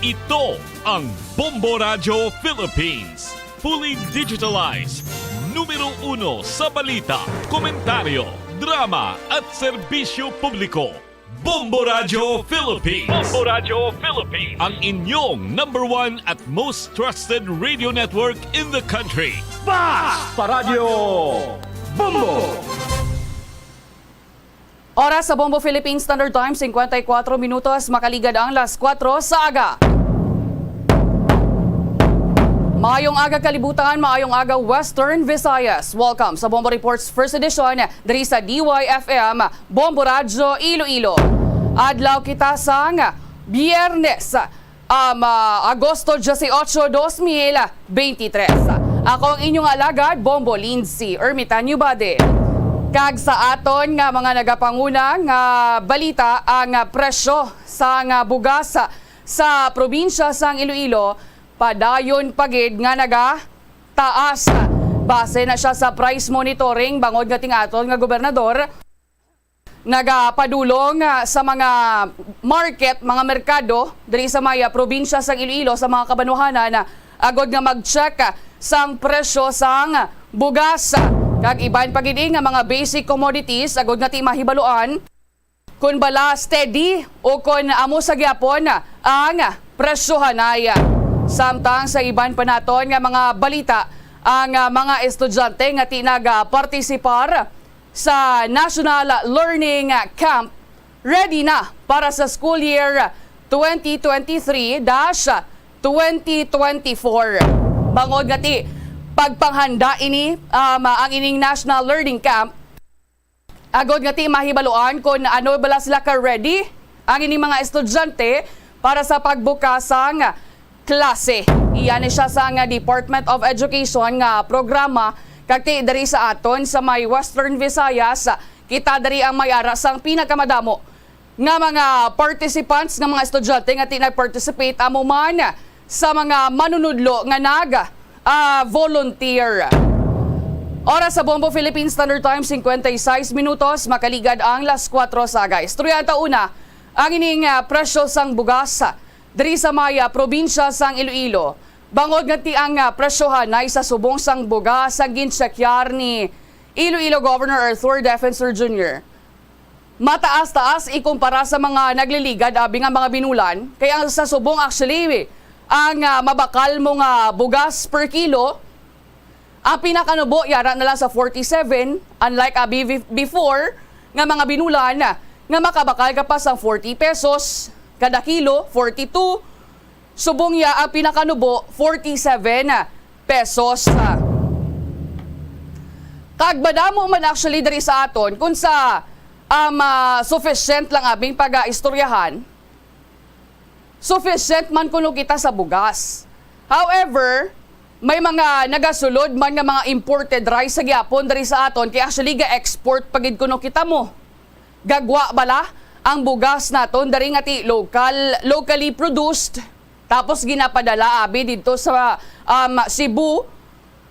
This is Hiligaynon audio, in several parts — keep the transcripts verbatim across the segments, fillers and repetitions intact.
Ito ang Bombo Radyo Philippines. Fully digitalized. Numero uno sa balita, komentaryo, drama, at serbisyo publiko. Bombo Radyo Philippines. Bombo Radyo Philippines. Ang inyong number one at most trusted radio network in the country. Basta Radyo Bombo! Oras sa Bombo Philippine Standard Time, singkwenta y kuwatro minutos, makaligad ang las kuwatro sa aga. Maayong aga, kalibutan, maayong aga, Western Visayas. Welcome sa Bombo Reports First Edition diri sa D Y F M Bombo Radyo Iloilo. Adlaw kita sang Biyernes, um, ah, Agosto dieciocho, dos mil veintitrés. Ako ang inyong alagad, Bombo Lindsay Ermitanio Bade. Kag sa aton nga mga nagapanguna nga balita, ang, ah, presyo sang, ah, bugas sa probinsya sang Iloilo padayon pa gid nga nagataas. Base na siya sa price monitoring, bangod nga ting aton nga gobernador, nagapadulong, ah, sa mga market, mga merkado diri sa may, ah, probinsya sang Iloilo, sa mga kabanwahanan, ah, agod nga mag-check, ah, sang presyo sang bugas, ah, kag iban pa gid nga mga basic commodities, agod nga ti mahibaluan kon bala steady o kon amo sa gyapon, ah, ang presyohanay. Samtang sa iban pa naton nga mga balita, ang, ah, mga estudyante nga ti nagapartisipar sa National Learning Camp ready na para sa school year twenty twenty-three dash twenty twenty-four. Bangod nga ti pagpanghanda ini, um, ang ining National Learning Camp, agod nga ti mahibaluan kon ano bala sila ka ready ang ining mga estudyante para sa pagbukas sang klase. Iya ni siya sang Department of Education nga programa, kag ti diri sa aton sa may Western Visayas, kita diri ang may ara sang pinakamadamo nga mga participants, nga mga estudyante nga ti nag-participate, amo man sa mga manunudlo nga nag, ah, volunteer. Oras sa Bombo Philippine Standard Time, singkwenta y seis minutos, makaligad ang las kuwatro sa aga. Istorya ta una ang ining, ah, presyo sang bugas diri sa may, ah, probinsya sang Iloilo. Bangod nga ti ang, ah, presyohanay sa subong sang bugas ang ginchekyar ni Iloilo Governor Arthur Defensor Junior, mataas-taas ikumpara sa mga nagliligad abi nga mga binulan, kay ang sa subong actually ang, ah, mabakal mo nga bugas per kilo, ang pinakanubo yara na lang sa forty-seven, unlike abi bef-, before nga mga binulan nga makabakal ka pa sang forty pesos kada kilo, forty-two, subong ya ang pinakanubo, forty-seven pesos. Kag madamo man actually diri sa aton kung sa, um, ah, sufficient lang abing pag-aistoryahan, sufficient man kuno kita sa bugas. However, may mga nagasulod man nga mga imported rice sa gyapon diri sa aton, kay actually ga-export pa gid kuno kita mo. Gagwa bala ang bugas naton diri nga ti local, locally produced, tapos ginapadala abi didto sa, um, Cebu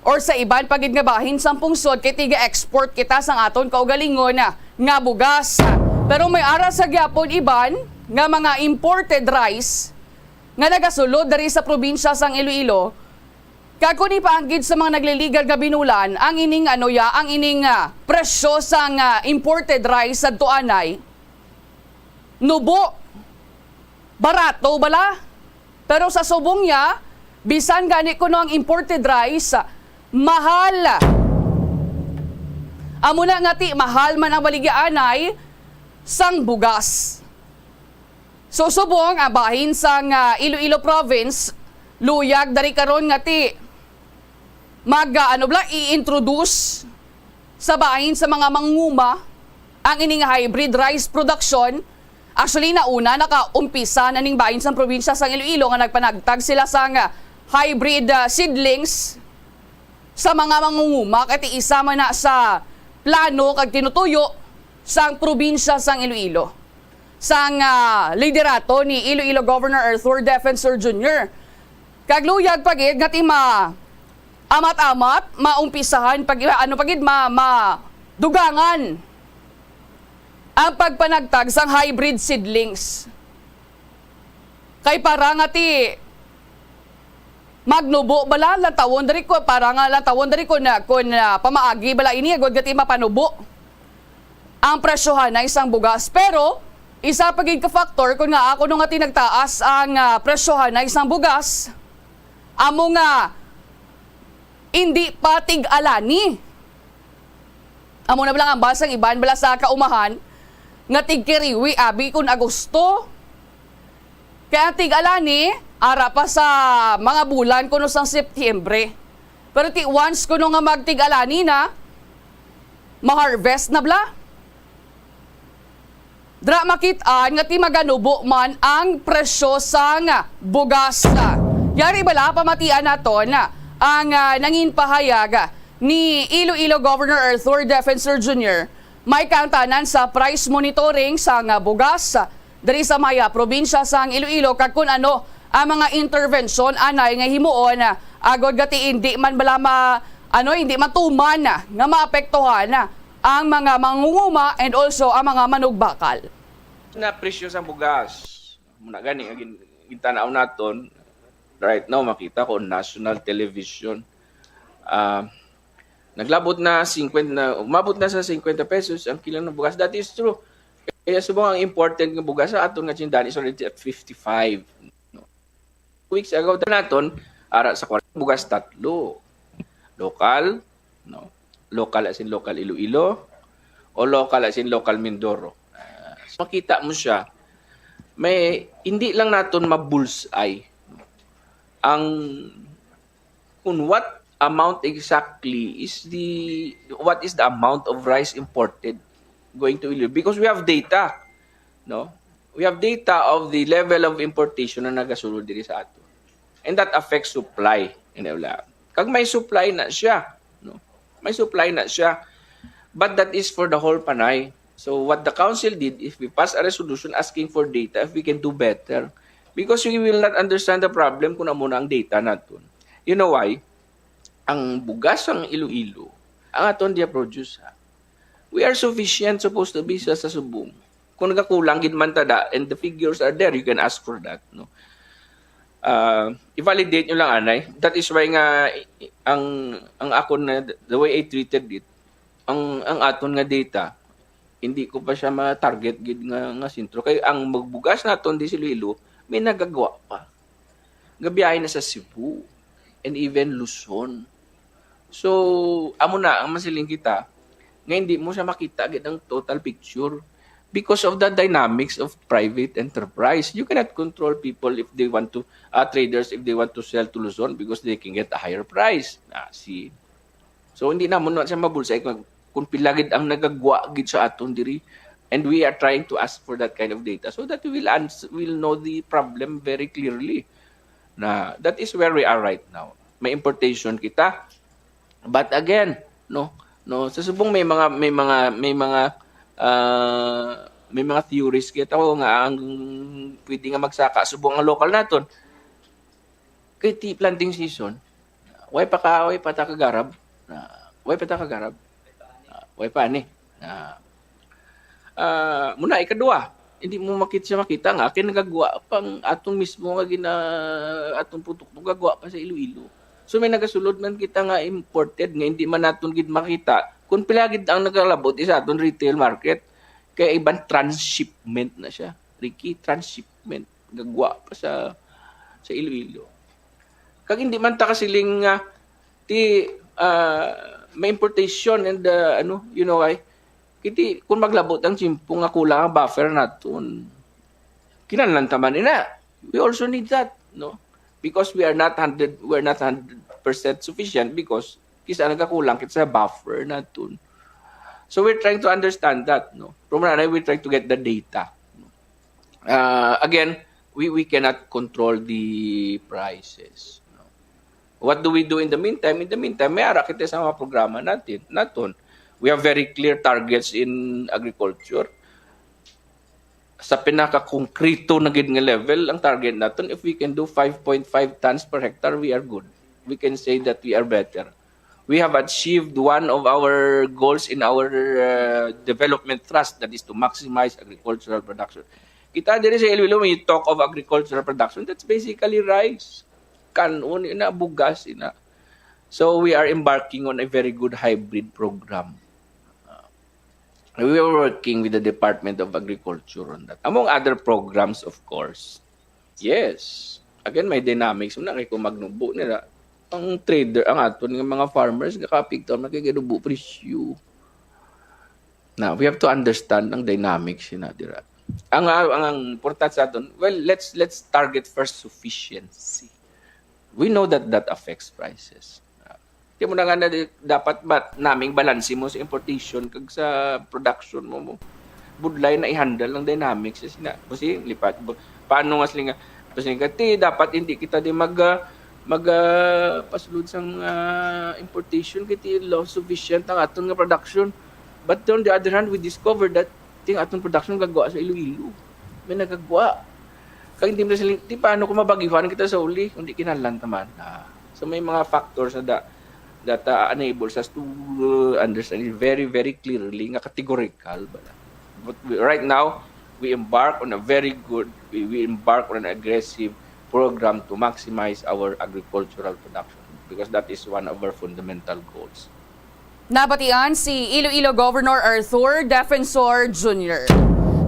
or sa iban pa gid nga bahin sang pungsod, kay tiga-export kita sang aton kaugalingon nga bugas. Pero may ara sa gyapon iban nga mga imported rice nga nagasulod diri sa probinsya sang Iloilo. Kag kung ipaanggid sa mga nagliligad nga binulan, ang ining ano ya, ang ining, ah, presyo sang, ah, imported rice sadto anay, nubo, barato bala. Pero sa subong niya, bisan gani kuno ang imported rice, mahal. Amo na nga ti mahal man ang baligyaanay sang bugas. So, subong ang bahin sang, ah, Iloilo Province, luyag dari karon nga ti mag, ah, ano bala, i-introduce sa bahin sa mga mangunguma ang ining hybrid rice production. Actually, nauna nakaumpisa na ning bahin sang probinsya sang Iloilo nga nagpanagtag sila sang, ah, hybrid, ah, seedlings sa mga mangunguma, kay ti isa man na sa plano kag tinutuyo sang probinsya sang Iloilo, sang, ah, liderato ni Iloilo Governor Arthur Defensor Junior. Kag luyag pa gid nga ti ma-, amat-amat, maumpisahan pag, ano pa gid, ma-, madugangan ang pagpanagtag sang hybrid seedlings. Kay para nga ti magnubo bala, lantawon diri ko, para nga lantawon diri ko na, kun, ah, pamaagi bala ini, agod nga ti mapanubo ang presyohan na isang bugas. Pero, isa pa gid ka factor, kun nga ako nung nga ti nagtaas ang, ah, presyohan na isang bugas, amo nga hindi pa tig-alani. Amo na bala ang basang iban bala sa kaumahan nga tigkiriwi abi kun Agosto. Kaya ang tig-alani, ara pa sa mga bulan kuno sang Setyembre. Pero ti once kuno nga magtig-alani na, ma-harvest na bala. Dra makit-an nga ti maganubo man ang presyo sang bugas. Yari bala pamatian naton ang, ah, nangin pahayag ni Iloilo Governor Arthur Defensor Junior, may kaangtanan sa price monitoring sang bugas diri sa maya probinsya sang Iloilo, kag kun ano ang mga intervention anay nga himuon, agod nga ti hindi man bala ma-, ano, hindi matuman nga maapektuhan ang mga mangunguma and also ang mga manugbakal. Na presyo sang bugas. Muna gani nga gin-, gintanaw naton right now, makita ko national television. Ah, naglabot na fifty na, umabot na sa fifty pesos ang kilo ng bugas. That is true. Kaya subong ang imported nga bugas sa aton nga tindahan is already at fifty-five. No? Weeks ago, ta naton, ara sa kwarta, bugas tatlo. Local, no? Local as in local Iloilo, o local as in local Mindoro. Ah, so makita mo siya, may, hindi lang naton ma-bullseye ang kung what amount exactly is the, what is the amount of rice imported going to Iloilo, because we have data, no? We have data of the level of importation na nagasulod diri sa ato. And that affects supply. Ano wala? Kag may supply na siya, no? May supply na siya. But that is for the whole Panay. So what the council did, if we pass a resolution asking for data, if we can do better. Because we will not understand the problem kung amo na ang data naton. You know why? Ang bugas sang Iloilo, ang aton dia produce, ha? We are sufficient supposed to be sa, sa subong. Kung nagakulang gid man ta da, and the figures are there, you can ask for that, no? Ah, i-validate nyo lang, anay. That is why nga, i-, i-, ang, ang akon na, the way I treated it, ang, ang aton nga data, hindi ko pa siya ma-target gid nga, nga sentro. Kay ang magbugas naton di si Iloilo, may nagagwa pa. Gabiyahe na sa Cebu, and even Luzon. So, amo na, ang masiling kita, nga hindi mo siya makita gid ang total picture because of the dynamics of private enterprise. You cannot control people if they want to, uh, traders, if they want to sell to Luzon because they can get a higher price. Ah, see. So, hindi namon na siya mabulsay kung, kung pila gid ang nagagwa gid sa aton diri. And we are trying to ask for that kind of data so that we will ans-, will know the problem very clearly. Na that is where we are right now. May importation kita. But again, no, no, sa subong may mga, may mga, may mga, ah, may mga theories kita ko nga ang pwede nga magsaka subong ang local naton. Kay ti planting season, way pa ka, way pa ta kagarab. Ah, way pa ta kagarab. Ah, way pa ni. Ah, ah, muna, ikadua, hindi mo makit-, siya makita nga kay nagagwa pang atong mismo nga gina-, atong produkto gagwa pa sa Iloilo. So may nagasulod man kita nga imported nga hindi man naton gid makita kung pila gid ang nagalabot sa aton retail market. Kay iban transshipment na siya. Ricky, transshipment. Gagwa pa sa, sa Iloilo. Kag hindi man ta kasiling nga ti, ah, may importation and, ah, ano, you know, ay, kiti, kung maglabot ang tiyempo nga kulang ang buffer naton, kinahanglan ta man ina. We also need that, no? Because we are not hundred, we are not hundred percent sufficient because kisa nagakulang kita sa buffer naton. So we're trying to understand that, no? From nanay, we're trying to get the data. Uh, again, we, we cannot control the prices, no? What do we do in the meantime? In the meantime, may ara kita sa mga programa natin, naton. We have very clear targets in agriculture. Sa pinaka-konkreto na gid nga level, ang target naton, if we can do five point five tons per hectare, we are good. We can say that we are better. We have achieved one of our goals in our, uh, development thrust, that is to maximize agricultural production. Kita diri sa Iloilo, when you talk of agricultural production, that's basically rice. Kan-on ina, bugas ina. So we are embarking on a very good hybrid program. Uh, we are working with the Department of Agriculture on that. Among other programs, of course. Yes. Again, may dynamics na kay kung magnubo nila ang trader, ang aton nga mga farmers, gakapigtaw na kay ginubo presyo. Now, we have to understand ang dynamics na dira. Ang, ang, ang importante sa aton, well, let's, let's target first sufficiency. We know that that affects prices. Di mo na nga na di- dapat ba naming balanse mo sa importation kag sa production mo mo? Budlay na i-handle ng dynamics. Kasi na, kasi lipat, bu- paano nga sila nga, kasi nga, ti, dapat hindi kita di mag, ah, mag, ah, pasulod sa mga importation, kay ti law sufficient ang aton nga production. But on the other hand, we discovered that ting aton production gagawa sa Iloilo. May nagagawa. Kag hindi mo na sila, di paano kung mabagyuhan kita sa uli, kung di kinahanglan taman. Ah, so may mga factors na da, that uh, enables us to uh, understand it very, very clearly, nga categorical. But we, right now, we embark on a very good, we, we embark on an aggressive program to maximize our agricultural production because that is one of our fundamental goals. Nabatian si Iloilo Governor Arthur Defensor Junior.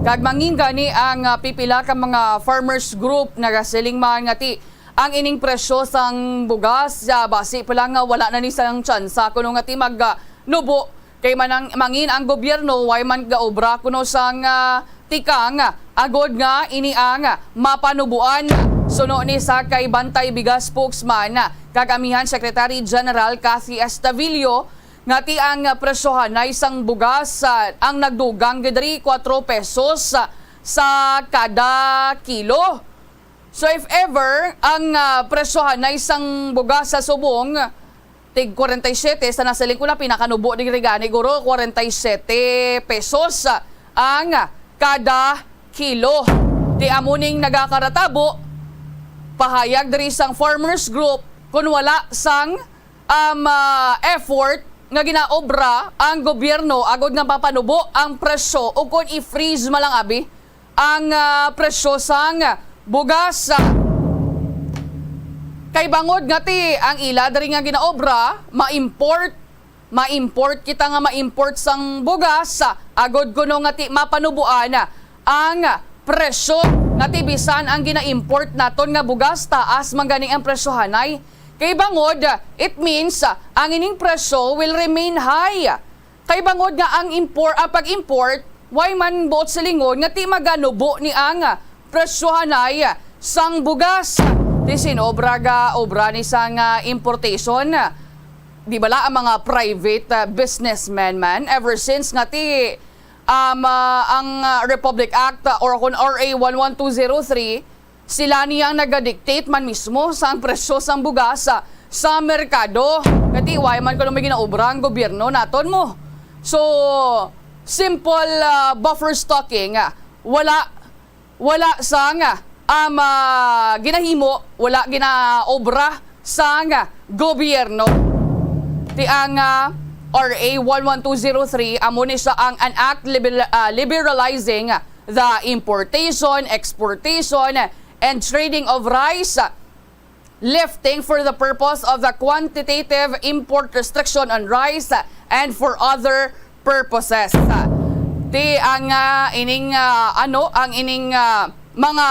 Kag mangin gani ang ah, pipila ka mga farmers group nagasiling man nga ti ang ining presyo sang bugas ah, basi pa lang nga wala na ni sang tsansa kuno nga ti mag ah, nubo kay manang mangin ang gobyerno way man gaobra kuno sang ah, tikang agod nga ini ang mapanubuan. Suno ni sa kay Bantay Bigas spokesman kag amihan Secretary General Cathy Estavillo nga ti ang presyohanay sang bugas ah, ang nagdugang gid diri kuwatro pesos ah, sa kada kilo. So if ever ang ah, presyohanay sang bugas sa subong tig kwarenta y siyete sa nasiling ko na pinakanubo diri gani guro kwarenta y siyete pesos ang kada kilo. Ti amo ning nagakaratabo pahayag diri sang farmers group kun wala sang um, ah, effort nga ginaobra ang gobyerno agod nga mapanubo ang presyo o kon i-freeze man lang abi ang ah, presyo sang bugas. Kay bangod nga ti ang ila diri nga ginaobra ma-import ma-import kita nga ma-import sang bugas agod kuno nga ti mapanubuan ang presyo nga ti bisan ang gina-import naton nga bugas taas man gani ang presyohanay. Kay bangod it means ang ining presyo will remain high. Kay bangod nga ang import ang pag-import way man buot silingon nga ti maganubo ni ang presyohanay sang bugas. Ti sin-o bala ga obra ni sang ah, importation? Di bala ang mga private ah, businessmen man ever since nga ti um, ah, ang ah, Republic Act ah, or kun R A one one two zero three sila niya ang nagadictate man mismo sa ang presyo sang bugas sa, sa merkado. Kati way man kuno may ginaobra ang gobyerno naton mo. So, simple ah, buffer stocking ah, wala wala sang ah, um, ah, ginahimo, wala ginaobra sang ah, gobyerno. Ti ang ah, R A one one two zero three amo ni siya ang an act liber- ah, liberalizing the importation, exportation, and trading of rice, lifting for the purpose of the quantitative import restriction on rice and for other purposes. Ti ang ah, ining ah, ano ang ining ah, mga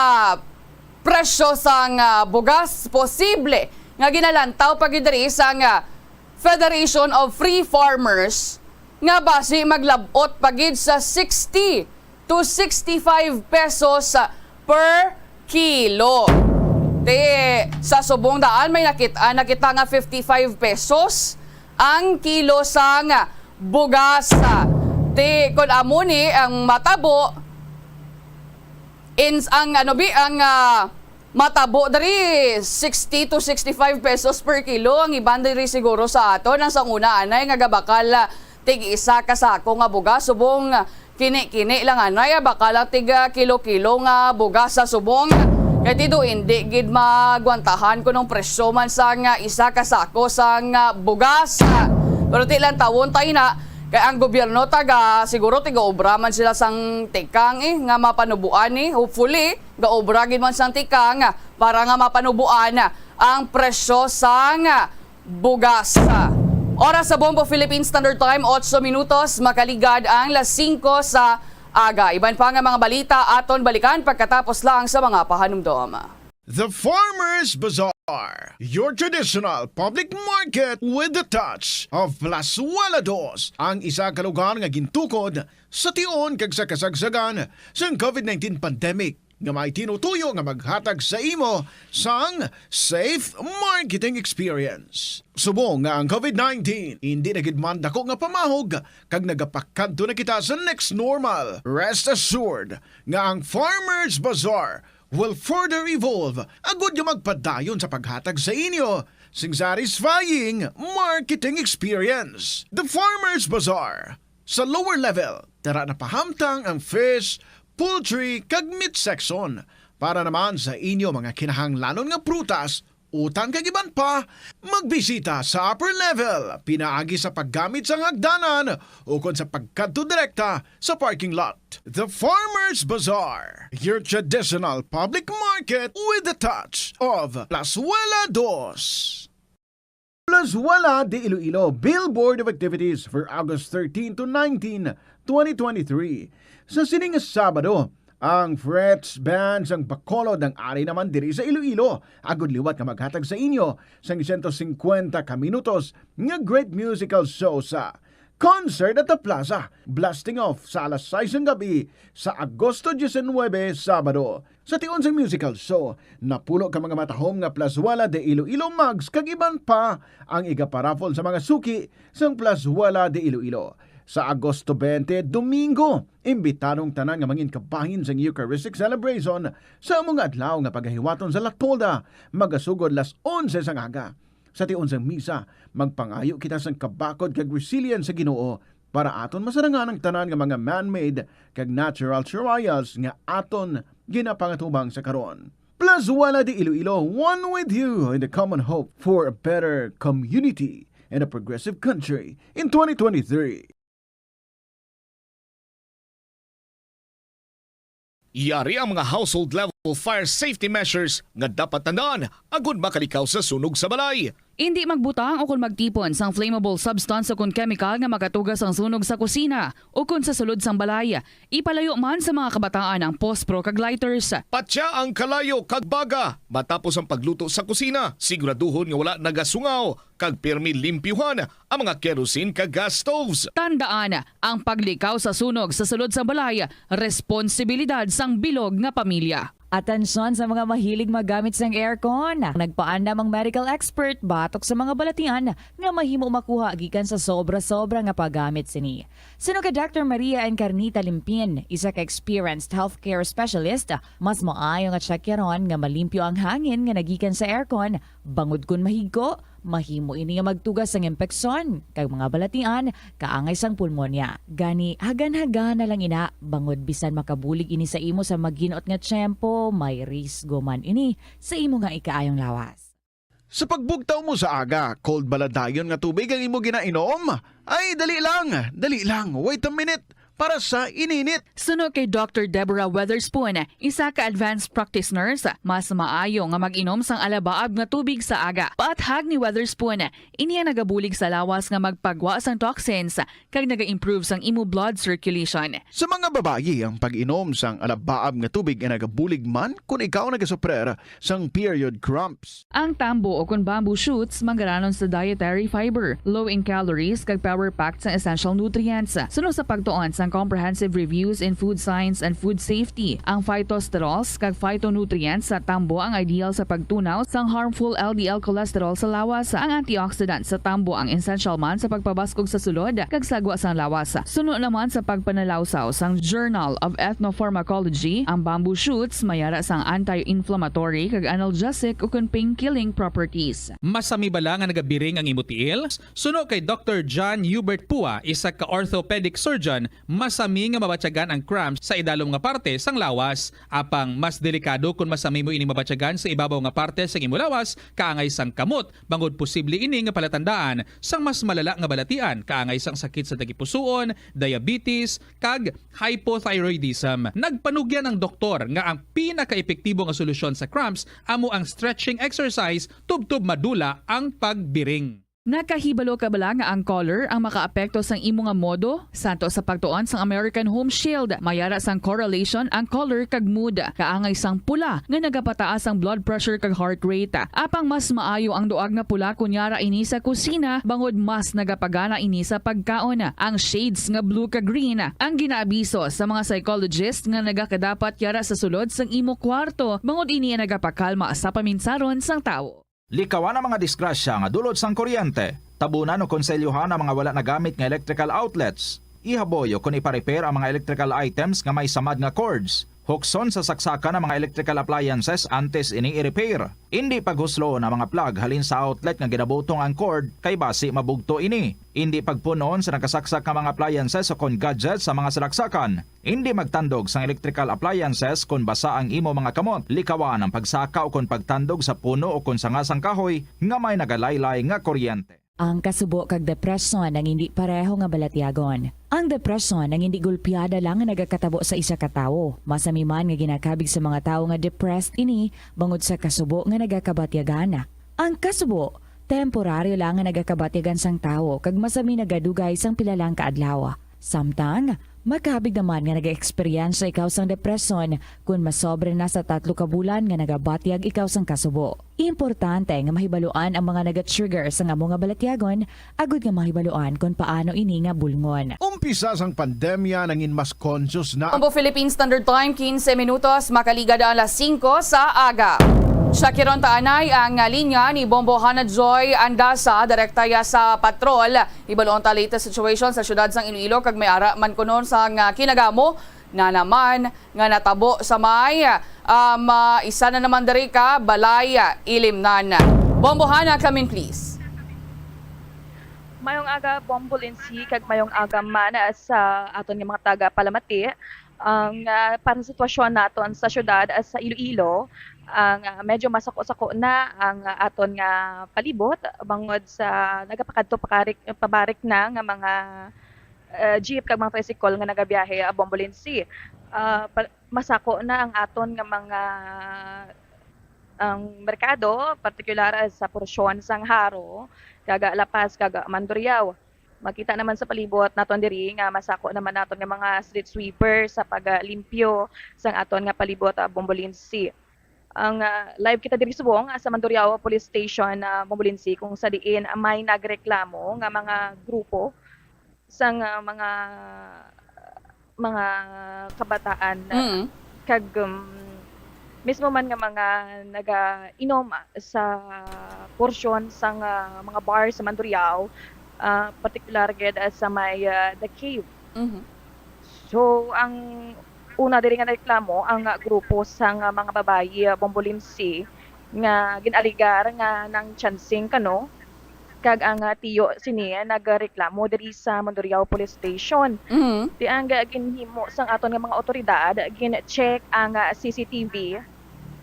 presyo sang ah, bugas posible nga ginalantaw pa gid diri sang ah, Federation of Free Farmers nga basi maglab-ot pa gid sa sixty to sixty-five pesos per kilo. Ti sa subong daan may nakita nakita nga fifty-five pesos ang kilo sang bugas. Ti kun amo ni ang matabo ins ang ano bi ang ah, matabo diri sixty to sixty-five pesos per kilo ang iban diri siguro sa aton ang sanguna anay nga gabakal ah, tig isa ka sako nga bugas subong kini-kini lang anay ah, baka lang tig ah, kilo-kilo nga bugas sa subong. Kay ti do indi gid magwantahan kunong presyo man sa nga isa ka sako sa nga bugas. Pero ti lang tawon tayo na Kay ang gobyerno taga, siguro tigaobra man sila sang tikang, eh, nga mapanubuan, eh. Hopefully, gaobra gid man sang tikang para nga mapanubuan ang presyo sang bugas. Oras sa Bombo Philippine Standard Time, otso minutos, makaligad ang las singko sa aga. Iban pa nga mga balita, aton balikan pagkatapos lang sa mga pahanumdom. The Farmers Bazaar, your traditional public market with the touch of Plazuela Dos, ang isa ka lugar nga gintukod sa tion kag sa kasagsagan sang COVID nineteen pandemic, nga may tinutuyo nga maghatag sa imo sang safe marketing experience. Subong nga ang COVID nineteen hindi na gid man dako nga pamahog kag nagapakadto na kita sa next normal, rest assured nga ang Farmers Bazaar will further evolve agud nga magpadayon sa paghatag sa inyo sing satisfying marketing experience. The Farmers Bazaar. Sa lower level, tara na pahamtang ang fish, poultry, kag meat section. Para naman sa inyo mga kinahanglanon nga prutas, utang kag iban pa, magbisita sa upper level pinaagi sa paggamit sang hagdanan ukon sa pagkadto direkta sa parking lot. The Farmers Bazaar, your traditional public market with the touch of Plazuela Dos. Plazuela de Iloilo, Billboard of Activities for August thirteen to nineteen, twenty twenty-three. Sa sining Sabado, ang Frets Band sang Bacolod ang ari naman diri sa Iloilo, agud liwat nga maghatag sa inyo sang sento singkwenta ka minutos nga great musical show sa Concert at the Plaza, blasting off sa alas sais sang gabi sa Agosto diecinuebe, Sabado. Sa tion sang musical show, napulo ka mga matahom nga Plazuela de Iloilo mugs kag iban pa ang igaparaffle sa mga suki sang Plazuela de Iloilo. Sa Agosto twenty, Domingo, imbitadong tanan nga mangin kabahin sang Eucharistic Celebration sa amo nga adlaw nga pagahiwaton sa La Tolda, magasugod las onse sang aga. Sa tion sang misa, magpangayo kita sang kabakod kag resilience sa Ginoo para aton masarangan ang tanan nga mga man-made kag natural trials nga aton ginapangatubang sa karon. Plazuela de Iloilo, one with you in the common hope for a better community and a progressive country in twenty twenty-three. Yari ang mga household level fire safety measures nga dapat tandaan agud makalikaw sa sunog sa balay. Indi magbutang o kon magtipon sang flammable substance o kon kemikal nga makatuga sang sunog sa kusina o kon sa sulod sang balay. Ipalayo man sa mga kabataan ang pospro kag lighters. Patya ang kalayo kag baga matapos ang pagluto sa kusina. Siguraduhon nga wala nagasungaw kag pirmi limpyuhan ang mga kerosene kag gas stoves. Tandaan, ang paglikaw sa sunog sa sulod sang balay, responsibilidad sang bilog nga pamilya. Atensyon sa mga mahilig maggamit sang aircon. Nagpaandam ang medical expert batok sa mga balatian nga mahimo makuha gikan sa sobra-sobra nga paggamit sini. Suno kay Doctor Maria Encarnita Limpin, isa ka experienced healthcare specialist, mas maayo nga tsakyaron nga malimpyo ang hangin nga nagikan sa aircon, bangod kon mahigko, mahimo ini nga magtuga sang impeksyon kag mga balatian kaangay sang pulmonya. Gani, hagan-hagan na lang ina, bangod bisan makabulig ini sa imo sa maginot nga tiyempo, may risgo man ini sa imo nga ikaayong lawas. Sa pagbugtaw mo sa aga, cold bala dayon nga tubig ang imo ginainom? Ay, dali lang, dali lang, wait a minute, para sa ininit. Suno kay Doctor Deborah Weatherspoon, isa ka advanced practice nurse, mas maayo nga mag-inom sang alabaab nga tubig sa aga. Paathag ni Weatherspoon, ini ang nagabulig sa lawas nga magpagwa sang toxins kag naga-improve sang imo blood circulation. Sa mga babayi, ang pag-inom sang alabaab nga tubig ay nagabulig man kon ikaw nagasuprer sang period cramps. Ang tambo o kon bamboo shoots manggaranon sa dietary fiber, low in calories, kag power-packed sang essential nutrients. Suno sa pagtuon sang Comprehensive Reviews in Food Science and Food Safety, ang phytosterols kag phytonutrients sa tambo ang ideal sa pagtunaw sang harmful L D L cholesterol sa lawas. Ang antioxidant sa tambo ang essential man sa pagpabaskog sa sulod kag sagwa sang lawas. Suno naman sa pagpanalawsaw sang Journal of Ethnopharmacology, ang bamboo shoots may ara sang anti-inflammatory kag analgesic ukon pain-killing properties. Masami bala nga nagabiring ang imo tiil? Suno kay Doctor John Hubert Pua, isa ka orthopedic surgeon, Masami nga mabatyagan ang cramps sa idalom nga parte sang lawas, apang mas delikado kon masami mo ini mabatyagan sa ibabaw nga parte sang imo lawas kaangay sang kamot, bangod posible ini nga palatandaan sang mas malala nga balatian kaangay sang sakit sa tagipusoon, diabetes, kag hypothyroidism. Nagpanugyan ang doktor nga ang pinakaepektibo nga solusyon sa cramps amo ang stretching exercise tubtob madula ang pagbiring. Nakahibalo ka bala nga ang color ang makaapekto sang imo nga modo? Santo sa pagtuon sang American Home Shield, may ara sang correlation ang color kag mood. Kaangay sang pula nga nagapataas ang blood pressure kag heart rate. Apang mas maayo ang duag nga pula kon yara ini sa kusina, bangod mas nagapagana ini sa pagkaon. Ang shades nga blue kag green ang ginaabiso sa mga psychologist nga nagakadapat yara sa sulod sang imo kwarto, bangod ini ang nagapakalma sa paminsaron sang tawo. Likawan ang mga disgrasya nga dulot sang kuryente. Tabunan o konselyohan ang mga wala nagamit nga electrical outlets. Ihaboy o kon ipa-repair ang mga electrical items nga may samad nga cords. Hukson sa saksakan ang mga electrical appliances antes ini i-repair. Indi paghusloon ang mga plug halin sa outlet nga ginabutong ang cord, kay basi mabugto ini. Indi pagpun-on sa nakasaksak nga mga appliances o kon gadgets sa mga salaksakan. Indi magtandog sang electrical appliances kon basa ang imo mga kamot. Likawan ang pagsaka o kon pagtandog sa puno o kon sanga sang kahoy nga may nagalaylay nga kuryente. Ang kasubo kag depresyon ang indi pareho nga balatyagon. Ang depresyon ang indi gulpiada lang nga nagakatabo sa isa ka tawo. Masami man nga ginakabig sa mga tawo nga depressed ini bangod sa kasubo nga nagakabatyagan. Ang kasubo, temporaryo lang nga nagakabatyagan sang tawo kag masami nagadugay sang pila lang ka adlaw. Samtang, makabig naman nga nag-eksperyensya ikaw sang depresyon kon masobra na sa tatlo ka bulan nga nagabatyag ikaw sang kasubo. Importante nga mahibaluan ang mga naga-trigger sang amo nga balatyagon agud nga mahibaluan kon paano ini nga bulngon. Umpisa sang pandemya, nangin mas conscious na. Bombo Philippine Standard Time, quince minutos, makaligad ang alas singko sa aga. Siya kiron taanay ang linya ni Bombo Hana Joy Andasa, direkta ya sa patrol. Ibalon ta latest situation sa siyudad sang Iloilo, kag may ara man kuno sang, ah, kinagamo na naman nga natabo sa may, um, ah, isa na naman diri ka balay, ah, Ilimnan. Bombo Hana, come in, please. Mayong aga, Bombo Lindsay, kag mayong aga man, ah, sa aton nga mga taga-palamati. Ang, ah, para sa sitwasyon naton sa siyudad, ah, sa Iloilo, ang, ah, medyo masako-sako na ang, ah, aton nga palibot bangod sa nagapakadto pakarik-, pabalik na nga mga, ah, jeep kag mga tricycle nga nagabiyahe, ah, Bombo Lindsay. Ah, pa-, masako na ang aton nga mga, ang merkado, partikular, ah, sa porsyon sang Jaro, kag, ah, La Paz, kag, ah, Mandurriao. Makita naman sa palibot naton diri nga masako naman naton nga mga street sweeper sa paglimpyo sang aton nga palibot, ah, Bombo Lindsay. Ang, ah, live kita diri subong, ah, sa Mandurriao Police Station, ah, Bombo Lindsay, kung sa diin, ah, may nagreklamo nga mga grupo sang, ah, mga, mga kabataan na Mm. kag, um, mismo man nga mga nagainom sa porsyon sang, ah, mga bar sa Mandurriao, ah, partikular gid, ah, sa may, ah, The Cave. Mhm. So, ang una diri nga nareklamo ang, ah, grupo sang, ah, mga babayi, ah, Bombo Lindsay, nga gin-alegar nga nang-chancing kano kag ang, ah, tiyo sini nagreklamo diri sa Mandurriao Police Station. Mhm. Ti ang, ah, ginhimo sang aton nga mga awtoridad, gin-check ang, ah, C C T V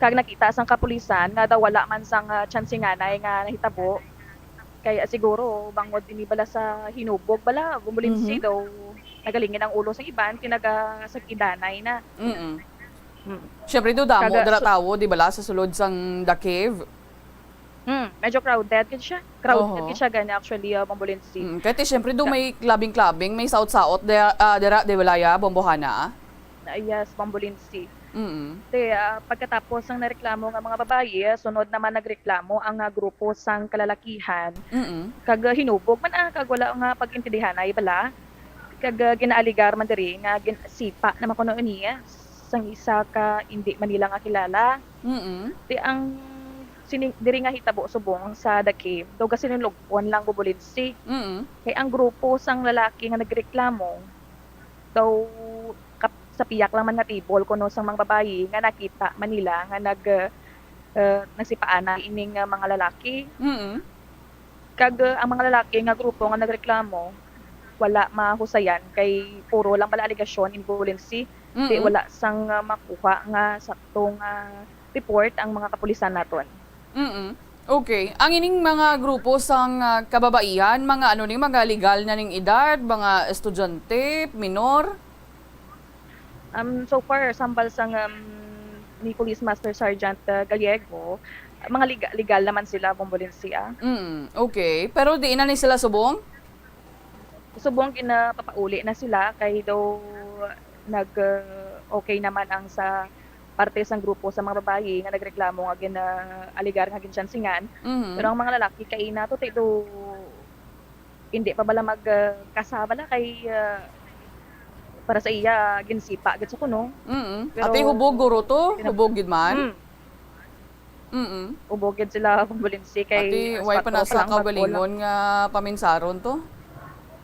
kag nakita sang kapulisan nga daw wala man sang, ah, chansinganay nga nahitabo. Kay, ah, siguro bangod ini bala sa hinubog bala, Bombo Lindsay, Mhm. daw nagalingin ang ulo sang iban, ti nagasag-idanay na. Mm-mm. Mm. Siyempre, do damo Kaga-, dira so tawo, di bala, sa sulod sang The Cave? Hmm, medyo crowded gid siya. Crowded Oho. gid siya gani, actually, ah, Bombo Lindsay. Mm, kay ti, siyempre, do Ka- may clubbing-clubbing, may saot-saot, de-, ah, dira, di bala, ya, Bombo Hana? Ah, yes, Bombo Lindsay. Mm. Ti, ah, pagkatapos sang nareklamo nga mga babayi, sunod naman nagreklamo ang, ah, grupo sang kalalakihan. Mm. Kag, ah, hinubog man, ah, kag wala nga pag-intindihanay bala. Kag, ah, ginaaligar man diri nga gin-, sipa naman kuno ini, ah, sang isa ka indi man nila nga kilala. Mm. Ti ang sini-, diri nga hitabo subong sa The Cave, daw gasinulogpon lang, Bombo Lindsay. Mm. Kay ang grupo sang lalaki nga nagreklamo, daw kap-, sa piyak lang man nga table kuno sang mga babayi nga nakita man nila nga nag-, ah, nagsipaanay ining, ah, mga lalaki. Mm. Kag, ah, ang mga lalaki nga grupo nga nagreklamo, wala mahusayan kay puro lang bala alegasyon, involuncy. Di Mm. wala sang, ah, makuha nga saktong, ah, report ang mga kapulisan naton. Mm. Okay. Ang ining mga grupo sang, ah, kababaihan, mga ano ni, mga legal na ning edad, mga estudyante, minor? Um, so far, sambal sang, um, ni Police Master Sergeant, ah, Gallego, mga lega-, legal naman sila, Bombolensia. Mm, okay. Pero di na ni sila subong? Subong ginapapauli na sila kay daw nag, ah, okay naman ang sa parte sang grupo sa mga babayi nga nagreklamo nga gina-, alegar nga ginchansingan. Mhm. Pero ang mga lalaki kaina to, ti, do, hindi pa bala mag, ah, kasa bala kay, ah, para sa iya, ginsipa gid sa kuno. Mm. Pero Ati, hubog guro to? Hubog gid man? Mm. Mm. Hubog gid sila, Bombolensi, kay Ati, alas way pa kwatro na pa sa lang, bag-o lang. Kaugalingon nga paminsaron to?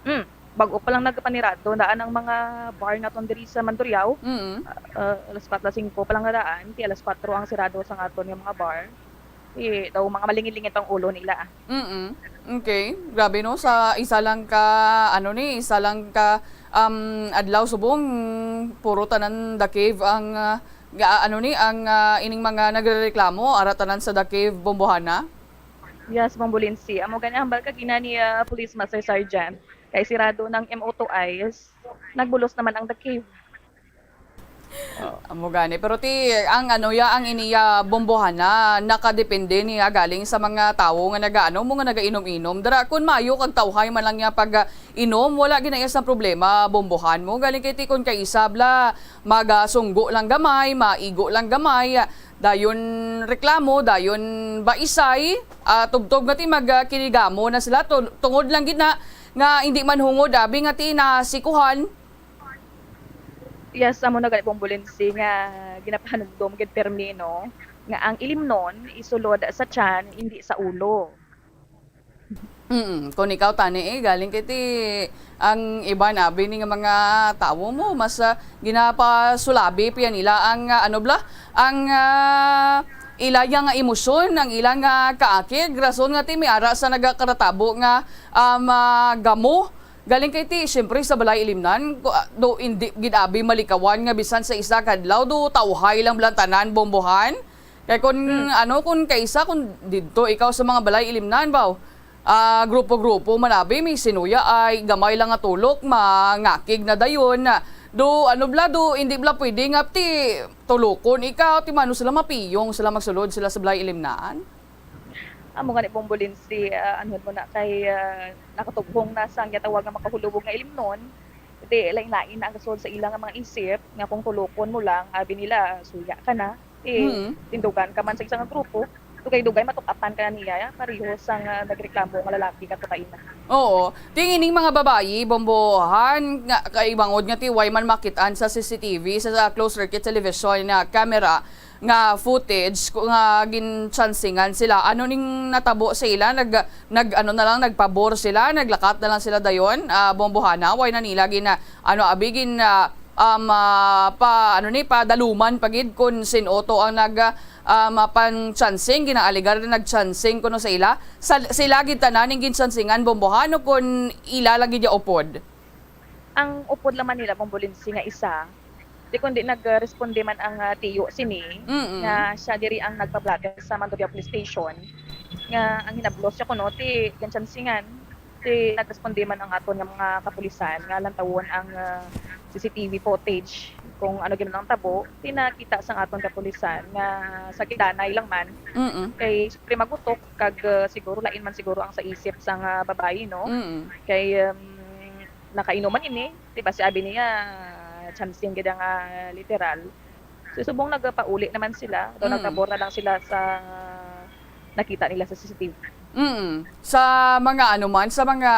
Mm. Bag-o pa lang nagpanirado. Daan ang mga bar naton diri sa Mandurriao. Mm. Ah, ah, alas kwatro, alas singko pa lang na daan. Ti alas kwatro ang sirado sa aton nga mga bar. Ti daw mga malingit-lingit ang ulo nila, ah. Mm. Okay. Grabe, no? Sa isa lang ka, ano ni, isa lang ka, um, adlaw subong, puro tanan The Cave ang, ah, ga-, ano ni, ang, ah, ining mga nagrereklamo, ara tanan sa The Cave, Bombohana? Yes, Bombolensi. Amo gani hambal kagina ni, ah, Police Master Sergeant. Kay sirado ng M O two Ice, nagbulos naman ang The Cave. Oh. Amo gani. Pero ti, ang ano ya, ang iniya bombohana, nakadepende niya galing sa mga tawo nga nagaano mo, nga nagainom-inom. Dara, kun mayo kag tawhay man lang niya pag, ah, inom, wala gid na iya sang problema, bombohan mo. Galing kay ti kun kay isa bala, magasunggo lang gamay, maigo lang gamay, dayon reklamo, dayon baisay, ah, tubtob nga ti magkinigamo na sila, tu-, tungod lang gid na nga hindi man hungod, abi nga ti nasikuhan. Yes, amo na gani, Bombolensi, nga ginapahanumdom gid permi, no, nga ang ilimnon isulod sa tiyan, hindi sa ulo. Mm, kung ikaw, tani, eh, galing kay ti ang iban, abi ni nga mga tawo mo, mas, ah, ginapasulabi pa nila ang, ah, ano bala, ang, ah, ila ya nga emosyon, ang ila nga kaakig, rason nga ti may ara sa nagakaratabo nga, um, ah, gamo. Galing kay ti, siyempre, sa balay ilimnan, ku-, ah, do, hindi gid abi malikawan nga bisan sa isa ka adlaw, do, tawhay lang bala tanan, bombohan. Kay kun, Hmm. ano, kun kaisa, kun didto ikaw sa mga balay ilimnan, baw, ah, grupo-grupo man abi, may sinuya ay gamay lang nga tulok, mangakig na dayon. Do, ano bala, do, hindi bala pwede nga ti tulukon ikaw, ti mano sila mapiyong, sila magsulod sila sa balay ilimnan? Amo gani, Bombolensi, ah, anhon mo na kay, ah, nakatughong na sang ginatawag nga makahulubog nga ilimnon. Ti lain-lain na ang gasulod sa ila nga mga isip, nga kung tulukon mo lang, abi nila, suya ka na. Ti Mm. tindugan ka man sa isa nga grupo, dugay-dugay matuk-apan ka na niya, pareho sang, ah, nagreklamo nga lalaki kadto kaina. Oo. Ti ining mga babayi, bombohan, nga, kay bangod nga ti way man makit-an sa C C T V, sa, sa closed circuit television na camera, nga footage ku-, nga ginchansingan sila. Ano ning natabo sa ila? Nag, nag, ano na lang, nagpabor sila, naglakat na lang sila dayon, ah, bombohana, way na nila gina, ano, abi, gin, ah, um, ah, pa, ano ni, padaluman pa gid kun sin-o to ang nag, ah, um, ah, panchansing, ginaaligar na nagchansing kuno sa ila. Sa, sila gid tanan ning ginchansingan, bombohan, o kun ila lang gid ya upod? Ang upod lamang nila, Bombolensi, nga isa, di kundi nagresponde man ang, ah, tiyo sini, Mm-mm. nga siya diri ang nagpa-blotter sa Mandurriao Police Station, nga ang hinablos siya kuno, ti, ginchansingan, ti, nagresponde man ang aton nga mga kapulisan nga lantawon ang, ah, C C T V footage kung ano gid ang tabo, ti, nakita sang aton kapulisan nga sa gidanay lang man, Mm-mm. kay siyempre magutok kag, ah, siguro lain man siguro ang sa isip sang, ah, babayi, no? Mm-mm. Kay, um, nakainom man ini, di ba, si abi niya, chansing gid nga literal. So, subong nagpauli naman sila, daw Mm. nagpabor na lang sila sa nakita nila sa C C T V. Mm. Sa mga ano man, sa mga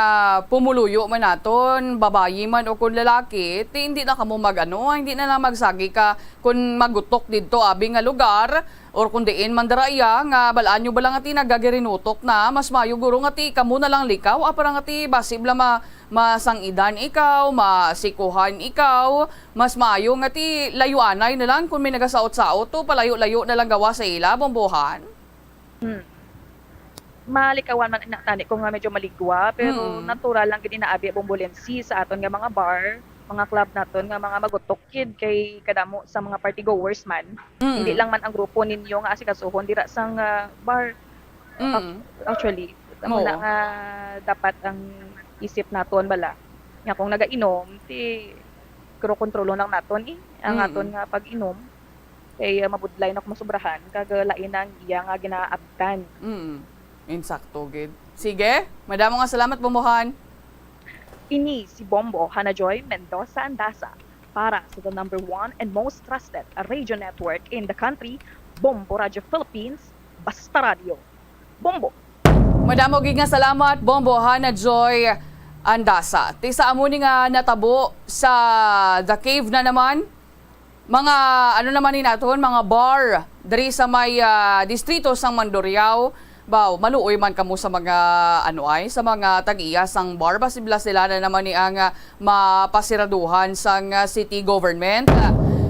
pumuluyo man naton, babayi man o kun lalaki, ti hindi na kamo mag-ano, hindi na lang magsagi ka kun magutok didto abi nga lugar, or kung diin man dira iya, nga bal-an nyo bala nga ti nagagirinutok na, mas maayo guro nga ti kamo na lang likaw, ah, para nga ti basi bala ma-, masangidan ikaw, masikuhan ikaw, mas maayo nga ti layuanay na lang kung may nagasaot-saot to, palayo-layo na lang gawa sa ila, bombohan. Hmm. Malikawan man na tani ko nga medyo maligwa, pero Mm. natural lang gid inaabi, Bombo Lensi, sa aton nga mga bar, mga club naton nga mga magutok gid kay kadamo sa mga party goers man. Mm. Hindi lang man ang grupo ninyo nga asikasuhon dira sang, ah, bar. Mm. Actually, amo Oo. na nga dapat ang isip naton bala. Nga kung nagainom, ti, pero kontrolon lang naton, eh, ang Mm. aton nga pag-inom. Kay, ah, mabudlay na kung masobrahan, kag, ah, lain na ang iya nga ginaabtan. Mm. Insakto gid. Sige, madamo nga salamat, Bombohan. Ini si Bombo Hanajoy Mendoza Andasa para sa the number one and most trusted radio network in the country, Bombo Radio Philippines, Basta Radio. Bombo! Madamo gid nga salamat, Bombo Hanajoy Andasa. Ti sa amo ni nga natabo sa The Cave na naman, mga, ano naman ni naton, mga bar diri sa may, ah, distrito sang Mandurriao. Baw, maluoy man kamo sa mga, ano ay, sa mga tag-iya sang bar, basi bala sila na naman ni ang, ah, mapasiraduhan sang, ah, city government.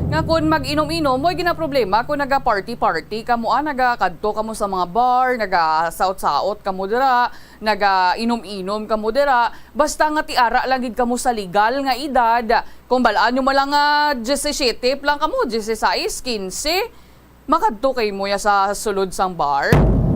Nga kun mag-inom-inom, mo'y ginaproblema kun naga-party-party kamo, ah, nagakadto kamo sa mga bar, nagasaot-saot kamo dira, nagainom-inom kamo dira, basta nga ti ara lang gid kamo sa legal nga edad. Kung bal-an nyo man lang nga diyesisiyete lang kamo, diyesisais, kinse, makadto kay mo ya sa sulod sang bar.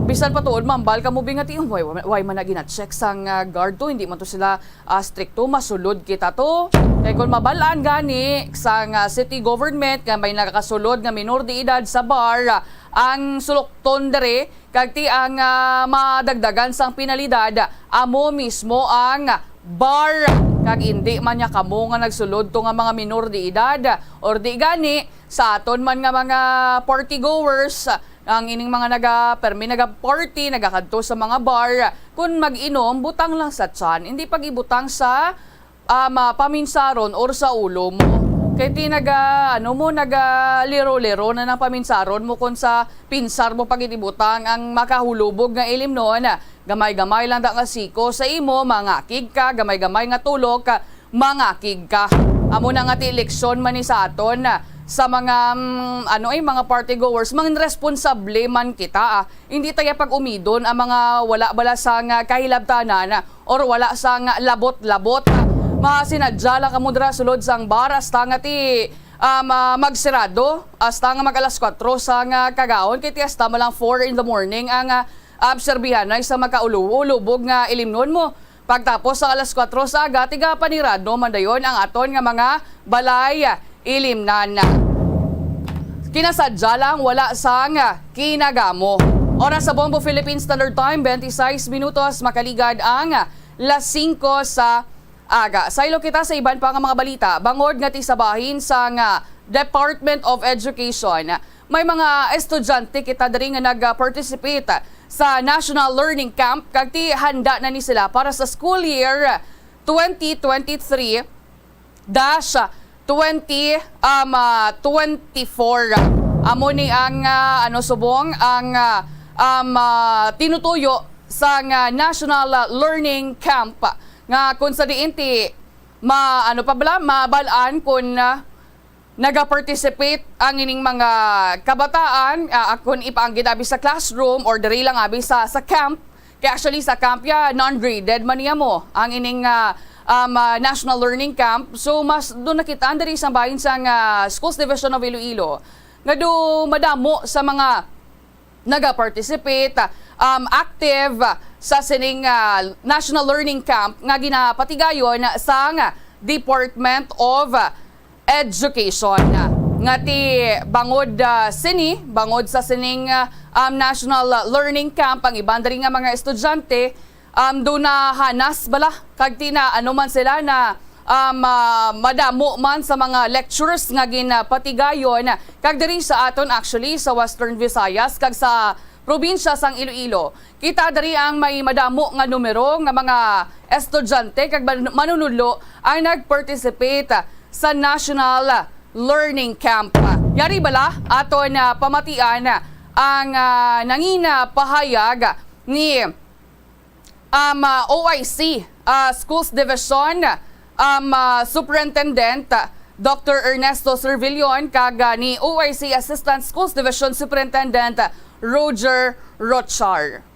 Bisan pa tuod mambal kamo, bi nga ti, "Why, why, why man na gina-check sang, ah, guard to? Hindi man to sila, ah, stricto, masulod kita to." Kay kung mabal-an gani sang, ah, city government nga may nagakasulod nga minor de edad sa bar, ah, ang sulokton diri, kag ti ang, ah, madagdagan sang penalidad, amo mismo ang bar. Kag indi man niya kamo nga nagsulod to nga mga minor de edad, or di gani, sa aton man nga mga party goers, ang ining mga naga-, permi naga-party, nagakadto sa mga bar, kun mag-inom, butang lang sa tiyan, hindi pag-ibutang sa, um, ah, paminsaron or sa ulo mo. Kay ti naga, ano mo, nagaliro-liro na ng paminsaron mo kung sa pinsar mo pag ibutang ang makahulubog nga ilimnon. Gamay-gamay lang da nga siko sa imo, mangakig ka, gamay-gamay nga tulok, mangakig ka. Amo na nga ti leksyon man ni sa aton, ah, sa mga, mm, ano, eh, mga party goers, mangin responsable man kita, ah. Hindi tayo pag-umidon ang mga wala bala sang kahilabtanan, ah, or wala sang labot-labot, ah. Masinadya lang kamo dira sulod sang bar, hasta nga ti, ah, ma-, magsirado, hasta nga mag alas kuwatro sang kagahon, kay ti hasta man lang four in the morning ang, ah, ah, serbihanay sa makaulubog nga ilimnon mo. Pagtapos sa alas kuwatro sa aga, tigapanirado man dayon ang aton nga mga balay ilimnan. Kinasadya lang wala sang kinagamo. Oras sa Bombo Philippine Standard Time, twenty-six minutos, makaligad ang las singko sa aga. Saylo kita sa iban pa nga mga balita. Bangod nga ti sa bahin sang Department of Education, may mga estudyante kita diri nga nag-participate sa National Learning Camp, kag ti handa na ni sila para sa school year twenty twenty-three dash twenty, um, ah, twenty-four. Amo ni ang, ah, ano, subong, ang, ah, um, ah, tinutuyo sang, ah, National Learning Camp, nga kung sa diin ti ma-, ano pa bala, mabal-an kung, ah, naga-participate ang ining mga kabataan, ah, kung ipaanggid abi sa classroom or diri lang abi sa, sa camp. Kay actually sa camp ya, non-graded man niya mo ang ining, ah, um, ah, National Learning Camp. So, mas doon nakitaan diri sa bahin sang, ah, Schools Division of Iloilo nga do madamo sa mga naga-participate, um, active sa sining, ah, National Learning Camp nga ginapatigayon sang Department of Education. Nga ti bangod, ah, sini, bangod sa sining, ah, um, National Learning Camp, ang iban diri nga mga estudyante, um, do na hanas bala, kag ti na ano man sila na, um, ah, madamo man sa mga lectures nga ginapatigayon, kag diri sa aton, actually, sa Western Visayas kag sa probinsya sang Iloilo, kita diri ang may madamo nga numero nga mga estudyante kag man-, manunudlo ang nag-participate sa National Learning Camp. Yari bala aton, ah, pamatian ang, ah, nangina pahayag ni, um, ah, O I C, ah, Schools Division, um, ah, Superintendent, ah, Doctor Ernesto Servillon, kag, ah, ni O I C Assistant Schools Division Superintendent, ah, Roger Rochar.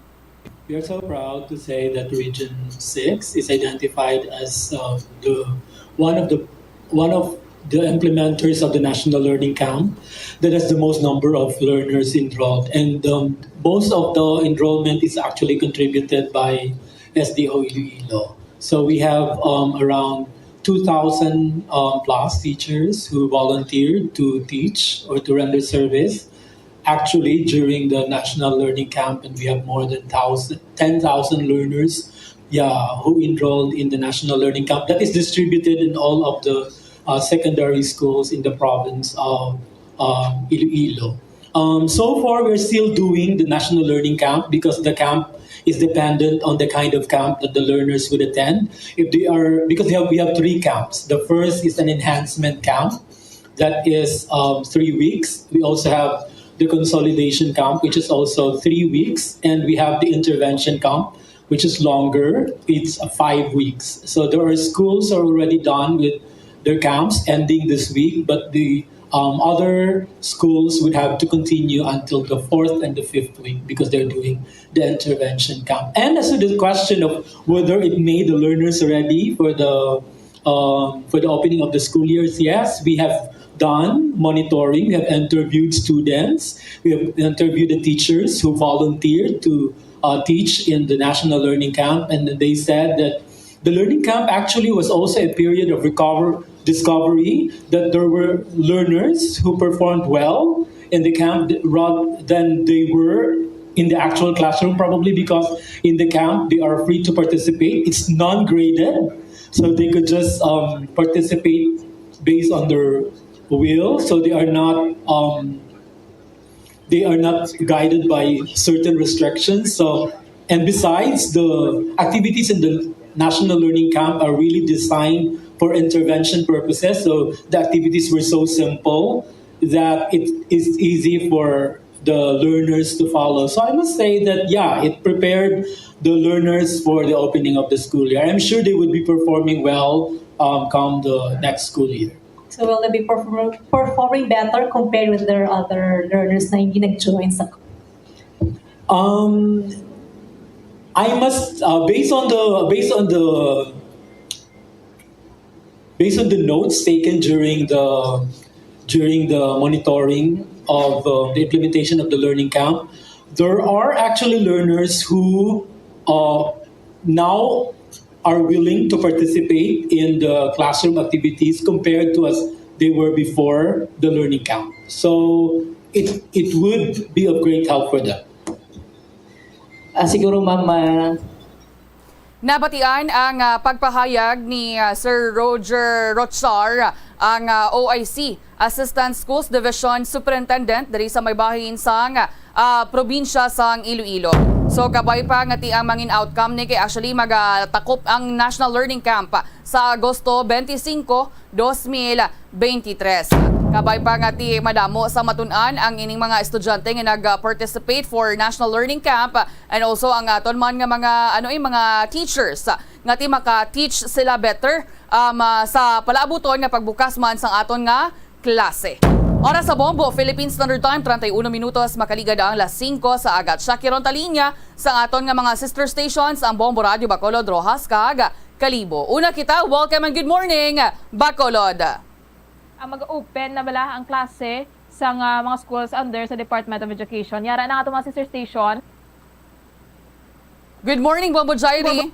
We are so proud to say that Region six is identified as uh, the one of the one of the implementers of the National Learning Camp that has the most number of learners enrolled, and um, most of the enrollment is actually contributed by S D O Iloilo. So we have um, around two thousand um, plus teachers who volunteered to teach or to render service actually during the National Learning Camp, and we have more than thousand, ten thousand learners, yeah, who enrolled in the National Learning Camp that is distributed in all of the uh, secondary schools in the province of um, Iloilo. Um, so far, we're still doing the National Learning Camp because the camp is dependent on the kind of camp that the learners would attend. If they are, because they have, we have three camps. The first is an enhancement camp that is um, three weeks. We also have the consolidation camp, which is also three weeks, and we have the intervention camp, which is longer. It's uh, five weeks. So there are schools are already done with their camps ending this week, but the um, other schools would have to continue until the fourth and the fifth week because they're doing the intervention camp. And as to the question of whether it made the learners ready for the um, for the opening of the school years, yes, we have done monitoring. We have interviewed students. We have interviewed the teachers who volunteered to uh, teach in the National Learning Camp, and they said that the learning camp actually was also a period of recover discovery, that there were learners who performed well in the camp rather than they were in the actual classroom, probably because in the camp they are free to participate. It's non-graded, so they could just um, participate based on their will. So they are not um, they are not guided by certain restrictions. So, and besides, the activities in the National Learning Camp are really designed for intervention purposes. So the activities were so simple that it is easy for the learners to follow. So I must say that, yeah, it prepared the learners for the opening of the school year. I'm sure they would be performing well um, come the next school year. So will they be perform- performing better compared with their other learners na hindi nag-join sa Um, I must uh, based on the based on the based on the notes taken during the during the monitoring of uh, the implementation of the learning camp, there are actually learners who uh, now are willing to participate in the classroom activities compared to as they were before the learning camp. So it it would be of great help for them. Ah, siguro, ma'am, ah, Nabatian ang ah, pagpahayag ni ah, Sir Roger Rochar, ang ah, O I C, Assistant Schools Division Superintendent diri sa may bahin sang ah, probinsya sang Iloilo. So kabay pa nga ti ang mangin outcome ni kay actually magatakop ang National Learning Camp sa Agosto twenty-five, twenty-three. Kabay pa nga ti madamo sa matun-an ang ining mga estudyante nga nag-participate for National Learning Camp and also ang aton man nga mga ano eh, mga teachers nga ti maka-teach sila better um, ah, sa palaabuton nga pagbukas man sang aton nga klase. Oras sa Bombo, Philippine Standard Time, treinta y uno minutos, makaligad ang las singko sa aga. Siya Kiron Talinya sa aton nga mga sister stations, ang Bombo Radio Bacolod, Roxas, kag Kalibo. Una kita, welcome and good morning, Bacolod. Ah, mag-open na bala ang klase sa nga mga schools under sa Department of Education. Yara na nga itong mga sister station. Good morning, Bombo Jairi.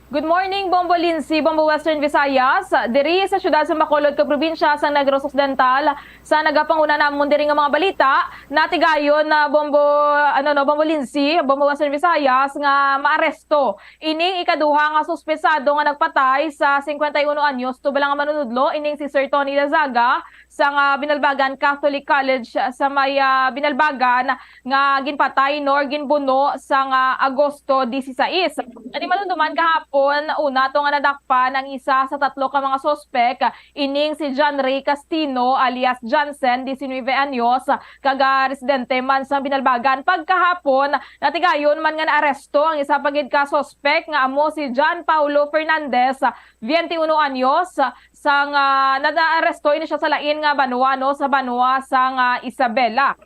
Good morning, Bombo Lindsay, Bombo Western Visayas. Diri sa siyudad sa Bacolod ka probinsya sa Negros Occidental, sa nagapanguna namon diri nga mga balita, natigayon na Bombo, ano no, Bombo Lindsay, Bombo Western Visayas nga maaresto ining ikaduha nga suspesado nga nagpatay sa singkwenta y uno anyos tubalang nga manunudlo ining si Sir Tony Dazaga sa nga Binalbagan Catholic College sa may ah, Binalbagan nga ginpatay nor ginbuno sa nga Agosto dieciséis. Ani manunduman kahapon, una to nga nadakpan ang isa sa tatlo ka mga suspek, ining si John Ray Castino alias Johnson, diecinueve anyos, kaga residente man sa Binalbagan. Pagkahapon, natigayon man nga naaresto ang isa pa gid ka suspek nga amo si John Paulo Fernandez, twenty-one anyos, sa nga nadaaresto ini siya sa lain nga banwa, no, sa banwa sa nga Isabela.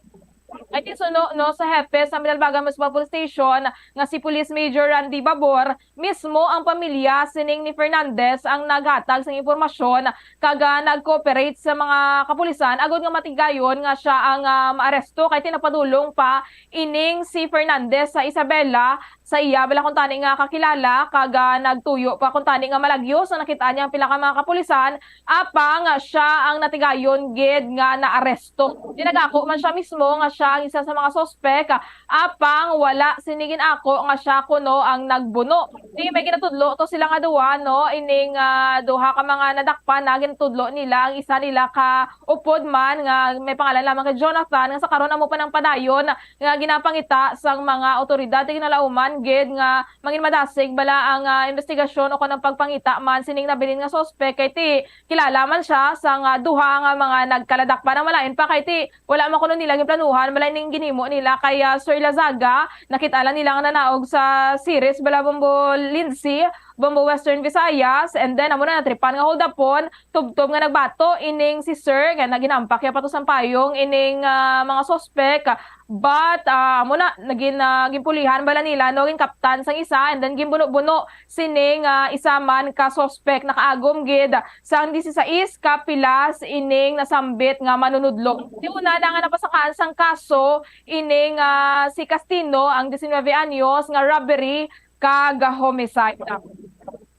Ay, suno, no, sa hepe sa Minalbagan Municipal Police Station nga si Police Major Randy Babor, mismo ang pamilya sining ni Fernandez ang naghatag sang impormasyon kag, ah, nag-cooperate sa mga kapulisan agod nga matigayon nga siya ang, ah, maaresto, kay tinapadulong pa ining si Fernandez sa Isabela sa iya bala kuntani nga kakilala, kag, ah, nagtuyo pa kuntani nga malagyo sa nakit-an niya ang pila ka mga kapulisan, apang siya ang natigayon gid nga naaresto. Di nagako man siya mismo nga siya ang isa sa mga suspek, apang wala sini gin-ako nga siya kuno ang nagbuno. Di may ginatudlo to sila nga duha, no? Ining, ah, duha ka mga nadakpan na ginatudlo nila, ang isa nila ka upod man nga may pangalan lamang kay Jonathan, nga sa karon amo pa nang padayon nga ginapangita sang mga awtoridad. Ginalauman gid nga mangin madasig bala ang, ah, investigasyon o kon ang pagpangita man sining nabilin nga suspek, kay ti kilala man siya sang, ah, duha nga mga nagkaladakpan. Ang malain pa kay ti wala man kuno nila ginplanuhan bala ning ginhimo nila kay, ah, Sir Lazaga. Nakita lang nila nga nanaog sa Ceres bala, Bombo Lindsay, Bombo Western Visayas, and then amo na natripan nga hold-upon tubtob nga nagbato ining si Sir, kay naginampak ya pa to sang payong ining, ah, mga suspek. But, ah, amo na, nagin, ah, ginpulihan bala nila, no, ginkaptan sang isa, and then ginbuno-buno sining, ah, isa man ka suspek. Nakaagom gid sang disisais ka pilas ining nasambit nga manunudlo. Di una na nga napasakaan sang kaso ining, ah, si Castino, ang diecinuebe anyos, nga robbery kag homicide.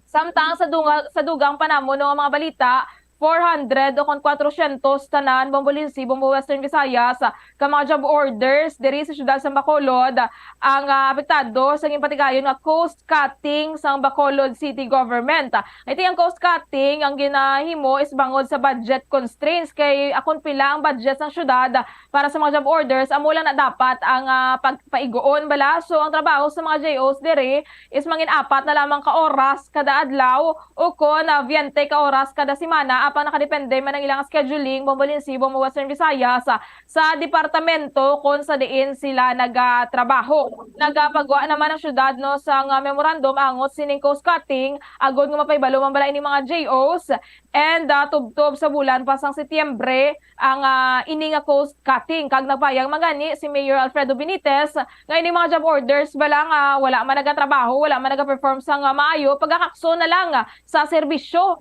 Samtang sa dunga-, sa dugang pa namon nga mga balita, four hundred o kon kwatrosyentos tanan, Bombo Lindsay, Bombo Western Visayas, ka mga job orders diri sa siyudad sa Bacolod ang, ah, apektado sa ginpatigayon nga cost cutting sang Bacolod City Government. Iti ang cost cutting ang ginahimo is bangod sa budget constraints, kay akon pila ang budget sang siyudad para sa mga job orders, amo lang na dapat ang, ah, pagpaiguon bala. So, ang trabaho sa mga J Os diri is mangin apat na lamang ka oras kada adlaw o kon, ah, veinte ka oras kada semana, apang nakadepende man ang ilang scheduling, Bombo Lindsay, Bombo Western Visayas, ah, sa departamento kon sa diin sila nagatrabaho. Nagapagwa naman ang syudad, no, sang, ah, memorandum angot sining cost cutting, agod nga mapahibalo man bala ini mga J Os, and, ah, tubtob sa bulan pa sang Setyembre ang, ah, ini nga cost cutting, kag nagpahayag man gani si Mayor Alfredo Benitez nga ini mga job orders bala nga wala man nagatrabaho, wala man nagaperform sang, ah, maayo, pagakakso na lang, ah, sa serbisyo.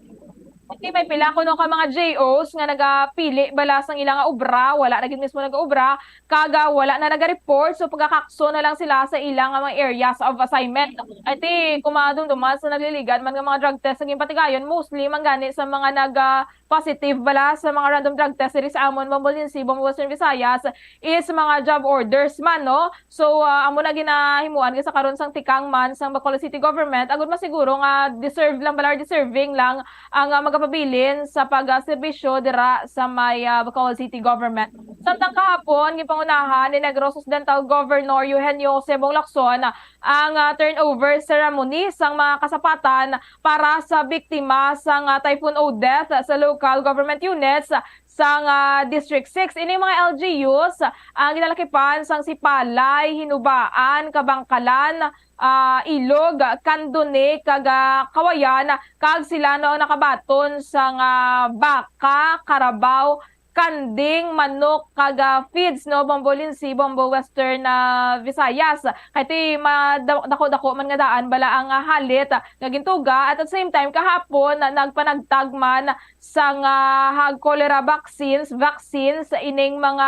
Kay may pila kuno ka mga J Os nga nagapili bala sang ila nga obra, wala na gid mismo nag-obra, kag, ah, wala na naga-report, so pagakakso na lang sila sa ila nga mga areas of assignment. Ay ti, kung madumduman sa nagliligad man nga mga drug test sa ginpatigayon, mostly man gani sa mga nag, ah, positive bala sa mga random drug test diri sa amon, Bombo Lindsay, Bombo Western Visayas, is mga job orders man, no? So, ah, amo na ginahimuan sa karon sang tikang man sang Bacolod City Government, agud masiguro nga deserve lang bala or deserving lang ang, ah, magapabilin sa pagserbisyo dira sa may, ah, Bacolod City Government. Samtang kahapon, ginpangunahan ni Negros Occidental Governor Eugenio Jose Bong Lacson ang, ah, turnover ceremony sang mga kasapatan para sa biktima sang, ah, Typhoon Odette sa local government units sang, ah, District six. Ini mga L G Us ang ginalakipan sang Sipalay, Hinubaan, Kabangkalan, ah, Ilog, Candone, kag, ah, Kawayan, kag sila no ang nakabaton sang, ah, baka, karabaw, kanding, manok, kag, ah, feeds, no, Bombo Lindsay, Bombo Western, ah, Visayas. Kay ti ma-, da-, dako-dako man nga daan bala ang, ah, halit, ah, nga gintuga. At at the same time, kahapon, na-, nagpanagtag man sang, ah, hag cholera vaccines, vaccines ining mga,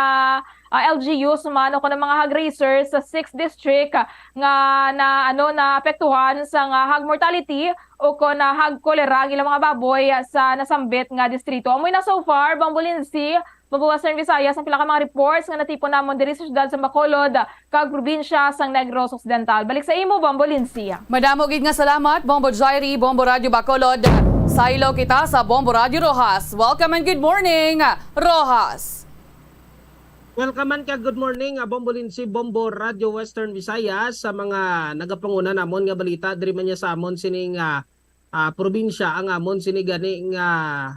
ah, L G Us man o kuno mga hag raisers sa sixth district, ah, nga na, ano, naapektuhan sang, ah, hag mortality o kon, ah, hag cholera ang ilang mga baboy, ah, sa nasambit nga distrito. Amoy na so far, Bombo Lindsay, Bombo Western Visayas, ang pila ka mga reports nga natipon namon diri sa siyudad sa Bacolod kag probinsya sang Negros Occidental. Balik sa imo, Bombo Lindsay. Madamo gid nga salamat, Bombo Jairi, Bombo Radyo Bacolod. Saylo kita sa Bombo Radyo Roxas. Welcome and good morning, Roxas. Welcome man kag good morning, ah, Bombo Lindsay, Bombo Radyo Western Visayas, sa mga nagapanguna namon nga balita diri man niya sa amon sining, ah, ah, probinsya ang amon sini gani nga,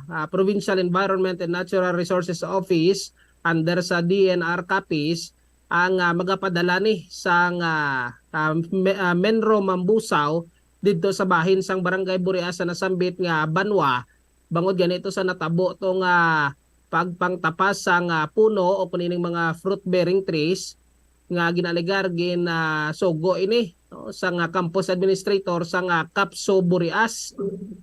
ah, Provincial Environment and Natural Resources Office under sa D N R Capiz ang, ah, magapadala ni sang, ah, ah, Me-, ah, Menro Mambusao didto sa bahin sang Barangay Burias sa nasambit nga banwa, bangod gani to sa natabo to nga, pagpangtapas sang, ah, puno o kung ining mga fruit-bearing trees nga ginaalegar gin, ah, sugo ini, no, sang, ah, campus administrator sang, ah, CAPSU Burias.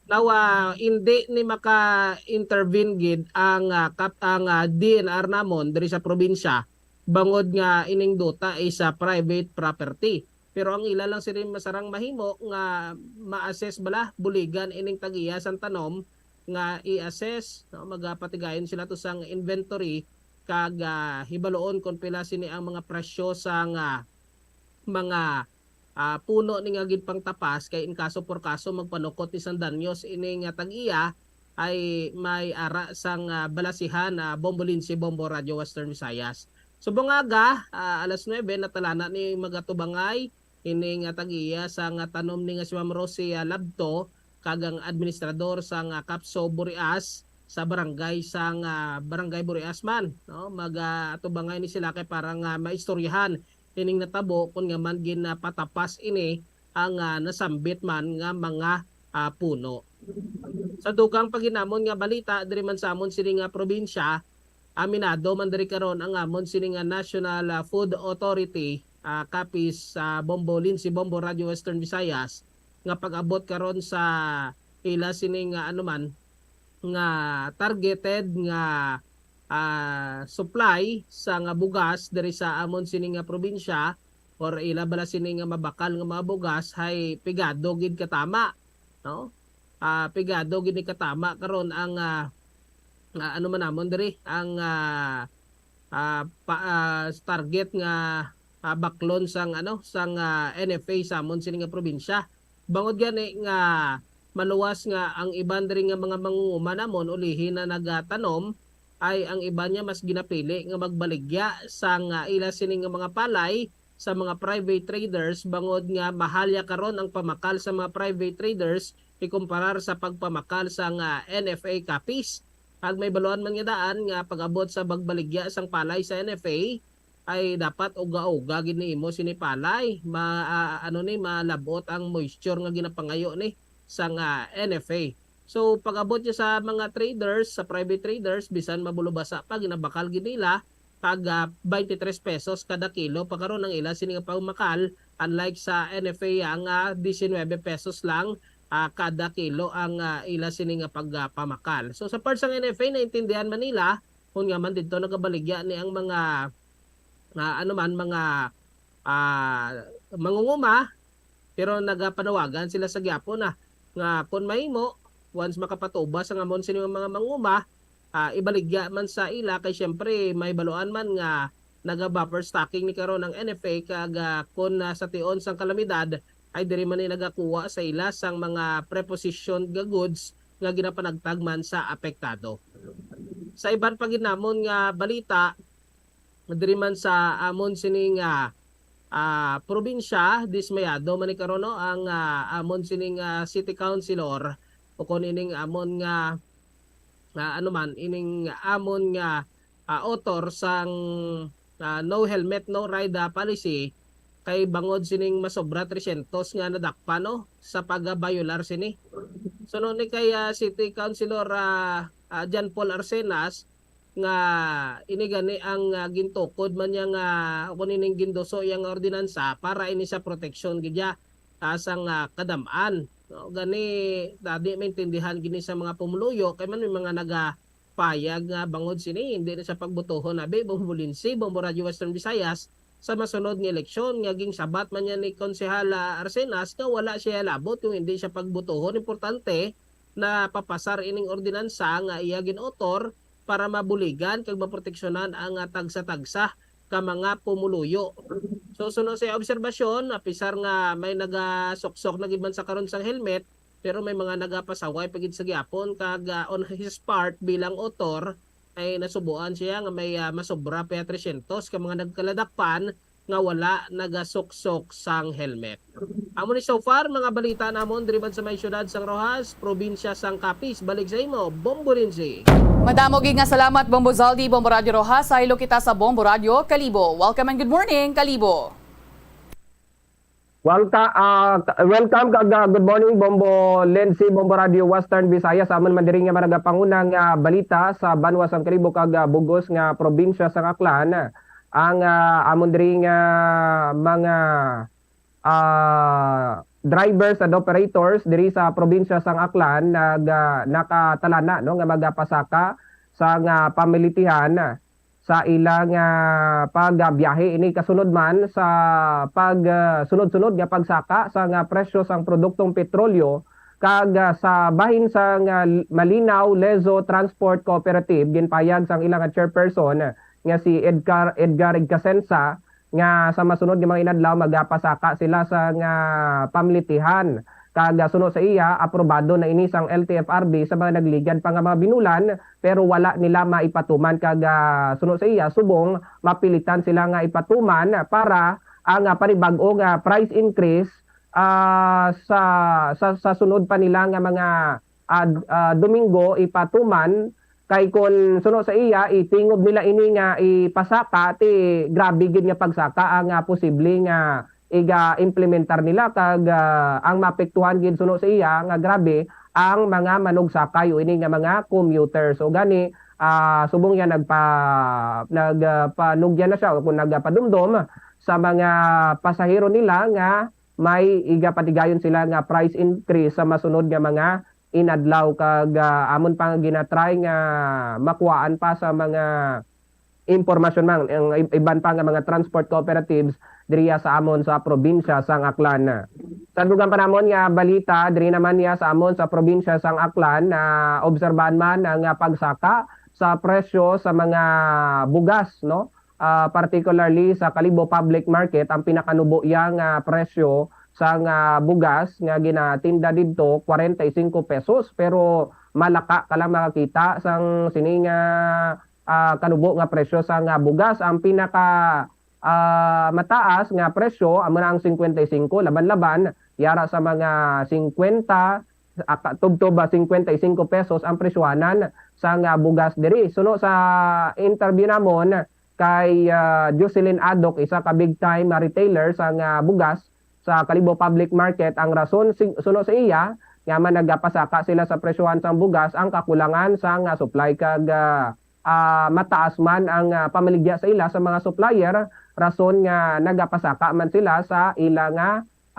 Now, ah, hindi ni maka-intervene gid ang, ah, kap-, ang, ah, D N R namon diri sa probinsya bangod nga ining duta is, ah, private property. Pero ang ila lang sini masarang mahimo nga ma-assess bala, buligan ining tag-iya sang tanom nga i-assess, no? Magapatigayon sila to sang inventory kag, ah, hibaluon kon pila sini ang mga presyo sang, ah, mga, ah, puno ni nga ginpangtapas, kay in kaso por kaso magpanukot ni sang danyos ini nga tag-iya ay may ara sang, ah, balasihan, ah, Bombolinsi, Bombo Radio Western Visayas. Subong nga aga, ah, alas nuebe, natalana ni magatubangay ini nga tag-iya sang tanom ni nga si Ma'am Rosie, ah, Labto, kag ang administrador sang, ah, CAPSU Burias sa barangay sang, ah, Barangay Burias man, no? Mag, ah, atubangay ni sila kay para nga maistoryahan ining natabo, kun nga man ginapatapas ini ang, ah, nasambit man nga mga, ah, puno. Sa dugang pa gid namon nga balita diri man sa amon sini nga probinsya, aminado man diri karon ang amon sini nga National, ah, Food Authority, ah, CAPES, sa Bombo Lindsay, Bombo Radio Western Visayas, nga pag-abot karon sa ila sini nga, ano man, nga targeted nga, ah, supply sa nga bugas diri sa amon sini nga probinsya, or ila bala sini nga mabakal nga mga bugas, hay pigado gid katama, no? Ah, pigado gid ni katama karon ang, ah, ah, ano man namon diri, ang, ah, ah, pa, ah, target nga, ah, baklon sang, ano, sang, ah, N F A sa amon sini nga probinsya. Bangod gani nga maluwas nga ang iban diri nga mga mangunguma namon ulihi na nagatanom, ay ang iban niya mas ginapili nga magbaligya sang, ah, ila sini nga mga palay sa mga private traders, bangod nga mahal ya karon ang pamakal sa mga private traders ikumparar sa pagpamakal sang, ah, N F A copies. Kag may baluan man nga daan nga pag-abot sa pagbaligya sang palay sa N F A, ay dapat uga-uga gid ni imo sini palay. Ma-, ah, ano ni, malab-ot ang moisture nga ginapangayo ni sang, ah, N F A. So, pag-abot niya sa mga traders, sa private traders, bisan mabulubasa pa, ginabakal gid nila kag, ah, twenty-three pesos kada kilo pa karon ang ila sini nga pamakal, unlike sa N F A, ah, nga diecinuebe pesos lang, ah, kada kilo ang, ah, ila sini nga pag, ah, pamakal. So, sa part sang N F A, naintindihan man nila, kun nga man didto nagabaligya ni ang mga, ah, ano man, mga, ah, mangunguma, pero nagapanawagan sila sa gyapon na nga kun mahimo, once makapatubas ang amon sini nga mga manguma, ah, ibaligya man sa ila, kay siyempre may baluan man nga naga-buffer stocking ni karon ang N F A, kag, ah, kun, ah, sa tion sang kalamidad ay diri man ni nagakuha sa ila sang mga prepositioned nga goods nga ginapanagtag man sa apektado. Sa iban pa gid namon nga balita, diri man sa amon sini nga, ah, probinsya, dismayado man ni karon, no, ang, ah, amon sini nga city councilor, o kon ining amon nga, ah, ano man, ining amon nga, ah, author sang, ah, no helmet, no ride, ah, policy, kay bangod sining masobra tresyentos nga nadakpan, no, sa pagbayolar sini. Suno ni kay, ah, City Councilor, ah, ah, John Paul Arcenas, nga ini gani ang, ah, gintukod man niya nga, o kung ining ginduso iya nga ordinansa para ini sa proteksyon gid ya, ah, sang, ah, kadam-an, no? Gani, dadi maintindihan gini sa mga pumuluyo, kay man may mga nagapayag nga bangod sini, hindi na siya pagbutuhon, abi, Bombo Lindsay, Bombo Radio Western Visayas, sa masunod nga eleksyon, nga ginsabat man niya ni Konsehal, ah, Arcenas nga wala siya labot kung hindi siya pagbutuhon. Importante na papasar ining ordinansa nga iya gin-author para mabuligan kag maproteksyonan ang, ah, tagsa-tagsa ka mga pumuluyo. So, suno sa iya obserbasyon, apisar nga may nagasuksok na gid man sa karon sang helmet, pero may mga nagapasaway pa gid sa gihapon kag, ah, on his part bilang author, ay nasubuan siya nga may, ah, masobra pa tresyentos ka mga nagkaladakpan nga wala nagasuksok sang helmet. Amo ni so far, mga balita namon diri man sa may siyudad sang Roxas, probinsya sang Capiz. Balik sa imo, Bombo Lindsay. Madamo gid nga salamat, Bombo Zaldi, Bombo Radio Roxas. Sa Ilokita sa Bombo Radio, Kalibo. Welcome and good morning, Kalibo. Welcome, ah, welcome kag, ah, good morning, Bombo Lindsay, Bombo Radio Western Visayas. Sa amon man diri nga maragapanguna nga balita sa banwa sang Kalibo kag, ah, bugos nga probinsya sang Aklan. Ang, ah, amon diri nga mga, ah, drivers and operators diri sa probinsya sang Aklan nag, ah, nakatalana, no, nga magapasaka sang, ah, pamilitihan sa ilang, ah, pagbiyahe. Ini kasunod man sa pag, ah, sunod-sunod nga pagsaka sang, ah, presyo sang produktong petrolyo kag, ah, sa bahin sang, ah, Malinaw Lezo Transport Cooperative, ginpayag sang ilang, ah, chairperson nga si Edgar, Edgar Igcasensa nga sa masunod nga mga inadlaw magapasaka sila sang, ah, pamilitihan. Kag, ah, suno sa iya, aprobado na ini sang L T F R B sa mga nagligad pa nga mga binulan, pero wala nila maipatuman kag, ah, suno sa iya, subong mapilitan sila nga ipatuman para ang, ah, panibag-o nga price increase, ah, sa, sa, sa sunod pa nila nga mga, ah, ah, Domingo ipatuman, kay kon suno sa iya, itingob nila ini nga ipasaka, ti grabe gid nga pagsaka ang, ah, posible nga iga-implementar nila kag, ah, ang maapektuhan gid suno sa iya nga grabe ang mga manugsakay o ini nga mga commuter. So gani, ah, subong yan nagpa-, nag, ah, panugyan na siya o kung nagpadumdom sa mga pasahero nila nga may igapatigayon sila nga price increase sa masunod nga mga inadlaw kag, ah, amon pa nga ginatry nga makuhaan pa sa mga impormasyon man ang ib-, iban pa nga mga transport cooperatives diriya sa amon sa probinsya sang Aklan. Sa dugang pa namon nga balita, diri naman niya sa amon sa probinsya sang Aklan, na obserbahan man ang, ah, pagsaka sa presyo sa mga bugas, no? Ah, particularly sa Kalibo Public Market, ang pinakanubo iya nga presyo sang, ah, bugas nga ginatinda didto, kwarenta y singko pesos, pero malaka ka lang makakita sang sini nga, ah, kanubo nga presyo sang, ah, bugas. Ang pinaka, ah, mataas nga presyo amo na ang singkwenta y singko, laban-laban yara sa mga singkwenta, ah, ka-, tubtob, ah, singkwenta y singko pesos ang presyohanan sang, ah, bugas diri. Suno sa interview namon kay, ah, Jocelyn Adok, isa ka big time, ah, retailer sang, ah, bugas sa Kalibo Public Market, ang rason sig-, suno sa iya nga man nagapasaka sila sa presyohan sang bugas ang kakulangan sang, ah, supply kag, ah, ah, mataas man ang, ah, pamaligya sa ila sa mga supplier, rason nga nagapasaka man sila sa ila nga,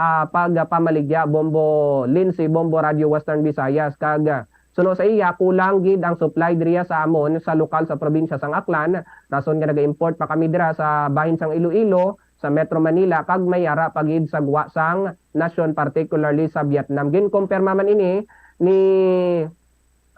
ah, pagpamaligya, Bombo Lindsay, Bombo Radio Western Visayas. Kag, ah, suno sa iya, kulang gid ang supply diriya sa amon sa lokal sa probinsya sang Aklan, rason nga naga-import pa kami dira sa bahin sang Iloilo, sa Metro Manila, kag may ara pa gid sa gwa sang nasyon, particularly sa Vietnam. Ginkumpirma man ini ni,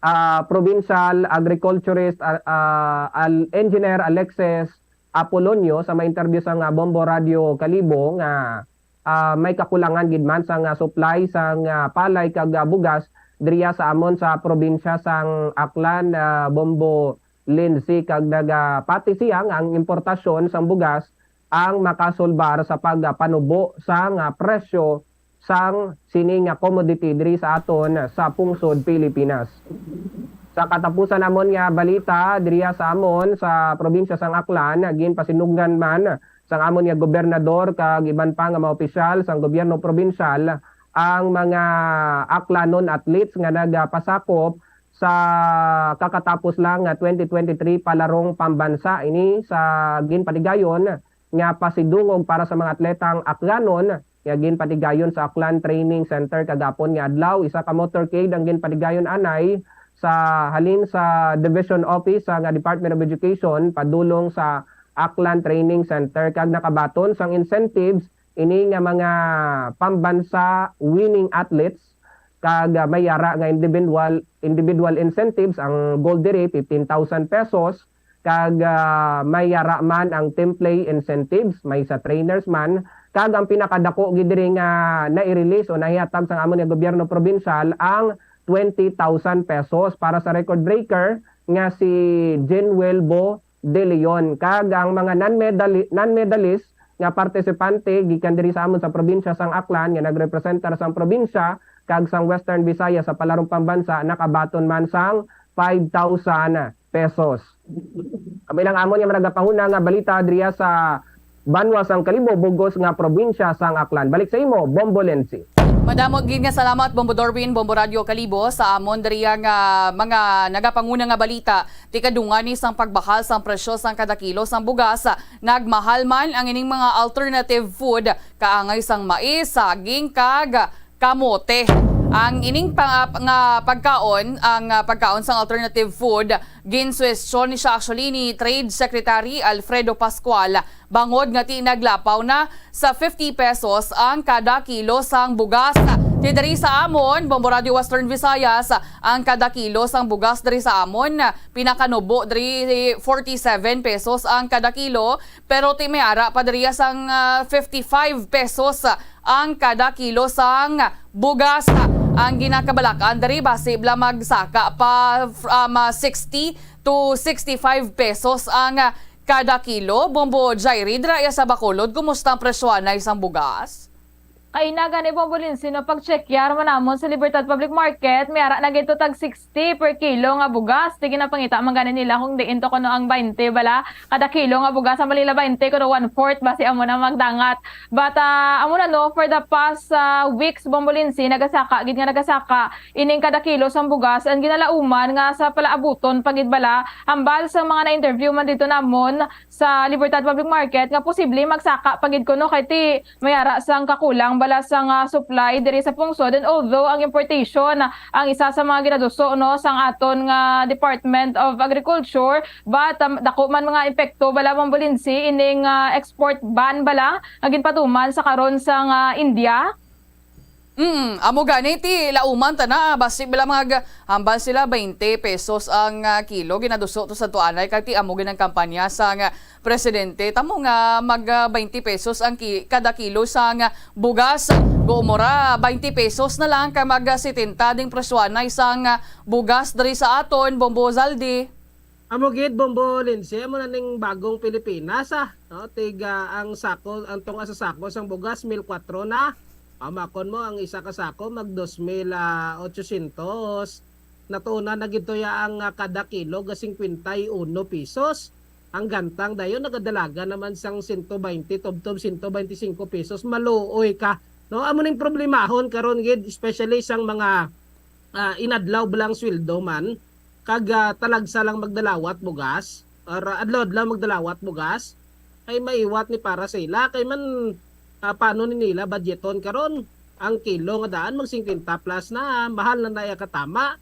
ah, Provincial Agriculturist, ah, ah, Al-, Engineer Alexis Apolonio sa may interview sa nga Bombo Radio Kalibo nga, ah, may kakulangan gid man sa nga supply sa nga palay kag, ah, bugas diriya sa amon sa probinsya sang Aklan, ah, Bombo Lindsay, kag nagapati siya nga ang importasyon sang bugas ang makasulbar sa pagpanubo sang, ah, presyo sang sini nga commodity diri sa aton sa pungsod Pilipinas. Sa katapusan namon nga balita, diriya sa amon sa probinsya sang Aklan, ginpasinugdan man sang amon nga gobernador kag iban pa nga mga opisyal sang gobyerno probinsyal ang mga Aklanon athletes nga nagapasakop sa kakatapos lang nga twenty twenty-three Palarong Pambansa. Ini sa ginpatigayon nga pasidungog para sa mga atletang Aklanon nga ginpatigayon sa Aklan Training Center kagapon nga adlaw. Isa ka motorcade ang ginpatigayon anay sa, halin sa Division Office sa nga Department of Education padulong sa Aklan Training Center, kag nakabaton sang incentives ini nga mga pambansa winning athletes, kag, ah, may yara nga individual, individual incentives. Ang gold diri, fifteen thousand pesos, kag, ah, may yara man ang team play incentives, may sa trainers man, kag ang pinakadako gid diri nga nai-release o nahihatag sang amon nga gobyerno probinsyal ang twenty thousand pesos para sa record breaker nga si Jinwell Bo De Leon, kag ang mga non-medali-, non-medalist nga partisipante gikan diri sa amon sa probinsya sang Aklan nga nagrepresentar sang probinsya kag sang Western Visayas sa Palarong Pambansa nakabaton man sang five thousand pesos. Kami lang amon nga managapahuna nga balita diriya sa banwa sang Kalibo, bug-os nga probinsya sang Aklan. Balik sa imo, Bombo Lindsay. Madamo gid nga salamat, Bombo Dorwin, Bombo Radyo Kalibo, sa amon diriya nga mga nagapanguna nga balita. Ti kadungan ni sang pagbahal sang presyo sang kada kilo sang bugas, nagmahal man ang ining mga alternative food, kaangay sang mais, saging, kag kamote. Ang ining pa-, nga pagkaon, ang, ah, pagkaon sang alternative food, ginsuwestyon ni siya actually ni Trade Secretary Alfredo Pascual, bangod nga ti naglapaw na sa fifty pesos ang kada kilo sang bugas. Ti diri sa amon, Bombo Radio Western Visayas, ang kada kilo sang bugas diri sa amon, pinakanubo diri forty-seven pesos ang kada kilo, pero ti may ara pa diri sang, ah, fifty-five pesos ang kada kilo sang bugas. Ang ginakabalak-an diri, basi bala magsaka pa, um, sixty to sixty-five pesos ang kada kilo. Bombo Jairi, dira iya sa Bacolod, kumusta ang presyo anay sang bugas? Kay na gani, Bombo Lindsay, no, pag-checkyar man namon sa Libertad Public Market, may ara na gid to tag sixty per kilo nga bugas. Ti ginapangita man gani nila kung diin to kuno ang twenty bala kada kilo nga bugas, ang balila twenty kuno one-fourth, basi amo na magdangat. But, ah, amo na, no, for the past, ah, weeks, Bombo Lindsay, nagasaka gid nga nagasaka ining kada kilo sang bugas, ang ginalauman nga sa palaabuton pa gid bala, hambal sa mga na-interview man dito namon sa Libertad Public Market, nga posible magsaka pa gid kuno kay ti may ara sang kakulang bala sang, ah, supply diri sa pungsod. And although ang importation, ah, ang isa sa mga ginaduso, no, sang aton nga Department of Agriculture, but, um, dako man mga epekto bala, Bombo Lindsay, ining, ah, export ban bala nga ginpatuman sa karon sang, ah, India. Mm, amo gani ti lauman ta na, basi bala mag-, hambal sila twenty pesos ang, ah, kilo, ginaduso to sa tuanay, kay ti amo gid ang kampanya sang, ah, presidente, tamo nga mag, ah, twenty pesos ang ki-, kada kilo sang, ah, bugas. Gumo ra, twenty pesos na lang kay mag, ah, setenta ding presyo anay sang, ah, bugas diri sa aton, Bombo Zaldi. Amo gid, Bombo Lindsay, amo na ning bagong Pilipinas, ah, no? Tiga ang sako, ang tunga sa sako sang bugas, mil kwatro na. Pamakon mo, ang isa ka sako mag dos mil, ah, ochocientos. Natuna na gid to ya ang, ah, kada kilo ga cincuenta y uno pesos. Ang gantang dayon nagadalagan naman sang sento baynte, tubtob sento baynte singko pesos. Maluoy ka, no? Amo ning problemahon karon gid, especially sang mga, ah, inadlaw bala ang sweldo man, kag, ah, talagsa lang magdalawat bugas, or, ah, adlaw-adlaw magdalawat bugas, ay maiwat ni para sa ila. Kay man, ah, paano ni nila budgeton karon? Ang kilo nga daan mag singkwenta plus na, mahal na na iya katama.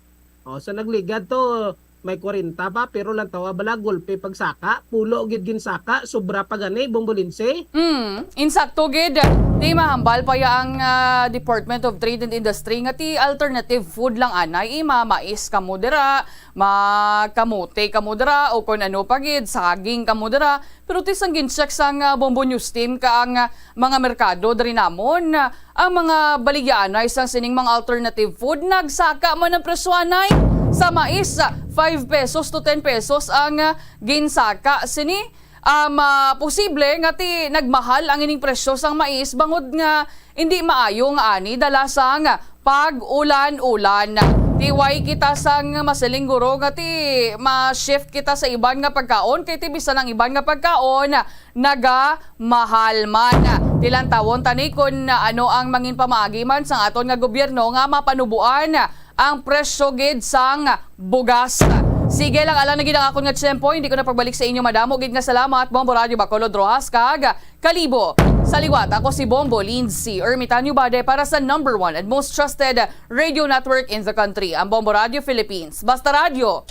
O, sa nagligad to, may kwarenta pa, pero lantawa bala, gulpi pagsaka, pulo gid ginsaka, sobra pa gani, Bombo Lindsay. Mm, insakto gid. Ti mahambal pa ya ang, ah, Department of Trade and Industry nga ti alternative food lang anay, ima mais kamo dira, ma-, kamote kamo dira, o kon ano pa gid, saging kamo dira. Pero ti sang gin-check sang, ah, Bombo News Team ka ang, ah, mga merkado diri namon, ah, ang mga baligyaanay sang sining mga alternative food, nagsaka man ang presyo anay. Sa mais, ah, five pesos to ten pesos ang, ah, ginsaka sini. Um, ah, posible nga ti nagmahal ang ining presyo sang mais bangod nga indi maayo nga ani dala sang pag-ulan-ulan. Ti way kita sang masiling guro nga ti ma-shift kita sa iban nga pagkaon, kay ti bisan ang iban nga pagkaon nagamahal man. Ti lantawon ta ni kon ano ang mangin pamaagi man sang aton nga gobyerno nga mapanuboan ang presyo gid sang bugas. Sige lang, alang na gid ang akon nga tiyempo, hindi ko na pagbalik sa inyo. Madamo gid nga salamat, Bombo Radio Bacolod, Roxas, kag Kalibo. Sa liwat, ako si Bombo Lindsay Ermitanio Bade para sa number one and most trusted radio network in the country, ang Bombo Radio Philippines. Basta Radyo,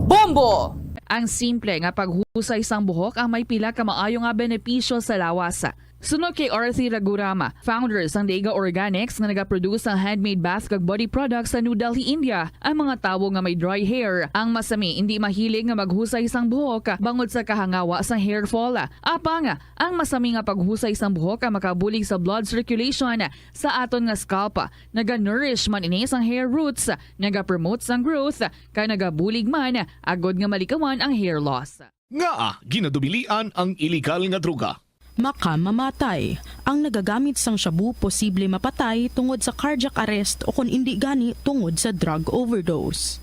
Bombo! Ang simple nga paghusay sang buhok ang may pila ka maayo nga benepisyo sa lawas. Suno kay Arthi Ragurama, founder sang Dega Organics nga nagaproduce sang handmade bath kag body products sa New Delhi, India, ang mga tawo nga may dry hair, ang masami indi mahilig nga maghusay sang buhok bangod sa kahangawa sang hair fall. Apang, ang masami nga paghusay sang buhok ang makabulig sa blood circulation sa aton nga scalp. Naga-nourish man ini sang hair roots, nagapromote sang growth, kag nagabulig man agod nga malikawan ang hair loss. Ngaa ginadubilian ang iligal nga droga? Makamamatay. Ang nagagamit sang shabu posible mapatay tungod sa cardiac arrest o kon indi gani tungod sa drug overdose.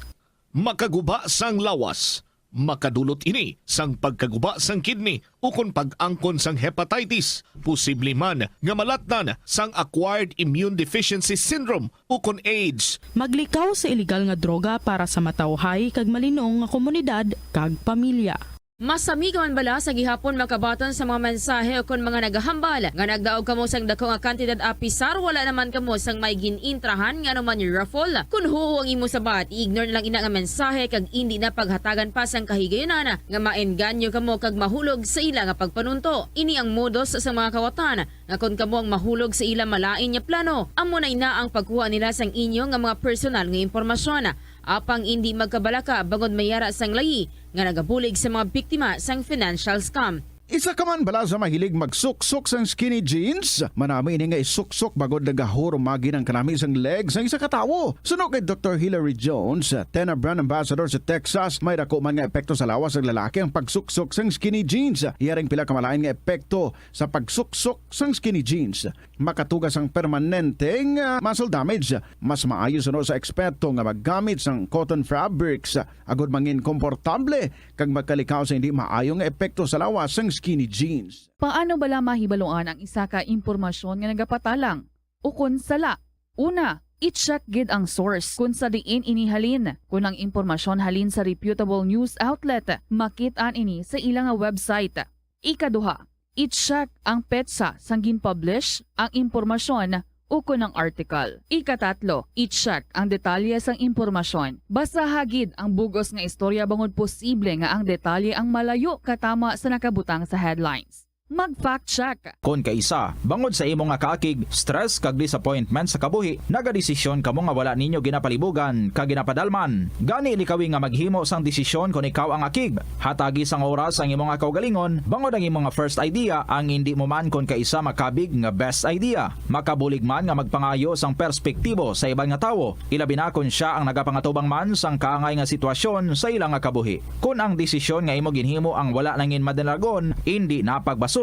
Makaguba sang lawas. Makadulot ini sang pagkaguba sang kidney ukon pag-angkon sang hepatitis, posible man nga malatnan sang acquired immune deficiency syndrome ukon AIDS. Maglikaw sa iligal nga droga para sa matawhay kag malinong nga komunidad kag pamilya. Masami ka man bala sa gihapon makabaton sa mga mensahe ukon mga nagahambal nga nagdaog kamo sang dako nga kantidad apisar wala naman kamo sang may gin-intrahan nga anuman raffle? Kon huo ang imo sabat, i-ignore na lang ina nga mensahe kag indi na paghatagan pa sang kahigayunan nga maengganyo kamo kag mahulog sa ila nga pagpanunto. Ini ang modus sa mga kawatan nga kon kamo ang mahulog sa ila malain nga plano, amo na ina ang pagkuha nila sang inyo nga mga personal nga impormasyon. Apang indi magkabalaka bangod may yara sang layi nga nagabulig sa mga biktima sang financial scam. Isa ka man bala sa mahilig magsuksok sang skinny jeans? Manami ini nga isuksok bangod nagahurumagi ang kanami sang leg sang isa ka tawo. Suno kay Doktor Hilary Jones, Tena Brand Ambassador sa Texas, may dako man nga epekto sa lawas sang lalaki ang pagsuksok sang skinny jeans. Yaring pila ka malain nga epekto sa pagsuksok sang skinny jeans. Makatuga sang permanente nga muscle damage. Mas maayo suno sa eksperto nga maggamit sang cotton fabrics agod mangin komportable kag makalikaw sa hindi maayo nga epekto sa lawas sang skinny jeans. Paano bala mahibaluan ang isa ka impormasyon nga nagapatalang ukon sala? Una, i-check gid ang source kon sa diin ini halin. Kon ang impormasyon halin sa reputable news outlet, makit-an ini sa ila nga website. Ikaduha, i-check ang petsa sang gin-publish ang impormasyon ukon ang article. Ikatatlo, i-check ang detalye sang impormasyon. Basaha gid ang bug-os nga istorya bangod posible nga ang detalye ang malayo katama sa nakabutang sa headlines. Mag-fact check. Kon kaisa, bangod sa imo nga kaakig, stress kag disappointment sa kabuhi, nagadesisyon kamo nga wala ninyo ginapalibugan kag ginapadalman. Gani likawi nga maghimo sang desisyon kon ikaw ang akig. Hatagi sang oras ang imo nga kaugalingon, bangod ang imo nga first idea ang indi mo man kon kaisa makabig nga best idea. Makabulig man nga magpangayo sang perspektibo sa iban nga tawo, ilabi na kon sia ang nagapangatubang man sang kaangay nga sitwasyon sa ila nga kabuhi. Kon ang desisyon nga imo ginhimo ang wala nangin madalagon, indi na pagbasulon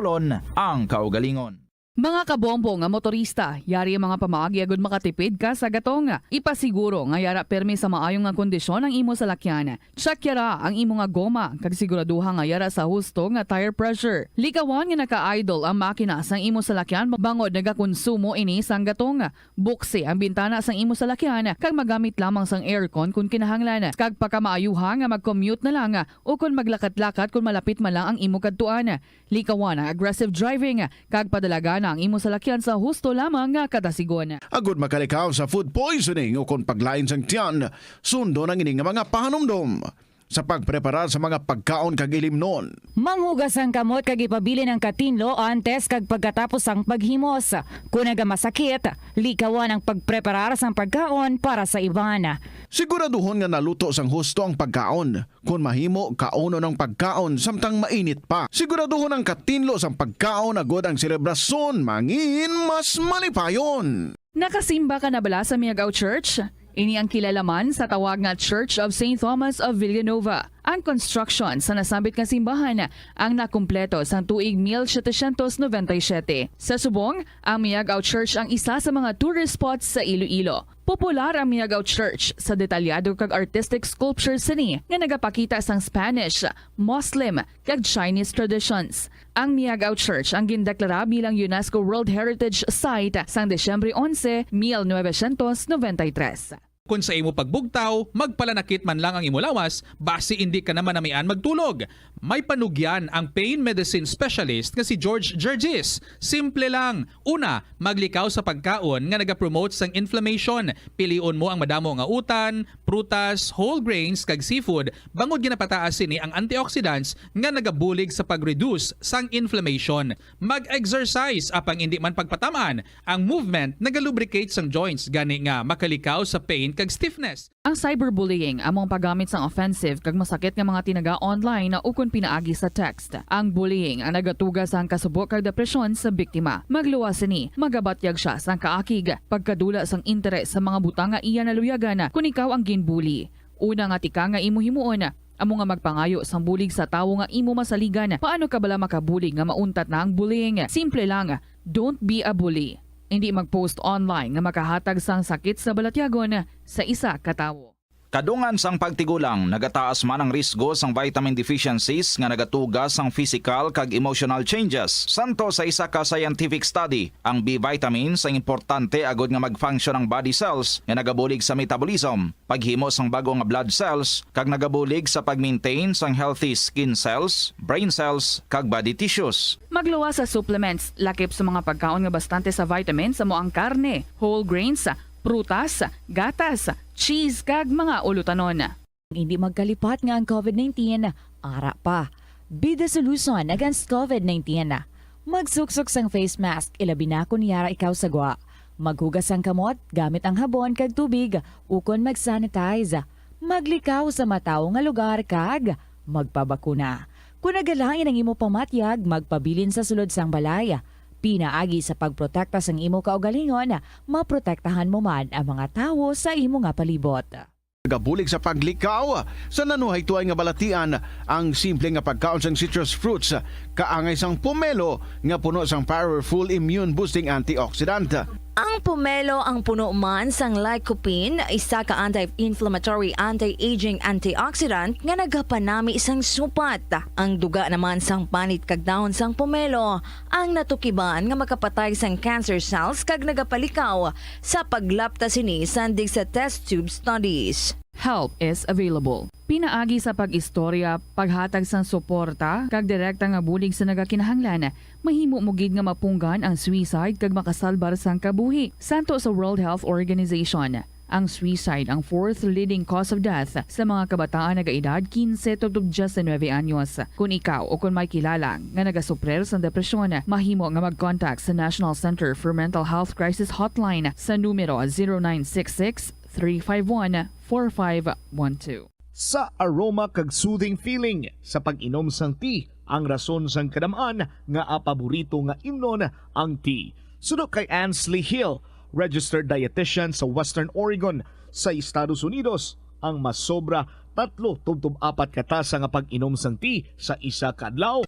ang kaugalingon. Mga kabombo nga motorista, yari ang mga pamaagi agud makatipid ka sa gatong. Ipasiguro nga yara permi sa maayo nga kondisyon ang imo salakyan. Check yara ang imo nga goma kag siguraduha nga yara sa husto nga tire pressure. Likawan nga naka-idle ang makina sang imo salakyan bangod nagakonsumo ini sang gatong. Buksi ang bintana sang imo salakyan kag magamit lamang sang aircon kon kinahanglan. Kag pakamaayuha nga mag-commute na lang o kon maglakat-lakat kon malapit man lang ang imo kadtuan. Likawan ang aggressive driving, kag padalagana ang imo salakyan sa husto lamang nga kadasigon. Agud makalikaw sa food poisoning o kon paglain sang tiyan, sundon ang ini nga mga pahanumdom sa pagpreparar sa mga pagkaon kag ilimnon. Manghugas ang kamot kag ipabilin ang katinlo antes kag pagkatapos sang paghimos. Kon nagamasakit, likawan ang pagpreparar sang pagkaon para sa iban. Siguraduhon nga naluto sang husto ang pagkaon. Kon mahimo, kaunon ang pagkaon samtang mainit pa. Siguraduhon ang katinlo sang pagkaon agud ang selebrasyon mangin mas malipayon. Nakasimba ka na bala sa Miagao Church? Ini ang kilala man sa tawag nga Church of Saint Thomas of Villanova. Ang construction sa nasambit nga simbahan ang nakumpleto sang tuig mil setecientos noventa y siete. Sa subong, ang Miagao Church ang isa sa mga tourist spots sa Iloilo. Popular ang Miagao Church sa detalyado kag artistic sculptures sini nga nagapakita sang Spanish, Muslim, kag Chinese traditions. Ang Miagao Church ang gindeklara bilang UNESCO World Heritage Site sang Disyembre onse, mil novecientos noventa y tres. Kon sa imo pagbugtaw, magpalanakit man lang ang imo lawas, basi indi ka na manamian magtulog. May panugyan ang pain medicine specialist nga si George Gergis. Simple lang. Una, maglikaw sa pagkaon nga nagapromote sang inflammation. Pilion mo ang madamo nga utan, prutas, whole grains, kag seafood, bangod ginapataas sini ang antioxidants nga nagabulig sa pag-reduce sang inflammation. Mag-exercise, apang indi man pagpatam-an, ang movement nagalubricate sang joints, gani nga makalikaw sa pain kag stiffness. Ang cyberbullying amo ang paggamit sang offensive kag masakit nga mga tinaga online ukon pinaagi sa text. Ang bullying ang nagatuga sang kasubo kag depresyon sa biktima. Magluwas sini, magabatyag sia sang kaakig, pagkadula sang interes sa mga butang nga iya naluyagan kon ikaw ang ginbully. Una nga tikang nga imo himuon amo nga magpangayo sang bulig sa tawo nga imo masaligan. Paano ka bala makabulig nga mauntat na ang bullying? Simple lang, don't be a bully. Indi mag-post online nga makahatag sang sakit sa balatyagon sa isa ka tawo. Kadungan sang pagtigulang, nagataas man ang risgo sang vitamin deficiencies nga nagatuga sang physical kag emotional changes. Santo sa isa ka scientific study, ang B vitamins ang importante agod nga mag-function ang body cells nga nagabulig sa metabolism, paghimo sang bag-o nga blood cells, kag nagabulig sa pag-maintain sang healthy skin cells, brain cells, kag body tissues. Magluwas sa supplements, lakip sa mga pagkaon nga bastante sa vitamins, amo ang karne, whole grains, prutas, gatas, cheese, kag mga ulutanon. Hindi magkalipat nga ang covid nineteen ara pa. Be the solution against covid nineteen. Magsuksok sang face mask, ilabi na kon yara ikaw sa gwa. Maghugas sang kamot gamit ang habon kag tubig, ukon mag-sanitize. Maglikaw sa matawo nga lugar kag magpabakuna. Kon nagalain ang imo pamatyag, magpabilin sa sulod sang balay. Pinaagi sa pagprotekta sang imo kaugalingon, maprotektahan mo man ang mga tawo sa imo nga palibot. Nagabulig sa paglikaw sa nanuhay tuay nga balatian ang simple nga pagkaon sang citrus fruits, kaangay sang pomelo nga puno sang powerful immune boosting antioxidant. Ang pomelo ang puno man sang lycopene, isa ka anti-inflammatory, anti-aging antioxidant nga nagapanami sang supat. Ang duga naman sang panit kag dahon sang pomelo ang natukiban nga makapatay sang cancer cells kag nagapalikaw sa paglapta sini sandig sa test tube studies. Help is available. Pinaagi sa pag-istorya, paghatag sang suporta, kag direkta nga bulig sa nagakinahanglan, mahimo mo gid nga mapunggan ang suicide kag makasalbar sang kabuhi. Santo sa World Health Organization, ang suicide ang fourth leading cause of death sa mga kabataan nagaedad quince tubtob diyes nuebe anyos. Kon ikaw o kon may kilala nga nagasuprir sang depresyon, mahimo nga mag-contact sa National Center for Mental Health Crisis Hotline sa numero zero nine six six, three five one, four five one two. Sa aroma kag soothing feeling sa pag-inom sang tea, ang rason sang kadam-an nga paborito nga imnon ang tea. Suno kay Ansley Hill, registered dietitian sa Western Oregon sa Estados Unidos, ang masobra tatlo tubtob apat ka tasa nga pag-inom sang tea sa isa ka adlaw.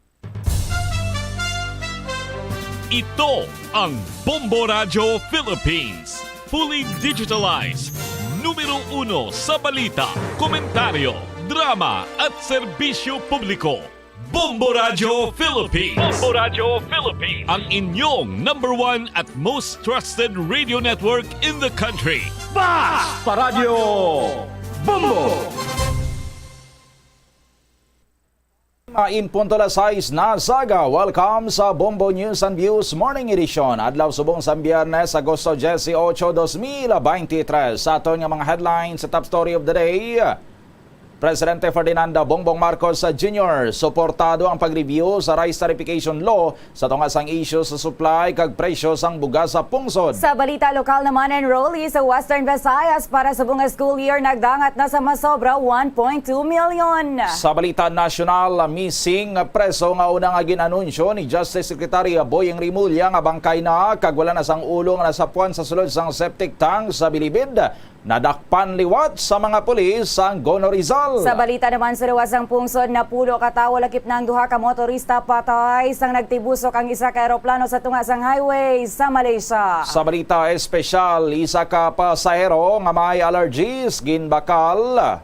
Ito ang Bombo Radyo Philippines. Fully digitalized. Numero uno sa balita, komentaryo, drama at serbisyo publiko. Bombo Radyo Philippines. Bombo Radyo Philippines. Ang inyong number one at most trusted radio network in the country. Basta Radyo Bombo! In punto las sais na sa aga. Welcome sa Bombo News and Views Morning Edition. Adlaw subong sang Biyernes, Agosto dieciocho, dos mil veintitrés. Sa aton nga mga headlines sa top story of the day, Presidente Ferdinand Bongbong Marcos Junior suportado ang pag-review sa rice tariffication law sa tunga sang isyu sa supply kag presyo sang bugas sa pungsod. Sa balita lokal naman, enrollees sa Western Visayas para subong nga school year nagdangat na sa masobra one point two million. Sa balita nasyonal, missing preso nga una nga gin-anunsyo ni Justice Secretary Boying Remulla nga bangkay na kag wala na sang ulo nga nasapuan sa sulod sang septic tank sa Bilibid. Nadakpan liwat sa mga pulis sang Gono Rizal. Sa balita naman sa luwas sang pungsod, napulo ka tawo, lakip na ang duha ka motorista, patay sang nagtibusok ang isa ka eroplano sa tunga sang highway sa Malaysia. Sa balita espesyal, isa ka pasahero nga may allergies ginbakal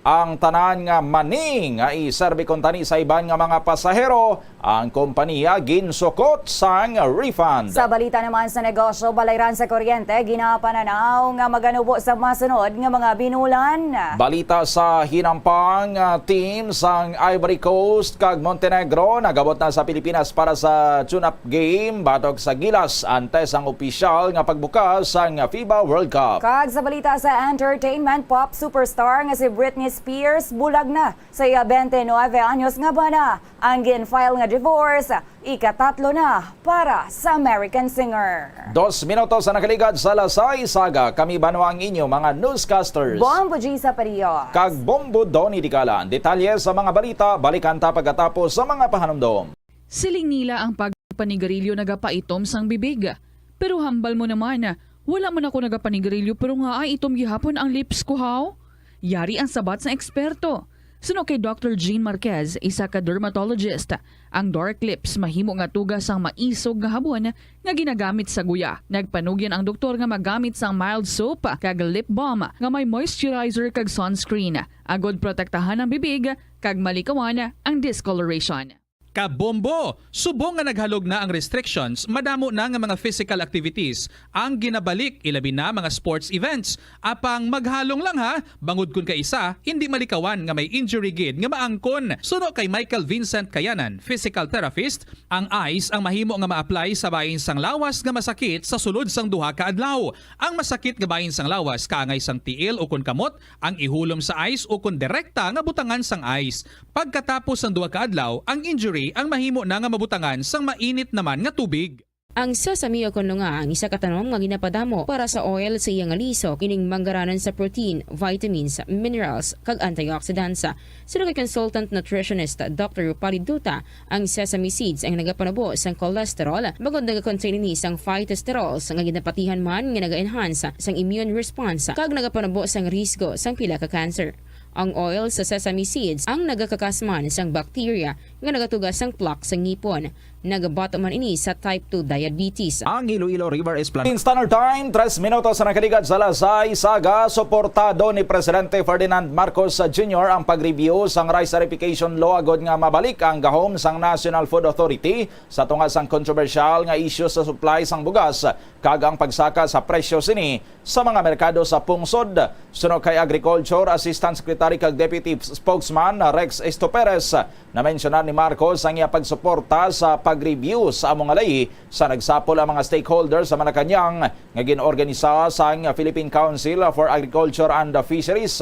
ang tanan nga mani nga i-serve kuntani sa iban nga mga pasahero, ang kompanya ginsukot sang refund. Sa balita naman sa negosyo, balayran sa kuryente, ginapananaw nga maganubo sa masunod nga mga binulan. Balita sa hinampang, ah, team sang Ivory Coast kag Montenegro nagabot na sa Pilipinas para sa tune-up game batok sa Gilas antes ang opisyal nga pagbukas sang fiba World Cup. Kag sa balita sa entertainment, pop superstar nga si Britney Spears bulag na sa iya twenty-nine anyos nga bana. Ang gin-file nga divorce, ikatatlo na para sa American singer. Dos minutos ang nakaligad sa alas sais sa aga. Kami banwa ang inyo mga newscasters, Bombo G sa Parillos kag Bombo Donny Dicala. Ang detalye sa mga balita, balikan ta pagkatapos sa mga pahanumdom. Siling nila ang pagpanigarilyo nagapaitom sang bibig. Pero hambal mo naman, wala man ako nagapanigarilyo pero nga ay itom gihapon ang lips ko, haw? Yari ang sabat sang eksperto. Suno kay Doctor Jean Marquez, isa ka dermatologist, ang dark lips mahimo nga tuga sang maisog nga habon nga ginagamit sa guya. Nagpanugyan ang doktor nga magamit sang mild soap kag lip balm nga may moisturizer kag sunscreen, agod protektahan ang bibig kag malikawan ang discoloration. Kabombo! Subong nga naghalog na ang restrictions, madamo na nga mga physical activities ang ginabalik, ilabi na mga sports events. Apang maghalong lang ha, bangod kun kaisa hindi malikawan nga may injury gid nga maangkon. Suno kay Michael Vincent Kayanan, physical therapist, ang ice ang mahimo nga ma-apply sa bahin sang lawas nga masakit sa sulod sang duha ka adlaw. Ang masakit nga bahin sang lawas kaangay sang tiil ukon kamot ang ihulom sa ice ukon direkta nga butangan sang ice. Pagkatapos sang duha ka adlaw, ang injury ang mahimo na nga mabutangan sang mainit naman nga tubig. Ang sesame o kon lunga ang isa ka tanom nga ginapadamo para sa oil sa iya nga liso, kining manggaranon sa protein, vitamins, minerals, kag antioxidants. Suno kay consultant nutritionist Doctor Rupali Duta, ang sesame seeds ang nagapanubo sang cholesterol, bangod nagakontain ini sang phytosterols nga ginapatihan man nga naga-enhance sang immune response kag nagapanubo sang risgo sang pila ka cancer. Ang oil sa sesame seeds ang nagakakas man sang bacteria nga nagatuga sang plaque sa ngipon, nagabato man ini sa type two diabetes. Ang Iloilo River is plan- In Standard Time, tres minutos na nakaligad sa alas sais, aga, suportado ni Presidente Ferdinand Marcos Junior ang pag-review sang rice certification law agod nga mabalik ang gahom sang National Food Authority sa tunga sang kontrobersyal nga isyu sa supply sang bugas kag ang pagsaka sa presyo sini sa mga merkado sa pungsod. Suno kay Agriculture Assistant Secretary kag Deputy Spokesman Rex Esto Perez, namensyonar ni Marcos ang iya pagsuporta sa pag-review sa amo nga ley sa nagsapol ang mga stakeholder sa Malacañang nga gin-organisa sang Philippine Council for Agriculture and Fisheries.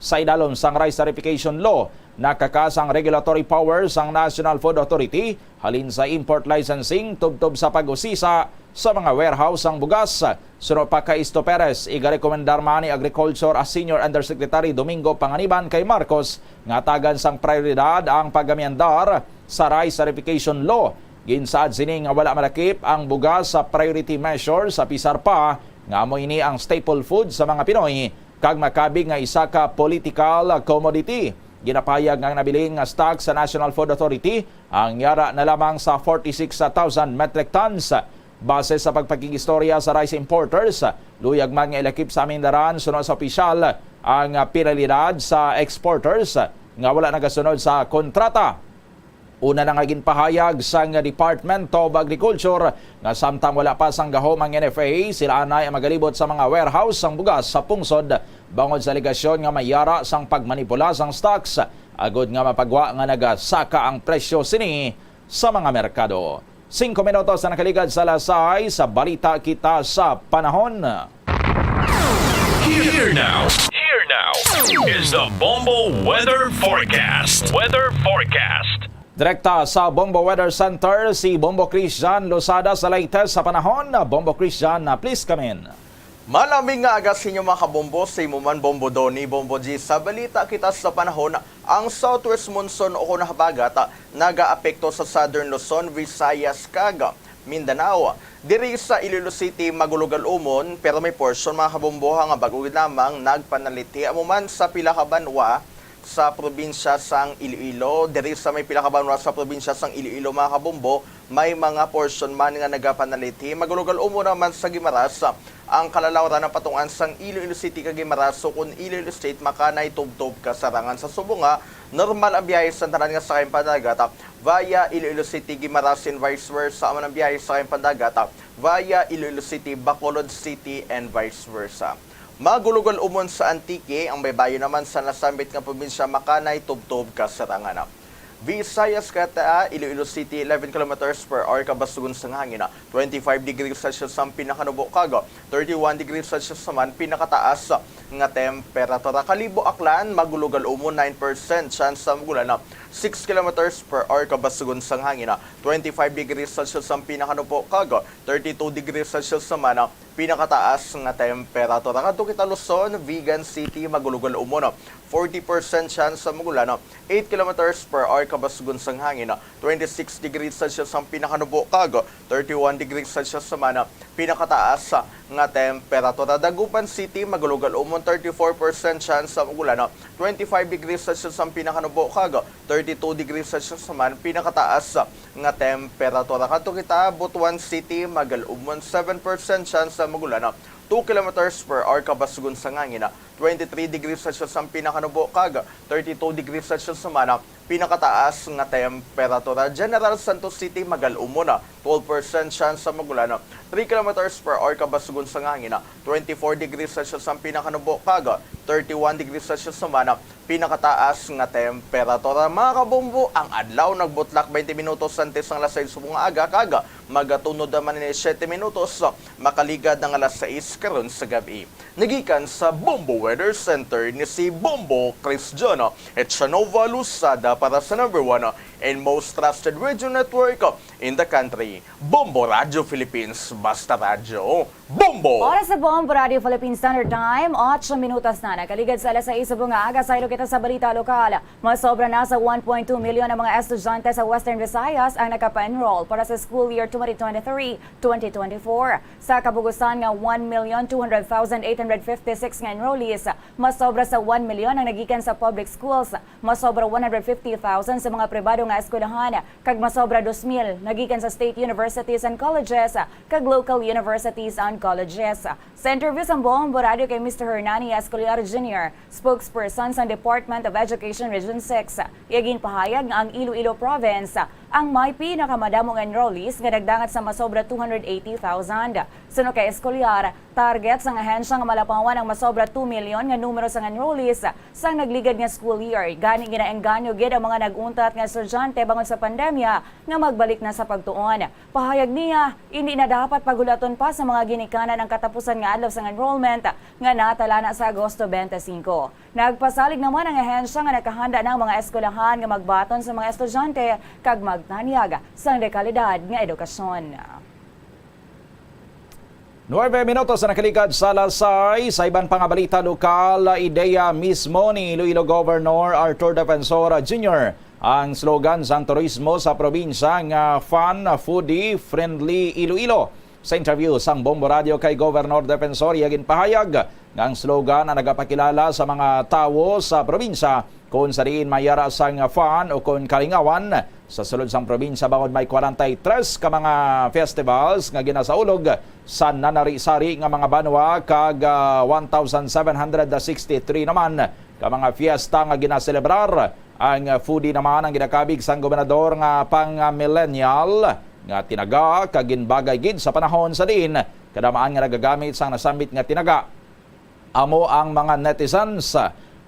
Sa idalom sang rice certification law, nakakas ang regulatory power sang National Food Authority halin sa import licensing tubtob sa pag-usisa sa mga warehouse sang bugas. Suno pa kay Isto Perez, igarekomendar man ni Agriculture as Senior Undersecretary Domingo Panganiban kay Marcos nga tagan sang prioridad ang pag-amyendar sa rice certification law. Ginsaad sini nga wala malakip ang bugas sa priority measure sa pisar pa nga amo ini ang staple food sa mga Pinoy kag makabig nga isa ka political commodity. Ginapahayag nga ang nabilin nga stock sa National Food Authority ang yara na lamang sa forty-six thousand metric tons. Base sa pagpakig-istorya sa rice importers, luyag man nga ilakip sa amindaran suno sa opisyal ang penalidad sa exporters nga wala nagasunod sa kontrata. Una na nga ginpahayag sang Department of Agriculture nga samtang wala pa sang gahom ang N F A, sila anay ang magalibot sa mga warehouse sang bugas sa pungsod bangod sa alegasyon nga may yara sang pagmanipula sang stocks agud nga mapagwa nga nagasaka ang presyo sini sa mga merkado. Singko minutos na nakaligad sa alas sais, sa balita kita sa panahon. Here now. Here now is the Bombo Weather Forecast. Weather Forecast. Direkta sa Bombo Weather Center, si Bombo Christian Losada sa latest sa panahon. Bombo Christian, please come in. Malamig nga aga sa inyo, mga kabombo, sa imo man, Bombo Donny, Bombo G. Sa balita kita sa panahon, ang southwest monsoon o kon habagat, ah, nagaapekto sa Southern Luzon, Visayas, kag Mindanao. Diri sa Iloilo City, magulogal umon, pero may portion, mga kabombo, nga bag-o gid lamang nagpanalithi. Amo man sa pila ka banwa sa probinsya sang Iloilo. Diri sa may pila ka banwa sa probinsya sang Iloilo, mga kabombo, may mga portion man nga nagapanalithi. Magulogal umon naman sa Guimaras, ang kalalawran nga patungan sang Iloilo City kag Guimaras, ukon Iloilo State, makanay tubtob kasarangan. Sa subong nga, normal ang biyahe sa tanan nga sakay pandagat via Iloilo City, Guimaras, and vice versa. Amo ang biyahe sa sakay pandagat via Iloilo City, Bacolod City, and vice versa. Magulogal umon sa Antique, ang baybayon naman sa nasambit nga probinsya makanay tubtob kasarangan. Visayas, Cainta, Iloilo City, eleven kilometers per hour kabasugon sang hangin, twenty-five degrees Celsius ang pinakanubo, kag thirty-one degrees Celsius naman pinakataas nga temperatura. Kalibo, Aklan, magulogal umon, nine percent chance sa magulan, six kilometers per hour kabasugon sang hangin, twenty-five degrees Celsius ang pinakanubo, kag thirty-two degrees Celsius naman pinakataas nga temperatura. Kadto kita Luzon, Vigan City, magulogal umon, forty percent chance sa magulan, eight kilometers per hour kabasgon sang hangin, twenty-six degrees Celsius ang pinakanubo, kag thirty-one degrees Celsius naman pinakataas nga temperatura. Dagupan City, Magalog, Al-Umon, thirty-four percent chance sa magulan, twenty-five degrees Celsius ang pinakanubo, kag thirty-two degrees Celsius naman pinakataas nga temperatura. Kadto kita, Butuan City, Magalumon, seven percent chance sa magulan, two kilometers per hour kabasgon sang hangin, twenty-three degrees Celsius ang pinakanubo, kag thirty-two degrees Celsius naman pinakataas nga temperatura. General Santos City, Magalumon, twelve percent chance sa magulan, three kilometers per hour kabasgon sang hangin, twenty-four degrees Celsius ang pinakanubo, kag thirty-one degrees Celsius naman pinakataas nga temperatura. Mga kabombo, ang adlaw nagbutlak twenty minutos antes sang alas sais subong nga aga, kag magatunod naman ini siyete minutos makaligad ang alas sais karon sa gab-i. Nagikan sa Bombo Weather Center ni si Bombo Cristiano Echanova Luzada para sa number one and most trusted radio network in the country, Bombo Radio Philippines. Basta Radyo, Bombo! Oras sa Bombo Radio Philippines Standard Time, otso minutos na nakaligad sa alas sais subong nga aga. Saylo kita sa balita lokal. Masobra na sa one point two million ang mga estudyante sa Western Visayas ang nakapa-enroll para sa school year twenty twenty-three twenty twenty-four. Sa kabugusan nga one million two hundred thousand eight hundred fifty-six nga enrollees, masobra sa one million ang nagikan sa public schools, masobra one hundred fifty thousand sa mga pribado nga eskwelahan, kag masobra dos mil nagikan sa state universities and colleges kag local universities and colleges. Sa interview sang Bombo Radio kay Mister Hernani Escoliar Junior, spokesperson sang Department of Education Region six, iya ginpahayag nga ang Iloilo Province ang may pinakamadamo nga enrollees nga nagdangat sa masobra two hundred eighty thousand. Suno kay Escoliar, target sang ahensya nga malapawan ang masobra two million nga numero sang enrollees sang nagligad nga school year. Gani, ginaengganyo gid ang mga nag-untat nga estudyante bangod sa pandemya nga magbalik na sa pagtuon. Pahayag niya, indi na dapat paghulaton pa sa mga ginikanan ang katapusan nga adlaw sang enrollment nga natala na sa Agosto twenty-five. Nagpasalig naman ang ahensya nga nakahanda na ang mga eskwelahan nga magbaton sa mga estudyante kag magtanyag sang dekalidad nga edukasyon. Nuebe minutos na nakaligad sa alas sais. Sa iban pa nga balita lokal, ideya mismo ni Iloilo Governor Arthur Defensor Junior ang slogan sang turismo sa probinsya nga Fun, Foodie, Friendly Iloilo. Sa interview sang Bombo Radio kay Governor Defensor, iya ginpahayag nga ang slogan ang nagapakilala sa mga tawo sa probinsya kon sa diin may ara sang fun o kon kalingawan. Sa sulod sang probinsya, bangod may kwarenta y tres ka mga festivals nga ginasaulog sa nanari-sari nga mga banwa, kag, ah, one thousand seven hundred sixty-three naman ka mga fiesta nga ginaselebrar. Ang, ah, foodie naman ang ginakabig sang gobernador nga pang-millennial nga tinaga, kag ginbagay gid sa panahon sa diin kadamaan nga nagagamit sang nasambit nga tinaga amo ang mga netizens.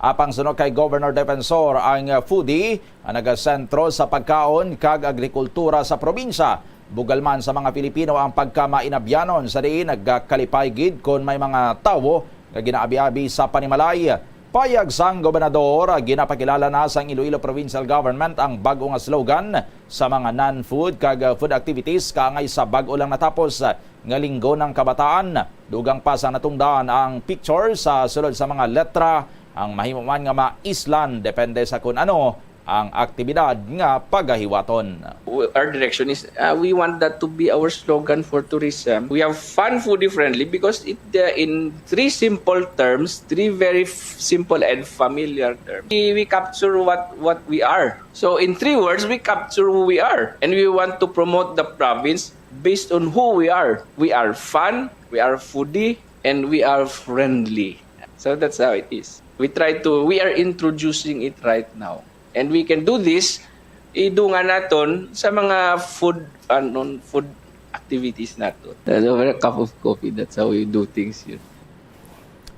Apang suno kay Governor Defensor, ang foodie ang nagasentro sa pagkaon kag agrikultura sa probinsya. Bugal man sa mga Pilipino ang pagkamainabyanon, sa diin nagakalipay gid kon may mga tawo nga ginaabi-abi sa panimalay. Payag sang gobernador, ginapakilala na sang Iloilo Provincial Government ang bag-o nga slogan sa mga non-food kag food activities kaangay sa bag-o lang natapos nga Linggo ng Kabataan. Dugang pa sang natungdan ang picture sa sulod sa mga letra, ang mahimo man nga maislan depende sa kun ano ang aktibidad nga pagahiwaton. Our direction is, uh, we want that to be our slogan for tourism. We have fun, foodie friendly because it, uh, in three simple terms, three very f-, simple and familiar terms, we, we capture what, what we are. So in three words, we capture who we are, and we want to promote the province based on who we are. We are fun, we are foodie, and we are friendly. So that's how it is. We try to, we are introducing it right now. And we can do this, idungan naton sa mga food, ano, food activities naton. Over a cup of coffee, that's how we do things here.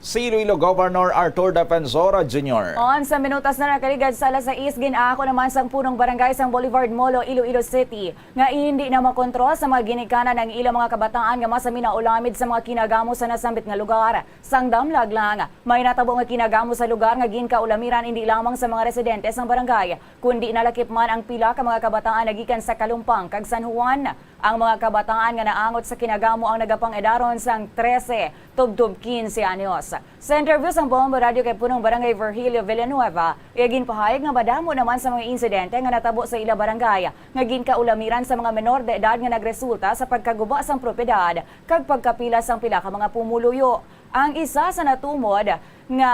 Si Iloilo Governor Arthur Defensor Junior. Onse minutos na nakaligad sa alas sais, gin-ako naman sang punong barangay sang Boulevard Molo, Iloilo City, nga hindi na makontrol sa mga ginikanan ang ilang mga kabataan nga masamin na ulamid sa mga kinagamo sa nasambit nga lugar. Sang damlag lang, may natabo nga kinagamo sa lugar nga ginkaulamiran indi lamang sa mga residente sang barangay, kundi nalakip man ang pila ka mga kabataan nagikan sa Kalumpang kag San Juan. Ang mga kabataan nga naangot sa kinagamo ang nagapang-edaron sang trese tubtob quince anyos. Sa interview sang Bombo Radio kay Punong Barangay Virgilio Villanueva, iya ginpahayag nga madamo naman sa mga insidente nga natabo sa ila barangay nga ginkaulamiran sa mga menor de edad nga nagresulta sa pagkaguba sang propiedad kag pagkapila sang pila ka mga pumuluyo. Ang isa sa natumod nga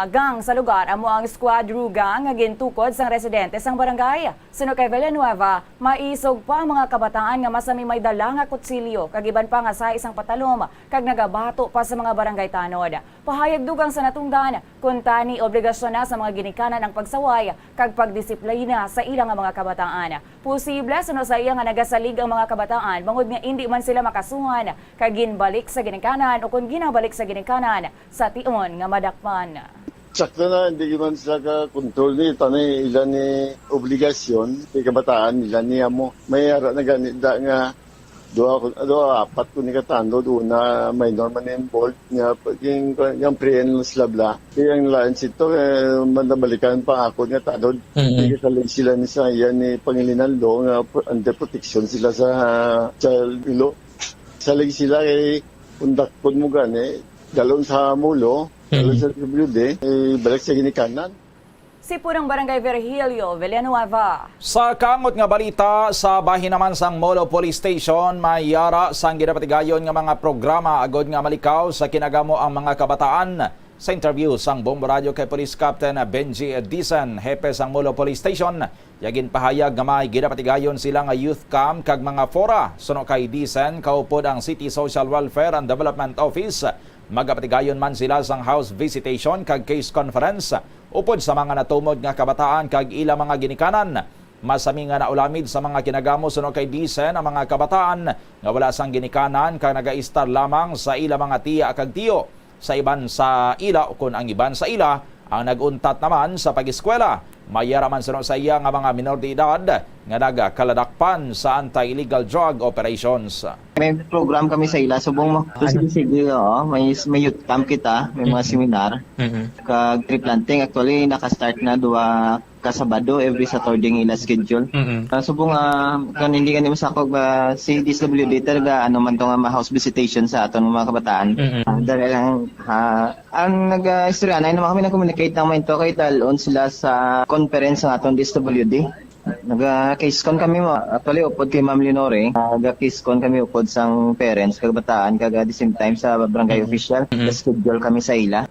gang sa lugar amo ang Squad Roo Gang nga gintukod sang residente sang barangay. Suno kay Villanueva, maisog pa ang mga kabataan nga masami may dala nga kutsilyo kag iban pa nga sahi sang patalom kag nagabato pa sa mga barangay tanod. Pahayag dugang sa natungdan, kuntani obligasyon na sa mga ginikanan ang pagsaway kag pagdisiplina sa ila nga mga kabataan. Posible suno sa iya nga nagasalig ang mga kabataan bangod nga indi man sila makasuhan kag ginbalik sa ginikanan o kon ginabalik sa ginikanan sa tion nga madakpan. Sakto na, hindi man sila ka-control ni, tanay ila ni obligasyon, kay kabataan nila ni amo. May ara na gani da nga duha, duha, apat ko ni katanod, una minor man involved nga paging, yung pre and sila bla. Kaya ang lain sito, eh, manabalikan pa ako nga tanod. Mm-mm. Hindi kasalig sila ni sa iya ni Pangilinan Law nga pro-, under protection sila sa child law. Salig sila kay kundakpon mo gani, dalon sa mulo, dalon Mm. sa W D, eh, balik sa ginikanan. Si Punong Barangay Virgilio Villanueva. Sa kaangot nga balita, sa bahin naman sang Molo Police Station, may yara sang ginapatigayon nga mga programa agod nga malikaw sa kinagamo ang mga kabataan. Sa interview sang Bombo Radio kay Police Captain Benji Dicen, hepe sang Molo Police Station, iya ginpahayag nga may ginapatigayon sila nga youth camp kag mga fora. Suno kay Dicen, kaupod ang City Social Welfare and Development Office, magapatigayon man sila sang house visitation kag case conference upod sa mga natumod nga kabataan kag ila mga ginikanan. Masami nga naulamid sa mga kinagamo suno kay Dicen ang mga kabataan nga wala sang ginikanan kag nagaistar lamang sa ila mga tiya kag tiyo. Sa iban sa ila, o kon ang iban sa ila, ang nag-untat naman sa pag-eskwela. May yara man suno sa iya nga mga minor de edad nga nagkaladakpan sa anti-illegal drug operations. May program kami sa ila, subong mo. Ah, ano? Sige, sige, oo. May, may youth camp kita, may mga Mm-mm. seminar. Mm-mm. Kag tree planting, actually, naka-start na duha ka Sabado, every Saturday ang ila schedule. Mm-mm. Ah, subong, ah, kan hindi gani masakog, ah, si D S W D talaga, ano man to nga ma-house visitation sa aton mga kabataan. Mm-mm. Ah, dali lang, ha, ang nag-, ah, istorya na, yun naman kami nag-communicate naman ito kay dalon sila sa conference sa aton D S W D. Naga-case con kami mo. Actually, upod kay Ma'am Lenore, naga-case con kami upod sang parents kag bataan kag at the same time sa barangay Mm-hmm. official. Mm-hmm. Schedule kami sa ila.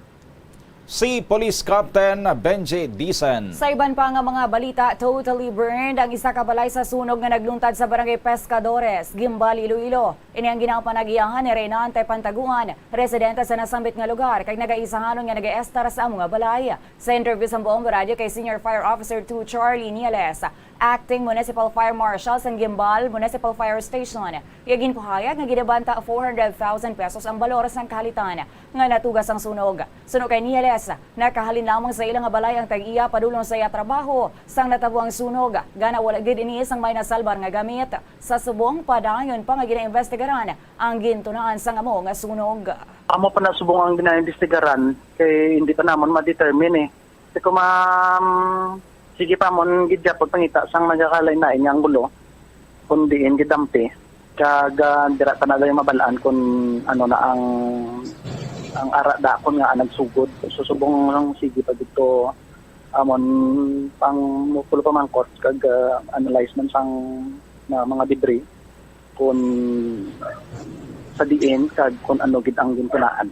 Si Police Captain Benji Dicen. Sa iban pa nga mga balita, totally burned ang isa ka balay sa sunog nga nagluntad sa Barangay Pescadores, Guimbal, Iloilo. Ini ang ginapanagiyahan ni Reynante Pantaguan, residente sa nasambit nga lugar, kag nagaisahanon nga nag-eestar sa amo nga balay. Sa interview sa Bombo Radio kay Senior Fire Officer two Charlie Niales, Acting Municipal Fire Marshal sang Guimbal Municipal Fire Station, iya ginpahayag nga ginabanta four hundred thousand pesos ang balor sang kahalitan nga natuga sang sunog. Suno kay Niales, nakahalin lamang sa ila nga balay ang tag-iya padulong sa iya trabaho sang natabo ang sunog, gana wala gid ini sang may nasalbar nga gamit. Sa subong, padayon pa nga ginaimbestigaran ang gintunaan sang amo nga sunog. Amo pa na subong ang ginaimbestigaran kay hindi pa namon ma-determine eh. Sa kuma-, sige pa mon gid gyapon pangita sang nagakalain-lain nga anggulo, kung diin gidampi, kag, ah, dira pa na dayon mabal-an kung ano na ang, ang ara dakon nga nagsugod. So, subong lang sige pa dito amon pang mupulo pamangkot kag, ah, analyze man sang na mga debris kung sa diin kag kung ano gid ang gintunaan.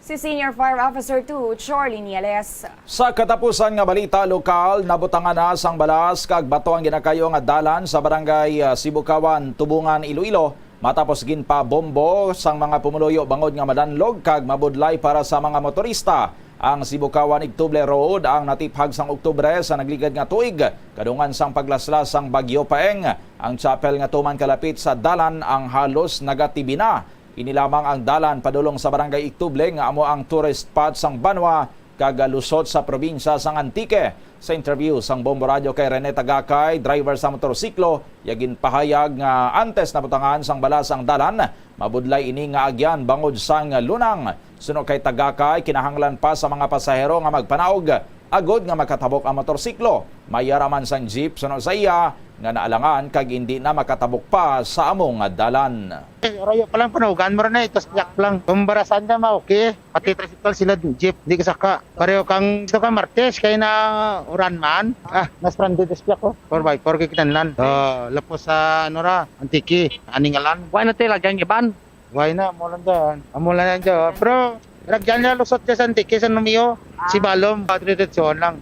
Si Senior Fire Officer two, Charlie Nieles. Sa katapusan nga balita lokal, nabutangan na sang balas kag bato ang ginakayo nga dalan sa barangay, ah, Sibukawan, Tubungan, Iloilo, matapos ginpabombo sang mga pumuluyo bangod nga madanlog kag mabudlay para sa mga motorista. Ang Sibukawan Igtuble Road ang natiphag sang Oktubre sa nagligad nga tuig, kadungan sang paglaslas sang Bagyo Paeng. Ang chapel nga tuman kalapit sa dalan ang halos nagatibi na. Ini lamang ang dalan padulong sa Barangay Igtuble nga amo ang tourist spot sang banwa kag lusot sa probinsya sang Antique. Sa interview sang Bombo Radio kay Rene Tagakay, driver sa motorsiklo, iya ginpahayag nga antes nabutangan sang balas ang dalan, mabudlay ini nga agyan bangod sang lunang. Suno kay Tagakay, kinahanglan pa sa mga pasahero nga magpanaog agod nga makatabok ang motorsiklo. May yara man sang jeep suno sa iya nga naalangan kag indi na makatabok pa sa amo nga dalan. Eh, rayo pa lang, panugan mo rin eh, tas yak lang. Kumbarasan na ma, okay. Pati tricycle sila, jeep, di kasaka. Pareho kang gusto ka Martes, kay na uran man. Ah, na-stranded sa piyak ko. Four by four kay kinahanglan. Ah, lapos sa, ano ra, Antique, Aningalan. Why na tayo lagyan iban? Why na, amo lang dyan. Amo lang yan dyan. Pero, lagyan niya lusot dyan sa Antique, sa Numio, si Balom, diretso lang.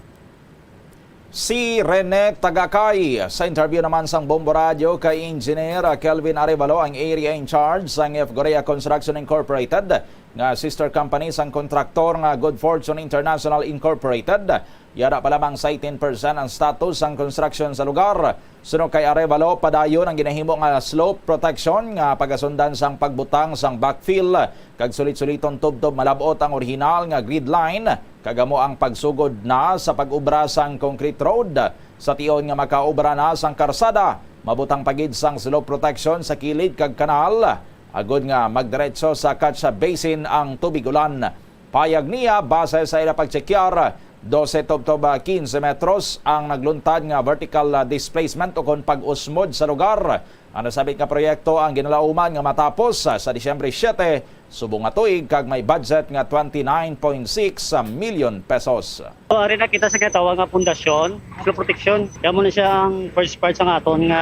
Si Rene Tagakay. Sa interview naman sang Bombo Radio kay Engineer Kelvin Arevalo, ang area in charge sang F Gorea Construction Incorporated, nga sister company sang kontraktor nga Good Fortune International Incorporated, yara pa lamang sa eighteen percent ang status sang construction sa lugar. Suno kay Arevalo, padayon ang ginahimo nga slope protection nga pagasundan sang pagbutang sang backfill kag sulit-suliton tubtob malab-ot ang orihinal nga grid line, kag amo ang pagsugod na sa pag-obra sang concrete road. Sa tion nga makaobra na sang karsada, mabutang pa gid sang slope protection sa kilid kag kanal, agod nga magdiretso sa catch basin ang tubig ulan. Payag niya, base sa ila pagtsekyar, dose tubtob quince metros ang nagluntad nga vertical displacement ukon pag-usmod sa lugar. Ang nasabit nga proyekto ang ginalauman nga matapos sa Disyembre siete subong nga tuig kag may budget nga twenty-nine point six million pesos. So, ari na kita sa ginatawag nga pundasyon, slope protection. Kaya mo na siya ang first part sa aton nga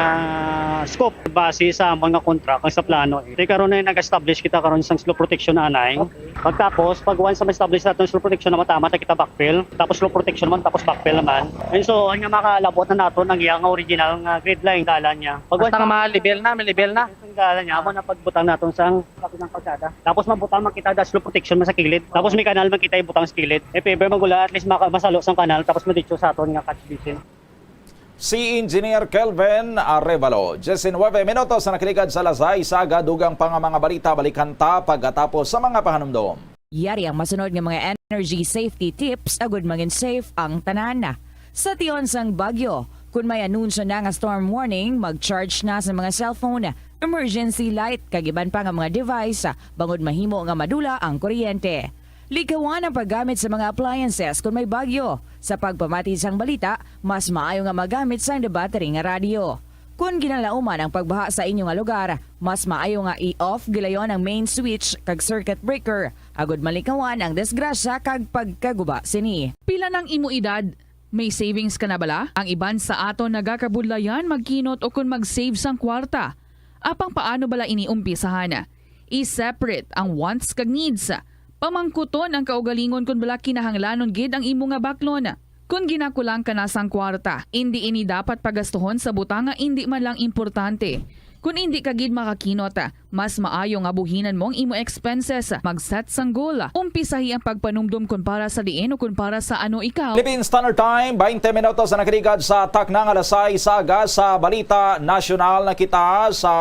scope base sa amon nga contract kag sa plano. Kay karon na nag-establish kita karon sang slope protection anay. Okay. Pagtapos, pag once ma-establish naton slope protection na matama ta kita backfill, tapos slope protection man, tapos backfill naman. And so, ang nga makalabot na naton ang iyang original nga grid line dalan niya. Pag once Basta nga ma-level na, may level na. Ang dalan niya, amo na pagbutang naton sang kapit ng kalsada. Tapos mabutang man kita da slope protection man sa kilid. Tapos may kanal man kita ibutang sa kilid. If ever magula, at least maka-, masalo sang kanal, tapos maditso sa aton nga catch basin. Si Engineer Kelvin Arevalo. Diyes nuwebe minutos na nakaligad sa alas sais sa aga, dugang pa nga mga balita, balikan ta pagkatapos sa mga pahanumdom. Yari ang masunod nga mga energy safety tips agud mangin safe ang tanan. Sa tion sang bagyo, kun may anunsyo na nga storm warning, mag-charge na sa mga cellphone, emergency light, kag iban pa nga mga device, bangod mahimo nga madula ang kuryente. Likawan ang paggamit sa mga appliances kun may bagyo. Sa pagpamati sang balita, mas maayo nga magamit sang battery nga radyo. Kon ginalauman ang pagbaha sa inyo nga lugar, mas maayo nga i-off gilayon ang main switch kag circuit breaker, agud malikawan ang disgrasya kag pagkaguba sini. Pila nang imo edad? May savings ka na bala? Ang iban sa aton nagakabudlayan magkinot o kon mag-save sang kwarta. Apang paano bala ini umpisahan? I-separate ang wants kag needs. Pamangkuton ang kaugalingon kon bala kinahanglanon gid ang imo nga baklon. Kon ginakulang ka na sang kwarta, indi ini dapat pagastuhon sa butang nga indi man lang importante. Kon indi ka gid makakinot, mas maayo nga buhinan mo ang imo expenses. Mag-set sang goal. Umpisahi ang pagpanumdom kon para sa diin o kon para sa ano ikaw. Philippine Standard Time, baynte minutos na nakaligad sa takna nga alas sais sa aga. Sa balita nasyonal, nakita sa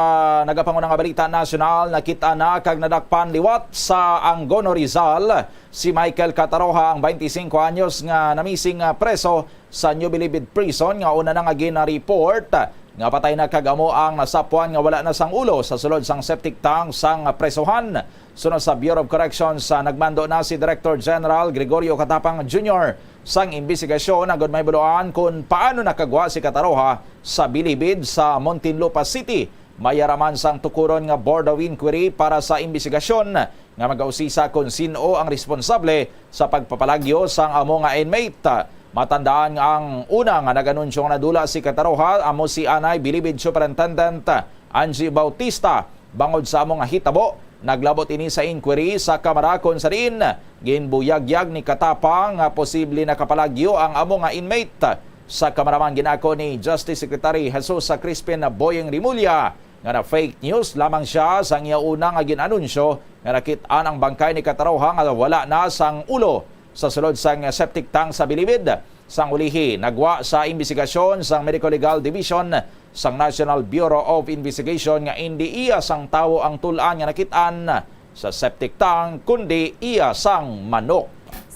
nagapanguna nga balita nasyonal, nakita na kag nadakpan liwat sa Angono, Rizal, si Michael Cataroja, ang twenty-cinco anyos nga na-missing nga preso sa New Bilibid Prison nga una na nga gina-report nga patay na, kag amo ang nasapwan nga wala na sang ulo sa sulod sang septic tank sang presohan. Sunod sa Bureau of Corrections, ah, nagmando na si Director General Gregorio Catapang Junior sang imbestigasyon agud mahibaluan kon paano nakagwa si Cataroja sa bilibid sa Muntinlupa City. May ara man sang tukuron nga Board of Inquiry para sa imbestigasyon nga magausisa kon sin-o ang responsable sa pagpapalagyo sang amo nga inmate. Matandaan nga ang una nga nag-anunsyo nga nadula si Cataroja amo si anay Bilibid Superintendent Angie Bautista. Bangod sa amo nga hitabo, naglabot ini sa inquiry sa Kamara, kon sa diin ginbuyagyag ni Catapang nga posible nakapalagyo ang amo nga inmate. Sa Kamara man, gin-ako ni Justice Secretary Jesus Crispin Boying Remulla nga na-fake news lamang siya sang iya una nga gin-anunsyo nga nakit-an ang bangkay ni Cataroja nga wala na sang ulo sa sulod sang septic tank sa bilibid. Sang ulihi, nagwa sa imbestigasyon sang Medico Legal Division sang National Bureau of Investigation nga indi iya sang tawo ang tul-an nga nakit-an sa septic tank, kundi iya sang manok.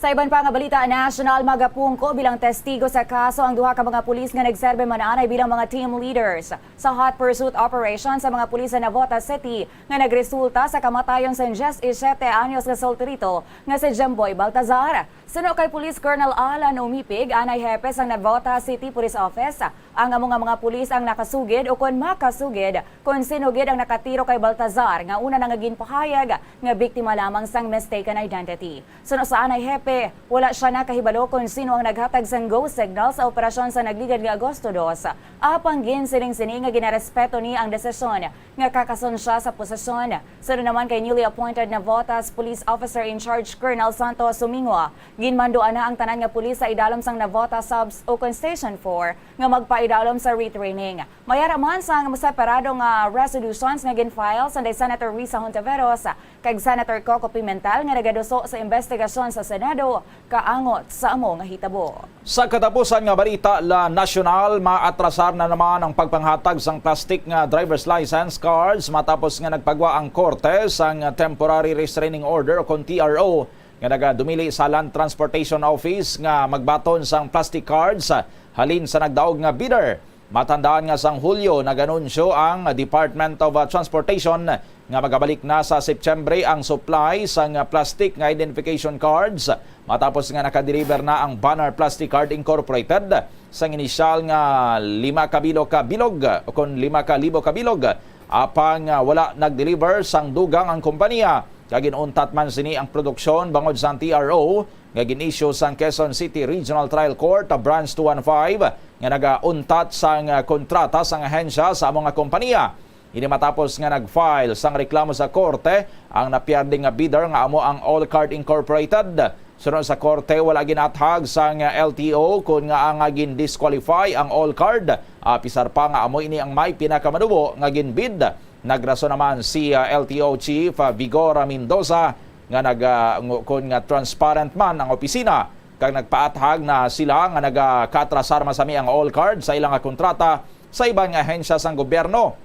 Sa iban pa nga balita nasyonal, magapungko bilang testigo sa kaso ang duha ka mga pulis nga nagserbe man anay bilang mga team leaders sa hot pursuit operation sa mga pulis sa Navotas City nga nagresulta sa kamatayon sang diyes y siyete anyos nga solterito nga si Jemboy Baltazar. Suno kay Police Colonel Alan Umipig, anay hepe sang Navotas City Police Office, ang amo nga mga pulis ang nakasugid o kon makasugid kon sino gid ang nakatiro kay Baltazar nga una na nga ginpahayag nga biktima lamang sang mistaken identity. Suno sa anay hepe, wala sia nakahibalo kon sino ang naghatag sang go signal sa operasyon sa nagligad nga Agosto dos, apang ginsiling sini nga ginarespeto niya ang desisyon nga kakason siya sa posisyon. Suno naman kay newly appointed Navotas Police Officer in Charge Colonel Santos Sumingua, ginmanduan na ang tanan nga pulis sa idalom sang Navotas Subs o kon Station four nga magpaidalom sa retraining. May ara man sang separado nga resolutions nga gin-file sanday Senator Risa Hontiveros kag Senator Coco Pimentel nga nagaduso sa investigasyon sa Senado kaangot sa amo nga hitabo. Sa katapusan nga balita, la nasyonal, maatrasar na naman ang pagpanghatag sang plastic nga driver's license cards matapos nga nagpagwa ang korte sang temporary restraining order o kon T R O nga nagadumili sa Land Transportation Office nga magbaton sang plastic cards halin sa nagdaog nga bidder. Matandaan nga sang Hulyo nag-anunsyo ang Department of, uh, Transportation nga magabalik na sa Setyembre ang supply sang plastic nga identification cards matapos nga nakadeliver na ang Banner Plastic Card Incorporated sang inisyal nga lima ka bilo ka bilog o kon lima ka libo ka bilog, apang, uh, wala nag-deliver sang dugang ang kompanya, kag gin-untat man sini ang produksyon bangod sang T R O nga gin-issue sang Quezon City Regional Trial Court, uh, Branch two one five, nga nagauntat sang, ah, kontrata sang ahensya sa amo nga kompanya. Ini matapos nga nag-file sang reklamo sa korte ang napierde nga bidder nga amo ang All Card Incorporated. Suno sa korte, wala ginathag sang L T O kon ngaa nga gin-disqualify ang All Card, ah, apisar pa nga amo ini ang may pinakamanubo nga ginbid. Nagrason naman si, ah, L T O Chief, ah, Vigora Mendoza nga nag, ah, ngu-, kon nga transparent man ang opisina kag nagpaathag na sila nga nagakatrasar masami ang All Card sa ilang nga kontrata sa iban nga ahensya sang gobyerno.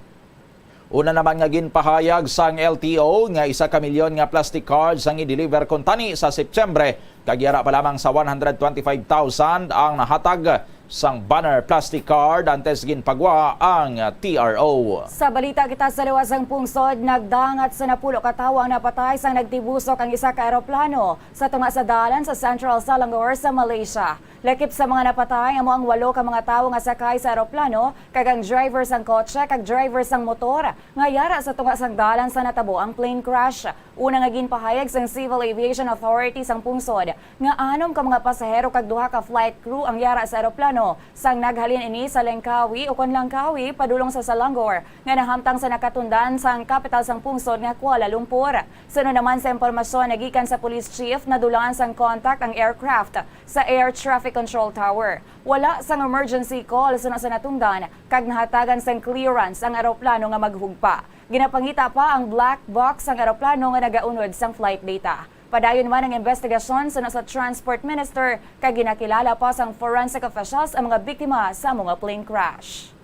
Una naman nga ginpahayag sang L T O nga isa ka milyon nga plastic cards ang i-deliver kuntani sa Setyembre, kag yara pa lamang sa one hundred twenty-five thousand ang nahatag sang Banner Plastic Card antes ginpagwa ang T R O. Sa balita kita sa luwas sang pungsod, nagdangat sa napulo ka tawo ang napatay sang nagtibusok ang isa ka eroplano sa tunga sa dalan sa Central Selangor sa Malaysia. Lakip sa mga napatay amo ang walo ka mga tawo nga sakay sa eroplano, kag ang driver sang kotse kag driver sang motor nga yara sa tunga sang dalan sa natabo ang plane crash. Una nga ginpahayag sang Civil Aviation Authority sang pungsod nga anom ka mga pasahero kag duha ka flight crew ang yara sa eroplano sang naghalin ini sa Langkawi o kon Langkawi padulong sa Selangor nga nahamtang sa nakatundan sang kapital sang pungsod nga Kuala Lumpur. Suno naman sa impormasyon nga gikan sa police chief, nadulaan sang contact ang aircraft sa Air Traffic Control Tower. Wala sang emergency call suno sa natundan kag nahatagan sang clearance ang eroplano nga maghugpa. Ginapangita pa ang black box sang eroplano nga nagaunod sang flight data. Padayon man ang investigasyon suno sa Transport Minister kag ginakilala pa sang forensic officials ang mga biktima sa amo nga plane crash.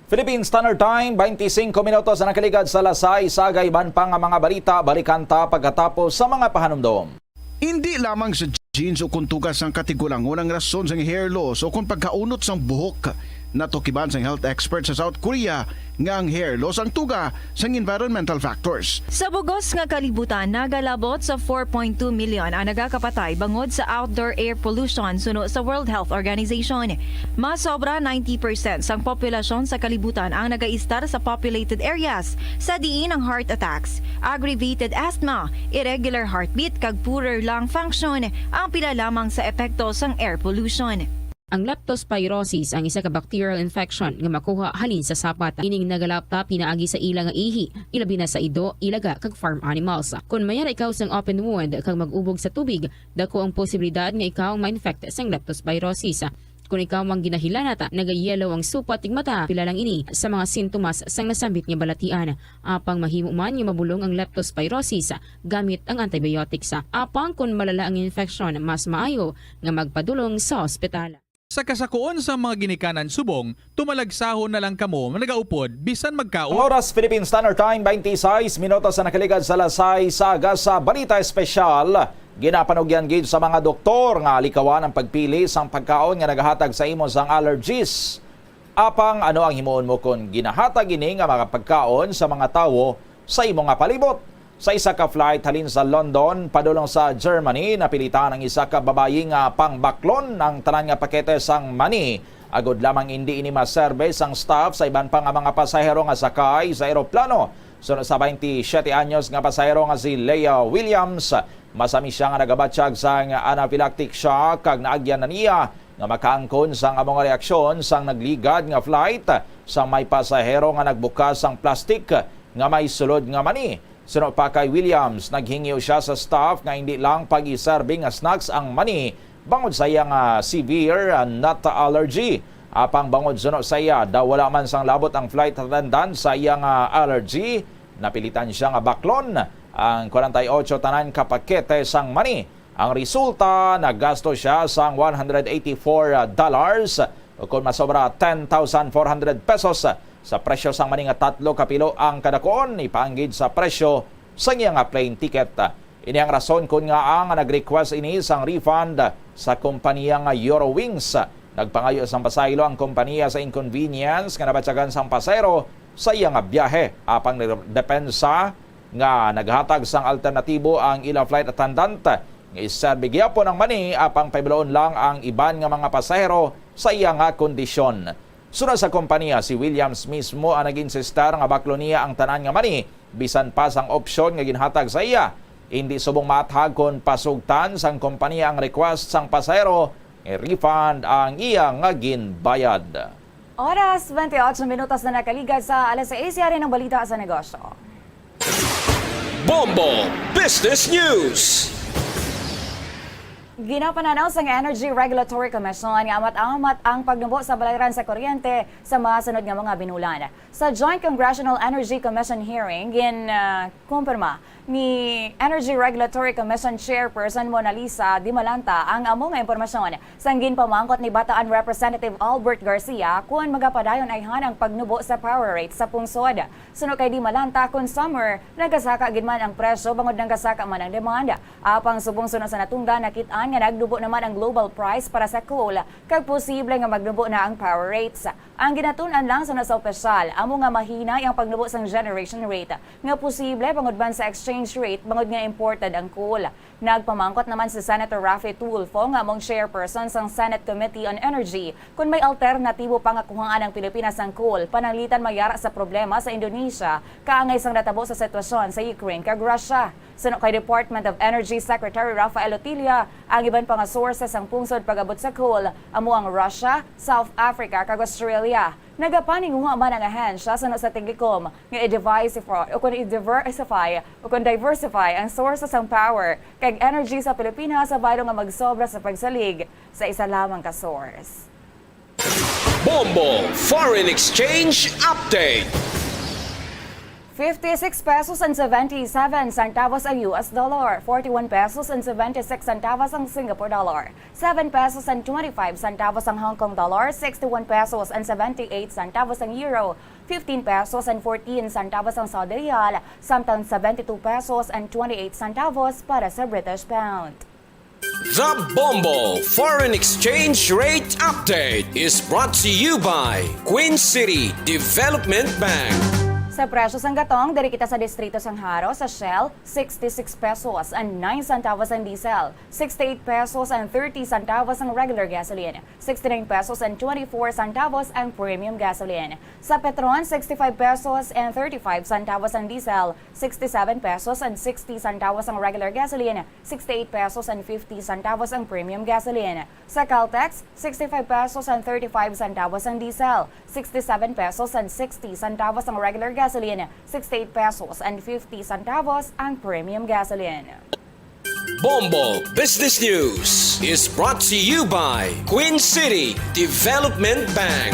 Philippine Standard Time, twenty-five minutos ang nakaligad sa alas sais sa aga. Iban pa nga mga balita, balikan ta pagkatapos sa mga pahanumdom. Indi lamang sa genes o kon tuga sang katigulangon ang rason sang hair loss o kon pagkaunot sang buhok. Natukiban sang health expert sa South Korea nga ang hair loss ang tuga sang environmental factors. Sa bug-os nga kalibutan, nagalabot sa four point two million ang nagakapatay bangod sa outdoor air pollution, suno sa World Health Organization. Mas sobra ninety percent sang populasyon sa kalibutan ang nagaistar sa populated areas, sa diin ang heart attacks, aggravated asthma, irregular heartbeat, kag poorer lung function ang pila lamang sa epekto sang air pollution. Ang leptospirosis ang isa ka bacterial infection nga makuha halin sa sapat. Ining nagalapta pinaagi sa ila nga ihi, ilabi na sa ido, ilaga, kag farm animals. Kon may ara ikaw sang open wound kag mag-ubog sa tubig, dako ang posibilidad nga ikaw ma-infect sang leptospirosis. Kon ikaw ang ginahilanat, nagayellow ang supat ug mata, pila lang ini sa mga sintomas sang nasambit nga balatian. Apang mahimo man nga mabulong ang leptospirosis gamit ang antibiotics. Apang kon malala ang infeksyon, mas maayo nga magpadulong sa ospital. Sa kasakoon sang mga ginikanan subong, tumalagsahon na lang kamo nagaupod bisan magkaon. Ang oras, Philippine Standard Time, twenty-six minutos na nakaligad sa alas sais sa aga. Sa balita espesyal, Ginapanugyan gid sa mga doktor nga likawan ang pagpili sang pagkaon nga nagahatag sa imo sang allergies. Apang ano ang himuon mo kon ginahatag ini nga mga pagkaon sa mga tawo sa imo nga palibot? Sa isa ka flight halin sa London padulong sa Germany, napilitan ang isa ka babayi nga pangbaklon ang tanan nga pakete sang mani, agod lamang indi ini maserbe sang staff sa iban pa nga mga pasahero nga sakay sa eroplano. Suno sa twenty-seven anyos nga pasahero nga si Leah Williams, masami sia nga nagabatyag sang anaphylactic shock kag naagyan na niya nga makaangkon sang amo nga reaksyon sang nagligad nga flight sa may pasahero nga nagbukas sang plastic nga may sulod nga mani. Suno pa kay Williams, naghingyo sia sa staff nga hindi lang pag-iserbi nga snacks ang mani bangod sa iya nga severe, ah, nut allergy. Apang bangod suno sa iya, daw wala man sang labot ang flight attendant sa iya nga allergy, napilitan sia nga baklon ang forty-eight tanan ka pakete sang mani. Ang resulta, nagasto sia sang one hundred eighty-four dollars, o kon masobra, ten thousand four hundred pesos, sa presyo sang mani nga tatlo ka pilo ang kadakuon ipaanggid sa presyo sang iya nga plane ticket. Ini ang rason kon ngaa nga nag-request ini sang refund sa kompanya nga Eurowings. Nagpangayo sang pasaylo ang kompanya sa inconvenience nga nabatyagan sang pasahero sa iya nga biyahe, apang nagdepensa nga naghatag sang alternatibo ang ila flight attendant nga iserbi gihapon ang mani, apang pahibaluon lang ang iban nga mga pasahero sa iya nga kondisyon. Suno sa kompanya, si Williams mismo ang nag-insistar nga baklon niya ang tanan nga mani, bisan pa sang opsyon nga ginhatag sa iya. Indi subong maathag kon pasugtan sang kompanya ang request sang pasahero nga i-refund ang iya nga ginbayad. Oras, twenty-eight minutos na nakaligad sa alas sais, yari ng balita sa negosyo. Bombo Business News. Ginapananaw sang Energy Regulatory Commission nga amat-amat ang pagnubo sa balayran sa kuryente sa masunod nga mga binulan. Sa Joint Congressional Energy Commission hearing, gin, ah, kumpirma ni Energy Regulatory Commission Chairperson Monalisa Dimalanta ang amo nga impormasyon sang ginpamangkot ni Bataan Representative Albert Garcia kon magapadayon ayhan ang pagnubo sa power rate sa pungsod. Suno kay Dimalanta, kon summer, nagasaka gid man ang presyo bangod nagasaka man ang demand. Apang subong suno sa natungdan, nakit-an nga nagnubo naman ang global price para sa coal, kag posible nga magnubo na ang power rates. Ang ginatun-an lang suno sa opisyal, amo nga mahinay ang pagnubo sang generation rate, nga posible bangod man sa exchange rate bangod nga imported ang coal. Nagpamangkot naman si Senator Raffy Tulfo nga among chairperson sang Senate Committee on Energy kon may alternatibo pa nga kuhaan ang Pilipinas sang coal pananglitan mayara sa problema sa Indonesia kaangay sang natabo sa sitwasyon sa Ukraine kag Russia. Suno kay Department of Energy Secretary Rafael Lotilla, ang iban pa nga sources sang pungsod pag-abot sa coal amo ang Russia, South Africa, kag Australia. Nagapaninguha man ang ahensya suno sa Tiglicom nga i-diversify o kon i-diversify o kon diversify ang sources sang power kag energy sa Pilipinas sa baylo nga magsobra sa pagsalig sa isa lamang ka source. Bombo Foreign Exchange Update. Fifty-six pesos and seventy-seven centavos ang U S dollar, forty-one pesos and seventy-six centavos ang Singapore dollar, seven pesos and twenty-five centavos ang Hong Kong dollar, sixty-one pesos and seventy-eight centavos ang euro, fifteen pesos and fourteen centavos ang Saudi riyal, samtang seventy-two pesos and twenty-eight centavos para sa British pound. The Bombo Foreign Exchange Rate Update is brought to you by Queen City Development Bank. Sa presyo sang gatong, diri kita sa distrito sang Jaro, sa Shell, sixty-six pesos and nine centavos ang diesel, sixty-eight pesos and thirty centavos ang regular gasoline, sixty-nine pesos and twenty-four centavos ang premium gasoline. Sa Petron, sixty-five pesos and thirty-five centavos ang diesel, sixty-seven pesos and sixty centavos ang regular gasoline, sixty-eight pesos and fifty centavos ang premium gasoline. Sa Caltex, sixty-five pesos and thirty-five centavos ang diesel, sixty-seven pesos and sixty centavos ang regular gasoline, sixty-eight pesos and fifty centavos ang premium gasoline. Bombo Business News is brought to you by Queen City Development Bank.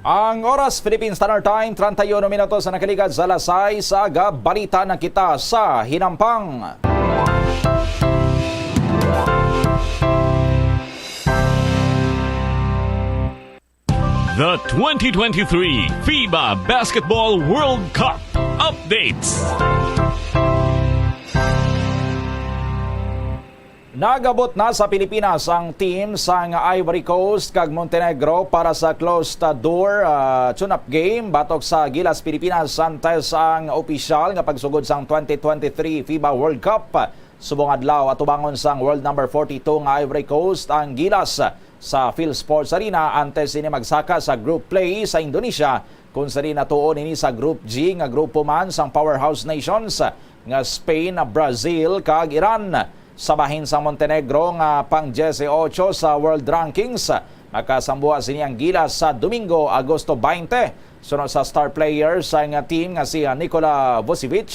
Ang oras, Philippine Standard Time, treinta y uno minutos na nakaligad sa alas sais sa aga. Balita na kita sa hinampang. The twenty twenty-three FIBA Basketball World Cup updates. Nagabot na sa Pilipinas ang team sang Ivory Coast kag Montenegro para sa closed door, ah, tune-up game batok sa Gilas, Pilipinas, antes ang opisyal nga pagsugod sang twenty twenty-three FIBA World Cup. Subong adlaw, atubangon sang world number forty-two nga Ivory Coast ang Gilas sa Phil Sports Arena antes ini magsaka sa group play sa Indonesia, kung sa natuon ini sa Group G nga grupo man sang powerhouse nations nga Spain, Brazil, kag Iran. Sa bahin sang Montenegro nga pang diyesyoto sa world rankings, makasambuha sini ang Gilas sa Domingo, Agosto twenty. Suno sa star player sang team nga si Nikola Vucevic,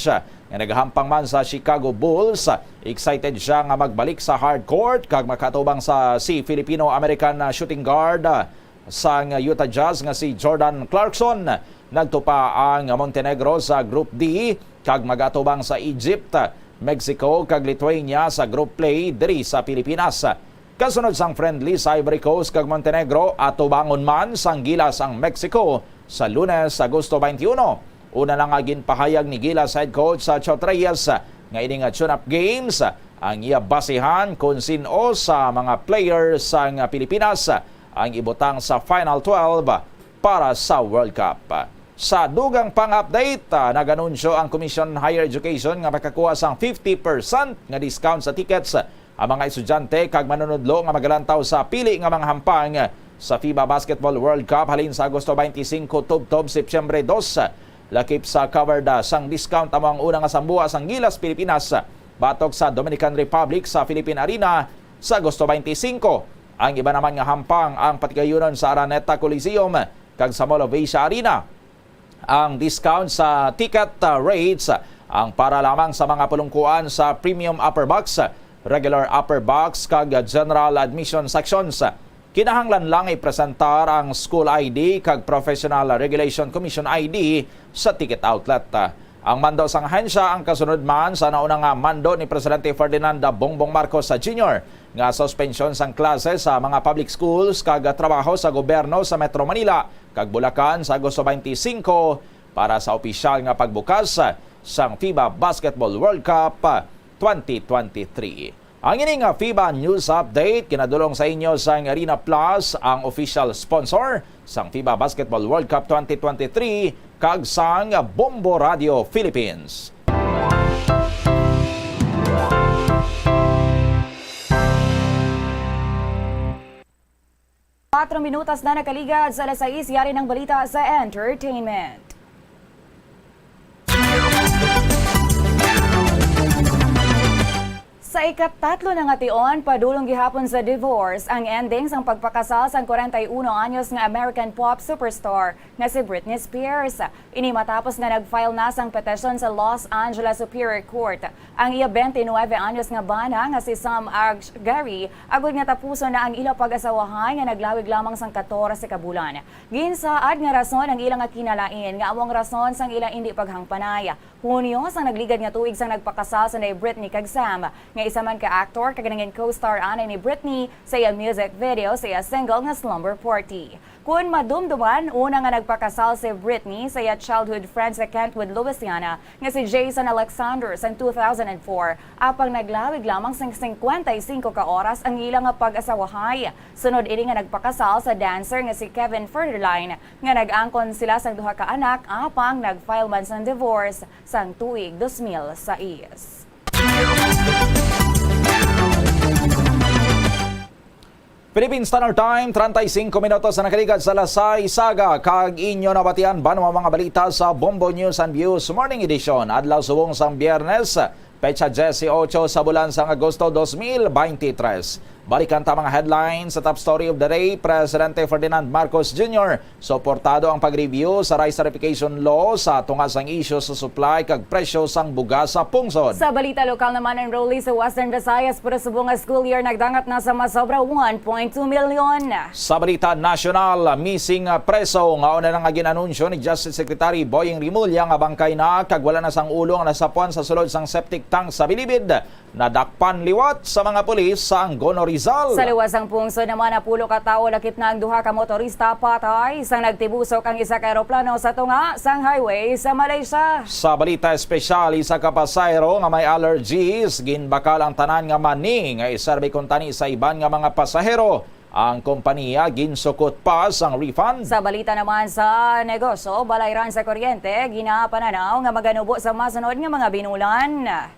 nga nagahampang man sa Chicago Bulls, excited siya nga magbalik sa hard court kag makatubang sa si Filipino-American shooting guard sang Utah Jazz nga si Jordan Clarkson. Nagtupa ang Montenegro sa Group D kag magatubang sa Egypt, Mexico, kag Lithuania sa group play diri sa Pilipinas. Kasunod sang friendly sa Ivory Coast kag Montenegro, atubangon man sang Gilas ang Mexico sa Lunes, Agosto twenty-one. Una na nga ginpahayag ni Gilas head coach sa Chot Reyes nga ini nga tune-up games ang iya basihan kon sin-o sa mga players sang Pilipinas ang ibutang sa Final twelve para sa World Cup. Sa dugang pang update, ah, nag-anunsyo ang Commission on Higher Education nga makakuha sang fifty percent nga discount sa tickets ang mga estudyante kag manunodlo nga magalantaw sa pili nga mga hampang sa FIBA Basketball World Cup halin sa Agosto twenty-five tubtob Setyembre dos. Lakip sa covered, ah, sang discount amo ang una nga sambuha sang Gilas Pilipinas batok sa Dominican Republic sa Philippine Arena sa Agosto twenty-five. Ang iba naman nga hampang ang patigayunon sa Araneta Coliseum kag sa Mall of Asia Arena. Ang discount sa ticket, ah, rates, ah, ang para lamang sa mga pulungkuan sa premium upper box, regular upper box, kag general admission sections. Kinahanglan lang ipresentar ang school I D kag Professional Regulation Commission I D sa ticket outlet. Ang mando sang ahensya ang kasunod man sa nauna nga mando ni Presidente Ferdinand Bongbong Marcos Junior nga suspensyon sang klase sa mga public schools kag trabaho sa gobyerno sa Metro Manila kag Bulacan sa Agosto twenty-five para sa opisyal nga pagbukas sang FIBA Basketball World Cup twenty twenty-three. Ang ini nga FIBA News Update ginadul-ong sa inyo sang Arena Plus, ang official sponsor sang FIBA Basketball World Cup twenty twenty-three, kag sang Bombo Radio Philippines. Patro minutos na nakaligad sa alas sais, yari ng balita sa entertainment. Sa ikatatlo na nga tion, padulong gihapon sa divorce ang ending sang pagpakasal sang kwarenta y uno anyos nga American pop superstar nga si Britney Spears. Ini matapos nga nag-file na sang petisyon sa Los Angeles Superior Court ang iya twenty-nine anyos nga bana nga si Sam Asghari, agod nga tapuson na ang ila pag-asawahay nga naglawig lamang sang katorse ka bulan. Ginsaad nga rason ang ila nga kinalain nga amo ang rason sang ila indi paghangpanay. Hunyo sang nagligad nga tuig sang nagpakasal sanday Britney kag Sam, nga isa man ka aktor kag nangin co-star anay ni Britney sa iya music video sa iya single nga Slumber Party. Kun madumduman, una nga nagpakasal si Britney sa iya childhood friend si Kentwood Louisiana nga si Jason Alexander sang two thousand and four, apang naglawig lamang sang singkwenta y singko ka oras ang ila nga pag-asawahay. Sunod ini nga nagpakasal sa dancer nga si Kevin Federline, nga nag-angkon sila sang duha ka anak, apang nag-file man sang divorce sang tuig dos mil sais. Philippine Standard Time, treinta y cinco minutos na nakaligad sa alas sais, aga, kag inyo nabatian banwa mga balita sa Bombo News and Views Morning Edition, adlaw subong sang Biyernes, petsa dieciocho sa bulan sang Agosto dos mil veintitrés. Balikan ta mga headlines sa top story of the day. Presidente Ferdinand Marcos Junior suportado ang pag-review sa rice tariffication law sa tunga sang isyu sa supply kag presyo sang bugas sa pungsod. Sa balita lokal naman, enrollees sa Western Visayas para subong nga school year nagdangat na sa masobra one point two million. Sa balita nasyonal, missing, ah, preso nga una na nga gin-anunsyo ni Justice Secretary Boying Remulla nga bangkay na kag wala na sang ulo nga nasapuan sa sulod sang septic tank sa Bilibid, nadakpan liwat sa mga pulis sa Angono Rizal. Sa luwas sang pungsod naman, napulo ka tawo lakip na ang duha ka motorista patay sang nagtibusok ang isa ka eroplano sa tunga sang highway sa Malaysia. Sa balita espesyal, isa ka pasahero nga may allergies, ginbakal ang tanan nga mani nga iserbi kuntani sa iban nga mga pasahero. Ang kompanya ginsukot pa sang refund. Sa balita naman sa negosyo, balayran sa kuryente, ginapananaw nga maganubo sa masunod nga mga binulan.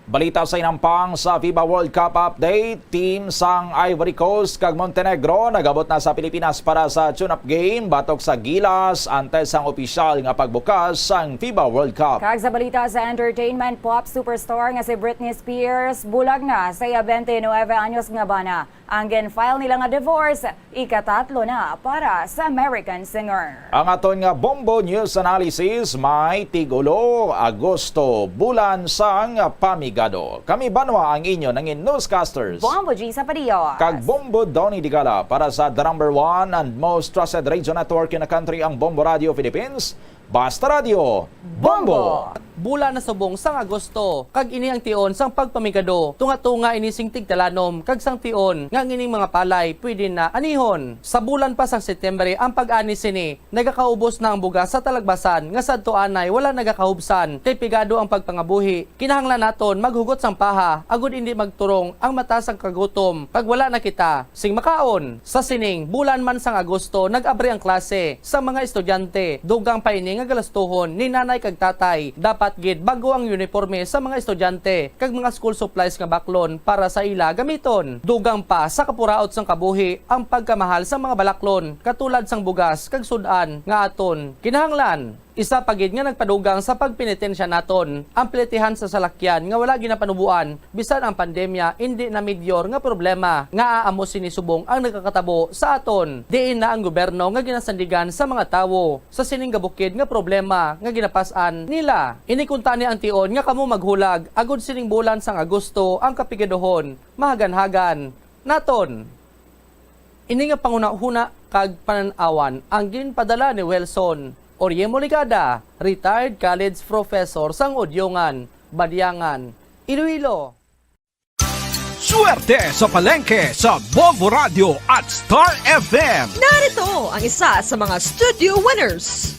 Balita sa inampang sa fiba World Cup update, team sang Ivory Coast kag Montenegro nagabot na sa Pilipinas para sa tune-up game batok sa Gilas antes sang opisyal nga pagbukas sang fiba World Cup. Kag sa balita sa entertainment, pop superstar nga si Britney Spears bulag na sa iya twenty-nine anyos nga bana. Ang gin-file nila nga divorce, ikatatlo na para sa American singer. Ang aton nga Bombo News Analysis may tig-ulo, Agosto, bulan sang pamigado. Kami banwa ang inyo nangin newscasters, Bombo G sa Padilla kag Bombo Donny Digala para sa the number one and most trusted radio network in the country, ang Bombo Radio Philippines. Basta Radyo, Bombo! Bulan na subong sang Agosto, kag ini ang tion sang pagpamigado, tunga-tunga ini sing tigtalanom, kag sang tion nga ang ining mga palay pwede na anihon. Sa bulan pa sang Setyembre ang pag-ani sini, nagakaubos na ang bugas sa talagbasan, nga sadto anay wala nagakahubsan, kay pigado ang pagpangabuhi. Kinahanglan naton maghugot sang paha, agud indi magturong ang mata sang kagutom, kag wala na kita sing makaon. Sa sining bulan man sang Agosto, nag-abri ang klase sa mga estudyante. Dugang pa ini nga galastuhon ni nanay kag tatay. Dapat gid bag-o ang uniporme sa mga estudyante kag mga school supplies nga baklon para sa ila gamiton. Dugang pa sa kapuraot sang kabuhi ang pagkamahal sang mga balaklon, katulad sang bugas kag sud-an nga aton kinahanglan. Isa pa gid nga nagpadugang sa pagpenitensya naton ang pilitihan sa salakyan nga wala ginapanuboan, bisan ang pandemya indi na mayor nga problema nga amo sini subong ang nagakatabo sa aton, diin na ang gobyerno nga ginasandigan sa mga tawo sa sining gabukid nga problema nga ginapas-an nila. Ini kuntani ang tion nga kamo maghulag, agud sining bulan sang Agosto ang kapigadohon mahaganhagan naton. Ini nga panghunahuna kag panan-awan ang ginpadala ni Wilson Oriemo Ligada, retired college professor sang Udiongan, Badiangan, Iloilo. Swerte sa palengke sa Bombo Radio at Star F M. Narito ang isa sa mga studio winners.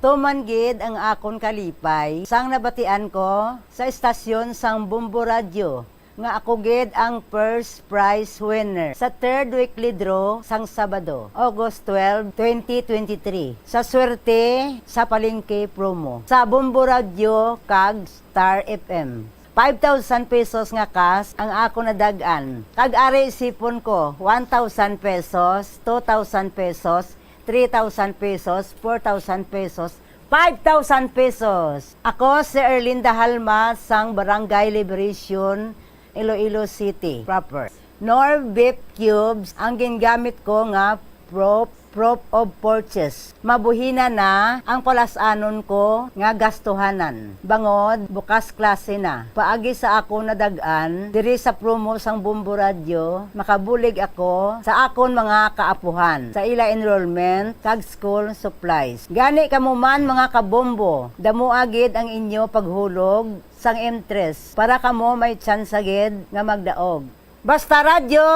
Tuman gid ang akon kalipay sang nabatian ko sa estasyon sang Bombo Radyo nga ako gid ang first prize winner sa third weekly draw sang Sabado, August twelve, twenty twenty-three, sa Swerte sa Palengke promo sa Bombo Radyo kag Star F M. Five thousand pesos nga cash ang ako nadag-an, kag ari sipon ko one thousand pesos, two thousand pesos, three thousand pesos, four thousand pesos, five thousand pesos. Ako si Erlinda Halma sang Barangay Liberation, Iloilo City proper. Nor beef cubes ang gingamit ko nga proof, proof of purchase. Mabuhina na ang palas-anon ko nga gastuhanan, bangod bukas klase na. Paagi sa ako nadag-an diri sa promo sang Bombo Radyo, makabulig ako sa akon mga kaapuhan sa ila enrollment kag school supplies. Gani kamo man, mga kabombo, damoa gid ang inyo paghulog sang interest para kamo may tsansa gid nga magdaog. Basta Radyo,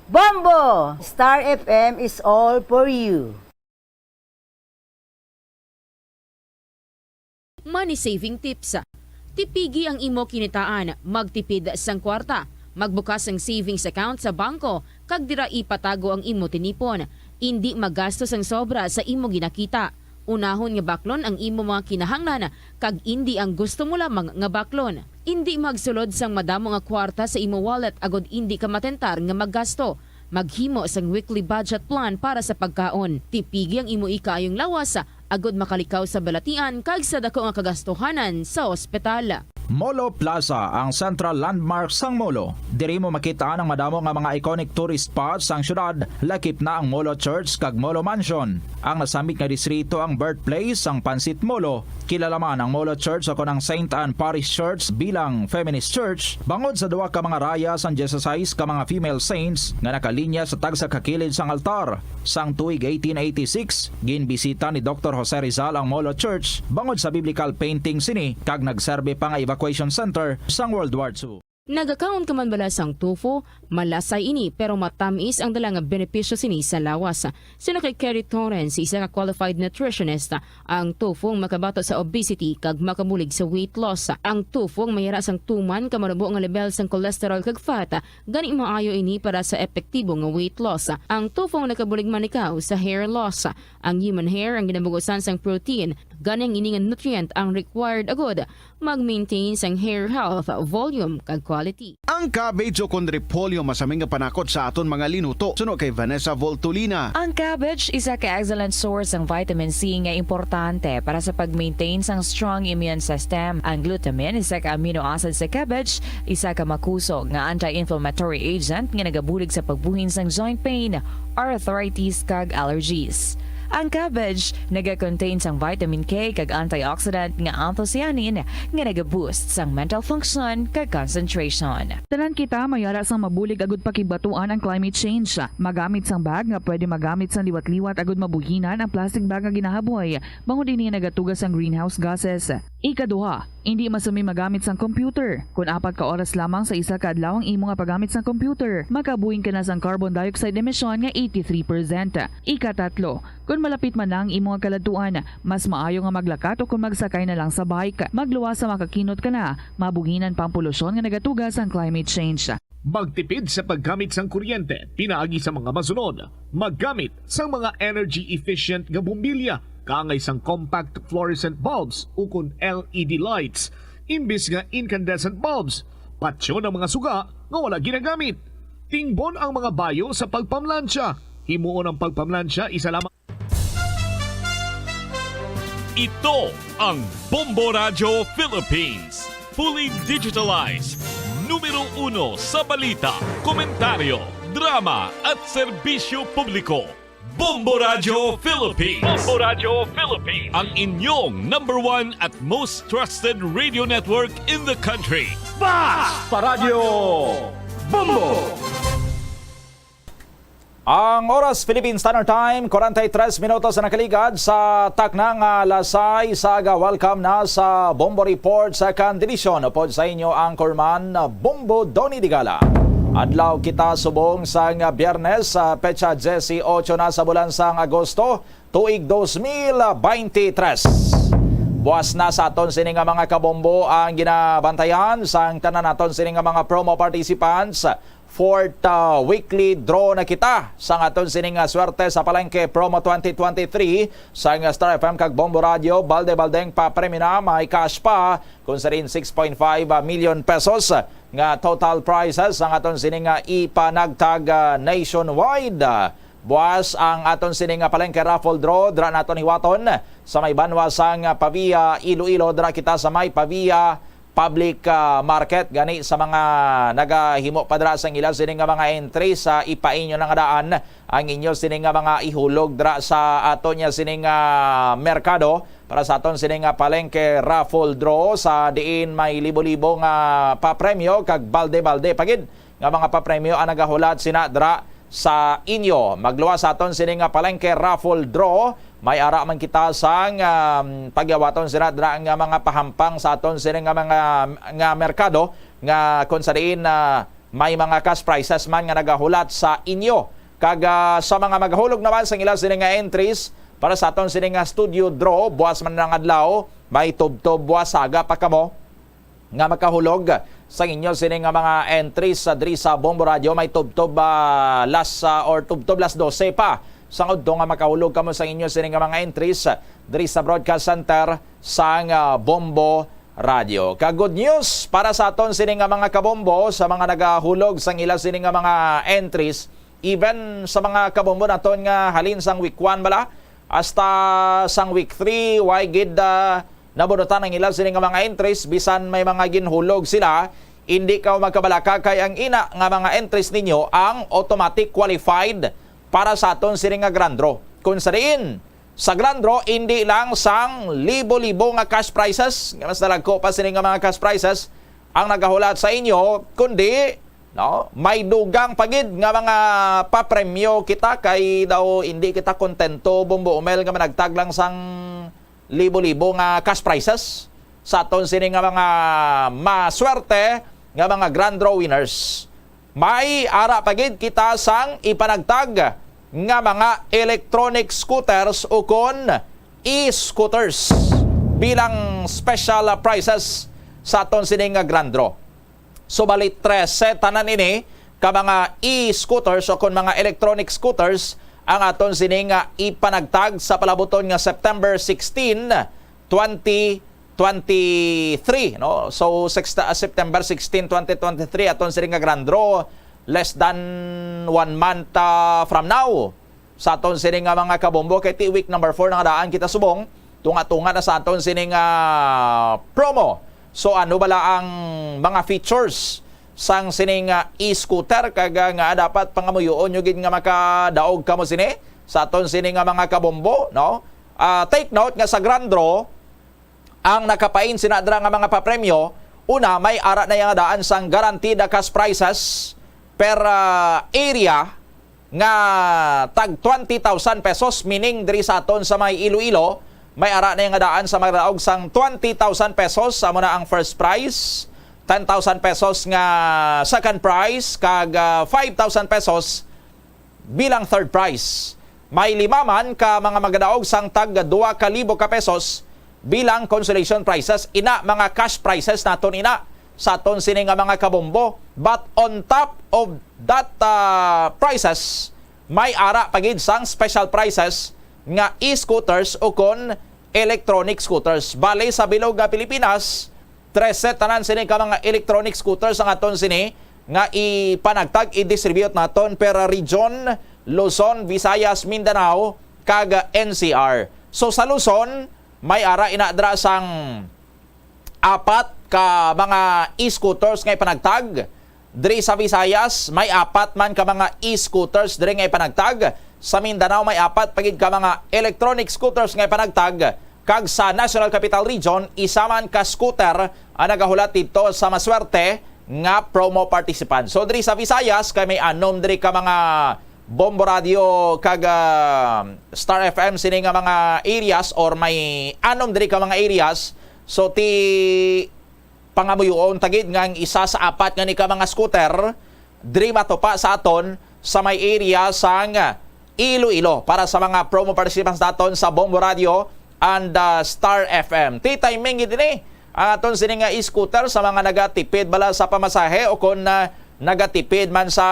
Bombo! Star F M is all for you. Money saving tips. Tipigi ang imo kinitaan, magtipid sang kwarta, magbukas sang savings account sa bangko, kag dira ipatago ang imo tinipon. Indi magasto sang sobra sa imo ginakita. Unahon nga baklon ang imo mga kinahanglan kag indi ang gusto mo lamang nga baklon. Indi magsulod sang madamo nga kwarta sa imo wallet agod indi ka matentar nga maggasto. Maghimo sang weekly budget plan para sa pagkaon. Tipigi ang imo ikaayong lawas agod makalikaw sa balatian kag sa dako nga kagastuhanan sa ospital. Molo Plaza, ang central landmark sang Molo. Diri mo makit-an ang madamo nga mga iconic tourist spots sang syudad, lakip na ang Molo Church kag Molo Mansion. Ang nasambit nga distrito ang birthplace sang Pansit Molo. Kilala man ang Molo Church ukon ang Saint Anne Parish Church bilang feminist church, bangod sa duha ka mga raya sang dieciséis ka mga female saints nga nakalinya sa tagsa ka kilid sang altar. Sang tuig eighteen eighty-six, ginbisita ni Doktor Jose Rizal ang Molo Church bangod sa biblical painting sini, kag nagserbi pa nga evacuation center sang World War Two. Nagakaon ka man bala sang tofu? Malasay ini, pero matamis ang dala nga benepisyo sini sa lawas. Suno kay Kerry Torrens, isa ka qualified nutritionist, ang tofu ang makabato sa obesity kag makabulig sa weight loss. Ang tofu ang mayara sang tuman ka manubo nga level sang cholesterol kag fat, gani maayo ini para sa epektibo nga weight loss. Ang tofu ang nakabulig man ikaw sa hair loss. Ang human hair ang ginabugusan sang protein, gani ang ini nga nutrient ang required agud mag-maintain sang hair health, volume, kag quality. Ang cabbage ukon repolyo masami nga panakot sa aton mga linuto, suno kay Vanessa Voltolina. Ang cabbage isa ka excellent source sang vitamin C nga importante para sa pag-maintain sang strong immune system. Ang glutamine, isa ka amino acid sa cabbage, isa ka makusog nga anti-inflammatory agent nga nagabulig sa pagbuhin sang joint pain, arthritis, kag allergies. Ang cabbage nagakontain sang vitamin K kag antioxidant nga anthocyanin nga nagaboost sang mental function kag concentration. Tanan kita mayara sang mabulig agud pakigbatuan ang climate change. Magamit sang bag nga pwede magamit sang liwat-liwat agud mabuhinan ang plastic bag nga ginahaboy, bangod ini nagatuga sang greenhouse gases. Ikaduha, indi masumi magamit sang computer. Kon apat ka oras lamang sa isa ka adlaw ang imo nga paggamit sang computer, makabuhin ka na sang carbon dioxide emission nga eighty-three percent. Ikatatlo, kon malapit man na ang imo nga kaladtuan, mas maayo nga maglakat o kon magsakay na lang sa bike. Magluwas sa makakinot ka na, mabuhinan pa ang polusyon nga nagatuga sang climate change. Magtipid sa paggamit sang kuryente pinaagi sa mga masunod: maggamit sang mga energy efficient nga bombilya kaangay sang compact fluorescent bulbs ukon L E D lights imbis nga incandescent bulbs. Patyon ang mga suga nga wala ginagamit. Tingbon ang mga bayo sa pagpamlansya. Himuon ang pagpamlansya isa lamang. Ito ang Bombo Radyo Philippines. Fully digitalized. Numero uno sa balita, komentaryo, drama, at serbisyo publiko. Bombo Radyo Philippines. Bombo Radyo Philippines. Ang inyong number one at most trusted radio network in the country. Basta Radyo Bombo! Ang oras, Philippine Standard Time, forty-three minutos na nakaligad sa takna nga alas sais sa aga. Welcome na sa Bombo Report, Second Edition. Upod sa inyo, anchorman, Bombo Donny Digala. Adlaw kita subong sang Biyernes, sa petsa dieciocho na sa bulan sang Agosto, tuig dos mil veintitrés. Buas na sa aton sini nga mga kabombo ang ginabantayan sang tanan naton sini nga mga promo participants. Fourth, ah, weekly draw na kita sang aton sini nga Swerte sa Palengke Promo twenty twenty-three sang Star F M kag Bombo Radio. Balde-baldeng papremyo na, may cash pa, kung sa rin six point five million pesos nga total prizes ang aton sini nga ipanagtag, ah, nationwide. Buas ang aton sini nga Palengke Raffle Draw, dira naton hiwaton sa may banwa sang Pavia, Iloilo. Dira kita sa may Pavia Public, ah, Market. Gani, sa mga nagahimo pa dira sang ila sini nga mga entry, sa ipainyo na nga daan ang inyo sini nga mga ihulog dira sa aton niya sini nga merkado para sa aton sini nga Palengke Raffle Draw, sa diin may libo-libo nga papremyo kag balde-balde pa gid nga mga papremyo ang nagahulat sina dira sa inyo. Magluwas sa aton sini nga Palengke Raffle Draw. May ara man kita sang, um, pagyawaton sina dira nga mga pahampang sa aton sini nga mga, nga merkado, nga kung sa diin, ah, may mga cash prizes man nga nagahulat sa inyo. Kag, ah, sa mga magahulog naman sang ila sini nga entries para sa aton sini nga studio draw buas man nga adlaw, may tubtob buas saga pa kamo nga makahulog sa inyo sini nga mga entries sa diri sa Bombo Radio. May tubtob, ah, las, ah, or tubtob las dose pa sang udto nga makahulog kamo sa inyo sini nga mga entries diri sa Broadcast Center sang, ah, Bombo Radio. Ka good news para sa aton sini nga mga kabombo, sa mga nagahulog sang ila sini nga mga entries, even sa mga kabombo naton nga halin sang week one bala hasta sang week three, way gid, ah, nabunutan ang ila sini nga mga entries, bisan may mga ginhulog sila, hindi ka makabalaka kay ang ina nga mga entries ninyo ang automatic qualified para sa aton sini nga grand draw. Kung sa diin, sa grand draw, hindi lang sang libo-libo nga cash prizes, nga mas nalagko pa sini nga mga cash prizes ang nagahulat sa inyo, kundi, no, may dugang pa gid nga mga papremyo kita, kay daw hindi kita kontento, Bombo Umel, nga managtag lang sang libo-libo nga cash prizes sa aton sini nga mga maswerte nga mga grand draw winners. May ara pa gid kita sang ipanagtag nga mga electronic scooters ukon e-scooters bilang special prizes sa aton sini nga grand draw. So, bali, trese tanan ini ka mga e-scooters o kon mga electronic scooters ang aton sini nga ipanagtag sa palabuton nga September sixteen, twenty twenty-three, no? So, six, ah, September sixteen, twenty twenty-three, aton sini nga grand draw, less than one month, ah, from now. Sa aton sini nga mga kabombo, kay ti week number four na nga daan kita subong, tunga-tunga na sa aton sini nga promo. So, ano bala ang mga features sang sini nga e-scooter kag, ah, nga dapat pangamuyoon nyo gid nga makadaog kamo sini sa aton sini nga mga kabombo, no? Ah, take note nga sa grand draw, ang nakapain sina dira nga mga papremyo, una, may ara na iya nga daan sang guaranteed cash prizes per, ah, area nga tag twenty thousand pesos, meaning diri sa aton sa may Iloilo, may ara na iya nga daan sa magdaog sang twenty thousand pesos, amo na ang first prize, ten thousand pesos nga second prize, kag, ah, five thousand pesos bilang third prize. May lima man ka mga magadaog sang tag dua ka libo ka pesos bilang consolation prizes. Ina, mga cash prizes naton ina sa aton sini nga mga kabombo. But on top of that, ah, prizes, may ara pa gid sang special prizes nga e-scooters o kon electronic scooters. Bali, sa bilog nga Pilipinas, trese tanan sini ka mga electronic scooters ang aton sini nga ipanagtag, i-distribute naton per region, Luzon, Visayas, Mindanao, kag N C R. So, sa Luzon, may ara ina dira sang apat ka mga e-scooters nga ipanagtag. Diri sa Visayas, may apat man ka mga e-scooters diri nga ipanagtag. Sa Mindanao, may apat pa gid ka mga electronic scooters nga ipanagtag. Kag sa National Capital Region, isa man ka scooter ang nagahulat didto sa maswerte nga promo participant. So, diri sa Visayas, kay may anom diri ka mga Bombo Radio kag, ah, Star F M sini nga mga areas, or may anom diri ka mga areas. So, ti pangamuyoon ta gid nga ang isa sa apat nga ni ka mga scooter diri matupa sa aton sa may area sang Iloilo para sa mga promo participants naton sa Bombo Radio and, ah, Star F M. Ti timing gid ini ang aton sini nga e-scooter sa mga nagatipid bala sa pamasahe o kon, ah, nagatipid man sa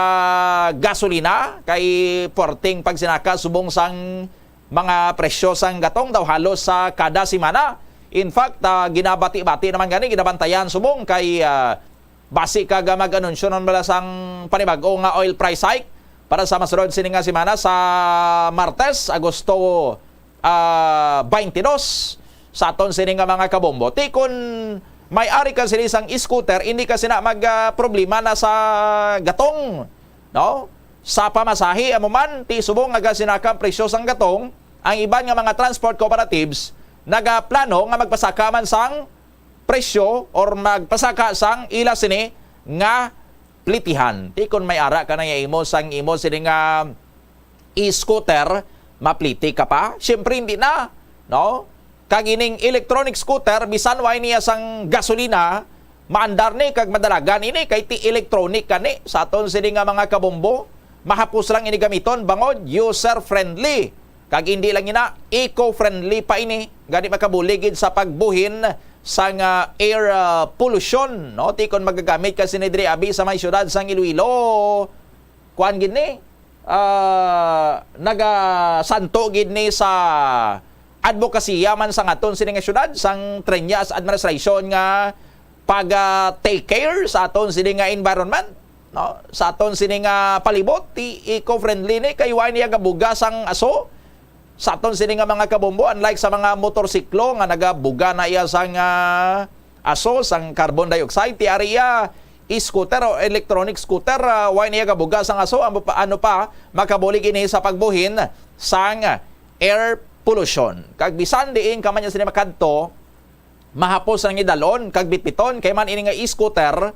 gasolina, kay puwerteng pagsinaka subong sang mga presyo sang gatong daw halos sa kada semana. In fact, ah, ginabati-bati naman gani, ginabantayan subong kay, ah, basi kag mag-anunsyo naman bala sang panibag-o nga oil price hike para sa masunod sini nga semana sa Martes, Agosto, ah, twenty-two sa aton sini nga mga kabombo. Ti kon may ari ka sini sang e-scooter, hindi ka sina mag, ah, problema na sa gatong, no? Sa pamasahe, amo man, ti subong nga gasinaka ang presyo sang gatong, ang iban nga mga transport cooperatives nagaplano nga magpasaka man sang presyo or magpasaka sang ila sini nga plitihan. Ti kon may ara ka na nga imo sang imo sini nga e-scooter, mapliti ka pa? Siyempre, hindi na, no? Kag ining electronic scooter, bisan way niya sang gasolina, maandar ni kag madalagan ini kay ti electronic gani. Sa aton sini nga mga kabombo, mahapos lang ini gamiton bangod user-friendly. Kag hindi lang ina, eco-friendly pa ini. Gani makabulig gid sa pagbuhin sang, ah, air, ah, pollution, no? Ti kon magagamit ka sini diri abi sa may siyudad sang Iloilo, kuan gid ni, ah, nagasanto gid ni sa adbokasiya man sang aton sini nga siyudad, sang Treñas administration nga pag, ah, take care sa aton sini nga environment, no? Sa aton sini nga palibot, ti eco-friendly ni kay wa niya gabuga sang aso. Sa aton sini nga mga kabombo, unlike sa mga motorsiklo nga nagabuga na iya sang, ah, aso, sang carbon dioxide, ti ari iya e-scooter o electronic scooter, ah, wa niya gabuga sang aso, ano pa, ano pa, makabulig ini sa pagbuhin sang air pollution. Kag bisan diin ka man niya sini makadto, mahapos ang idalon kag bitbiton, kay man ini nga e-scooter,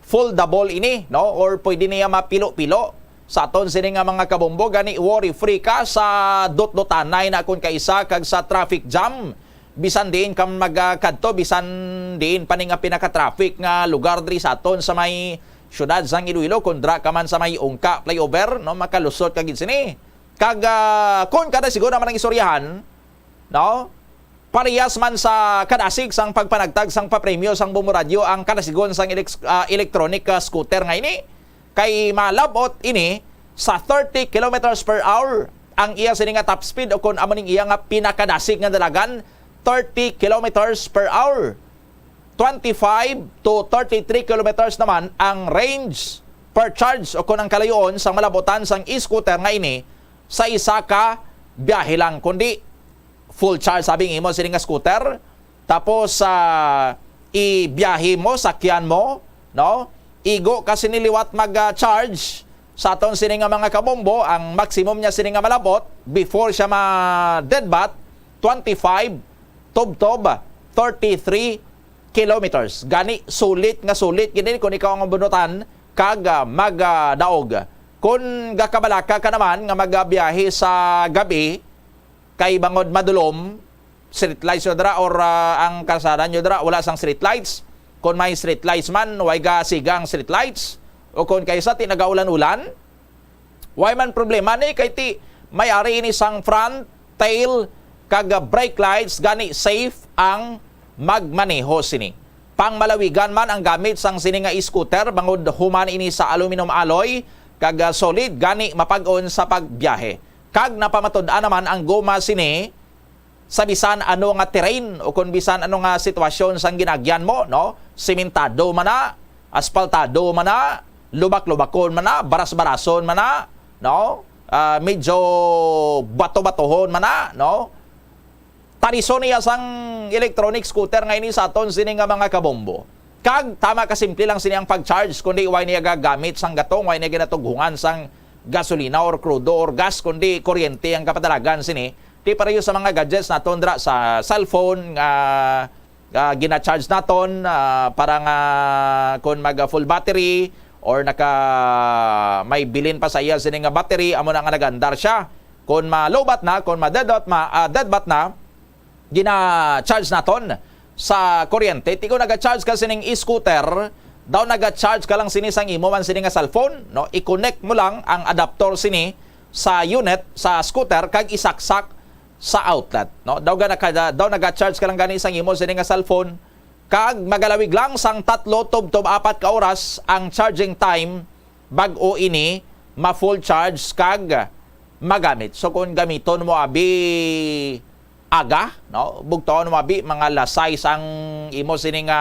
foldable ini, no? Or pwede niya mapilo-pilo. Sa aton sini nga mga kabombo, gani worry-free ka sa dutdotanay na kon kaisa kag sa traffic jam. bisan diin ka magkadto, bisan diin pa ni nga pinaka-traffic nga lugar diri sa aton sa may siyudad sang Iloilo, kung dra ka man sa may Ungka flyover, no, makalusot ka gid sini. Kag, ah, kung kadasigon naman ang istoryahan, no, parehas man sa kadasig sang pagpanagtag sang papremyo sang Bombo Radyo ang kadasigon sang elek-, ah, electronic, ah, scooter nga ini. Kay malabot ini sa thirty kilometers per hour ang iya sini nga top speed, o kon amo ning iya nga pinakadasig nga dalagan, thirty kilometers per hour. Twenty-five to thirty-three kilometers naman ang range per charge, o kon ang kalayoon sang malabutan sang e-scooter nga ini sa isa ka biyahe lang, kundi full charge, sabi, ang imo sini nga scooter, tapos, ah, ibiyahe mo, sakyan mo, no? Igo ka sini liwat mag, ah, charge sa aton sini nga mga kabombo, ang maximum niya sini nga malabot before siya ma-deadbat, twenty-five tubtob thirty-three kilometers. Gani, sulit nga sulit gid ini kung ikaw ang bunutan kag, ah, mag, ah, daog. Kung gakabalaka ka naman nga magabiyahe sa gabi, kay bangod madulom, street lights nyo dira, or, ah, ang kalsada nyo dira wala sang street lights. Kung may street lights man, way gasiga ang street lights. O kung kaysa ti nagaulan-ulan, way man problema ni, kay ti may ari ini sang front, tail, kag brake lights, gani safe ang magmaneho sini. Pangmalawigan man ang gamit sang sini nga e-scooter, bangod human ini sa aluminum alloy, kag, ah, solid, gani mapag-on sa pagbiyahe. Kag napamatud-an naman ang goma sini sa bisan ano nga terrain o kon bisan ano nga sitwasyon sang ginagyan mo, no? Sementado man na, aspaltado man na, lubak-lubakon man na, baras-barason man na, no? Ah, medyo bato-batohon man na, no? Tarison niya sang electronic scooter nga ini sa aton sini nga mga kabombo. Kag tama ka simple lang sini ang pag-charge, kundi way niya gagamit sang gatong, way niya ginatughungan sang gasolina or krudo or gas, kundi kuryente ang kapadalagan sini. Di pareho sa mga gadgets naton dira sa cellphone nga, ah, gina-charge naton, ah, para nga kung mag, ah, full battery or naka may bilin pa sa iya sini nga battery, amo na nga nagandar siya. Kung ma-lowbat na, kung ma-deadbat ma-, ah, deadbat na, gina-charge naton sa kuryente. Ti kon naga-charge ka sining e-scooter, daw naga-charge ka lang sini sang imo man sini nga cellphone, no? I-connect mo lang ang adapter sini sa unit sa scooter kag isaksak sa outlet, no? Daw gana ka, daw naga-charge ka lang gani sang imo sini nga cellphone, kag magalawig lang sang tatlo tubtob apat ka oras ang charging time bag-o ini ma-full charge kag magamit. So, kung gamiton mo abi aga, no? Bugtaon mo abi mga alas sais ang imo sini nga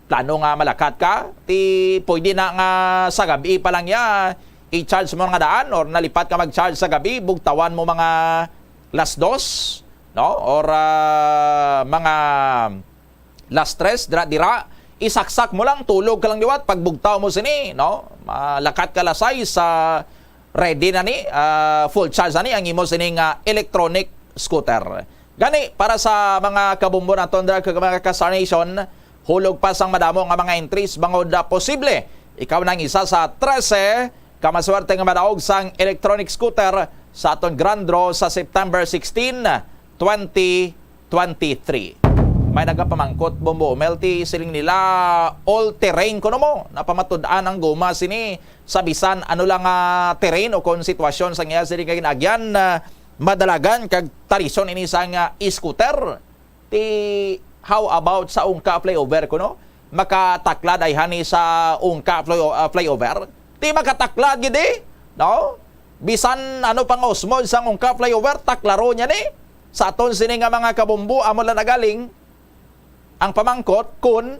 plano nga malakat ka, ti pwede na nga sa gabi pa lang ya i-charge mo nga daan, or nalipat ka mag-charge sa gabi, bugtawan mo mga alas dos, no? Or, ah, mga alas tres, dira, dira, isaksak mo lang, tulog ka lang liwat, pagbugtaw mo sini, no? Malakat ka alas sais, ah, ready na ni, ah, full charge na ni ang imo sini nga electronic scooter. Gani, para sa mga kabombo naton dira kag mga ka-Star Nation, hulog pa sang madamo nga mga entries bangod, ah, posible ikaw nang isa sa trese ka maswerte nga madaog sang electronic scooter sa aton grand draw sa September sixteen, twenty twenty-three. May nagapamangkot, Bombo Mel, ti siling nila all-terrain kuno mo. Napamatud-an ang goma sini sa bisan ano lang nga terrain o kon sitwasyon sang iya sini nga gin-agyan, ah, madalagan kag tarison ini sang, ah, e-scooter. Ti, how about sa Ungka flyover kuno? Makataklad ay hani sa Ungka flyo-, ah, flyover? Ti makataklad gid, eh, no? Bisan ano pang usmod sang Ungka flyover, taklaro niya ni. Sa aton sini nga mga kabombo, amo lang nagaling ang pamangkot kun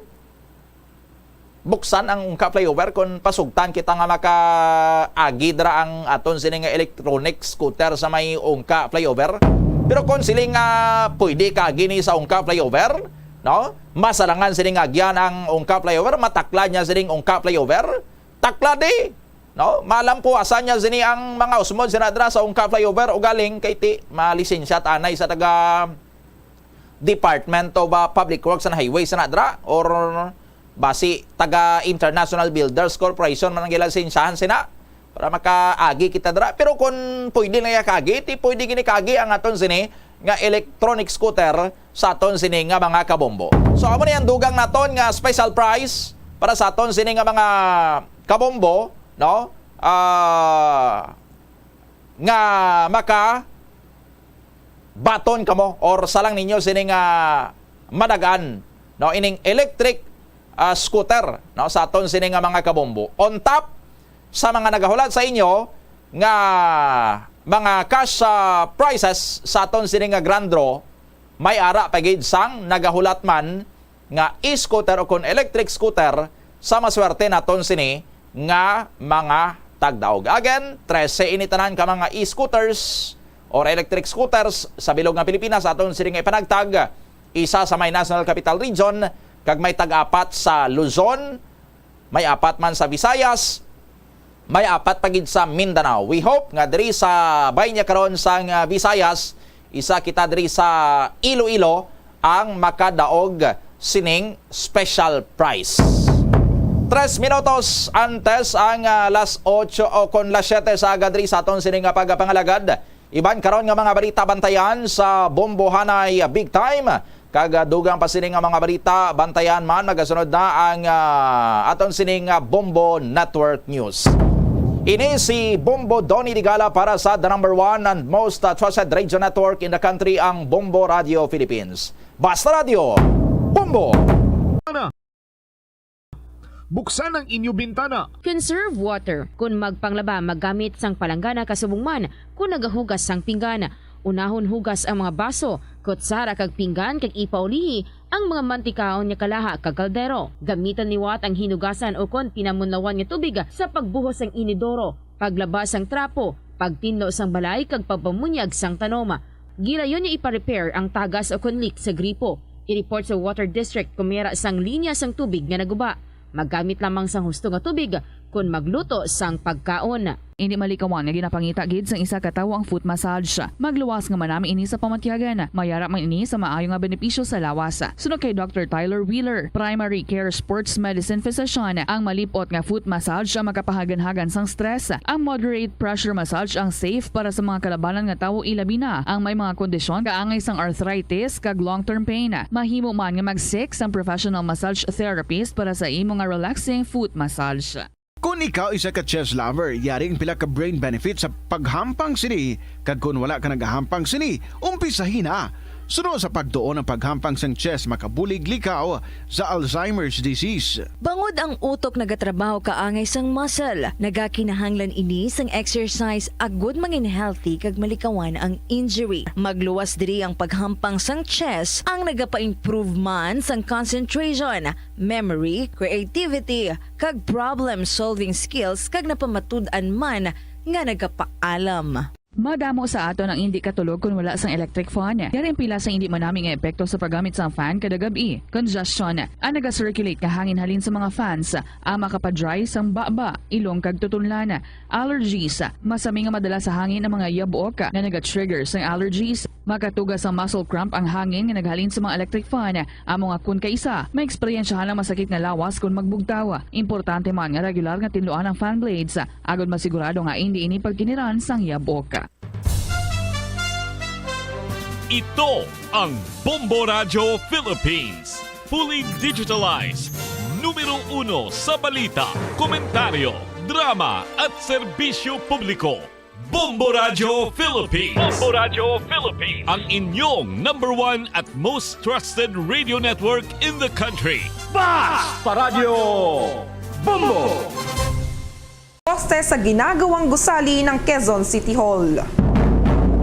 buksan ang Ungka flyover, kun pasugtan kita nga makaagi dira ang aton sini nga electronic scooter sa may Ungka flyover. Pero kun siling nga pwede kaagi ni sa Ungka flyover, no? Masalangan sini nga agyan ang Ungka flyover, mataklad niya sining Ungka flyover, taklad di, no? Malampuasan niya sini ang mga usmod sina dira sa Ungka flyover, ugaling kay ti malisensya ta anay sa taga Department of, ah, Public Works and Highways na dira, or basi taga International Builders Corporation man ang gilisensyahan sina para makaagi kita dira. Pero kung pwede na iya kaagi, ti pwede gini kaagi ang aton sini nga electronic scooter sa aton sini nga mga kabombo. So, amo ni ang dugang naton nga special prize para sa aton sini nga mga kabombo, no? Ah, nga maka baton kamo or salang ninyo sini nga madagan, no, ining electric, ah, scooter, no, sa aton sini nga mga kabombo. On top sa mga nagahulat sa inyo nga mga cash, ah, prizes sa aton sini nga grand draw, may ara pa gid sang nagahulat man nga e-scooter o kon electric scooter sa maswerte naton sini nga mga tagdaog. Again, trese ini tanan ka mga e-scooters or electric scooters sa bilog nga Pilipinas aton sini nga ipanagtag, isa sa may National Capital Region kag may tag-apat sa Luzon, may apat man sa Visayas, may apat pa gid sa Mindanao. We hope nga diri sa bay niya karon sang, ah, Visayas, isa kita diri sa Iloilo ang makadaog sining special prize. Tres minutos antes ang, ah, las otso o kon las siyete sa aga diri sa aton sining nga pagpangalagad. Iban karon nga mga balita bantayan sa Bombohanay Big Time. Kag, ah, dugang pa sini nga mga balita, bantayan man, magasunod na ang, ah, aton sining, ah, Bombo Network News. Ini si Bombo Donny Digala para sa the number one and most, ah, trusted radio network in the country, ang Bombo Radio Philippines. Basta Radio, Bombo! Buksan ang inyo bintana. Conserve water. Kon magpanglaba, maggamit sang palanggana kasubong man kon nagahugas sang pinggan. Unahon hugas ang mga baso, kutsara kag pinggan kag ipaulihi ang mga mantikaon nga kalaha kag kaldero. Gamitan liwat ang hinugasan ukon pinamunlawan nga tubig sa pagbuhos sang inidoro, paglaba sang trapo, pagtinlo sang balay kag pagpamunyag sang tanom. Gilayon nga ipa-repair ang tagas ukon leak sa gripo. I-report sa water district kon may ara sang linya sang tubig nga naguba. Maggamit lamang sang husto nga tubig kon magluto sang pagkaon. Indi malikawan nga ginapangita gid sang isa ka tawo ang foot massage. Magluwas nga manami ini sa pamatyagan. May ara man ini sa maayo nga benepisyo sa lawas. Suno kay Doctor Tyler Wheeler, primary care sports medicine physician, ang malip-ot nga foot massage ang makapahaganhagan sang stress. Ang moderate pressure massage ang safe para sa mga kalabanan nga tawo, ilabi na ang may mga kondisyon kaangay sang arthritis kag long-term pain. Mahimo man nga mag-seek sang professional massage therapist para sa imo nga relaxing foot massage. Kon ikaw isa ka chess lover, yari ang pila ka brain benefits sa paghampang sini, kag kon wala ka nagahampang sini, umpisahi na. Suno sa pagtuon, ang paghampang sang chess makabulig likaw sa Alzheimer's disease. Bangod ang utok nagatrabaho kaangay sang muscle, nagakinahanglan ini sang exercise agud mangin healthy kag malikawan ang injury. Magluwas diri ang paghampang sang chess, ang nagapa-improve man sang concentration, memory, creativity, kag problem-solving skills, kag napamatud-an man nga nagapaalam. Madamo sa aton ang indi katulog kon wala sang electric fan. Yari ang pila sang indi manami nga epekto sa paggamit sang fan kada gab-i. Congestion, ang naga-circulate nga hangin halin sa mga fans, ang makapa-dry sang baba, ilong kag tutunlan. Allergies, masami nga madala sa hangin ang mga yabuok nga naga-trigger sang allergies. Makatuga sang muscle cramp ang hangin nga naghalin sa mga electric fan. Amo nga kon kaisa, maeksperiensyahan ang masakit nga lawas kon magbugtaw. Importante man nga regular nga tinluan ang fan blades, agod masigurado nga indi ini pagkiniran sang yabok. Ito ang Bombo Radyo Philippines. Fully digitalized. Numero uno sa balita, komentaryo, drama at serbisyo publiko. Bombo Radyo Philippines. Bombo Radyo Philippines. Ang inyong number one at most trusted radio network in the country. Basta Radyo Bombo! Poste sa ginagawang gusali ng Quezon City Hall.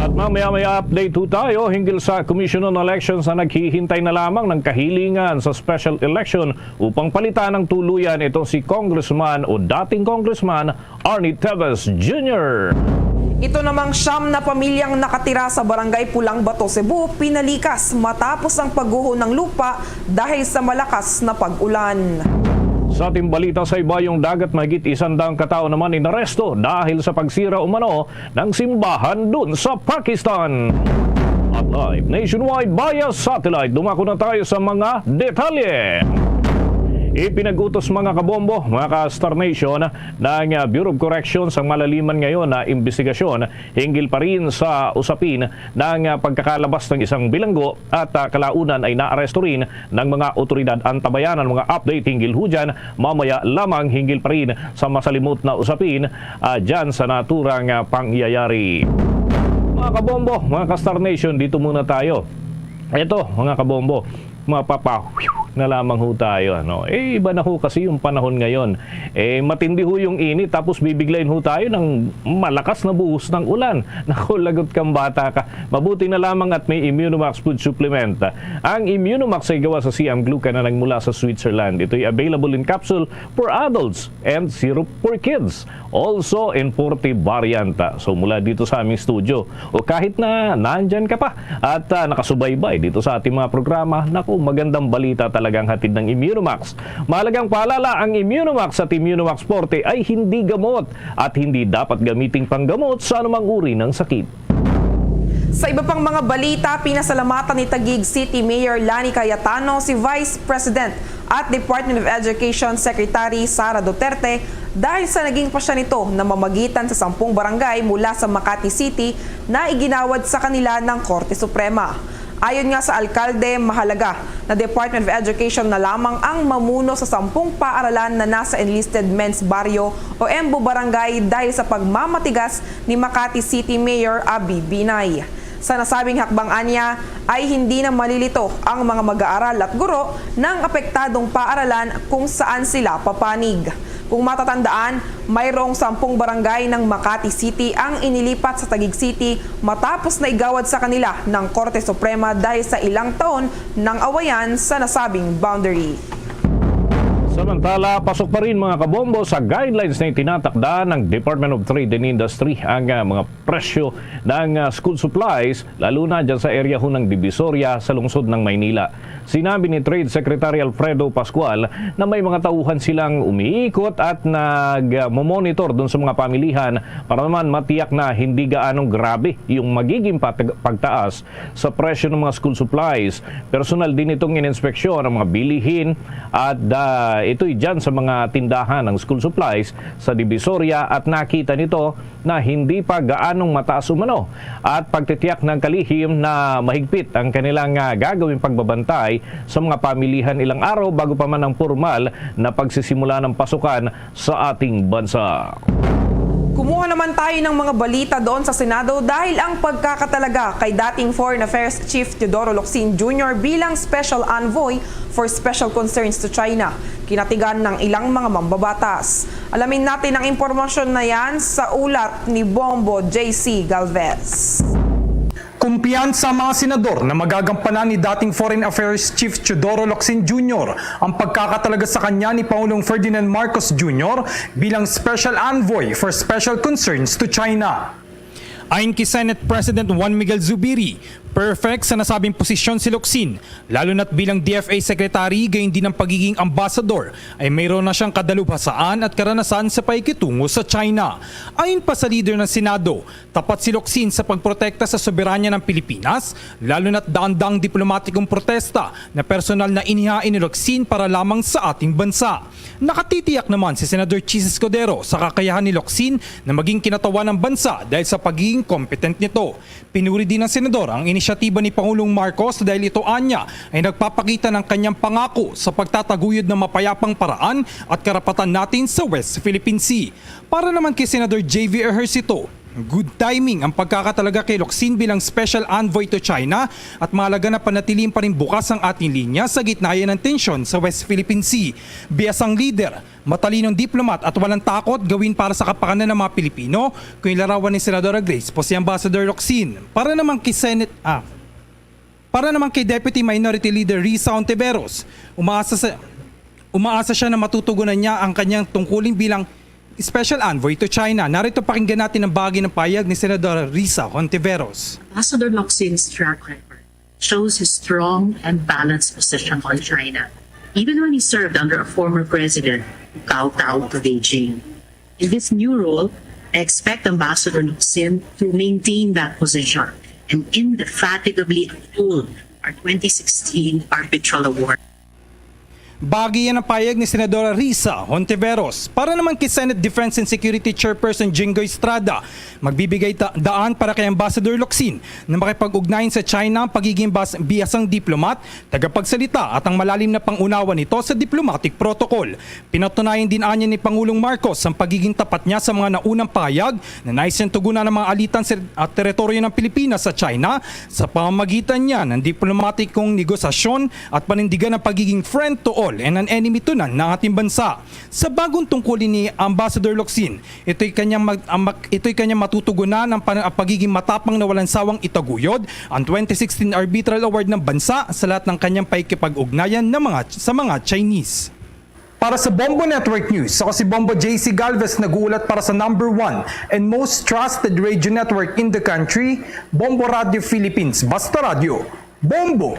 At mamaya may update ho tayo hinggil sa Commission on Elections na naghihintay na lamang ng kahilingan sa special election upang palitan ng tuluyan ito si Congressman o dating Congressman Arnie Teves Junior. Ito namang siyam na pamilyang nakatira sa Barangay Pulang Bato, Cebu, pinalikas matapos ang pagguho ng lupa dahil sa malakas na pag-ulan. Sa ating balita sa ibayong dagat, mahigit isang daang katao naman inaresto dahil sa pagsira umano ng simbahan dun sa Pakistan. At live nationwide via satellite, dumako na tayo sa mga detalye. Ipinag-utos, mga kabombo, mga ka-Star Nation, ng, ah, Bureau of Corrections ang malaliman ngayon na imbestigasyon hinggil pa rin sa usapin ng, ah, pagkakalabas ng isang bilanggo at, ah, kalaunan ay naaresto rin ng mga otoridad. Antabayan ang mga update hinggil ho dyan mamaya lamang hinggil pa rin sa masalimot na usapin, ah, dyan sa naturang, ah, pangyayari. Mga kabombo, mga ka-Star Nation, dito muna tayo. Ito, mga kabombo, mapapa na lamang ho tayo, ano. Eh, iba na ho kasi yung panahon ngayon. Eh, matindi ho yung init, tapos bibiglayin ho tayo ng malakas na buhos ng ulan. Naku, lagot kang bata ka. Mabuti na lamang at may Immunomax food supplement. Ang Immunomax ay gawa sa Siam glucan na nagmula sa Switzerland. Ito'y available in capsule for adults and syrup for kids. Also in forty variant. So, mula dito sa aming studio, o kahit na nandyan ka pa at, ah, nakasubaybay dito sa ating mga programa, naku, magandang balita talaga ang hatid ng Immunomax. Mahalagang paalala, ang Immunomax at Immunomax forty ay hindi gamot at hindi dapat gamiting panggamot sa anumang uri ng sakit. Sa iba pang mga balita, pinasalamatan ni Taguig City Mayor Lani Cayetano si Vice President at Department of Education Secretary Sara Duterte dahil sa naging pasya nito na mamagitan sa sampung barangay mula sa Makati City na iginawad sa kanila ng Korte Suprema. Ayon nga sa alkalde, mahalaga na Department of Education na lamang ang mamuno sa sampung paaralan na nasa enlisted men's barrio o EMBO barangay dahil sa pagmamatigas ni Makati City Mayor Abi Binay. Sa nasabing hakbang anya ay hindi na malilito ang mga mag-aaral at guro ng apektadong paaralan kung saan sila papanig. Kung matatandaan, mayroong sampung barangay ng Makati City ang inilipat sa Taguig City matapos na igawad sa kanila ng Korte Suprema dahil sa ilang taon ng awayan sa nasabing boundary. Samantala, pasok pa rin, mga kabombo, sa guidelines na itinatakda ng Department of Trade and Industry ang, ah, mga presyo ng, ah, school supplies, lalo na dyan sa area ho ng Divisoria sa lungsod ng Maynila. Sinabi ni Trade Secretary Alfredo Pascual na may mga tauhan silang umiikot at nagmomonitor dun sa mga pamilihan para naman matiyak na hindi gaanong grabe yung magiging patag-, pagtaas sa presyo ng mga school supplies. Personal din itong ininspeksyon ang mga bilihin at, ah, ito'y dyan sa mga tindahan ng school supplies sa Divisoria at nakita nito na hindi pa gaanong mataas umano at pagtitiyak ng kalihim na mahigpit ang kanilang, ah, gagawing pagbabantay sa mga pamilihan ilang araw bago pa man ang pormal na pagsisimula ng pasukan sa ating bansa. Kumuha naman tayo ng mga balita doon sa Senado dahil ang pagkakatalaga kay dating Foreign Affairs Chief Teodoro Locsin Junior bilang Special Envoy for Special Concerns to China, kinatigan ng ilang mga mambabatas. Alamin natin ang impormasyon na yan sa ulat ni Bombo J C Galvez. Kumpiyansa ang mga senador na magagampanan ni dating Foreign Affairs Chief Teodoro Locsin Junior ang pagkakatalaga sa kanya ni Pangulong Ferdinand Marcos Junior bilang Special Envoy for Special Concerns to China. Ayon kay Senate President Juan Miguel Zubiri, perfect sa nasabing posisyon si Locsin, lalo na't bilang D F A Secretary, gayon din ang pagiging ambassador ay mayroon na siyang kadalubhasaan at karanasan sa pakikitungo sa China. Ayon pa sa leader ng Senado, tapat si Locsin sa pagprotekta sa soberanya ng Pilipinas, lalo na't daan-daang diplomatikong protesta na personal na inihain ni Locsin para lamang sa ating bansa. Nakatitiyak naman si Senador Chiz Escudero sa kakayahan ni Locsin na maging kinatawan ng bansa dahil sa pagiging competent nito. Pinuri din ng senador ang inisyatiba ni Pangulong Marcos dahil ito anya ay nagpapakita ng kanyang pangako sa pagtataguyod ng mapayapang paraan at karapatan natin sa West Philippine Sea. Para naman kay Senador J V Ejercito, good timing ang pagkakatalaga kay Locsin bilang Special Envoy to China at mahalaga na panatilihin pa rin bukas ang ating linya sa gitna ng tensyon sa West Philippine Sea. Bihasang leader, matalinong diplomat at walang takot gawin para sa kapakanan ng mga Pilipino, kung ilarawan ni Senadora Grace po si Ambassador Locsin. Para naman kay Senate, ah, para naman kay Deputy Minority Leader Risa Hontiveros, umaasa sa, umaasa siya na matutugunan niya ang kanyang tungkulin bilang Special Envoy to China. Narito, pakinggan natin ang bahagi ng pahayag ni Senadora Risa Hontiveros. Ambassador Locsin's track record shows his strong and balanced position on China, even when he served under a former president who kowtowed to Beijing. In this new role, I expect Ambassador Locsin to maintain that position and indefatigably uphold our twenty sixteen arbitral award. Bahagi yan ang payag ni Senadora Risa Hontiveros. Para naman kay Senate Defense and Security Chairperson Jinggoy Estrada, magbibigay ta- daan para kay Ambassador Locsin na makipag-ugnayan sa China ang pagiging bas- bihasang diplomat, tagapagsalita at ang malalim na pangunawa nito sa diplomatic protocol. Pinatunayan din anya ni Pangulong Marcos ang pagiging tapat niya sa mga naunang pahayag na nais niyang tugunan ang mga alitan sa, at teritoryo ng Pilipinas sa China sa pamamagitan niya ng diplomatikong negosasyon at panindigan ang pagiging friend to all and an enemy to none ng ating bansa. Sa bagong tungkulin ni Ambassador Locsin, ito'y kanyang mag- ang mag- ito'y kanyang matutugunan ang, pan- ang pagiging matapang na walang sawang itaguyod ang twenty sixteen Arbitral Award ng bansa sa lahat ng kanyang pakikipag-ugnayan ng mga, sa mga Chinese. Para sa Bombo Network News, ako si Bombo J C Galvez, nag-uulat para sa number one and most trusted radio network in the country, Bombo Radio Philippines. Basta radyo, Bombo!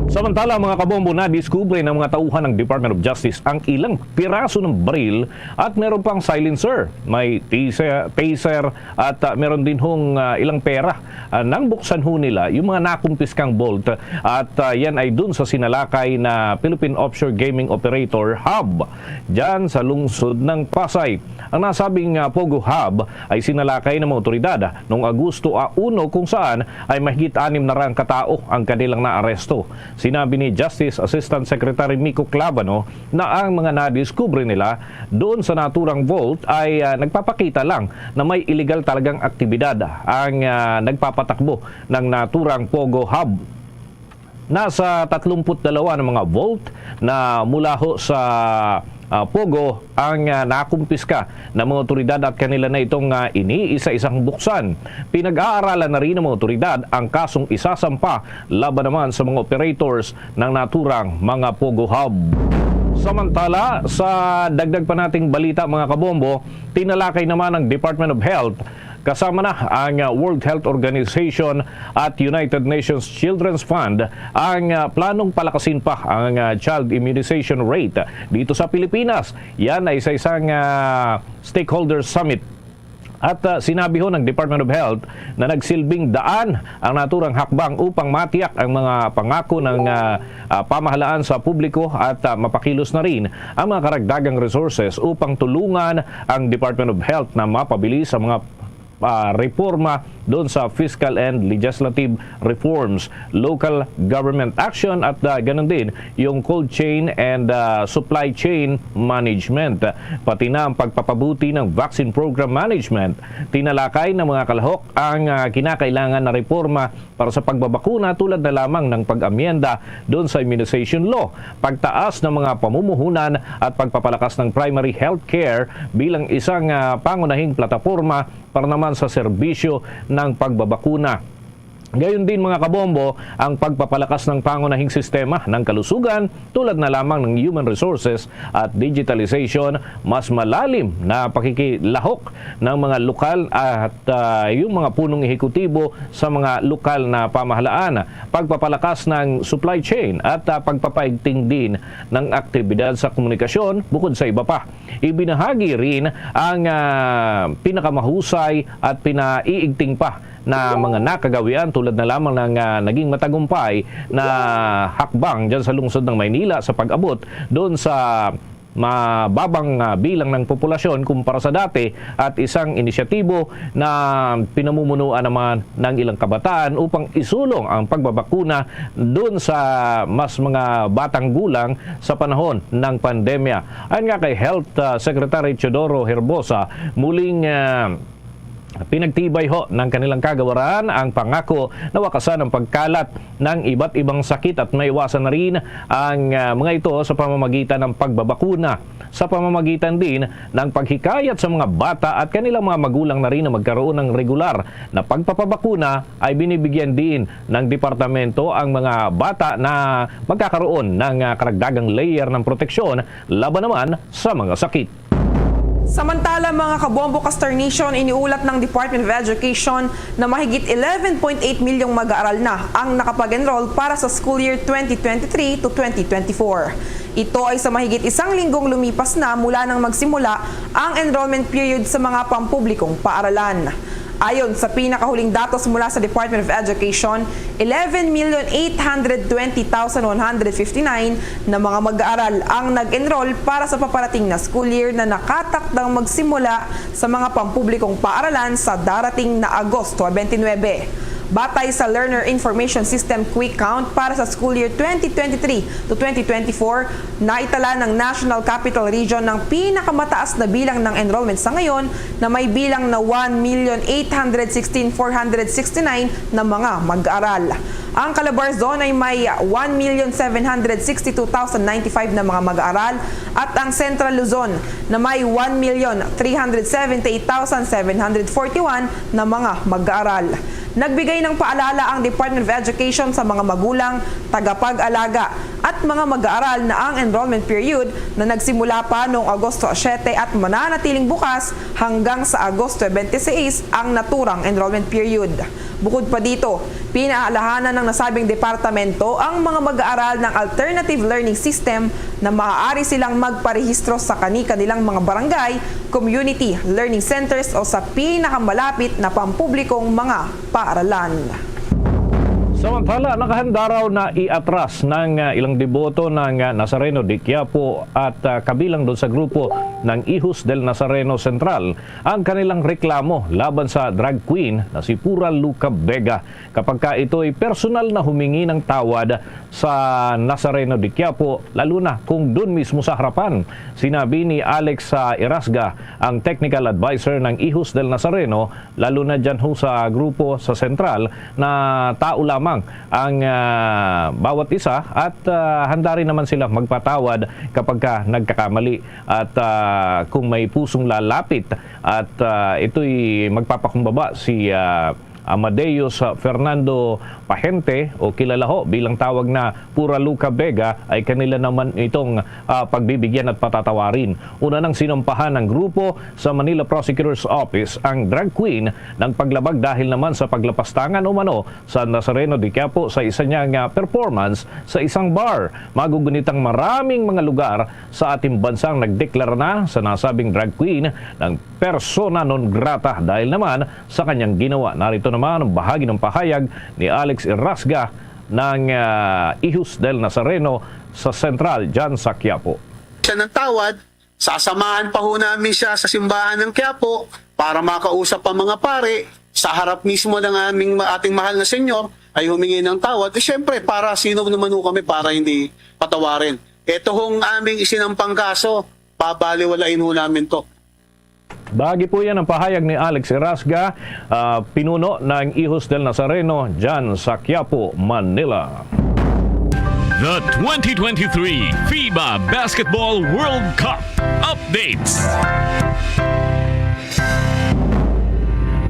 Samantala, mga kabombo, nadiskubre ng mga tauhan ng Department of Justice ang ilang piraso ng baril at meron pang silencer. May taser, taser at, ah, meron din hong, ah, ilang pera. Ah, nang buksan ho nila yung mga nakumpiskang vault at, ah, yan ay dun sa sinalakay na Philippine Offshore Gaming Operator Hub dyan sa lungsod ng Pasay. Ang nasabing, ah, Pogo Hub ay sinalakay ng mga otoridad noong Agosto, ah, uno, kung saan ay mahigit anim na rang katao ang kanilang naaresto. Sinabi ni Justice Assistant Secretary Miko Clavano na ang mga nadiskubre nila doon sa naturang vault ay, ah, nagpapakita lang na may illegal talagang aktibidad ang, ah, nagpapatakbo ng naturang Pogo Hub. Nasa tatlumpu't dalawa na mga vault na mula ho sa, ah, Pogo ang, ah, nakumpiska ng mga otoridad at kanila na itong, ah, iniisa-isang buksan. Pinag-aaralan na rin ng mga otoridad ang kasong isasampa laban naman sa mga operators ng naturang mga Pogo Hub. Samantala, sa dagdag pa nating balita, mga kabombo, tinalakay naman ng Department of Health kasama na ang, uh, World Health Organization at United Nations Children's Fund ang, uh, planong palakasin pa ang, uh, child immunization rate dito sa Pilipinas. Yan ay sa isang, uh, stakeholder summit. At, uh, sinabi ho ng Department of Health na nagsilbing daan ang naturang hakbang upang matiyak ang mga pangako ng, uh, uh, pamahalaan sa publiko at, uh, mapakilos na rin ang mga karagdagang resources upang tulungan ang Department of Health na mapabilis ang mga, ah, reforma doon sa fiscal and legislative reforms, local government action at, ah, ganun din yung cold chain and, ah, supply chain management, pati na ang pagpapabuti ng vaccine program management. Tinalakay ng mga kalahok ang, ah, kinakailangan na reforma para sa pagbabakuna tulad na lamang ng pag-amyenda doon sa immunization law, pagtaas ng mga pamumuhunan at pagpapalakas ng primary health care bilang isang, ah, pangunahing plataporma para naman sa serbisyo ng pagbabakuna. Gayon din, mga kabombo, ang pagpapalakas ng pangunahing sistema ng kalusugan tulad na lamang ng human resources at digitalization, mas malalim na pakikilahok ng mga lokal at, ah, yung mga punong ehekutibo sa mga lokal na pamahalaan, pagpapalakas ng supply chain at, ah, pagpapaigting din ng aktibidad sa komunikasyon bukod sa iba pa. Ibinahagi rin ang, ah, pinakamahusay at pinaiigting pa na mga nakagawian tulad na lamang ng, ah, naging matagumpay na hakbang dyan sa lungsod ng Maynila sa pag-abot doon sa mababang, ah, bilang ng populasyon kumpara sa dati at isang inisyatibo na pinamumunuan naman ng ilang kabataan upang isulong ang pagbabakuna doon sa mas mga batang gulang sa panahon ng pandemya. Ayon nga kay Health, ah, Secretary Teodoro Herbosa, muling, ah, pinagtibay ho ng kanilang kagawaran ang pangako na wakasan ang pagkalat ng iba't ibang sakit at maiwasan na rin ang, ah, mga ito sa pamamagitan ng pagbabakuna, sa pamamagitan din ng paghikayat sa mga bata at kanilang mga magulang na rin na magkaroon ng regular na pagpapabakuna. Ay binibigyan din ng departamento ang mga bata na magkakaroon ng, ah, karagdagang layer ng proteksyon laban naman sa mga sakit. Samantala, mga kabombo ka Star Nation, iniulat ng Department of Education na mahigit eleven point eight milyong mag-aaral na ang nakapag-enroll para sa school year twenty twenty-three to twenty twenty-four. Ito ay sa mahigit isang linggong lumipas na mula nang magsimula ang enrollment period sa mga pampublikong paaralan. Ayon sa pinakahuling datos mula sa Department of Education, eleven million eight hundred twenty thousand one hundred fifty-nine na mga mag-aaral ang nag-enroll para sa paparating na school year na nakatakdang magsimula sa mga pampublikong paaralan sa darating na Agosto twenty-nine. Batay sa Learner Information System Quick Count para sa school year twenty twenty-three to twenty twenty-four, naitala ng National Capital Region ng pinakamataas na bilang ng enrollment sa ngayon na may bilang na one million eight hundred sixteen four hundred sixty-nine na mga mag-aaral. Ang Calabarzon ay may one million seven hundred sixty-two thousand ninety-five na mga mag-aaral at ang Central Luzon na may one million three hundred seventy-eight thousand seven hundred forty-one na mga mag-aaral. Nagbigay ng paalala ang Department of Education sa mga magulang, tagapag-alaga, at mga mag-aaral na ang enrollment period na nagsimula pa noong Agosto siete at mananatiling bukas hanggang sa Agosto twenty-six ang naturang enrollment period. Bukod pa dito, pinaalahanan ng nasabing departamento ang mga mag-aaral ng alternative learning system na maaari silang magparehistro sa kani-kanilang mga barangay, community learning centers o sa pinakamalapit na pampublikong mga paaralan. Samantala, nakahanda raw na iatras ng ah, ilang deboto ng ah, Nazareno de Quiapo at ah, kabilang doon sa grupo ng Hijos del Nazareno Central ang kanilang reklamo laban sa drag queen na si Pura Luca Vega kapag ka ito'y personal na humingi ng tawad sa Nazareno de Quiapo, lalo na kung doon mismo sa harapan. Sinabi ni Alex ah, Erasga, ang technical advisor ng Hijos del Nazareno, lalo na dyan ho sa grupo sa sentral, na tao lamang ang ah, bawat isa at ah, handa rin naman sila magpatawad kapag ka nagkakamali at ah, kung may pusong lalapit at ah, ito'y magpapakumbaba si ah, Amadeus ah, Fernando Pahente o kilala ho bilang tawag na Pura Luca Vega ay kanila naman itong ah, pagbibigyan at patatawarin. Una nang sinampahan ng grupo sa Manila Prosecutor's Office ang drag queen ng paglabag dahil naman sa paglapastangan umano sa Nazareno de Quiapo sa isa niyang ah, performance sa isang bar. Magugunitang maraming mga lugar sa ating bansa ang nagdeklara na sa nasabing drag queen ng persona non grata dahil naman sa kanyang ginawa. Narito naman ang bahagi ng pahayag ni Alex Erasga ng ah, Hijos del Nazareno sa Central, dyan sa Quiapo. Siya ng tawad, sasamahan pa ho namin siya sa simbahan ng Quiapo para makausap ang mga pare sa harap mismo ng aming ating mahal na Senyor ay humingi ng tawad. Eh, siyempre, para sino naman ho kami para hindi patawarin? Ito hong aming isinampang kaso, babaliwalain ho namin to. Bahagi po yan ang pahayag ni Alex Erasga, ah, pinuno ng Hijos del Nazareno dyan sa Quiapo, Manila. The twenty twenty-three FIBA Basketball World Cup updates.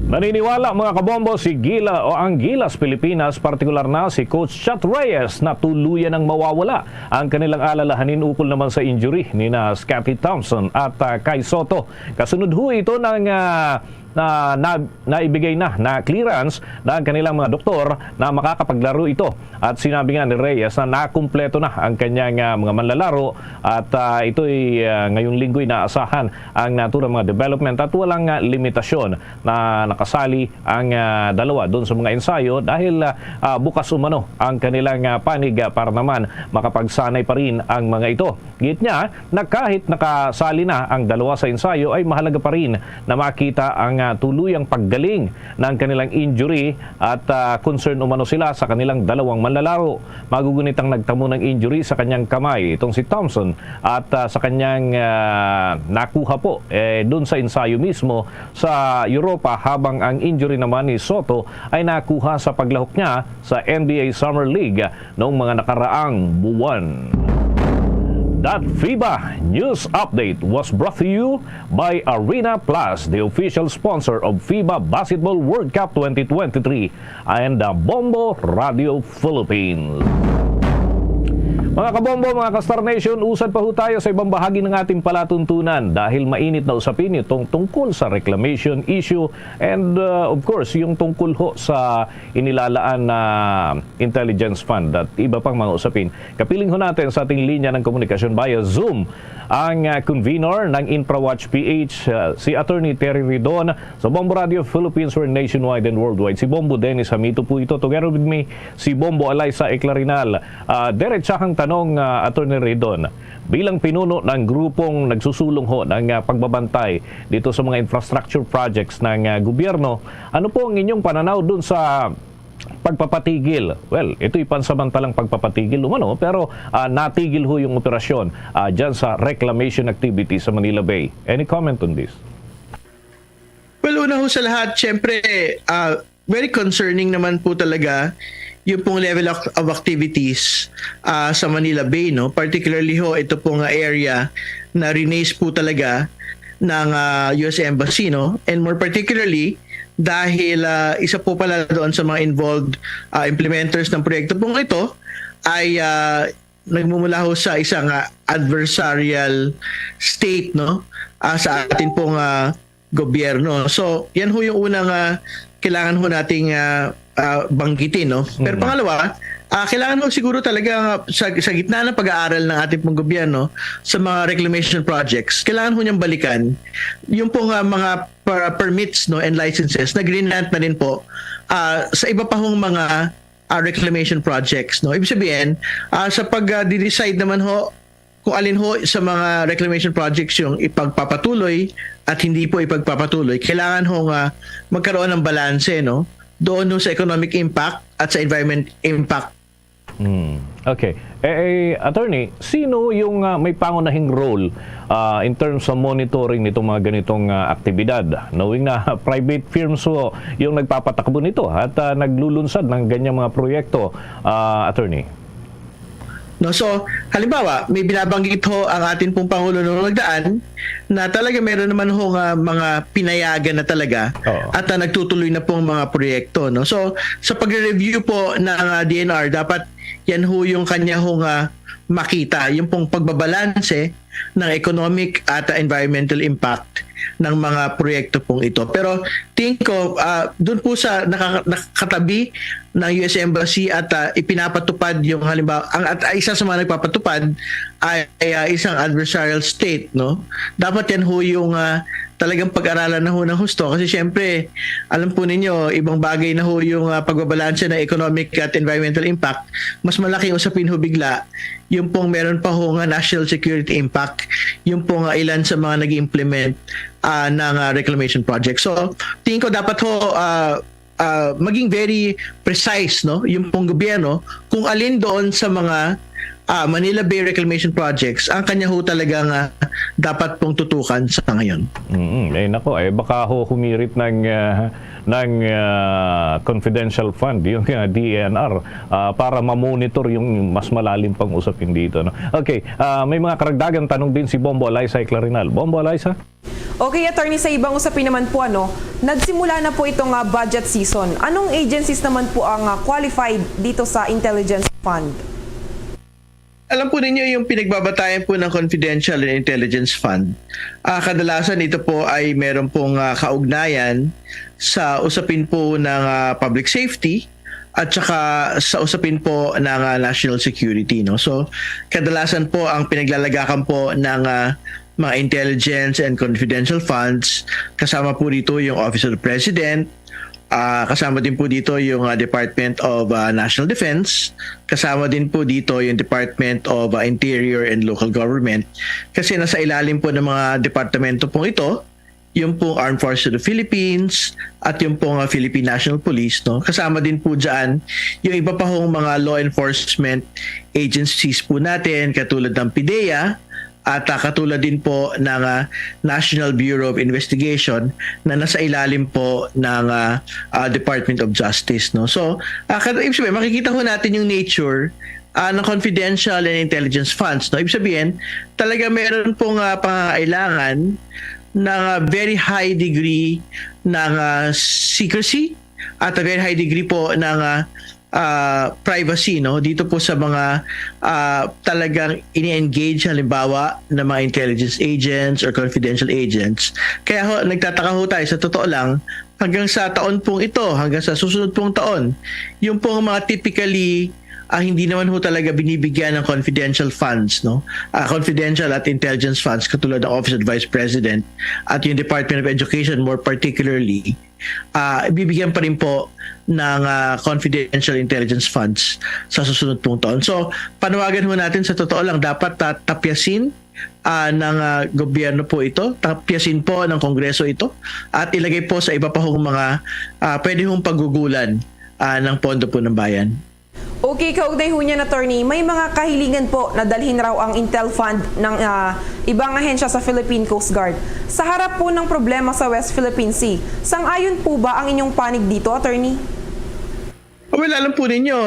Naniniwala, mga kabombo, si Gila o ang Gilas Pilipinas, partikular na si Coach Chat Reyes, na tuluyan ang mawawala ang kanilang alalahanin ukol naman sa injury ni na Scottie Thompson at ah, Kai Soto. Kasunod ho ito ng ah, na, na, naibigay na na clearance ng kanilang mga doktor na makakapaglaro ito. At sinabi nga ni Reyes na nakumpleto na ang kanyang ah, mga manlalaro at ah, ito'y ah, ngayong linggo'y naasahan ang naturang mga development at walang ah, limitasyon na nakasali ang ah, dalawa doon sa mga ensayo dahil ah, ah, bukas umano ang kanilang ah, panig ah, para naman makapagsanay pa rin ang mga ito. Giit niya na kahit nakasali na ang dalawa sa ensayo ay mahalaga pa rin na makita ang ah, tuluyang paggaling ng kanilang injury at ah, concern umano sila sa kanilang dalawang manlalaro. Magugunit ang nagtamo ng injury sa kanyang kamay, itong si Thompson, at ah, sa kanyang ah, nakuha po eh, dun sa ensayo mismo sa Europa, habang ang injury naman ni Soto ay nakuha sa paglahok niya sa N B A Summer League noong mga nakaraang buwan. That FIBA News Update was brought to you by Arena Plus, the official sponsor of FIBA Basketball World Cup twenty twenty-three, and the Bombo Radio Philippines. Mga kabombo, mga ka-Star Nation, usad pa ho tayo sa ibang bahagi ng ating palatuntunan dahil mainit na usapin itong tungkol sa reclamation issue and, uh, of course, yung tungkol ho sa inilalaan na intelligence fund at iba pang mga usapin. Kapiling ho natin sa ating linya ng komunikasyon via Zoom ang, uh, convener ng InfraWatch P H, uh, si Attorney Terry Ridon. Sa Bombo Radio Philippines, we're nationwide and worldwide. Si Bombo Dennis Hamito po ito. Together with me, si Bombo Alaysa Eclarinal. Ah, diretsahang tanong, ah, Attorney Ridon, bilang pinuno ng grupong nagsusulong ho ng, ah, pagbabantay dito sa mga infrastructure projects ng, ah, gobyerno, ano po ang inyong pananaw dun sa pagpapatigil? Well, ito'y pansamantalang pagpapatigil umano, pero, ah, natigil ho yung operasyon, ah, dyan sa reclamation activity sa Manila Bay. Any comment on this? Well, una ho sa lahat, syempre, ah, very concerning naman po talaga yung pong level of, of activities, ah, sa Manila Bay, no? Particularly ho, ito pong, ah, area na rinaze po talaga ng, ah, U S Embassy, no? And more particularly, dahil, ah, isa po pala doon sa mga involved, ah, implementers ng proyekto pong ito ay, ah, nagmumula ho sa isang, ah, adversarial state, no? Ah, sa atin pong, ah, gobyerno. So, yan ho yung unang, ah, kailangan ho nating, ah, ah, banggitin, no? Pero Mm. pangalawa, ah, kailangan ho siguro talaga nga sa, sa gitna ng pag-aaral ng ating pong gobyerno sa mga reclamation projects, kailangan ho niyang balikan yung pong, ah, mga para permits, no, and licenses na grinant na rin po, ah, sa iba pa hong mga, ah, reclamation projects, no? Ibig sabihin, ah, sa pag, ah, di-decide naman ho kung alin ho sa mga reclamation projects yung ipagpapatuloy at hindi po ipagpapatuloy, kailangan ho nga magkaroon ng balanse, no? Doon ho sa economic impact at sa environment impact. Hmm. Okay. Eh, eh, attorney, sino yung, ah, may pangunahing role, ah, in terms of monitoring nitong mga ganitong, ah, aktibidad? Knowing na private firms ho yung nagpapatakbo nito at, ah, naglulunsad ng ganyang mga proyekto, ah, attorney. No, so, halimbawa, may binabanggit ho ang atin pong Pangulo noong nagdaan na talaga meron naman ho nga mga pinayagan na talaga Oo. at, ah, nagtutuloy na pong mga proyekto, no? So, sa pagre-review po ng, ah, D N R, dapat yan ho yung kanya ho nga makita, yung pong pagbabalanse ng economic at, ah, environmental impact ng mga proyekto pong ito. Pero tingin ko, ah, doon po sa naka-, nakakatabi ng U S Embassy at, ah, ipinapatupad yung halimbawa, ang, at, ah, isa sa mga nagpapatupad ay, ay, ah, isang adversarial state, no? Dapat yan ho yung, ah, talagang pag-aralan na ho ng husto kasi siyempre, alam po ninyo, ibang bagay na ho yung, ah, pagbabalanse ng economic at environmental impact. Mas malaking usapin ho bigla yung pong meron pa ho nga national security impact, yung pong, ah, ilan sa mga nag-implement, ah, ng, ah, reclamation project. So, tingin ko dapat ho, ah, ah, maging very precise, no, yung pong gobyerno kung alin doon sa mga, ah, Manila Bay reclamation projects ang kanya ho talaga nga dapat pong tutukan sa ngayon. Mm, eh, nako, eh, baka ho humirit ng, ah, ng, ah, confidential fund yung, ah, D N R, ah, para ma-monitor yung mas malalim pang usapin dito, no? Okay, ah, may mga karagdagan tanong din si Bombo Alaysa Eclarinal. Bombo Alaysa? Okay, attorney, sa ibang usapin naman po, ano, nagsimula na po itong, ah, budget season. Anong agencies naman po ang, ah, qualified dito sa Intelligence Fund? Alam po ninyo yung pinagbabatayan po ng Confidential and Intelligence Fund. Ah, kadalasan ito po ay meron pong, ah, kaugnayan sa usapin po ng, ah, public safety at saka sa usapin po ng, ah, national security, no? So, kadalasan po ang pinaglalagakan po ng, ah, mga intelligence and confidential funds, kasama po dito yung Office of the President, ah, kasama din po dito yung, ah, Department of, ah, National Defense, kasama din po dito yung Department of, ah, Interior and Local Government, kasi nasa ilalim po ng mga departamento pong ito yung pong Armed Forces of the Philippines at yung pong, ah, Philippine National Police, no? Kasama din po dyan yung iba pa hong mga law enforcement agencies po natin, katulad ng PDEA at, ah, katulad din po ng, ah, National Bureau of Investigation na nasa ilalim po ng, ah, ah, Department of Justice, no? So, ah, kad-, ibig sabihin, makikita ho natin yung nature, ah, ng confidential and intelligence funds, no? Ibig sabihin, talaga meron pong, ah, pangangailangan ng, ah, very high degree ng, ah, secrecy at a very high degree po ng, ah, ah, privacy, no, dito po sa mga, ah, talagang ini-engage, halimbawa, ng mga intelligence agents or confidential agents. Kaya ho, nagtataka ho tayo, sa totoo lang, hanggang sa taon pong ito, hanggang sa susunod pong taon, yung pong mga typically, ah, hindi naman ho talaga binibigyan ng confidential funds, no? Ah, confidential at intelligence funds, katulad ng Office of the Vice President at yung Department of Education, more particularly, ah, bibigyan pa rin po ng, ah, confidential intelligence funds sa susunod pong taon. So, panawagan ho natin, sa totoo lang, dapat ta-, tapyasin, ah, ng, ah, gobyerno po ito, tapyasin po ng Kongreso ito, at ilagay po sa iba pa hong mga, ah, pwede hong paggugulan, ah, ng pondo po ng bayan. Okay, kaugnay ho niyan, attorney, may mga kahilingan po na dalhin raw ang Intel Fund ng, ah, ibang ahensya sa Philippine Coast Guard. Sa harap po ng problema sa West Philippine Sea, sang-ayon po ba ang inyong panig dito, attorney? Well, alam po ninyo,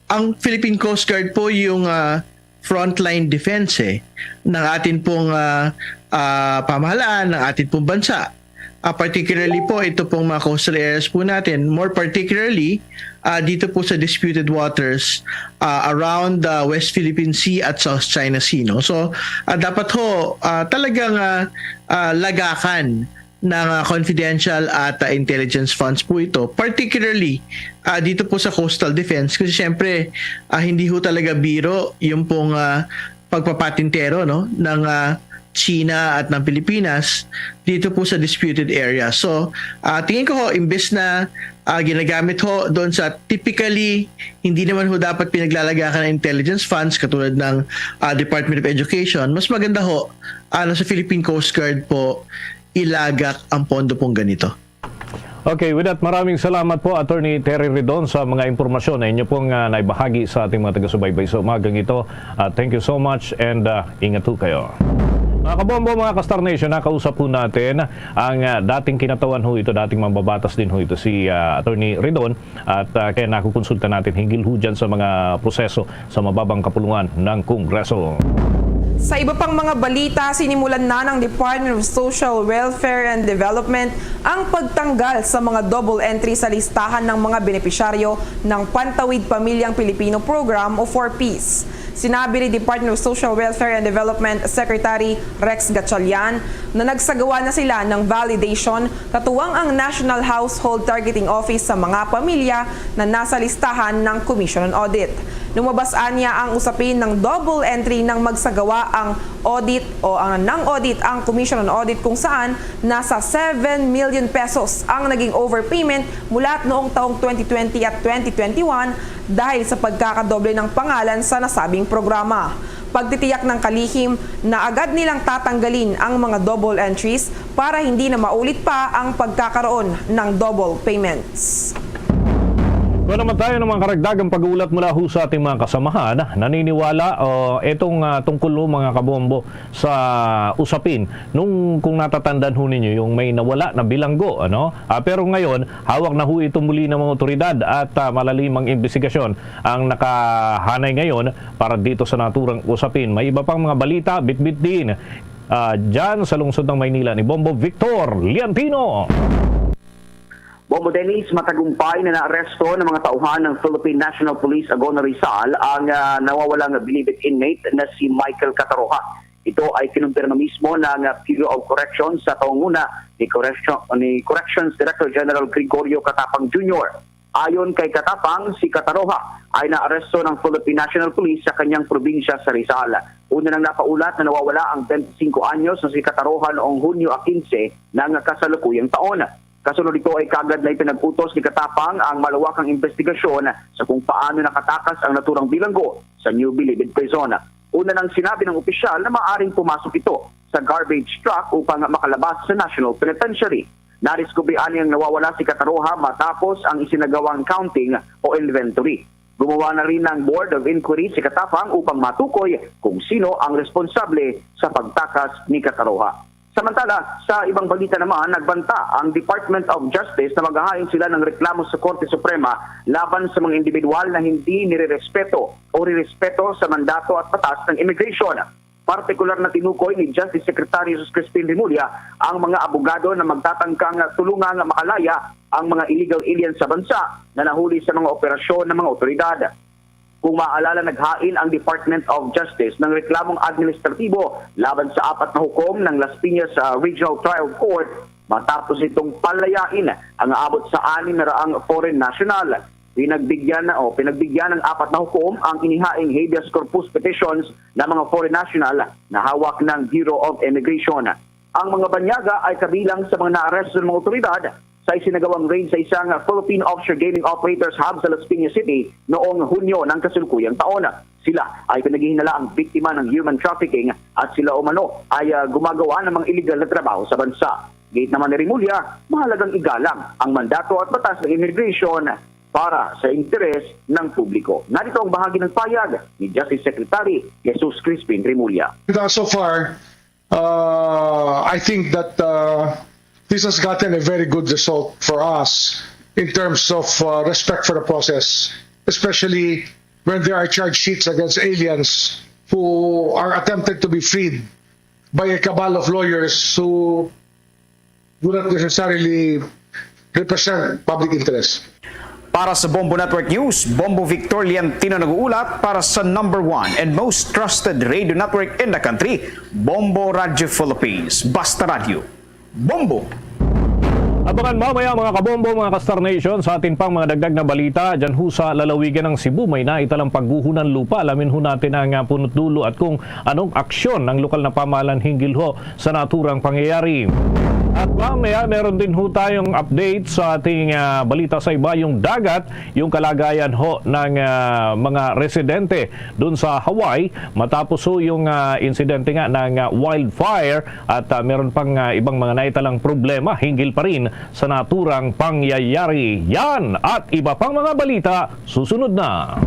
ang Philippine Coast Guard po yung, ah, frontline defense, eh, ng atin pong, ah, ah, pamahalaan, ng atin pong bansa. Ah, particularly po, ito pong mga coastal areas po natin, more particularly, ah, dito po sa disputed waters, ah, around the West Philippine Sea at South China Sea, no? So, ah, dapat ho, ah, talagang, ah, ah, lagakan ng, ah, confidential at, ah, intelligence funds po ito, particularly, ah, dito po sa coastal defense, kasi siyempre, ah, hindi ho talaga biro yung pong, ah, pagpapatintero, no, ng, ah, China at ng Pilipinas dito po sa disputed area. So, ah, tingin ko ho, imbes na, ah, ginagamit ho doon sa typically hindi naman ho dapat pinaglalagakan ng intelligence funds katulad ng, ah, Department of Education, mas maganda ho, ah, na sa Philippine Coast Guard po ilagak ang pondo pong ganito. Okay, with that, maraming salamat po, Attorney Terry Ridon, sa mga impormasyon na inyo pong, ah, naibahagi sa ating mga taga-subaybay sa umagang ito. Ah, thank you so much and, ah, ingat po kayo. Mga kabombo, mga ka-Star Nation, nakausap po natin ang, ah, dating kinatawan ho ito, dating mambabatas din ho ito, si, ah, Attorney Ridon, at, ah, kaya nakukonsulta natin hinggil ho dyan sa mga proseso sa mababang kapulungan ng Kongreso. Sa iba pang mga balita, sinimulan na ng Department of Social Welfare and Development ang pagtanggal sa mga double entry sa listahan ng mga benepisyaryo ng Pantawid Pamilyang Pilipino Program o four Ps. Sinabi ni Department of Social Welfare and Development Secretary Rex Gatchalian na nagsagawa na sila ng validation katuwang ang National Household Targeting Office sa mga pamilya na nasa listahan ng Commission on Audit. Lumabas anya ang usapin ng double entry nang magsagawa ang audit o ang nang audit ang Commission on Audit, kung saan nasa seven million pesos ang naging overpayment mula noong taong twenty twenty at twenty twenty-one dahil sa pagkakadoble ng pangalan sa nasabing programa. Pagtitiyak ng kalihim na agad nilang tatanggalin ang mga double entries para hindi na maulit pa ang pagkakaroon ng double payments. Kuha naman tayo ng mga karagdagang pag-uulat mula ho sa ating mga kasamahan. Naniniwala, o, etong, ah, tungkol ho, mga kabombo, sa usapin nung, kung natatandaan ho ninyo, yung may nawala na bilanggo, ano? Ah, pero ngayon, hawak na ho ito muli ng mga otoridad at, ah, malalim ang imbestigasyon ang nakahanay ngayon para dito sa naturang usapin. May iba pang mga balita, bitbit din, ah, dyan sa lungsod ng Maynila ni Bombo Victor Liantino. Bombo Dennis, matagumpay na naaresto ng mga tauhan ng Philippine National Police Agono Rizal ang, ah, nawawalang bilibid inmate na si Michael Cataroha. Ito ay kinumpirma mismo ng, ah, Bureau of Corrections sa pangunguna ni Correction-, ni Corrections Director General Gregorio Catapang Junior. Ayon kay Catapang, si Cataroha ay naaresto ng Philippine National Police sa kanyang probinsya sa Rizal. Una nang napaulat na nawawala ang twenty-five anyos na si Cataroha noong Hunyo a quince ng kasalukuyang taon. Kasunod nito ay kaagad na ipinag-utos ni Catapang ang malawakang investigasyon sa kung paano nakatakas ang naturang bilanggo sa New Bilibid Prison. Una nang sinabi ng opisyal na maaring pumasok ito sa garbage truck upang makalabas sa National Penitentiary. Nadiskubre ani ang nawawala si Cataroha matapos ang isinagawang counting o inventory. Gumawa na rin ng Board of Inquiry si Catapang upang matukoy kung sino ang responsable sa pagtakas ni Cataroha. Samantala, sa ibang balita naman, nagbanta ang Department of Justice na maghahain sila ng reklamo sa Korte Suprema laban sa mga individual na hindi nirerespeto o rirespeto sa mandato at batas ng immigration. Partikular na tinukoy ni Justice Secretary Jesus Crispin Remulla ang mga abogado na magtatangkang tulungang makalaya ang mga illegal aliens sa bansa na nahuli sa mga operasyon ng mga otoridad. Kung maalala, naghain ang Department of Justice ng reklamong administratibo laban sa apat na hukom ng Las Piñas, ah, Regional Trial Court matapos nitong palayain ang aabot sa anim na raang foreign national. Pinagbigyan na, o pinagbigyan ng apat na hukom ang inihaing habeas corpus petitions ng mga foreign national na hawak ng Bureau of Immigration. Ang mga banyaga ay kabilang sa mga naaresto ng mga otoridad sa isinagawang raid sa isang Philippine offshore gaming operators hub sa Las Piñas City noong Hunyo ng kasulukuyang taon. Sila ay pinaghihinalaang biktima ng human trafficking at sila umano ay, ah, gumagawa ng mga iligal na trabaho sa bansa. Gate naman ni Remulla, mahalagang igalang ang mandato at batas ng immigration para sa interes ng publiko. Narito ang bahagi ng payag ni Justice Secretary Jesus Crispin Remulla. So far, uh, I think that, uh, this has gotten a very good result for us in terms of, uh, respect for the process, especially when there are charge sheets against aliens who are attempted to be freed by a cabal of lawyers who do not necessarily represent public interest. Para sa Bombo Network News, Bombo Victor Liantino nag-uulat para sa number one and most trusted radio network in the country, Bombo Radio Philippines. Basta Radyo, Bombo! Abangan mamaya, mga kabombo, mga ka-Star Nation, sa atin pang mga dagdag na balita dyan ho sa lalawigan ng Cebu. May naitalang pagguho ng lupa. Alamin ho natin ang, ah, punot dulo at kung anong aksyon ng lokal na pamahalaan hinggil ho sa naturang pangyayari. At mamaya, meron din ho tayong update sa ating, ah, balita sa ibayong dagat, yung kalagayan ho ng, ah, mga residente dun sa Hawaii matapos ho yung, ah, insidente nga ng, ah, wildfire at, ah, meron pang, ah, ibang mga naitalang problema hinggil pa rin sa naturang pangyayari. Yan at iba pang mga balita susunod na.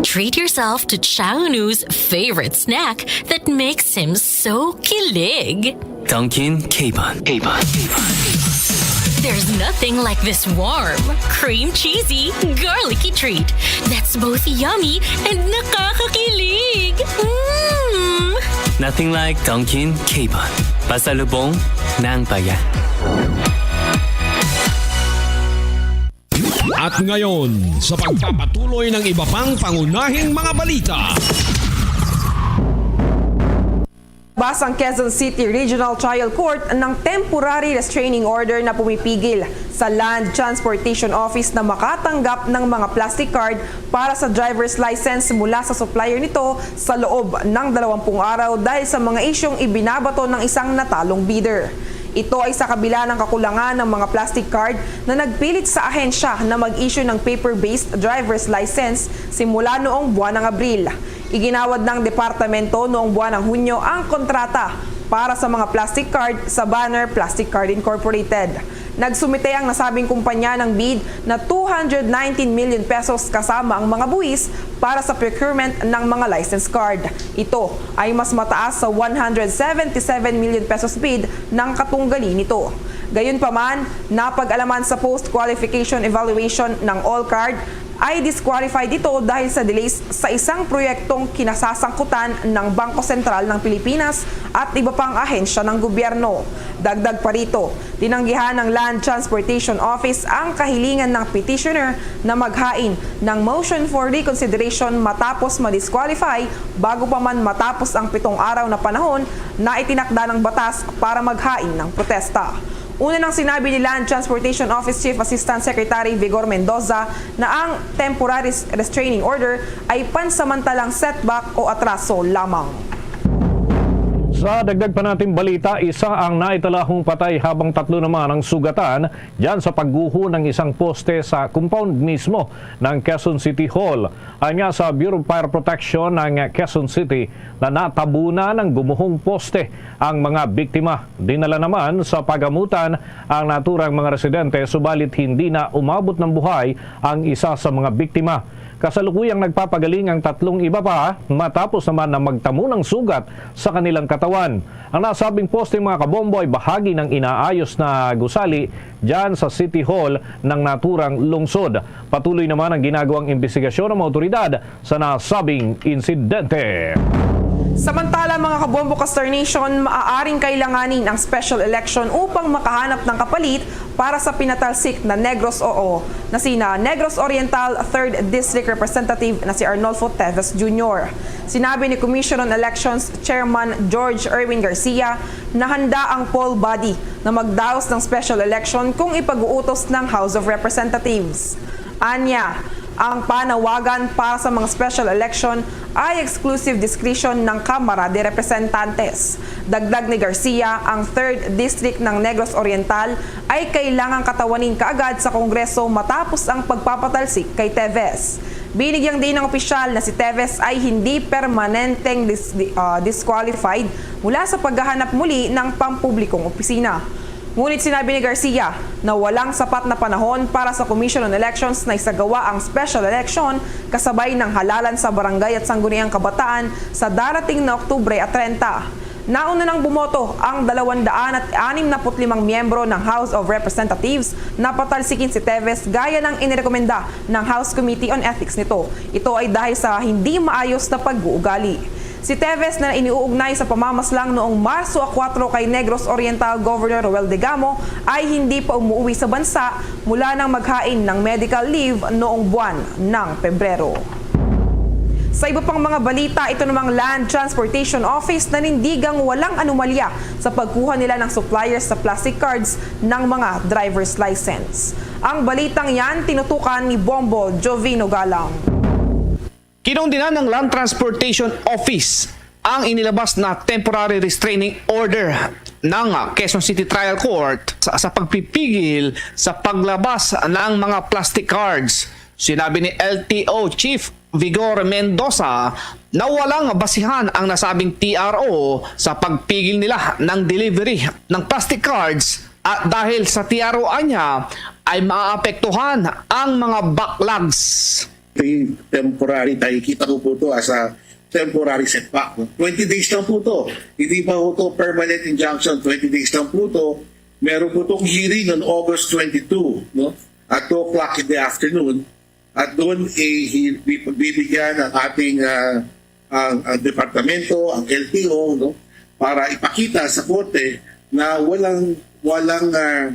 Treat yourself to Chang Nu's favorite snack that makes him so kilig. Dunkin' K-Bun. K-Bun. There's nothing like this warm, cream cheesy, garlicky treat that's both yummy and nakakakilig. Mm! Nothing like Dunkin' K-Bun. Pasalubong ng bayan. At ngayon, sa pagpapatuloy ng iba pang pangunahing mga balita. Basang Quezon City Regional Trial Court ng temporary restraining order na pumipigil sa Land Transportation Office na makatanggap ng mga plastic card para sa driver's license mula sa supplier nito sa loob ng dalawampung araw dahil sa mga isyung ibinabato ng isang natalong bidder. Ito ay sa kabila ng kakulangan ng mga plastic card na nagpilit sa ahensya na mag-issue ng paper-based driver's license simula noong buwan ng Abril. Iginawad ng departamento noong buwan ng Hunyo ang kontrata para sa mga plastic card sa Banner Plastic Card Incorporated. Nagsumite ang nasabing kumpanya ng bid na two hundred nineteen million pesos kasama ang mga buwis para sa procurement ng mga license card. Ito ay mas mataas sa one hundred seventy-seven million pesos bid ng katunggali nito. Gayunpaman, napag-alaman sa post-qualification evaluation ng all card ay disqualified ito dahil sa delays sa isang proyektong kinasasangkutan ng Bangko Sentral ng Pilipinas at iba pang ahensya ng gobyerno. Dagdag pa rito, tinanggihan ng Land Transportation Office ang kahilingan ng petitioner na maghain ng motion for reconsideration matapos ma-disqualify bago pa man matapos ang pitong araw na panahon na itinakda ng batas para maghain ng protesta. Una nang sinabi ni Land Transportation Office Chief Assistant Secretary Vigor Mendoza na ang temporary restraining order ay pansamantalang setback o atraso lamang. Sa dagdag pa nating balita, isa ang naitalahong patay habang tatlo naman ang sugatan dyan sa pagguho ng isang poste sa compound mismo ng Quezon City Hall. Ayon nga sa Bureau of Fire Protection ng Quezon City, na natabunan ng gumuhong poste ang mga biktima. Dinala naman sa pagamutan ang naturang mga residente, subalit hindi na umabot ng buhay ang isa sa mga biktima. Kasalukuyang nagpapagaling ang tatlong iba pa matapos naman na magtamo ng sugat sa kanilang katawan. Ang nasabing poste, mga kabombo, ay bahagi ng inaayos na gusali dyan sa City Hall ng naturang lungsod. Patuloy naman ang ginagawang imbestigasyon ng mga otoridad sa nasabing insidente. Samantala, mga kabombo ka Star Nation, maaaring kailanganin ang special election upang makahanap ng kapalit para sa pinatalsik na Negros O O na sina Negros Oriental third District Representative na si Arnolfo Teves Junior. Sinabi ni Commission on Elections Chairman George Erwin Garcia na handa ang poll body na magdaos ng special election kung ipag-uutos ng House of Representatives. Anya, ang panawagan para sa mga special election ay exclusive discretion ng Kamara de Representantes. Dagdag ni Garcia, ang third District ng Negros Oriental ay kailangang katawanin kaagad sa Kongreso matapos ang pagpapatalsik kay Teves. Binigyang diin ng opisyal na si Teves ay hindi permanenteng dis-, di-, ah, disqualified mula sa paghahanap muli ng pampublikong opisina. Ngunit sinabi ni Garcia na walang sapat na panahon para sa Commission on Elections na isagawa ang special election kasabay ng halalan sa barangay at sangguniang kabataan sa darating na Oktubre trenta. Nauna nang bumoto ang dalawang daan at anim na put limang miyembro ng House of Representatives na patalsikin si Teves gaya ng inirekomenda ng House Committee on Ethics nito. Ito ay dahil sa hindi maayos na pag-uugali. Si Teves na iniuugnay sa pamamaslang noong Marso a kuwatro kay Negros Oriental Governor Roel Degamo ay hindi pa umuwi sa bansa mula nang maghain ng medical leave noong buwan ng Pebrero. Sa iba pang mga balita, ito namang Land Transportation Office nanindigang walang anomalya sa pagkuha nila ng suppliers sa plastic cards ng mga driver's license. Ang balitang yan tinutukan ni Bombo Jovino Galang. Kinundinan ng Land Transportation Office ang inilabas na temporary restraining order ng, ah, Quezon City Trial Court sa, sa pagpipigil sa paglabas ng mga plastic cards. Sinabi ni L T O Chief Vigor Mendoza na walang basihan ang nasabing T R O sa pagpigil nila ng delivery ng plastic cards, at dahil sa T R O anya ay maapektuhan ang mga backlogs. Ito yung temporary, nakikita ko po ito as a temporary setback, no? Twenty days lang po ito. Hindi pa po ito permanent injunction. Twenty days lang po ito. Meron po itong hearing on August twenty-two, no? At two o'clock in the afternoon. At doon, eh, hi-, bi-, bibigyan ang ating, ah, ang, ang departamento, ang L T O, no? Para ipakita sa korte na walang, walang, ah,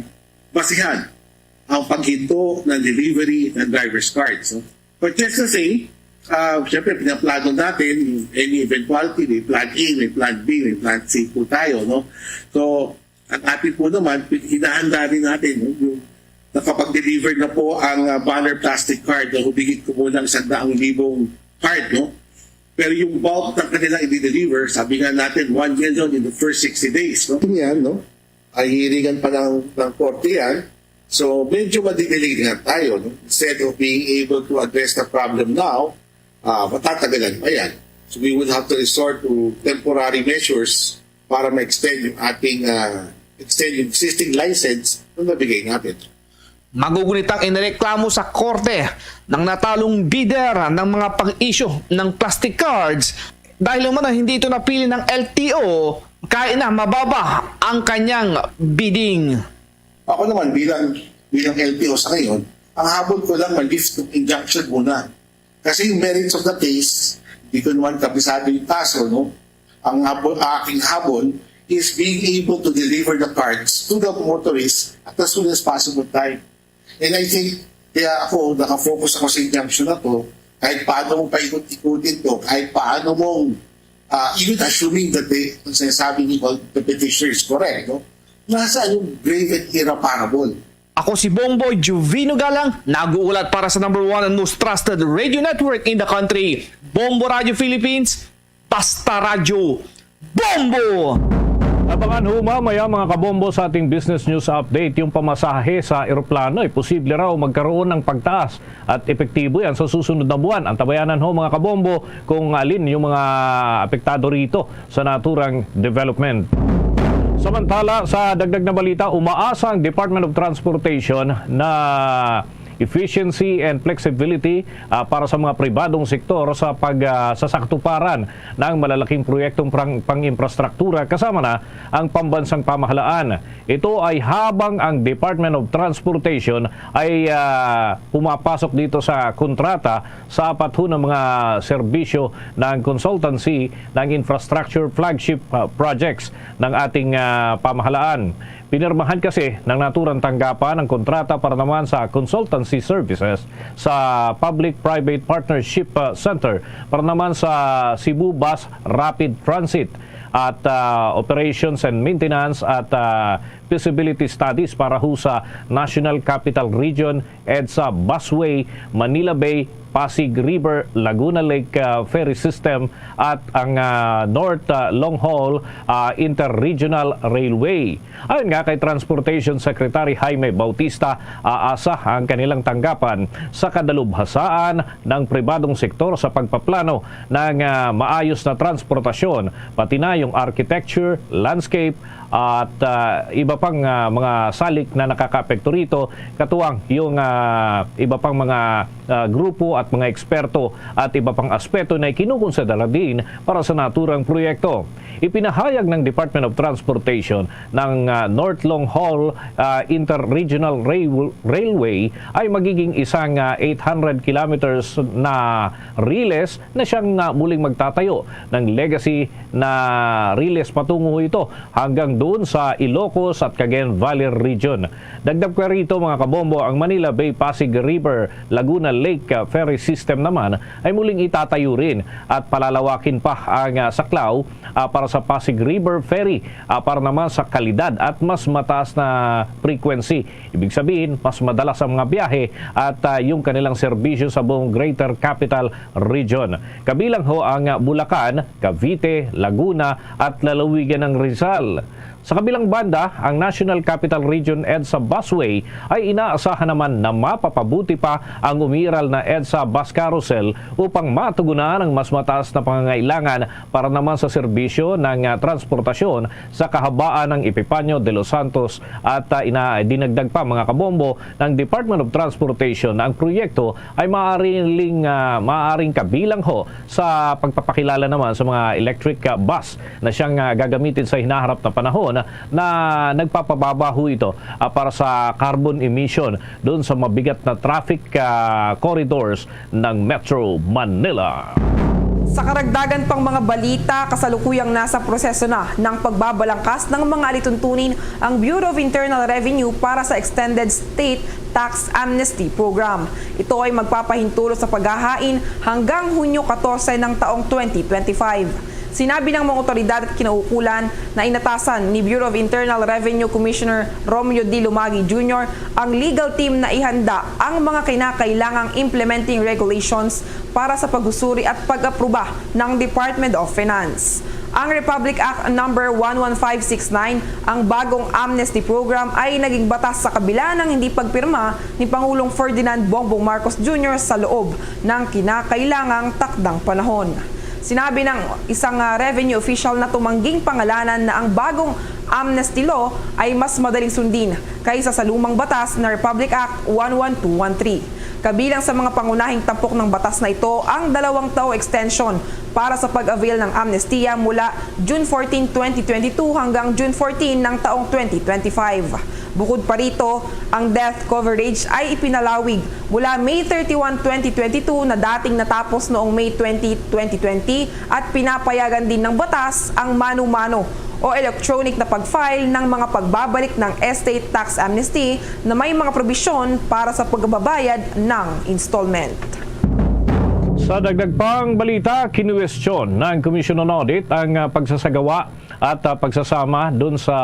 basihan ang paghinto ng delivery ng driver's cards, no? But just to say, ah, syempre, pinaplano natin any eventuality, may plan A, may plan B, may plan C po tayo, no? So, ang atin po naman, hinahanda rin natin, no? Yung nakapag-deliver na po ang, ah, banner plastic card na humigit kumulang isang daang libong card, no? Pero yung bulk ng kanilang i-deliver, sabi nga natin, one million in the first sixty days, no? Yan, no? Ay hiringan pa ng, ng korte yan. So, medyo madidelayed nga tayo, no? Instead of being able to address the problem now, ah, matatagalan pa yan. So, we would have to resort to temporary measures para ma-extend yung ating, ah, extend yung existing license na nabigay natin. Magugunitang inireklamo sa korte ng natalong bidder ng mga pag-issue ng plastic cards dahil umano hindi ito napili ng L T O kahit na mababa ang kanyang bidding. Ako naman bilang, bilang L T O sa ngayon, ang habol ko lang ma-lift ng injunction muna. Kasi yung merits of the case, di ko naman kabisado yung kaso, no? Ang habol, aking habol is being able to deliver the cards to the motorist at as soon as possible time. And I think, kaya ako, nakafocus ako sa injunction na to, kahit paano mo paikot-ikutin to, kahit paano mong, ah, even assuming that the, ang sinasabi ni, the petitioner is correct, no? Nasaan yung grave and irreparable? Ako si Bombo Juvino Galang, nag-uulat para sa number one and most trusted radio network in the country, Bombo Radio Philippines, Basta Radyo, Bombo! Abangan ho mamaya, mga kabombo, sa ating business news update, yung pamasahe sa eroplano ay posible raw magkaroon ng pagtaas at epektibo yan sa susunod na buwan. Antabayanan ho, mga kabombo, kung alin yung mga apektado rito sa naturang development. Samantala, sa dagdag na balita, umaasa ang Department of Transportation na efficiency and flexibility, ah, para sa mga pribadong sektor sa pag, ah, sa sakatuparan ng malalaking proyektong prang-, pang-infrastruktura, kasama na ang pambansang pamahalaan. Ito ay habang ang Department of Transportation ay, ah, pumapasok dito sa kontrata sa apat ho na mga serbisyo ng consultancy ng infrastructure flagship, ah, projects ng ating, ah, pamahalaan. Pinirmahan kasi ng naturang tanggapan ang kontrata para naman sa consultancy services sa Public-Private Partnership, ah, Center para naman sa Cebu Bus Rapid Transit at, ah, operations and maintenance at, ah, feasibility studies para ho sa National Capital Region EDSA Busway, Manila Bay, Pasig River, Laguna Lake, ah, Ferry System at ang, ah, North, ah, Long Haul, ah, Interregional Railway. Ayon nga kay Transportation Secretary Jaime Bautista, aasa ang kanilang tanggapan sa kadalubhasaan ng pribadong sektor sa pagpaplano ng, ah, maayos na transportasyon, pati na yung architecture, landscape, at, ah, iba pang, ah, mga salik na nakakaapekto rito, katuwang yung, ah, iba pang mga, ah, grupo at mga eksperto at iba pang aspeto na ikinukonsidera din para sa naturang proyekto. Ipinahayag ng Department of Transportation ng, ah, North Long Haul, ah, Interregional Rail-, Railway ay magiging isang, ah, eight hundred kilometers na riles na siyang, ah, muling magtatayo ng legacy na riles patungo ito hanggang doon sa Ilocos at Cagayan Valley Region. Dagdag pa rito, mga kabombo, ang Manila Bay Pasig River Laguna Lake, ah, Ferry System naman ay muling itatayo rin at palalawakin pa ang, ah, saklaw, ah, para sa Pasig River Ferry, ah, para naman sa kalidad at mas mataas na frequency. Ibig sabihin, mas madalas ang mga biyahe at, ah, yung kanilang serbisyo sa buong Greater Capital Region. Kabilang ho ang, ah, Bulacan, Cavite, Laguna at lalawigan ng Rizal. Sa kabilang banda, ang National Capital Region EDSA Busway ay inaasahan naman na mapapabuti pa ang umiral na EDSA Bus Carousel upang matugunan ang mas mataas na pangangailangan para naman sa serbisyo ng, ah, transportasyon sa kahabaan ng Epifanio de los Santos at, ah, ina-, dinagdag pa, mga kabombo, ng Department of Transportation na ang proyekto ay maaaring, ah, maaaring kabilang ho sa pagpapakilala naman sa mga electric, ah, bus na siyang, ah, gagamitin sa hinaharap na panahon na nagpapababa ho ito, ah, para sa carbon emission doon sa mabigat na traffic, ah, corridors ng Metro Manila. Sa karagdagan pang mga balita, kasalukuyang nasa proseso na ng pagbabalangkas ng mga alituntunin ang Bureau of Internal Revenue para sa Extended State Tax Amnesty Program. Ito ay magpapahintulo sa paghahain hanggang Hunyo katorse ng taong twenty twenty-five. Sinabi ng mga otoridad at kinaukulan na inatasan ni Bureau of Internal Revenue Commissioner Romeo D. Lumagi Junior ang legal team na ihanda ang mga kinakailangang implementing regulations para sa pag-usuri at pag-apruba ng Department of Finance. Ang Republic Act Number one one five six nine, ang bagong amnesty program, ay naging batas sa kabila ng hindi pagpirma ni Pangulong Ferdinand Bongbong Marcos Junior sa loob ng kinakailangang takdang panahon. Sinabi ng isang, ah, revenue official na tumangging pangalanan na ang bagong amnesty law ay mas madaling sundin kaysa sa lumang batas na Republic Act one one two one three. Kabilang sa mga pangunahing tampok ng batas na ito ang dalawang taong extension para sa pag-avail ng amnestiya mula June fourteen, twenty twenty-two hanggang June fourteen ng taong twenty twenty-five. Bukod pa rito, ang death coverage ay ipinalawig mula May thirty-one, twenty twenty-two na dating natapos noong May twenty, twenty twenty, at pinapayagan din ng batas ang mano-mano o electronic na pag-file ng mga pagbabalik ng estate tax amnesty na may mga probisyon para sa pagbabayad ng installment. Sa dagdag pang balita, kinuwestiyon ng Commission on Audit ang, ah, pagsasagawa at, ah, pagsasama dun sa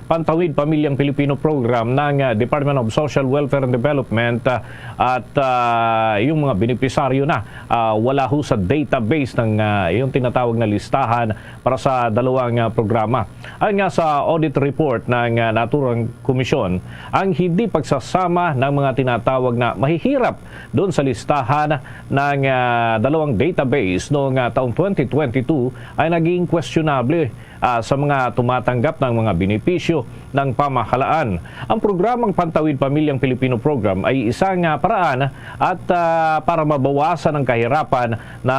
Pantawid Pamilyang Pilipino Program ng, ah, Department of Social Welfare and Development, ah, at, ah, yung mga benepisaryo na, ah, wala ho sa database ng, ah, yung tinatawag na listahan para sa dalawang, ah, programa. Ayon nga sa audit report ng, ah, naturang komisyon, ang hindi pagsasama ng mga tinatawag na mahihirap doon sa listahan ng, ah, dalawang database noong, ah, taong twenty twenty-two ay naging questionable ah, sa mga tumatanggap ng mga benepisyo ng pamahalaan. Ang programang Pantawid Pamilyang Pilipino Program ay isang, ah, paraan at, ah, para mabawasan ang kahirapan na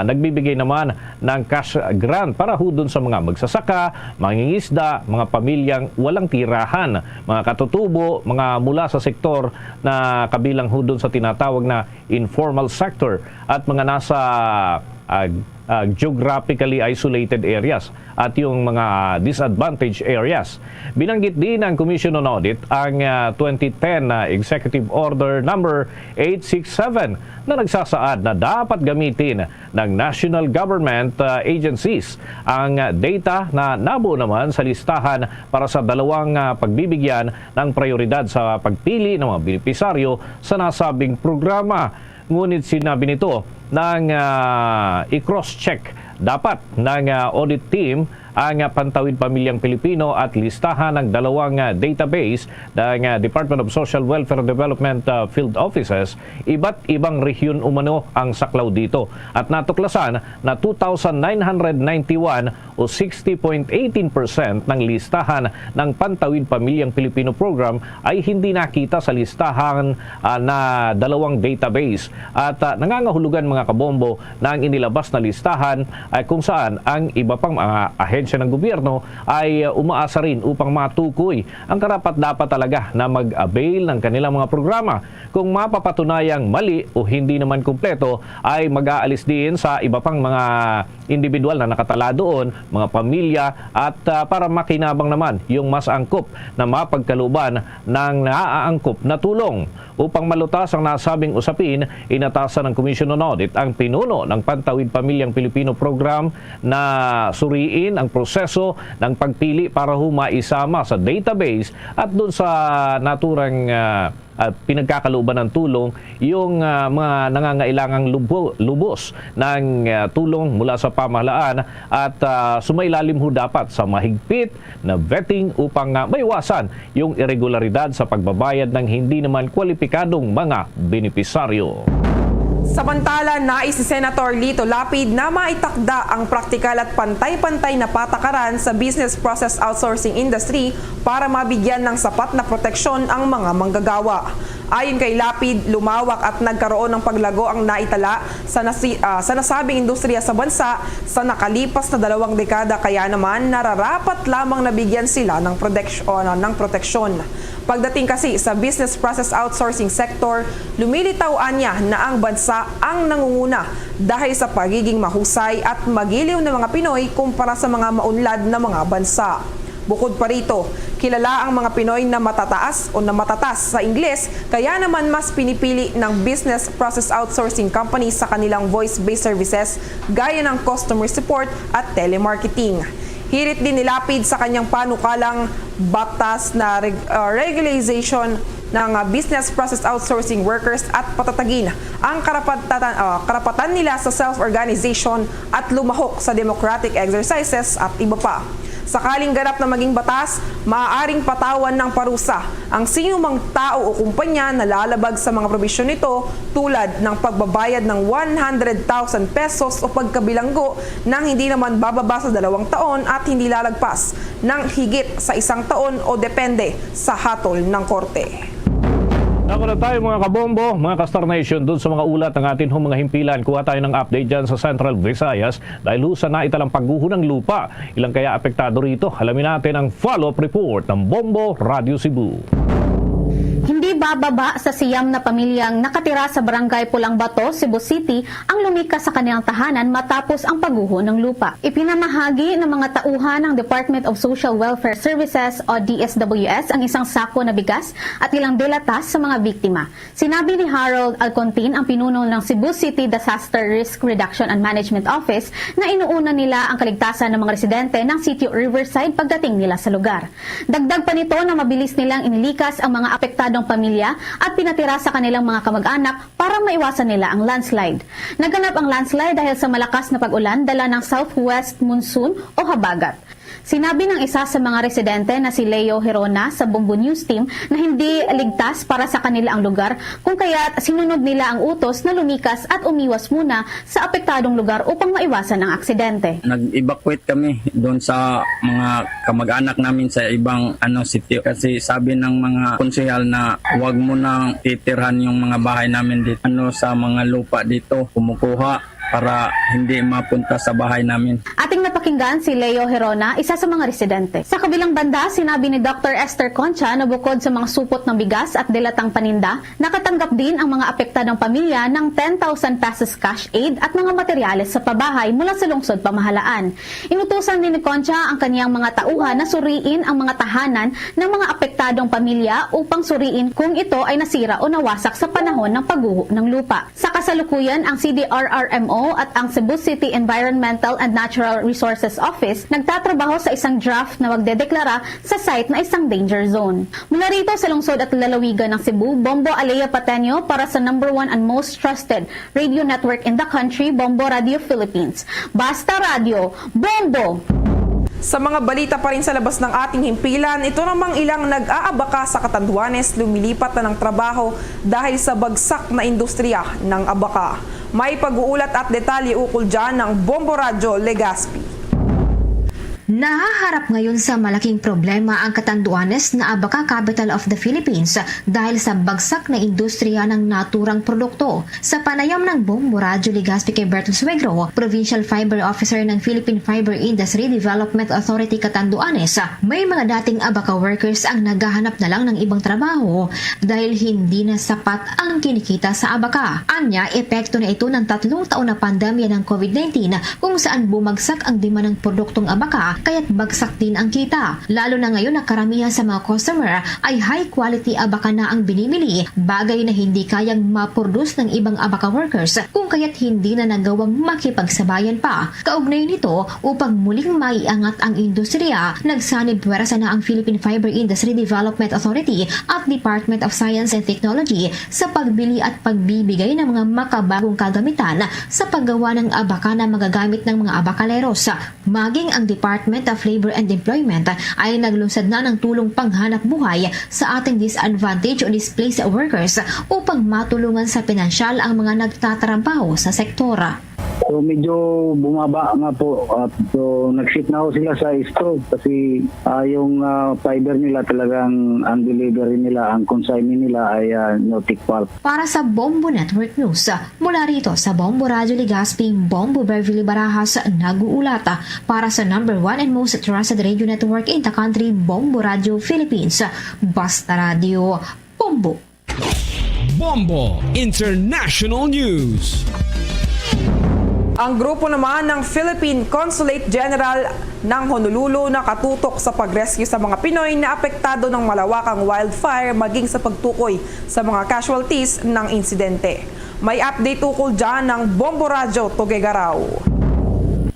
nagbibigay naman ng cash grant para hudon sa mga magsasaka, mangingisda, mga pamilyang walang tirahan, mga katutubo, mga mula sa sektor na kabilang hudon sa tinatawag na informal sector at mga nasa, ah, ah, geographically isolated areas at yung mga disadvantaged areas. Binanggit din ng Commission on Audit ang, ah, twenty ten na Executive Order Number eight six seven na nagsasaad na dapat gamitin ng national government, ah, agencies ang data na nabuo naman sa listahan para sa dalawang, ah, pagbibigyan ng prioridad sa pagpili ng mga benepisaryo sa nasabing programa. Ngunit sinabi nito nang, ah, i-cross-check dapat ng, ah, audit team ang, ah, Pantawid Pamilyang Pilipino at listahan ng dalawang, ah, database ng, ah, Department of Social Welfare Development, ah, Field Offices. Iba't ibang rehiyon umano ang saklaw dito at natuklasan na two thousand nine hundred ninety-one o sixty point eighteen percent ng listahan ng Pantawid Pamilyang Pilipino Program ay hindi nakita sa listahan, ah, na dalawang database. At, ah, nangangahulugan, mga kabombo, na ang inilabas na listahan ay kung saan ang iba pang mga ahensya ng gobyerno ay, ah, umaasa rin upang matukoy ang karapat-dapat talaga na mag-avail ng kanilang mga programa. Kung mapapatunayang mali o hindi naman kumpleto, ay mag-aalis din sa iba pang mga individual na nakatala doon, mga pamilya, at, ah, para makinabang naman yung mas angkop na mapagkalooban ng naaangkop na tulong. Upang malutas ang nasabing usapin, inatasan ng Commission on Audit ang pinuno ng Pantawid Pamilyang Pilipino Program na suriin ang proseso ng pagpili para ho maisama sa database at dun sa naturang, ah, ah, pinagkakalooban ng tulong yung, ah, mga nangangailangang lubo-, lubos ng, ah, tulong mula sa pamahalaan at, ah, sumailalim ho dapat sa mahigpit na vetting upang, ah, maiwasan yung iregularidad sa pagbabayad ng hindi naman kwalipikadong mga benepisaryo. Samantala, nais si Senator Lito Lapid na maitakda ang praktikal at pantay-pantay na patakaran sa business process outsourcing industry para mabigyan ng sapat na proteksyon ang mga manggagawa. Ayon kay Lapid, lumawak at nagkaroon ng paglago ang naitala sa, nasi, ah, sa nasabing industriya sa bansa sa nakalipas na dalawang dekada, kaya naman nararapat lamang nabigyan sila ng proteksyon, ng proteksyon. Pagdating kasi sa business process outsourcing sector, lumilitaw anya na ang bansa ang nangunguna dahil sa pagiging mahusay at magiliw ng mga Pinoy kumpara sa mga maunlad na mga bansa. Bukod pa rito, kilala ang mga Pinoy na matataas o na matatas sa Ingles, kaya naman mas pinipili ng business process outsourcing company sa kanilang voice-based services gaya ng customer support at telemarketing. Hirit din ni Lapid sa kanyang panukalang batas na reg-, uh, regularization ng, uh, business process outsourcing workers at patatagin ang karapatan, uh, karapatan nila sa self-organization at lumahok sa democratic exercises at iba pa. Sakaling ganap na maging batas, maaaring patawan ng parusa ang sino mang tao o kumpanya na lalabag sa mga probisyon nito, tulad ng pagbabayad ng one hundred thousand pesos o pagkabilanggo nang hindi naman bababa sa dalawang taon at hindi lalagpas ng higit sa isang taon o depende sa hatol ng korte. Ako na tayo, mga kabombo, mga ka-Star Nation, dun sa mga ulat ng atin hong mga himpilan. Kuha tayo ng update dyan sa Central Visayas dahil ho sa naitalang pagguho ng lupa. Ilang kaya apektado rito? Alamin natin ang follow-up report ng Bombo Radyo Cebu. Hindi bababa sa siyam na pamilyang nakatira sa Barangay Pulang Bato, Cebu City, ang lumikas sa kanilang tahanan matapos ang pagguho ng lupa. Ipinamahagi ng mga tauhan ng Department of Social Welfare Services o D S W S ang isang sako na bigas at ilang delatas sa mga biktima. Sinabi ni Harold Alcontin, ang pinuno ng Cebu City Disaster Risk Reduction and Management Office, na inuuna nila ang kaligtasan ng mga residente ng Sitio Riverside pagdating nila sa lugar. Dagdag pa nito na mabilis nilang inilikas ang mga apektadong pamilya at pinatira sa kanilang mga kamag-anak para maiwasan nila ang landslide. Naganap ang landslide dahil sa malakas na pag-ulan dala ng southwest monsoon o habagat. Sinabi ng isa sa mga residente na si Leo Herona sa Bombo News Team na hindi ligtas para sa kanila ang lugar, kung kaya't sinunod nila ang utos na lumikas at umiwas muna sa apektadong lugar upang maiwasan ang aksidente. Nag-evacuate kami doon sa mga kamag-anak namin sa ibang, ano, sitio kasi sabi ng mga konsehal na huwag mo nang titirhan yung mga bahay namin dito, ano, sa mga lupa dito, kumukuha para hindi mapunta sa bahay namin. Ating napakinggan si Leo Herona, isa sa mga residente. Sa kabilang banda, sinabi ni Doctor Esther Concha na bukod sa mga supot ng bigas at dilatang paninda, nakatanggap din ang mga apektadong pamilya ng ten thousand pesos cash aid at mga materyales sa pabahay mula sa lungsod pamahalaan. Inutusan din ni Concha ang kaniyang mga tauhan na suriin ang mga tahanan ng mga apektadong pamilya upang suriin kung ito ay nasira o nawasak sa panahon ng pagguho ng lupa. Sa kasalukuyan, ang C D R R M O at ang Cebu City Environmental and Natural Resources Office nagtatrabaho sa isang draft na magdedeklara sa site na isang danger zone. Mula rito sa lungsod at lalawigan ng Cebu, Bombo Alea Pateño para sa number one and most trusted radio network in the country, Bombo Radio Philippines. Basta Radio, Bombo! Sa mga balita pa rin sa labas ng ating himpilan, ito namang ilang nag-aabaka sa Catanduanes lumilipat na ng trabaho dahil sa bagsak na industriya ng abaka. May pag-uulat at detalye ukol dyan ng Bombo Radyo Legazpi. Nahaharap ngayon sa malaking problema ang Catanduanes na abaka capital of the Philippines dahil sa bagsak na industriya ng naturang produkto. Sa panayam ng Bombo Radyo Legazpi kay Berto Suegro, Provincial Fiber Officer ng Philippine Fiber Industry Development Authority Catanduanes, may mga dating abaka workers ang naghahanap na lang ng ibang trabaho dahil hindi na sapat ang kinikita sa abaka. Anya, epekto na ito ng tatlong taon na pandemya ng COVID nineteen kung saan bumagsak ang demand ng produktong abaka kaya't bagsak din ang kita. Lalo na ngayon na karamihan sa mga customer ay high quality abaka na ang binibili, bagay na hindi kayang ma-produce ng ibang abaka workers kung kaya't hindi na nagawang makipagsabayan pa. Kaugnay nito, upang muling maiangat ang industriya, nagsanib pwersa na ang Philippine Fiber Industry Development Authority at Department of Science and Technology sa pagbili at pagbibigay ng mga makabagong kagamitan sa paggawa ng abaka na magagamit ng mga abakaleros. Maging ang Department of Labor and Employment ay naglunsad na ng tulong panghanap buhay sa ating disadvantaged o displaced workers upang matulungan sa pinansyal ang mga nagtatrabaho sa sektor. So medyo bumaba nga po at so nag-shift na ho sila sa store kasi ah, yung ah, fiber nila talagang ang delivery nila, ang consignee nila ay ah, Nordic Pulp. Para sa Bombo Network News, mula rito sa Bombo Radyo Legazpi, Bombo Beverly Barajas nag-uulat para sa number one and most trusted radio network in the country, Bombo Radyo Philippines. Basta Radio, Bombo. Bombo International News. Ang grupo naman ng Philippine Consulate General ng Honolulu nakatutok sa pag-rescue sa mga Pinoy na apektado ng malawakang wildfire maging sa pagtukoy sa mga casualties ng insidente. May update ukol dyan ng Bombo Radyo Tuguegarao.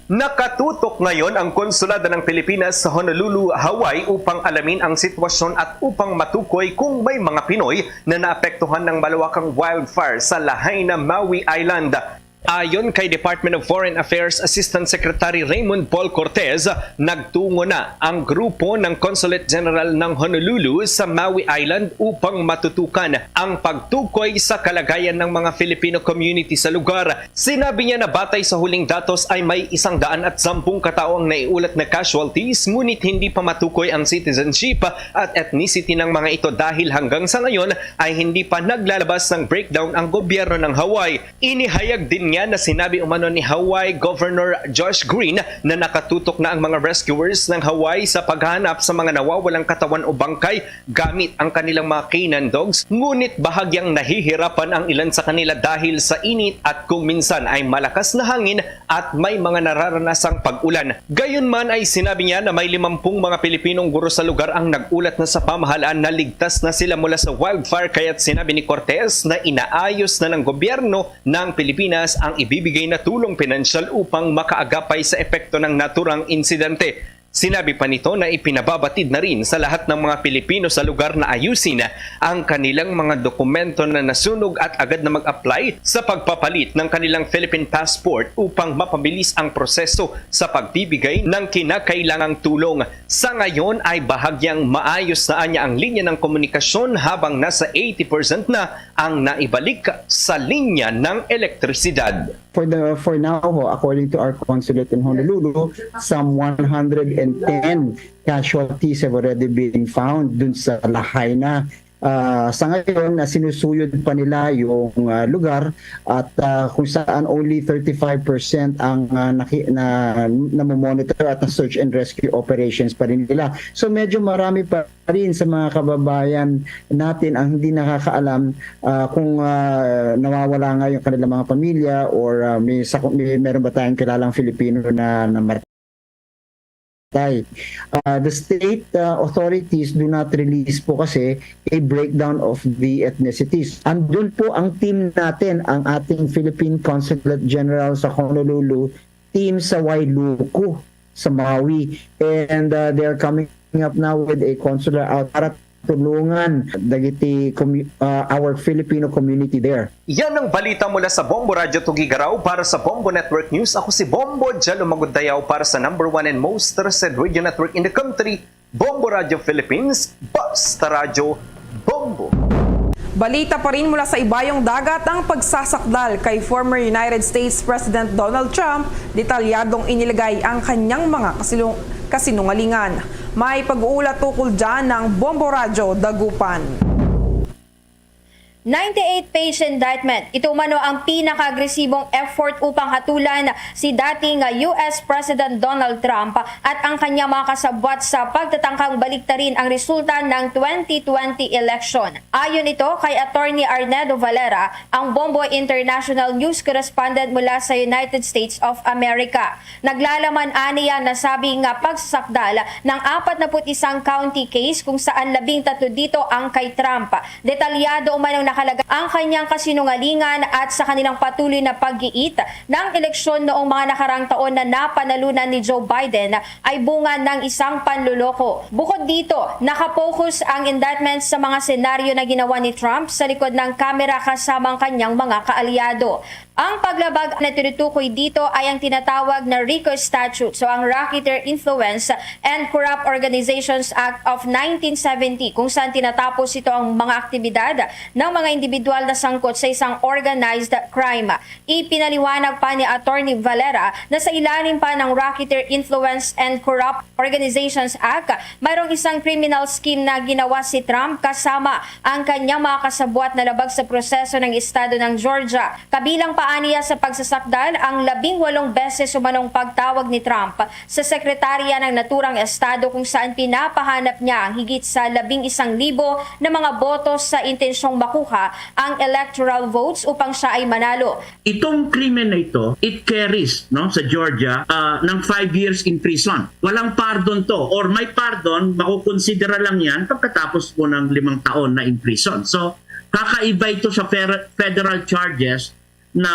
Nakatutok ngayon ang Konsulado ng Pilipinas sa Honolulu, Hawaii upang alamin ang sitwasyon at upang matukoy kung may mga Pinoy na naapektuhan ng malawakang wildfire sa Lahaina, Maui Island. Ayon kay Department of Foreign Affairs Assistant Secretary Raymond Paul Cortez, nagtungo na ang grupo ng Consulate General ng Honolulu sa Maui Island upang matutukan ang pagtukoy sa kalagayan ng mga Filipino community sa lugar. Sinabi niya na batay sa huling datos ay may isang daan at sampung katao ang naiulat na casualties, ngunit hindi pa matukoy ang citizenship at ethnicity ng mga ito dahil hanggang sa ngayon ay hindi pa naglalabas ng breakdown ang gobyerno ng Hawaii. Inihayag din niya na sinabi umano ni Hawaii Governor Josh Green na nakatutok na ang mga rescuers ng Hawaii sa paghahanap sa mga nawawalang katawan o bangkay gamit ang kanilang mga canine dogs, ngunit bahagyang nahihirapan ang ilan sa kanila dahil sa init at kung minsan ay malakas na hangin at may mga nararanasang pag-ulan. Gayunman ay sinabi niya na may limampung mga Pilipinong guro sa lugar ang nag-ulat na sa pamahalaan na ligtas na sila mula sa wildfire, kaya't sinabi ni Cortez na inaayos na ng gobyerno ng Pilipinas ang ibibigay na tulong pinansyal upang makaagapay sa epekto ng naturang insidente. Sinabi pa nito na ipinababatid na rin sa lahat ng mga Pilipino sa lugar na ayusin ang kanilang mga dokumento na nasunog at agad na mag-apply sa pagpapalit ng kanilang Philippine passport upang mapabilis ang proseso sa pagbibigay ng kinakailangang tulong. Sa ngayon ay bahagyang maayos na anya ang linya ng komunikasyon, habang nasa eighty percent na ang naibalik sa linya ng elektrisidad. For the, for now ho, according to our consulate in Honolulu, some one hundred and ten casualties have already been found dun sa Lahaina. Ah, sa ngayon, na sinusuyod pa nila yung, ah, lugar at, ah, kung saan only thirty-five percent ang, ah, naki-, na, namomonitor at na search and rescue operations pa rin nila. So medyo marami pa rin sa mga kababayan natin ang hindi nakakaalam, ah, kung, ah, nawawala nga yung kanilang mga pamilya or, ah, may, sa, may, meron ba tayong kilalang Filipino na namatay. Ah, the state, ah, authorities do not release po kasi a breakdown of the ethnicities. Andun po ang team natin, ang ating Philippine Consulate General sa Honolulu, team sa Wailuku, sa Maui. And, uh, they're coming up now with a consular out para tulungan dagiti commu-, uh, our Filipino community there. Yan ang balita mula sa Bombo Radyo Tugigarao. Para sa Bombo Network News, ako si Bombo Jalo Magudtayaw para sa number one and most trusted radio network in the country, Bombo Radyo Philippines, Basta Radyo Bombo. Balita pa rin mula sa ibayong dagat, ang pagsasakdal kay former United States President Donald Trump. Detalyadong inilagay ang kanyang mga kasilung-, kasinungalingan. May pag-uula tukol dyan ng Bombo Radyo Dagupan. Ninety-eight page indictment. Ito umano ang pinakaagresibong effort upang hatulan si dating U S President Donald Trump at ang kanyang mga kasabwat sa pagtatangkang baliktarin ang resulta ng twenty twenty election. Ayon ito kay Attorney Arnedo Valera, ang Bombo International News Correspondent mula sa United States of America. Naglalaman aniya na sabi nga pagsasakdal ng apat na put isang county case kung saan labing tatlo dito ang kay Trump. Detalyado umano nakalagay ang kanyang kasinungalingan at sa kanilang patuloy na pag-iit ng eleksyon noong mga nakarang taon na napanalunan ni Joe Biden ay bunga ng isang panloloko. Bukod dito, nakapokus ang indictment sa mga senaryo na ginawa ni Trump sa likod ng kamera kasama ang kanyang mga kaalyado. Ang paglabag na tinutukoy dito ay ang tinatawag na RICO Statute, so ang Racketeer Influence and Corrupt Organizations Act of nineteen seventy, kung saan tinatapos ito ang mga aktibidad ng mga individual na sangkot sa isang organized crime. Ipinaliwanag pa ni Attorney Valera na sa ilalim pa ng Racketeer Influence and Corrupt Organizations Act, mayroong isang criminal scheme na ginawa si Trump kasama ang kanyang mga kasabwat na labag sa proseso ng estado ng Georgia. Kabilang pa aniya sa pagsasakdal ang labing walong beses umanong pagtawag ni Trump sa sekretarya ng naturang estado, kung saan pinapahanap niya ang higit sa labing isang libo na mga boto sa intensyong makuha ang electoral votes upang siya ay manalo. Itong krimen na ito, it carries, no, sa Georgia, ah, ng five years in prison. Walang pardon to, or may pardon, makukonsidera lang yan pagkatapos po ng limang taon na in prison. So, kakaiba ito sa fer-, federal charges na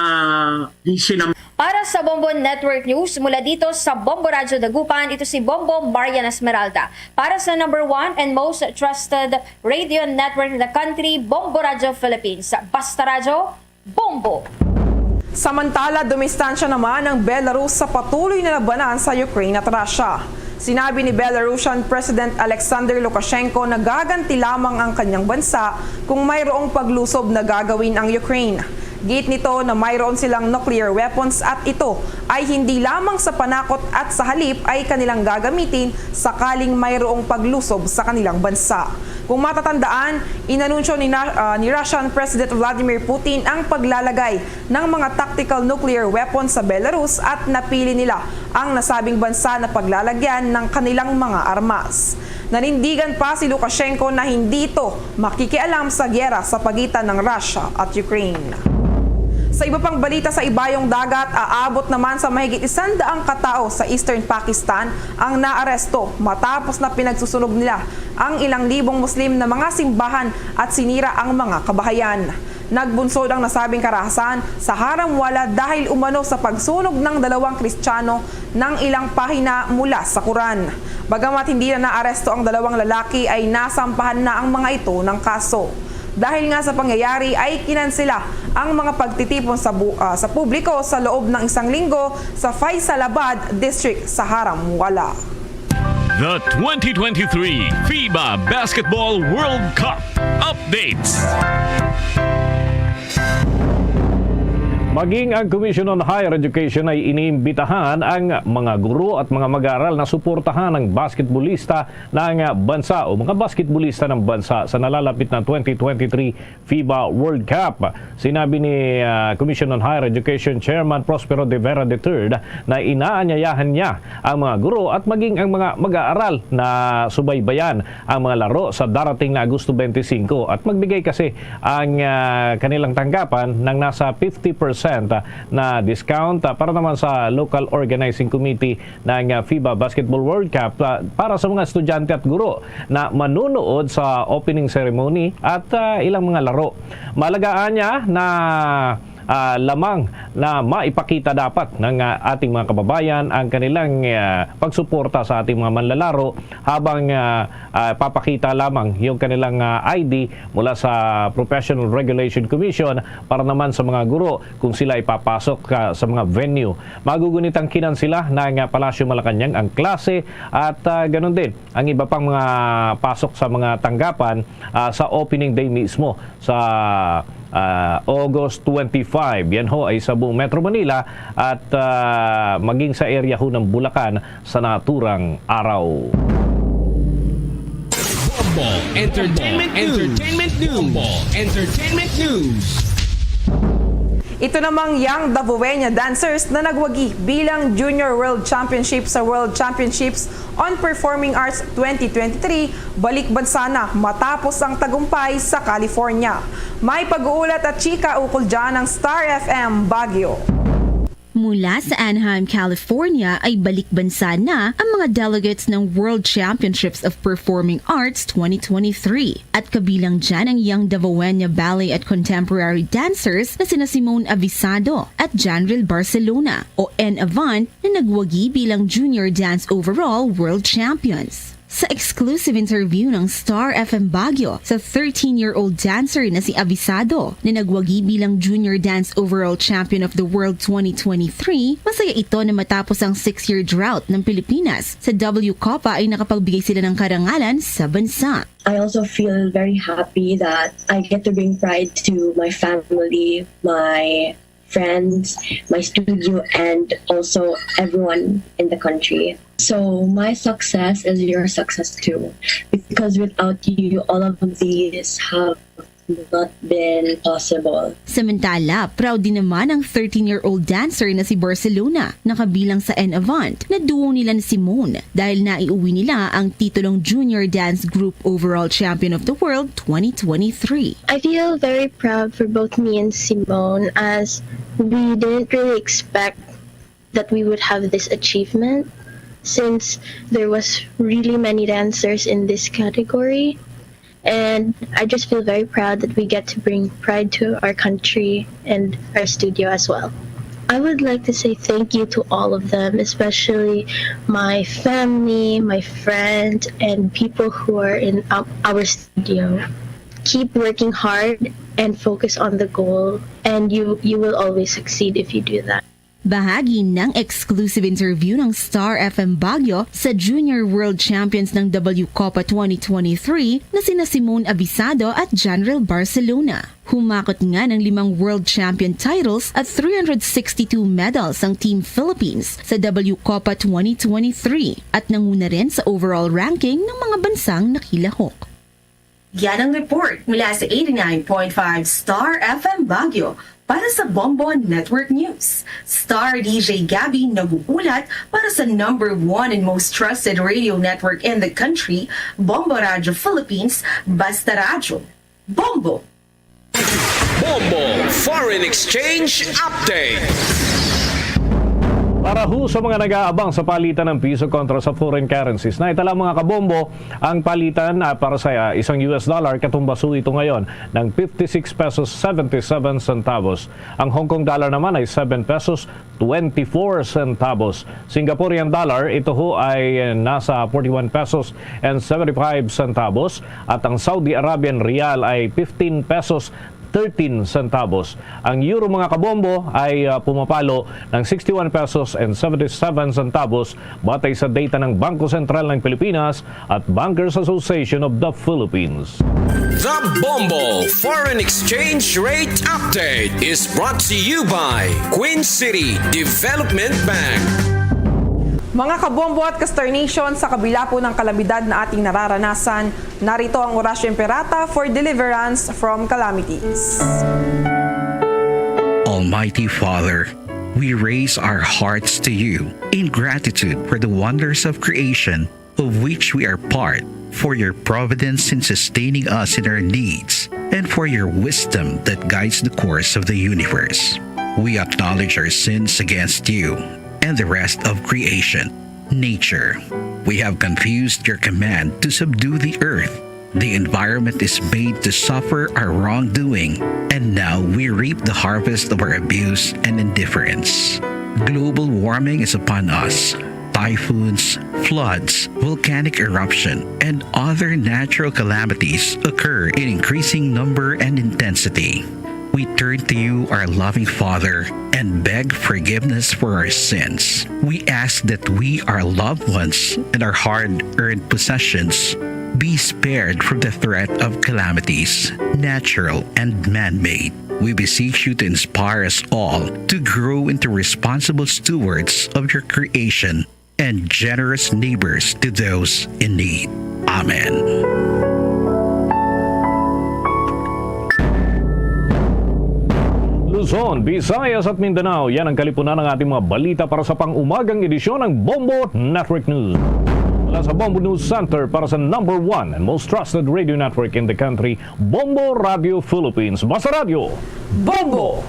di sinam- Para sa Bombo Network News, mula dito sa Bombo Radyo Dagupan, ito si Bombo Marian Esmeralda. Para sa number one and most trusted radio network in the country, Bombo Radyo Philippines. Basta Radyo, Bombo! Samantala, dumistansya naman ang Belarus sa patuloy na labanan sa Ukraine at Russia. Sinabi ni Belarusian President Alexander Lukashenko na gaganti lamang ang kanyang bansa kung mayroong paglusob na gagawin ang Ukraine. Giit nito na mayroon silang nuclear weapons at ito ay hindi lamang sa panakot at sa halip ay kanilang gagamitin sakaling mayroong paglusob sa kanilang bansa. Kung matatandaan, inanunsyo ni na-, ah, ni Russian President Vladimir Putin ang paglalagay ng mga tactical nuclear weapons sa Belarus at napili nila ang nasabing bansa na paglalagyan ng kanilang mga armas. Nanindigan pa si Lukashenko na hindi ito makikialam sa giyera sa pagitan ng Russia at Ukraine. Sa iba pang balita, sa ibayong dagat, aabot naman sa mahigit isandaang katao sa Eastern Pakistan ang naaresto matapos na pinagsusunog nila ang ilang libong Muslim na mga simbahan at sinira ang mga kabahayan. Nagbunsod ang nasabing karahasan sa Haramwala dahil umano sa pagsunog ng dalawang Kristiyano ng ilang pahina mula sa Quran. Bagamat hindi na naaresto ang dalawang lalaki, ay nasampahan na ang mga ito ng kaso. Dahil nga sa pangyayari ay kinansela ang mga pagtitipon sa bu-, ah, sa publiko sa loob ng isang linggo sa Faisalabad District sa Haramwala. The twenty twenty-three FIBA Basketball World Cup updates. Maging ang Commission on Higher Education ay iniimbitahan ang mga guro at mga mag-aaral na suportahan ang basketballista ng bansa o mga basketballista ng bansa sa nalalapit na twenty twenty-three FIBA World Cup. Sinabi ni, ah, Commission on Higher Education Chairman Prospero de Vera the third na inaanyayahan niya ang mga guro at maging ang mga mag-aaral na subaybayan ang mga laro sa darating na Agosto twenty-five at magbigay kasi ang, ah, kanilang tanggapan ng nasa fifty percent na discount, ah, para naman sa local organizing committee ng, ah, FIBA Basketball World Cup, ah, para sa mga estudyante at guro na manunood sa opening ceremony at, ah, ilang mga laro. Malagaan niya na, ah, lamang na maipakita dapat ng, ah, ating mga kababayan ang kanilang, ah, pagsuporta sa ating mga manlalaro habang, ah, ah, papakita lamang yung kanilang, ah, I D mula sa Professional Regulation Commission para naman sa mga guro kung sila ipapasok, ah, sa mga venue. Magugunit ang kinansela ng, ah, Palasyo Malacañang ang klase at, ah, ganun din ang iba pang mga pasok sa mga tanggapan, ah, sa opening day mismo sa, ah, August twenty-five. Yan ho ay sa buong Metro Manila at, ah, maging sa area ho ng Bulacan sa naturang araw. Bombo Entertainment News. Entertainment News. Bombo Entertainment News. Ito namang Young Davoeña Dancers na nagwagi bilang Junior World Championship sa World Championships on Performing Arts twenty twenty-three balik bansa na matapos ang tagumpay sa California. May pag-uulat at chika ukol dyan ng Star F M Baguio. Mula sa Anaheim, California ay balik bansa na ang mga delegates ng World Championships of Performing Arts twenty twenty-three at kabilang dyan ang Young Davoeña Ballet at Contemporary Dancers na sina Simone Avisado at Janril Barcelona o N Avant na nagwagi bilang Junior Dance Overall World Champions. Sa exclusive interview ng Star F M Baguio sa thirteen-year-old dancer na si Avisado na nagwagi bilang Junior Dance Overall Champion of the World twenty twenty-three, masaya ito na matapos ang six-year drought ng Pilipinas sa W Copa ay nakapagbigay sila ng karangalan sa bansa. I also feel very happy that I get to bring pride to my family, my friends, my studio, and also everyone in the country. So my success is your success too, because without you, all of these have not been possible. Samantala, proud din naman ang thirteen-year-old dancer na si Barcelona na kabilang sa N Avant na duo nila ni Simone dahil naiuwi nila ang titulong Junior Dance Group Overall Champion of the World twenty twenty-three. I feel very proud for both me and Simone, as we didn't really expect that we would have this achievement, since there was really many dancers in this category. And I just feel very proud that we get to bring pride to our country and our studio as well. I would like to say thank you to all of them, especially my family, my friends, and people who are in our studio. Keep working hard and focus on the goal, and you you will always succeed if you do that. Bahagi ng exclusive interview ng Star F M Baguio sa Junior World Champions ng W Copa twenty twenty-three na sina Simone Avisado at Janril Barcelona. Humakot nga ng limang World Champion titles at three hundred sixty-two medals ang Team Philippines sa W Copa twenty twenty-three at nanguna rin sa overall ranking ng mga bansang nakilahok. Yan ang report mula sa eighty-nine point five Star F M Baguio. Para sa Bombo Network News, Star D J Gabby nag-uulat para sa number one and most trusted radio network in the country, Bombo Radio Philippines, Basta Radyo. Bombo! Bombo Foreign Exchange Update. Para ho sa mga nag-aabang sa palitan ng piso kontra sa foreign currencies, na itala, mga kabombo, ang palitan, ah, para sa, ah, isang U S dollar, katumbaso ito ngayon ng fifty-six pesos seventy-seven centavos. Ang Hong Kong dollar naman ay seven pesos twenty-four centavos. Singaporean dollar, ito ho ay, eh, nasa forty-one pesos and seventy-five centavos, at ang Saudi Arabian riyal ay fifteen pesos thirteen centavos. Ang euro, mga kabombo, ay, ah, pumapalo ng sixty-one pesos and seventy-seven centavos, batay sa data ng Bangko Sentral ng Pilipinas at Bankers Association of the Philippines. The Bombo Foreign Exchange Rate Update is brought to you by Queen City Development Bank. Mga kabombo at ka-Star Nation, sa kabila po ng kalamidad na ating nararanasan, narito ang Oratio Imperata for deliverance from calamities. Almighty Father, we raise our hearts to you in gratitude for the wonders of creation of which we are part, for your providence in sustaining us in our needs, and for your wisdom that guides the course of the universe. We acknowledge our sins against you and the rest of creation, nature. We have confused your command to subdue the earth. The environment is made to suffer our wrongdoing, and now we reap the harvest of our abuse and indifference. Global warming is upon us. Typhoons, floods, volcanic eruption, and other natural calamities occur in increasing number and intensity. We turn to you, our loving Father, and beg forgiveness for our sins. We ask that we, our loved ones, and our hard earned possessions be spared from the threat of calamities, natural and man made. We beseech you to inspire us all to grow into responsible stewards of your creation and generous neighbors to those in need. Amen. Luzon, Visayas at Mindanao, yan ang kalipunan ng ating mga balita para sa pang-umagang edisyon ng Bombo Network News. Mula sa Bombo News Center para sa number one and most trusted radio network in the country, Bombo Radio Philippines. Basta Radyo! Bombo!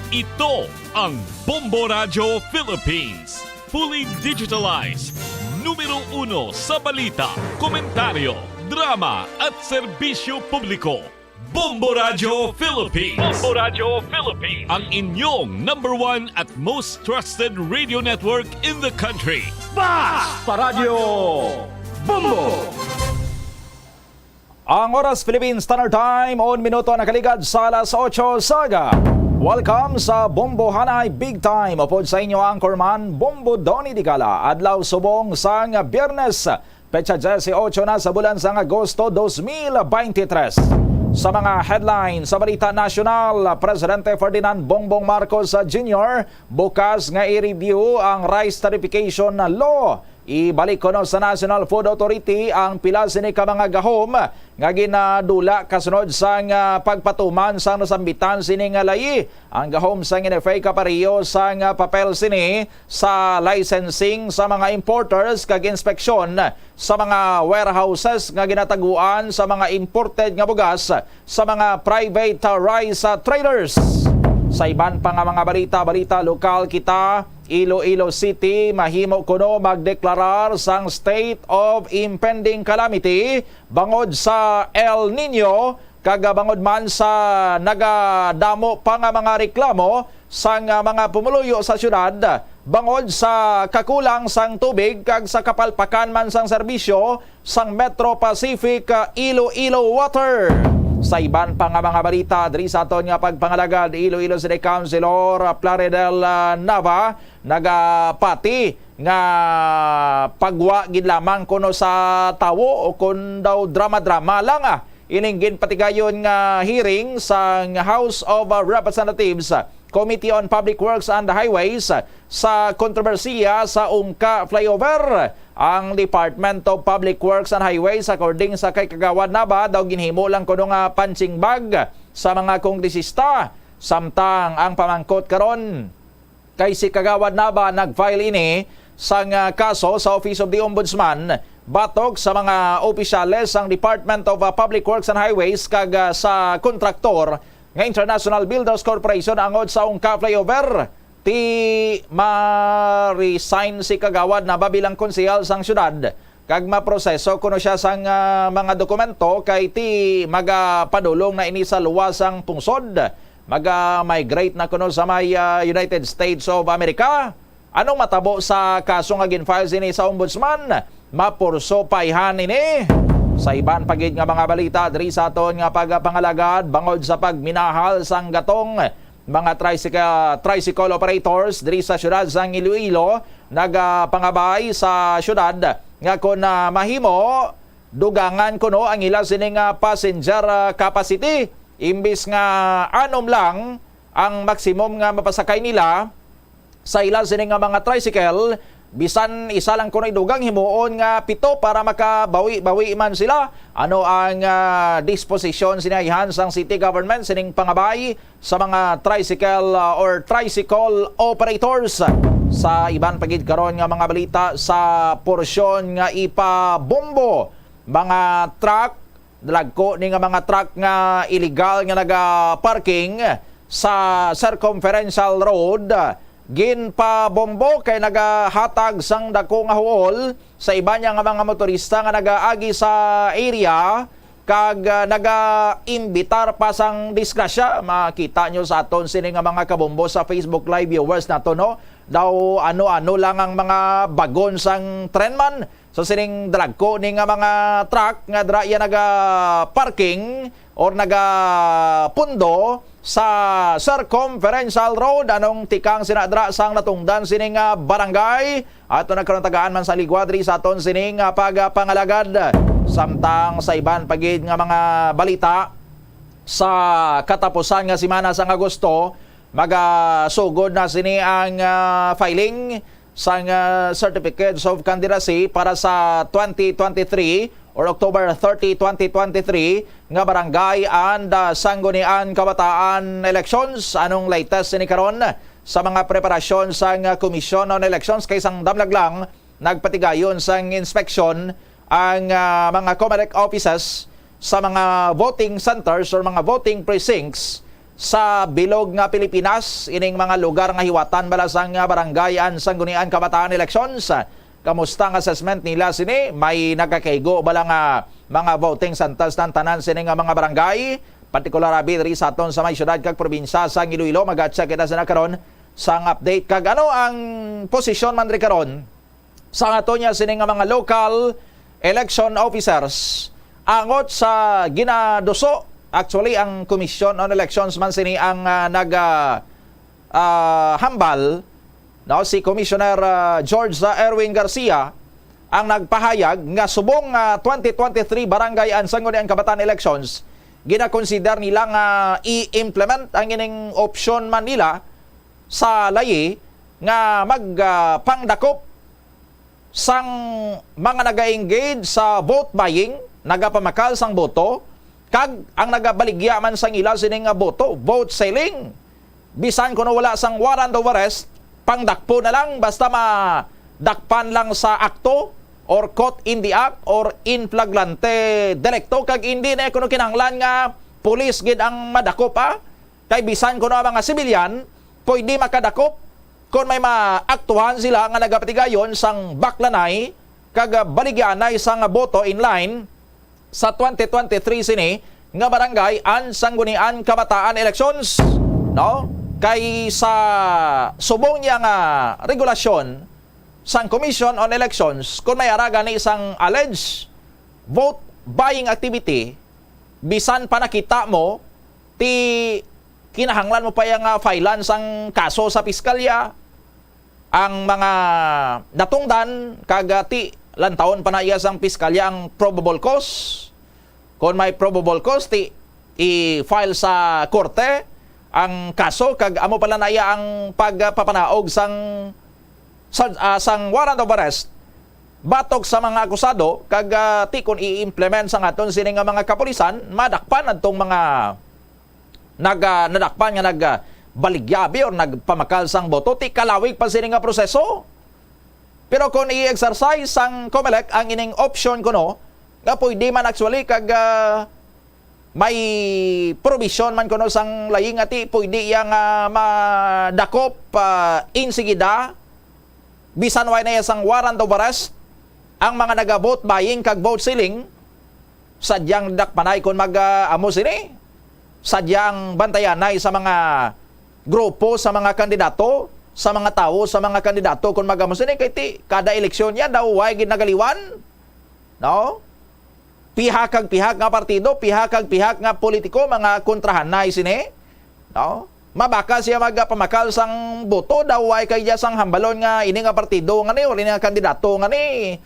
Ito ang Bombo Radyo Philippines. Fully digitalized. Numero uno sa balita, komentaryo, drama at serbisyo publiko. Bombo Radyo Philippines. Bombo Radyo Philippines. Ang inyong number one at most trusted radio network in the country. Basta Radyo Bombo! Ang oras, Philippine Standard Time, un minuto nakaligad sa alas otso sa aga. Welcome sa Bombohanay Big Time. Upod sa inyo anchorman, Bombo Donny Digala. Adlaw subong sang Biyernes, petsa diyesotso na sa bulan sang Agosto dos mil beintitres. Sa mga headline sa balita nasyonal, Presidente Ferdinand Bongbong Marcos Junior bukas nga i-review ang rice tariffication law. Ibalik kuno sa National Food Authority ang pila sini ka mga gahom nga ginadula kasunod sang, ah, pagpatuman sang nasambitan sini nga layi. Ang gahom sang N F A kapareho sang, ah, papel sini sa licensing sa mga importers kag inspeksyon sa mga warehouses nga ginataguan sa mga imported nga bugas sa mga private, ah, rice, ah, traders. Sa iban pa nga mga balita, balita lokal kita, Iloilo City mahimo kuno magdeklarar sang state of impending calamity bangod sa El Nino kag bangod man sa nagadamo pa nga mga reklamo sang, ah, mga pumuluyo sa siyudad bangod sa kakulang sang tubig kag sa kapalpakan man sang serbisyo sang Metro Pacific, ah, Iloilo Water. Sa iban pa nga mga balita, diri sa aton nga pagpangalagad, Iloilo City Councilor, ah, Plaridel, ah, Nava, nagapati nga pagwa gid lamang kuno sa tawo o kon daw drama-drama lang, ah, ining ginpatigayon nga hearing sang House of, ah, Representatives, ah, Committee on Public Works and Highways, ah, sa kontrobersiya sa Ungka Flyover. Ang Department of Public Works and Highways, according sa kay Kagawad Nava, daw ginhimo lang kuno nga punching bag sa mga kongresista. Samtang ang pamangkot karon kay si Kagawad Nava nag-file ini sang, ah, kaso sa Office of the Ombudsman batok sa mga opisyales sang Department of, ah, Public Works and Highways kag, ah, sa kontraktor nga International Builders Corporation angod sa Ungka Flyover, ti ma-resign si Kagawad Naba bilang konsehal sang syudad, kag maproseso kuno siya sang, ah, mga dokumento, kay ti magapadulong na ini sa luwas sang pungsod. Maga-migrate na kuno sa may, ah, United States of America. Anong matabo sa kaso nga gin-file sini sa Ombudsman? Mapurso pa ihan ini. Sa iban pa gid nga mga balita diri sa aton nga pagpangalagad, bangod sa pagminahal sang gatong, mga tricycle, tricycle operators diri sa siyudad sang Iloilo nagapangabay sa siyudad nga kon, ah, mahimo, dugangan kuno ang ila sini nga passenger, ah, capacity, imbis nga anom lang ang maximum nga mapasakay nila. Sa ila sini nga mga tricycle, bisan isa lang kuno idugang, himuon nga pito para makabawi-bawi man sila. Ano ang, ah, disposisyon sini, ihan, sang city government sining pangabay sa mga tricycle, ah, or tricycle operators? Sa iban pa gid karon nga mga balita, sa porsyon nga ipabombo, mga truck, dalagko ni nga mga truck nga illegal nga naga-parking sa Circumferential Road, ginpabombo kay nagahatag sang dako nga huol sa iban niya nga mga motorista nga nagaagi sa area, kag, ah, nagaimbitar pa sang disgrasya. Makita nyo sa aton sini nga mga kabombo sa Facebook Live viewers nato, no? Daw ano-ano lang ang mga bagon sang tren man. So, sining dalagko ni nga mga truck nga dira iya naga-parking or nagapundo sa Circumferential Road, anong tikang sina dira sang natungdan sining, ah, barangay. Ato na karon tagaan man sa ligwa diri sa aton sining, ah, pagpangalagad. Samtang sa iban pa gid nga mga balita, sa katapusan nga semana sang Agosto, magasugod na sini ang, ah, filing sang, ah, Certificates of Candidacy para sa twenty twenty-three or October thirty, twenty twenty-three nga barangay and, ah, sanggunian kabataan elections. Anong latest sini karon sa mga preparasyon sang, ah, Commission on Elections? Kay sang damlag lang, nagpatigayon sang inspeksyon ang, ah, mga COMELEC offices sa mga voting centers or mga voting precincts sa bilog nga Pilipinas, ining mga lugar nga hiwatan bala sang, ah, barangay and sanggunian kabataan elections. Kamusta ang assessment nila sini? May nagakaigo bala nga mga voting centers tan tanan sini nga mga barangay, partikular abi diri sa aton sa may syudad kag probinsya sang Iloilo? Maga-check kita sina karon sang update. Kag ano ang posisyon man diri karon sa ato niya sini nga mga local election officers angot sa ginaduso? Actually, ang Commission on Elections man sini ang, ah, nag, ah, ah, hambal, no? Si Commissioner, ah, George, ah, Erwin Garcia ang nagpahayag nga subong, ah, twenty twenty-three barangay and sangguniang kabataan elections, ginakonsider nila nga i-implement ang ining opsyon man nila sa layi nga mag, ah, pangdakop sang mga naga-engage sa vote buying, nagapamakal sang boto, kag ang nagabaligya man sang ila sini nga boto, vote selling. Bisan kuno wala sang warrant of arrest, pangdakpo na lang basta madakpan lang sa akto or caught in the act or in flagrante delicto, kag hindi na kuno kinahanglan nga pulis gid ang madakop, ha. Kay bisan kuno ang mga sibilyan pwede makadakop kon may maaktuhan sila nga nagapatigayon sang baklanay kag baligyanay sang boto in line sa twenty twenty-three sini nga barangay and sanggunian kabataan elections, no? Kay sa subong niya nga regulasyon sang Commission on Elections, kung may ara gani sang alleged vote buying activity, bisan pa nakita mo, ti kinahanglan mo pa iya nga filean sang kaso sa piskalya. Ang mga natungdan, kag, ah, ti lantawon pa na iya sang piskalya ang probable cause. Kon may probable cause, ti i-file sa korte ang kaso, kag amo pala na iya ang pagpapanaog sang, sa, ah, sang warrant of arrest batok sa mga akusado, kag, ah, ti kon i-implement sang aton sini nga mga kapulisan, madakpan adtong mga nag, ah, nadakpan nga nag, ah, baligya abi or nagpamakal sang boto, ti kalawig pa sini nga proseso. Pero kung i-exercise sang COMELEC ang ining option kuno, nga pwede man actually kag, ah, May probisyon man kuno sang layi nga ti pwede iya nga madakop, ah, insigida, bisan way na iya sang warrant of arrest, ang mga naga-vote buying kag vote selling, sadyang dakpanay kon mag, ah, amo sini, sadyang bantayanay sa mga grupo, sa mga kandidato, sa mga tawo, sa mga kandidato kon mag-amo sini, kay ti kada eleksyon niya daw way gid nagaliwan, no? Pihak kag pihak nga partido, pihak kag pihak nga politiko, mga kontrahanay sini, no? Mabaka siya magpamakal sang boto, daw way kay iya sang hambalon nga ini nga partido nga ni, or ini nga kandidato nga ni,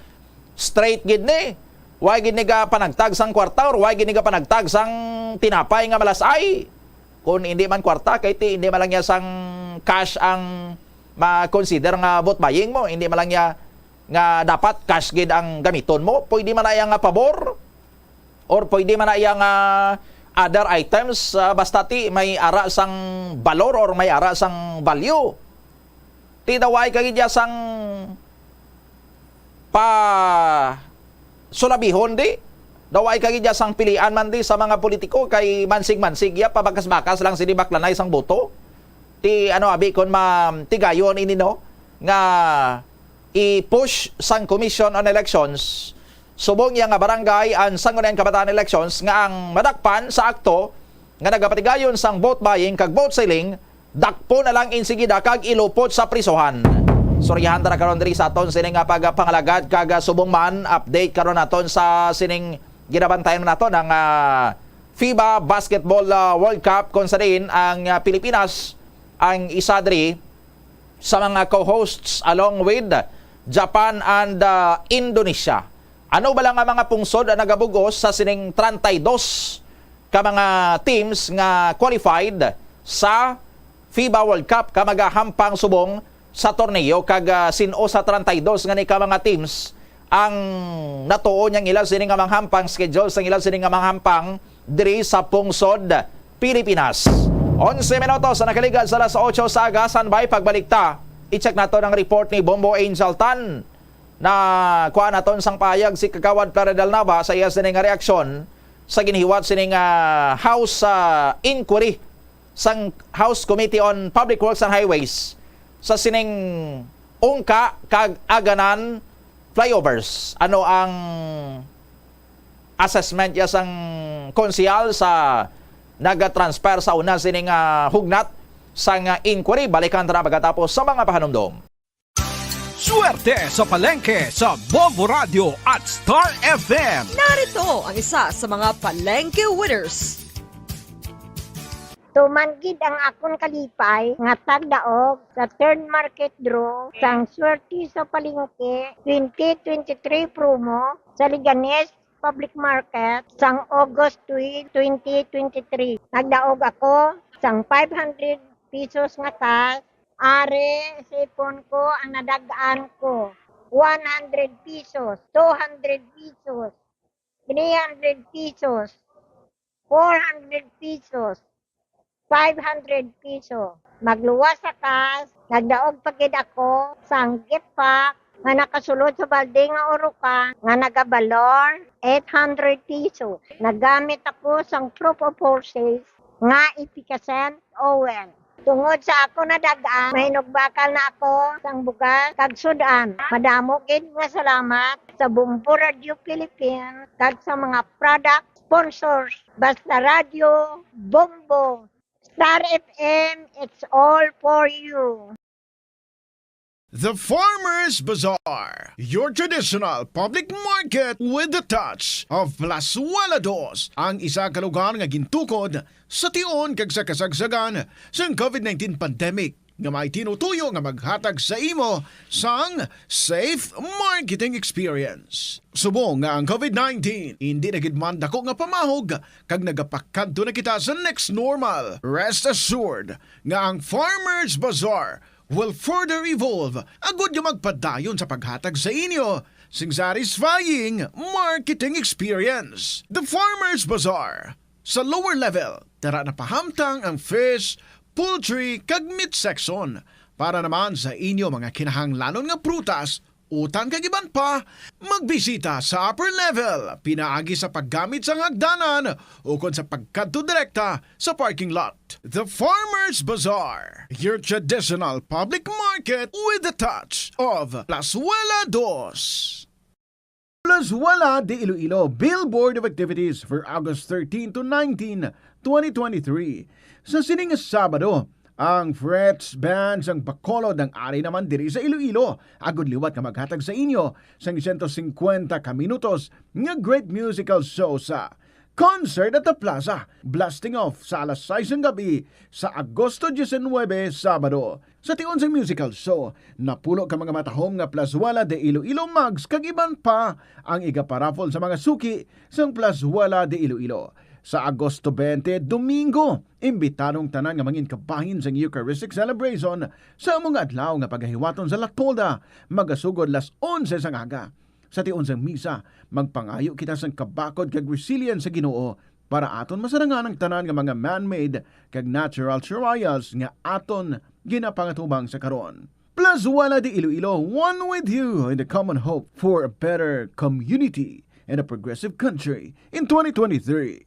straight gid ni. Way gid ni ga panagtag sang kwarta, or way gid ni ga panagtag sang tinapay nga malas-ay. Kung hindi man kwarta, kay ti hindi man lang niya sang cash ang ma-consider nga vote buying mo, hindi man lang niya nga dapat cash gid ang gamiton mo. Pwede man na iya nga pabor, or pwede man na iya nga other items, ah, basta ti may ara sang balor or may ara sang value. Ti daw way kay iya sang pa sulabihon di. Daw way kay iya sang pilian man di sa mga politiko, kay mansig-mansig iya, pabakas-bakas lang sini baklanay sang boto. Ti ano, abi, kon ma-, tigayon ini, no, nga i-push sang Commission on Elections subong iya nga barangay and Sangguniang Kabataan Elections nga ang madakpan sa akto nga nagapatigayon sang vote buying kag vote selling, dakpo na lang insigida kag ilupot sa prisohan. Istoryahan ta na karon diri sa aton sini nga pagpangalagad kag, ah, subong man update karon naton sa sining ginabantayan naton ang, ah, FIBA Basketball, ah, World Cup, kung sa diin ang, ah, Pilipinas ang isa diri sa mga co-hosts along with Japan and, ah, Indonesia. Ano bala nga mga pungsod ang nagabug-os sa sining treinta y dos ka mga teams nga qualified sa FIBA World Cup ka magahampang subong sa torneo, kag, ah, sin-o sa treinta y dos nga ni ka mga teams ang natuo niyang ila sini nga manghampang, schedule sang ila sini nga manghampang diri sa pungsod Pilipinas. Onse minutos ang nakaligad sa alas otso sa aga. Sanbay, pagbalik ta, i-check nato ang report ni Bombo Angel Tan. Na kuha naton sang pahayag si Kagawad Plaridel Nava sa iya sini nga reaksyon sa ginhiwat sini nga House, ah, inquiry sang House Committee on Public Works and Highways sa sining Ungka kag Aganan flyovers. Ano ang assessment ya sang konsehal sa nagatransfer sa una sini nga hugnat sang inquiry? Balikan ta na pagkatapos sa mga pahanumdom. Swerte sa palengke sa Bombo Radio at Star F M. Narito ang isa sa mga palengke winners. Tuman gid ang akon kalipay nga tagdaog sa third market draw sang Swerte sa Palengke twenty twenty-three promo sa Leganes Public Market sang August three, twenty twenty-three. Nagdaog ako sang five hundred pesos nga cash. Ari, sa ipon ko ang nadag-an ko, one hundred pesos, two hundred pesos, three hundred pesos, four hundred pesos, five hundred peso. Magluwas sa kas, nagdaog pa gid ako sang gift pack nga nakasulod sa balde nga urukan nga nagabalor eight hundred peso. Nagamit ako sang proof of purchase nga efficascent oil. Tungod sa ako nadag-an, mahinugbakal na ako sang bugas kag sud-an. Madamo gid nga salamat sa Bombo Radio Philippines kag sa mga product sponsors. Basta Radio Bombo, Star F M, it's all for you. The Farmers Bazaar, your traditional public market with the touch of Plazuela Dos, ang isa ka lugar nga gintukod sa tion kag sa kasagsagan sang COVID nineteen pandemic, nga may tinutuyo nga maghatag sa imo sang safe marketing experience. Subong nga ang COVID nineteen indi na gid man dako nga pamahog kag nagapakadto na kita sa next normal, rest assured nga ang Farmers Bazaar will further evolve agud nga magpadayon sa paghatag sa inyo sing satisfying marketing experience. The Farmers Bazaar, sa lower level, tara na pahamtang ang fish, poultry, kag meat section. Para naman sa inyo mga kinahanglanon nga prutas, utang kag iban pa, magbisita sa upper level pinaagi sa paggamit sang hagdanan ukon sa pagkadto direkta sa parking lot. The Farmers Bazaar, your traditional public market with a touch of Plazuela Dos. Plazuela de Iloilo, Billboard of Activities for August thirteen to nineteen, twenty twenty-three. Sa sining Sabado, ang Frets Band sang Bacolod ang ari naman diri sa Iloilo, agud liwat nga maghatag sa inyo sang sento singkwenta ka minutos nga great musical show sa Concert at the Plaza, blasting off sa alas sais sang gabi sa Agosto diecinuebe, Sabado. Sa tion sang musical show, napulo ka mga matahom nga Plazuela de Iloilo mugs kag iban pa ang igaparaffle sa mga suki sang Plazuela de Iloilo. Sa Agosto twenty, Domingo, imbitado ang tanan nga mangin kabahin sang Eucharistic Celebration sa amo nga adlaw nga pagahiwaton sa Latolda, magasugod las onse sang aga. Sa tion sang misa, magpangayo kita sang kabakod kag resilience sa Ginoo para aton masarangan ang tanan nga mga man-made kag natural trials nga aton ginapangatubang sa karon. Plazuela de Iloilo, one with you in the common hope for a better community and a progressive country in twenty twenty-three.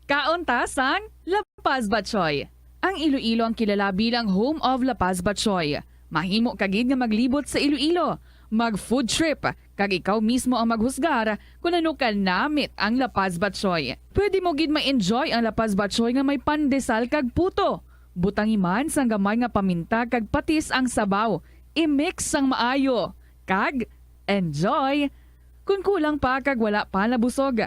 Kaon ta sang La Paz Batchoy. Ang Iloilo ang kilala bilang home of La Paz Batchoy. Mahimo ka gid nga maglibot sa Iloilo, mag food trip, kag ikaw mismo ang maghusgar kon ano ka namit ang La Paz Batchoy. Pwede mo gid ma-enjoy ang La Paz Batchoy nga may pandesal kag puto. Butangi man sang gamay nga paminta kag patis ang sabaw. I-mix sang maayo. Kag enjoy! Kon kulang pa kag wala pa nabusog,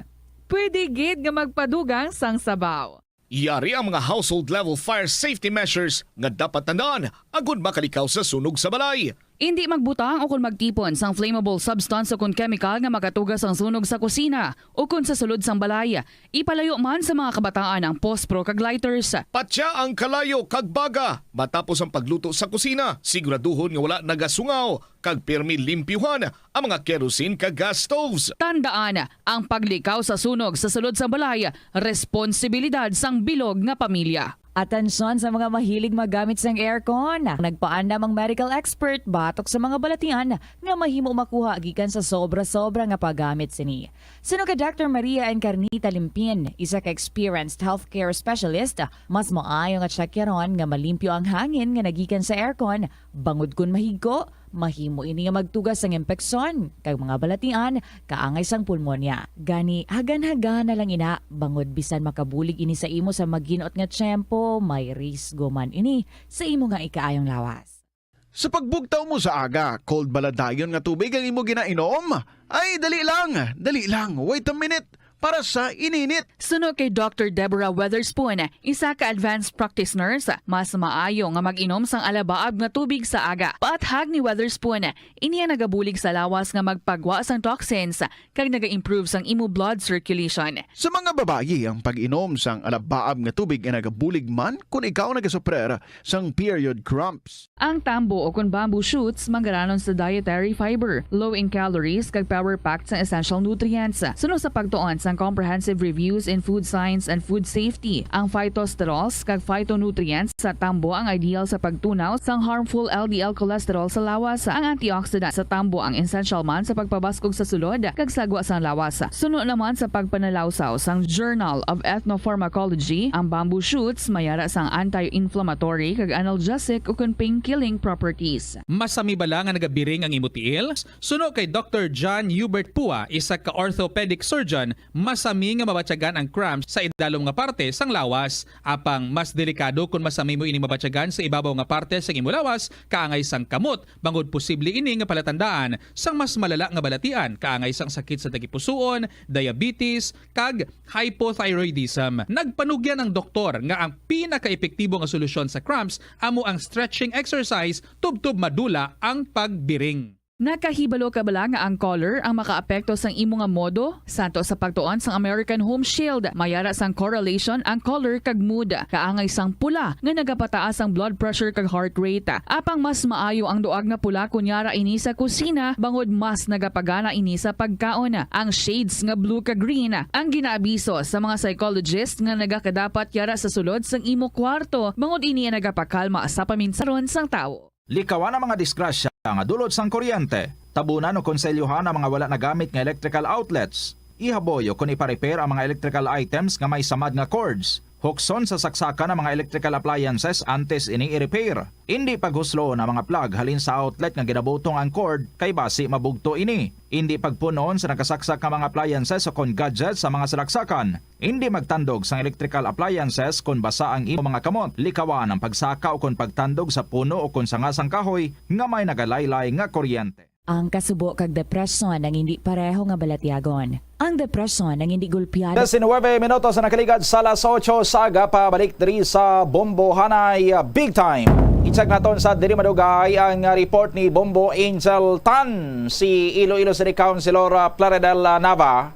pwede gid nga magpadugang sang sabaw. Yari ang mga household level fire safety measures nga dapat tandaan agud makalikaw sa sunog sa balay. Indi magbutang o kon magtipon sang flammable substance o kon kemikal nga makatuga sang sunog sa kusina o kon sa sulod sang balay. Ipalayo man sa mga kabataan ang pospro kag lighters. Patya ang kalayo kag baga matapos ang pagluto sa kusina. Siguraduhon nga wala nagasungaw kag pirmi limpyuhan ang mga kerosene kag gas stoves. Tandaan, ang paglikaw sa sunog sa sulod sang balay responsibilidad sang bilog nga pamilya. Atensyon sa mga mahilig maggamit sang aircon. Nagpaandam ang medical expert batok sa mga balatian nga mahimo makuha gikan sa sobra-sobra nga paggamit sini. Suno kay Doctor Maria Encarnita Limpin, isa ka experienced healthcare specialist, mas maayo nga tsakyaron nga malimpyo ang hangin nga nagikan sa aircon, bangod kon mahigko, mahimo ini nga magtuga sang impeksyon kag mga balatian kaangay sang pulmonya. Gani, hagan-hagan na lang ina, bangod bisan makabulig ini sa imo sa maginot nga tiyempo, may risgo man ini sa imo nga ikaayong lawas. Sa pagbugtaw mo sa aga, cold bala dayon nga tubig ang imo ginainom? Ay, dali lang, dali lang, wait a minute. Para sa ininit. Suno kay Doctor Deborah Weatherspoon, isa ka advanced practice nurse, mas maayo nga mag-inom sang alabaab nga tubig sa aga. Paathag ni Weatherspoon, ini ang nagabulig sa lawas nga magpagwa sang toxins kag naga-improve sang imo blood circulation. Sa mga babayi, ang pag-inom sang alabaab nga tubig ay nagabulig man kon ikaw nagasuprer sang period cramps. Ang tambo o kon bamboo shoots manggaranon sa dietary fiber, low in calories, kag power-packed sang essential nutrients. Suno sa pagtuon sang Comprehensive Reviews in Food Science and Food Safety, ang phytosterols kag phytonutrients sa tambo ang ideal sa pagtunaw sang harmful L D L cholesterol sa lawas. Ang antioxidant sa tambo ang essential man sa pagpabaskog sa sulod kag sagwa sang lawas. Suno naman sa pagpanalawsaw sang Journal of Ethnopharmacology, ang bamboo shoots may ara sang anti-inflammatory kag analgesic ukon pain-killing properties. Masami bala nga nagabiring ang imo tiil? Suno kay Doktor John Hubert Pua, isa ka orthopedic surgeon, masami nga mabatyagan ang cramps sa idalom nga parte sang lawas. Apang mas delikado kon masami mo ining mabatyagan sa ibabaw nga parte sang imo lawas, kaangay sang kamot, bangod posible ini nga palatandaan sang mas malala nga balatian, kaangay sang sakit sa tagipusoon, diabetes, kag hypothyroidism. Nagpanugyan ang doktor nga ang pinakaepektibo nga solusyon sa cramps amo ang stretching exercise tubtob madula ang pagbiring. Nakahibalo ka bala nga ang color ang makaapekto sang imo nga modo? Santo sa pagtuon sang American Home Shield, may ara sang correlation ang color kag mood. Kaangay sang pula nga nagapataas ang blood pressure kag heart rate. Apang mas maayo ang duag nga pula kon yara ini sa kusina, bangod mas nagapagana ini sa pagkaon. Ang shades nga blue kag green ang ginaabiso sa mga psychologist nga nagakadapat yara sa sulod sang imo kwarto, bangod ini ang nagapakalma sa paminsaron sang tawo. Likawan ang mga disgrasya nga dulot sang kuryente. Tabunan o konselyohan ang mga wala nagamit nga electrical outlets. Ihaboy o kon ipa-repair ang mga electrical items nga may samad nga cords. Hukson sa saksakan ang mga electrical appliances antes ini i-repair. Indi paghusloon ang mga plug halin sa outlet nga ginabutong ang cord, kay basi mabugto ini. Indi pagpun-on sa nakasaksak nga mga appliances o kon gadgets sa mga salaksakan. Indi magtandog sang electrical appliances kon basa ang imo mga kamot. Likawan ang pagsaka o kon pagtandog sa puno o kon sanga sang kahoy nga may nagalaylay nga kuryente. Ang kasubo kag depresyon ang hindi pareho nga balatyagon. Ang depresyon ang hindi gulpiado. Diecinuebe minutos na nakaligad sa alas otso sa aga. Pabalik diri sa Bombo Hanay, uh, Big Time. I-check naton sa diri madugay ang, uh, report ni Bombo Angel Tan, si Iloilo City Councilor, uh, Plaridel, uh, Nava,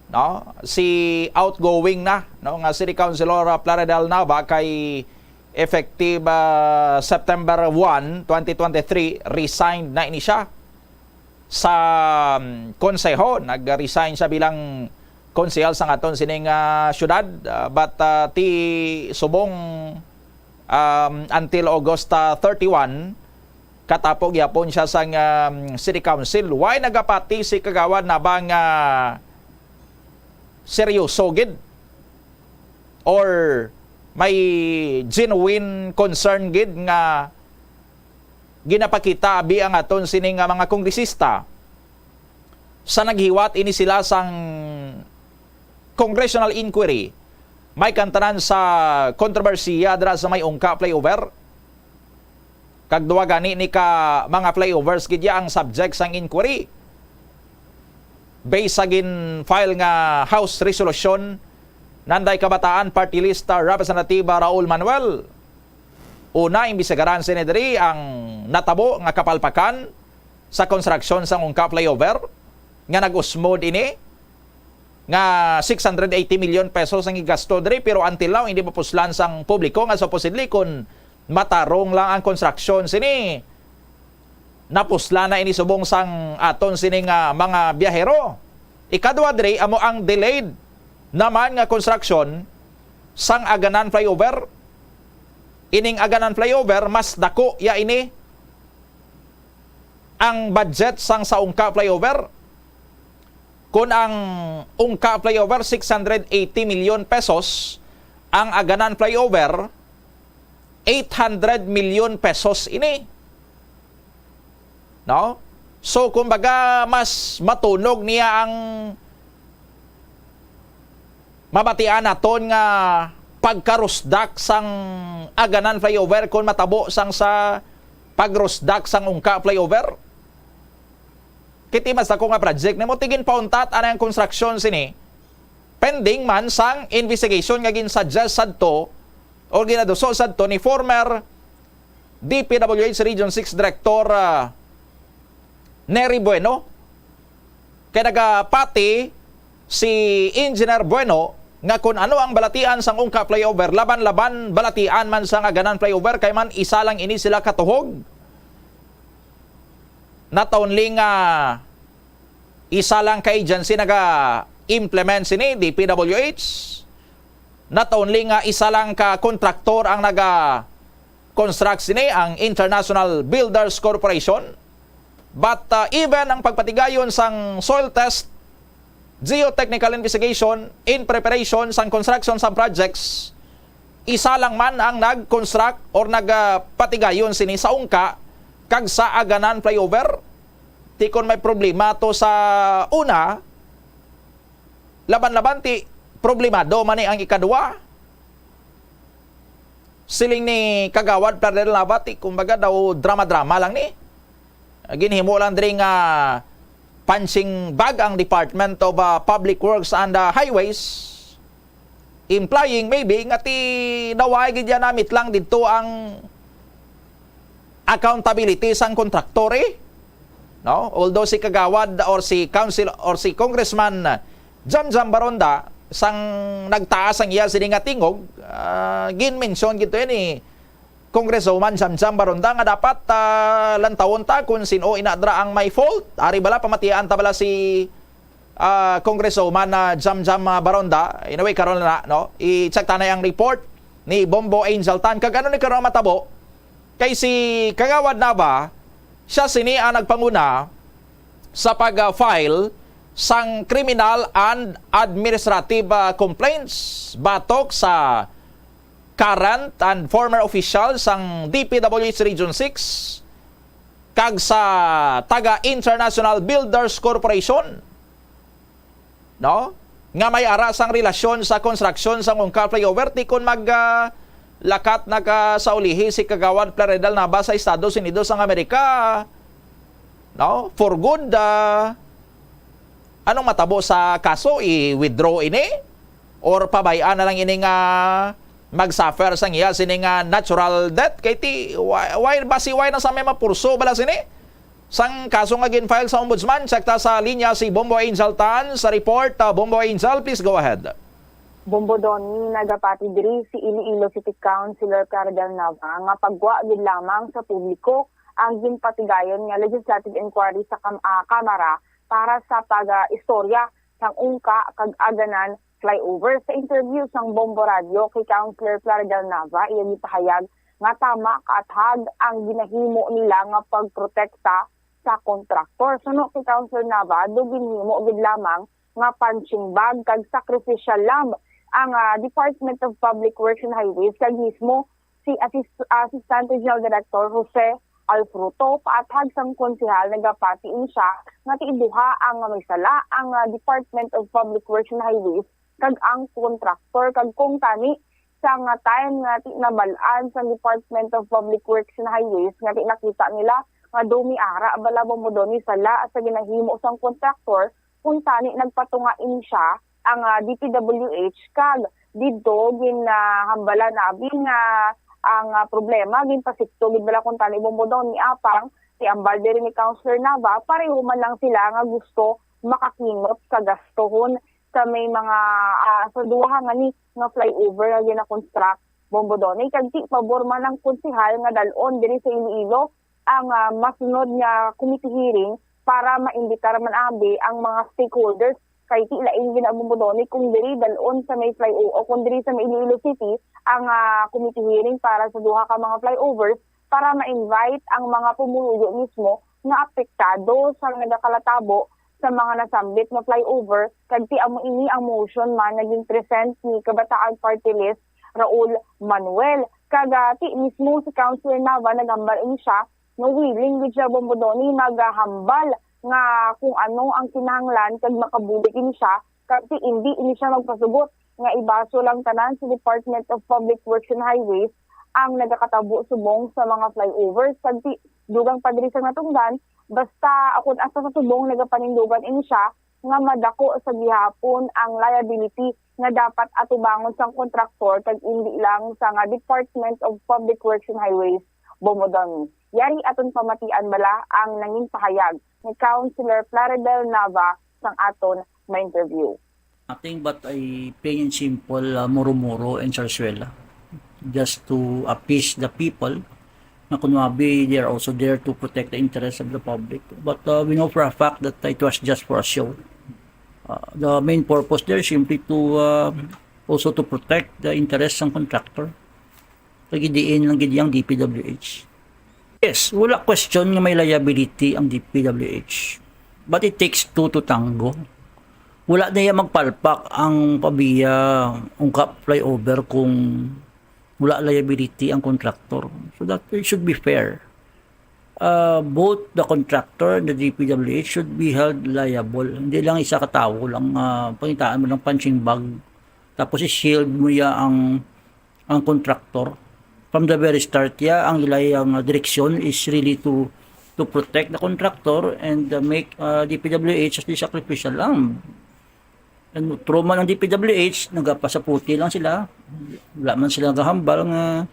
no? Si outgoing na, no, nga City Councilor, uh, Plaridel Nava, kay effective, uh, September one, twenty twenty-three, resigned na ini siya sa, um, konseho. Nag-resign siya bilang konsehal sa aton sining, ah, syudad, ah, but, ah, ti subong, um, until August, ah, thirty-one, katapo gyapon siya sang, um, City Council. Why nagapati si Kagawad Nava nga seryoso gid or may genuine concern gid nga ginapakita abi ang aton sini nga mga kongresista? Sa naghiwat ini sila sang congressional inquiry, may kantanan sa kontrobersiya dira sa may Ungka flyover. Kag duwa gani ni ka mga flyovers gid ya ang subject sang inquiry. Based sa gin-file nga House resolution, nanday Kabataan Party List, uh, Representative Raul Manuel. Una, imbestigaran sini diri ang natabo nga kapalpakan sa konstruksyon sang Ungka flyover nga nag-usmod ini nga six hundred eighty million pesos ang igasto diri, pero until now hindi mapuslan sang publiko nga supposedly kon matarong lang ang konstruksyon sini, napuslan na ini subong sang aton sini nga mga biyahero. Ikadua diri amo ang delayed naman nga konstruksyon sang Aganan flyover. Ining Aganan flyover, mas dako ya ini ang budget sang sa Ungka flyover. Kun ang Ungka flyover, six hundred eighty million pesos, ang Aganan flyover, eight hundred million pesos ini. No? So, kumbaga, mas matunog niya ang mabatian naton nga pagkarusdak sang Aganan flyover kon matabo sang sa pagrusdak sang Ungka flyover. Kiti mas dako nga project nimo, ti ginpauntat anay ang konstruksyon sini. Pending man sang investigation nga ginsuggest sadto o ginaduso sadto ni former D P W H Region six Director, ah, Nery Bueno. Kay nagapati si Engineer Bueno nga kun ano ang balatian sang Ungka flyover, laban-laban balatian man sang Aganan flyover, kay man isa lang ini sila katuhog. Not only nga isa lang ka agency naga-implement sini, D P W H, not only nga isa lang ka kontraktor ang naga-construct sini, ang International Builders Corporation, but, uh, even ang pagpatigayon sang soil test, geotechnical investigation in preparation sang construction sa projects, isa lang man ang nag-construct or nag, ah, patigayon sini sa Ungka kag sa Aganan flyover. Ti kon may problema to sa una, laban-laban ti problemado man ni ang ikadua. Siling ni Kagawad Fernel Nava, ti kumbaga daw drama-drama lang ni. Ginhimo lang diri nga punching bag ang Department of, ah, Public Works and, ah, Highways, implying maybe nga ti daw ay gid yan namit lang didto ang accountability sang kontraktor, eh. No? Although si Kagawad or si Council or si Congressman Jamjam Baronda, sang nagtaas ang iya sini nga tingog, ah, ginmensyon gid to yan ni Congresswoman Jamjam Baronda nga dapat, ah, lantawon ta kung sin-o ina dra ang may fault. Ari bala, pamatian ta bala si, ah, Congresswoman, ah, Jamjam, ah, Baronda. Anyway, karon na, no? I-check ta na ang report ni Bombo Angel Tan. Kag ano ni karon ang matabo? Kay si Kagawad Nava, siya sini ang nagpanguna sa pag-file sang criminal and administrative, ah, complaints batok sa current and former official sang D P W H Region six kag sa taga International Builders Corporation, no? Nga may ara sang relasyon sa konstruksyon sang Ungka Flyover, ti kon mag, ah, lakat na ka sa ulihi si Kagawad Plaridel Nava sa Estados Unidos sang Amerika, no? For good, ah, anong matabo sa kaso? I-withdraw ini? Or pabay-an na lang ini nga mag-suffer sang iya sini nga natural death? Kay ti, why, why, basi why na sa may mapurso bala sini? Sang kaso nga gin-file sa Ombudsman, check ta sa linya si Bombo Angel Tan sa report. Ah, Bombo Angel, please go ahead. Bombo Donny, nagapati diri si Iloilo City Councilor Plaridel Nava nga pagwa gid lamang sa publiko ang ginpatigayon nga legislative inquiry sa kam-, ah, Kamara para sa pag-istorya sang Ungka kag Aganan Flyover. Sa interview sang Bombo Radio kay Councilor Plaridel Nava, iya gipahayag nga tama kaathag ang ginahimo nila nga pagprotekta sa kontraktor. Suno kay Councilor Nava, do ginhimo gid lamang nga punching bag kag sacrificial lamb ang, ah, Department of Public Works and Highways kag mismo si Assist-, Assistant Regional Director Jose Alfruto. Paathag sang konsehal, nagapati ini siya nga ti duha ang may sala, ang, ah, Department of Public Works and Highways kag ang kontraktor. Kag kung tani sa nga time nga ti nabal-an sa Department of Public Works and Highways nga ti nakita nila nga do may ara bala, Bombo Donny, sala sa ginahimo sang kontraktor, kung tani nagpatunga ini siya ang, ah, D P W H kag didto ginahambala nabi nga ang, ah, problema ginpasikto gid bala, kung tani, Bombo Donny, apang ti ambal diri ni Councilor Nava, pareho man lang sila nga gusto makakinot sa gastohon sa may mga, ah, sa duha nga ni nga flyover nga gina-construct, Bombo Donny, kag ti pabor man ang konsehal nga dal-on diri sa Iloilo ang, ah, masunod nga committee hearing para maimbitar man abi ang mga stakeholders, kay ti lain gid na, Bombo Donny, kung diri dal-on sa may flyover o kung diri sa may Iloilo City ang, ah, committee hearing para sa duha ka mga flyovers para ma-invite ang mga pumuluyo mismo nga apektado sa nagakalatabo sa mga nasambit nga flyover, kag ti amo ini ang motion man nga gin-present ni Kabataan Party List Raul Manuel. Kag, ah, ti mismo si Councilor Nava naghambal ini siya nga willing gid siya, Bombo Donny, maghambal nga kung ano ang kinahanglan kag makabulig ini siya, kag ti indi ini siya magpasugot nga ibaso lang tanan sa Department of Public Works and Highways ang nagakatabo subong sa mga flyovers. Kag ti dugang pa diri sa natungdan, basta akon asa sa subong nagapanindugan ini siya nga madako sa gihapon ang liability nga dapat atubangon sang kontraktor kag indi lang sa nga Department of Public Works and Highways, Bombo Donny. Yari aton pamatian bala ang nangin pahayag ni Councilor Plaridel Nava sang aton ma-interview. Nothing but a plain and simple, uh, muro-muro and sarsuela, just to appease the people na kunwabi they are also there to protect the interests of the public. But, uh, we know for a fact that it was just for a show. Uh, the main purpose there is simply to, uh, also to protect the interests ng contractor. Lagi diin lang gid yang D P W H. Yes, wala question nga may liability ang D P W H. But it takes two to tango. Wala na iya magpalpak ang Pavia Ungka flyover kung wala liability ang contractor. So that it should be fair. Uh, both the contractor and the D P W H should be held liable. Hindi lang isa ka tawo lang, uh, pangitaan mo lang punching bag. Tapos i-shield mo ya ang, ang contractor. From the very start ya, ang ilay ang, uh, direksyon is really to, to protect the contractor and, uh, make, uh, D P W H as the sacrificial lamb. And true man ang D P W H, nagapasaputi lang sila. Wala man sila nagahambal nga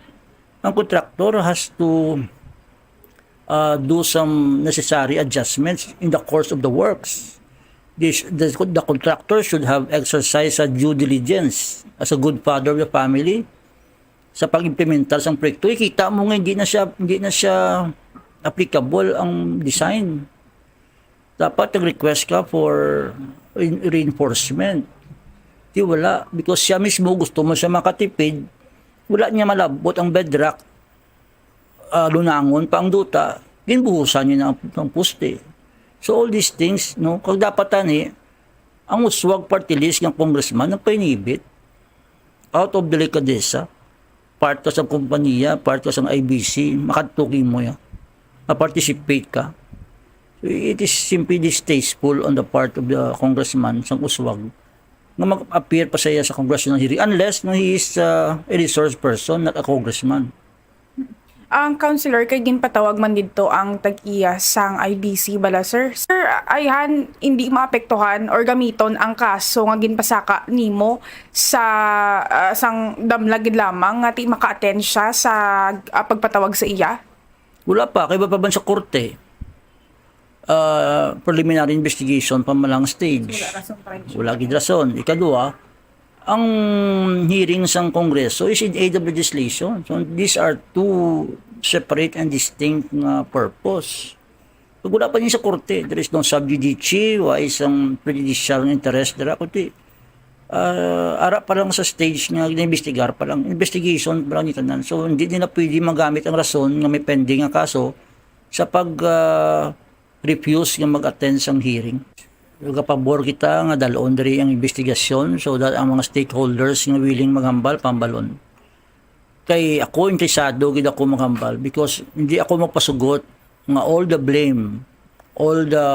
ang contractor has to, uh, do some necessary adjustments in the course of the works. This, the, the contractor should have exercised a due diligence as a good father of the family sa pag-implementar sang proyekto. Ikita mo nga hindi na siya, hindi na siya applicable ang design. Dapat nag-request ka for re-, reinforcement. Di wala, because siya mismo gusto mo siya makatipid, wala niya malabot ang bedrock, ah, lunangon pa ang duta, ginbuhusan niya na ang, ang poste. So all these things, no, kag dapat tani, ang uswag party list nga congressman nagpainibit out of delicadeza, part ka sa kompanya, part ka sa I B C, makadto ka mo ya, ma-participate ka. So, it is simply distasteful on the part of the congressman sang uswag nga mag-appear pa siya sa congressional hearing unless no, he is uh, a resource person, not a congressman. Ang councilor kay ginpatawag man didto ang tag-iya sang I B C bala, sir. Sir, ayhan hindi maapektuhan or gamiton ang kaso nga ginpasaka nimo sa ah, sang damlag gid lamang nga ti maka-attend siya sa ah, pagpatawag sa iya? Wala pa, kay ba pa man sa korte? Ah, preliminary investigation pa man lang stage. Wala rason pa rin siya. Wala gid rason. Ikadua, ang hearing sang Kongreso is in aid of legislation. So these are two separate and distinct nga purpose. Pag wala pa niya sa korte, there is no sub judice, wa isang prejudicial interest dira, kundi ah, ara pa lang sa stage nga ginaimbestigar pa lang, investigation pa lang ni tanan. So hindi nila pwede magamit ang rason nga may pending nga kaso sa pag ah, refuse nga mag-attend sang hearing. Nagapabor kita nga dalon diri ang investigasyon so that ang mga stakeholders nga willing maghambal, pambalon. Kay ako, interesado gid ako maghambal because hindi ako magpasugot nga all the blame, all the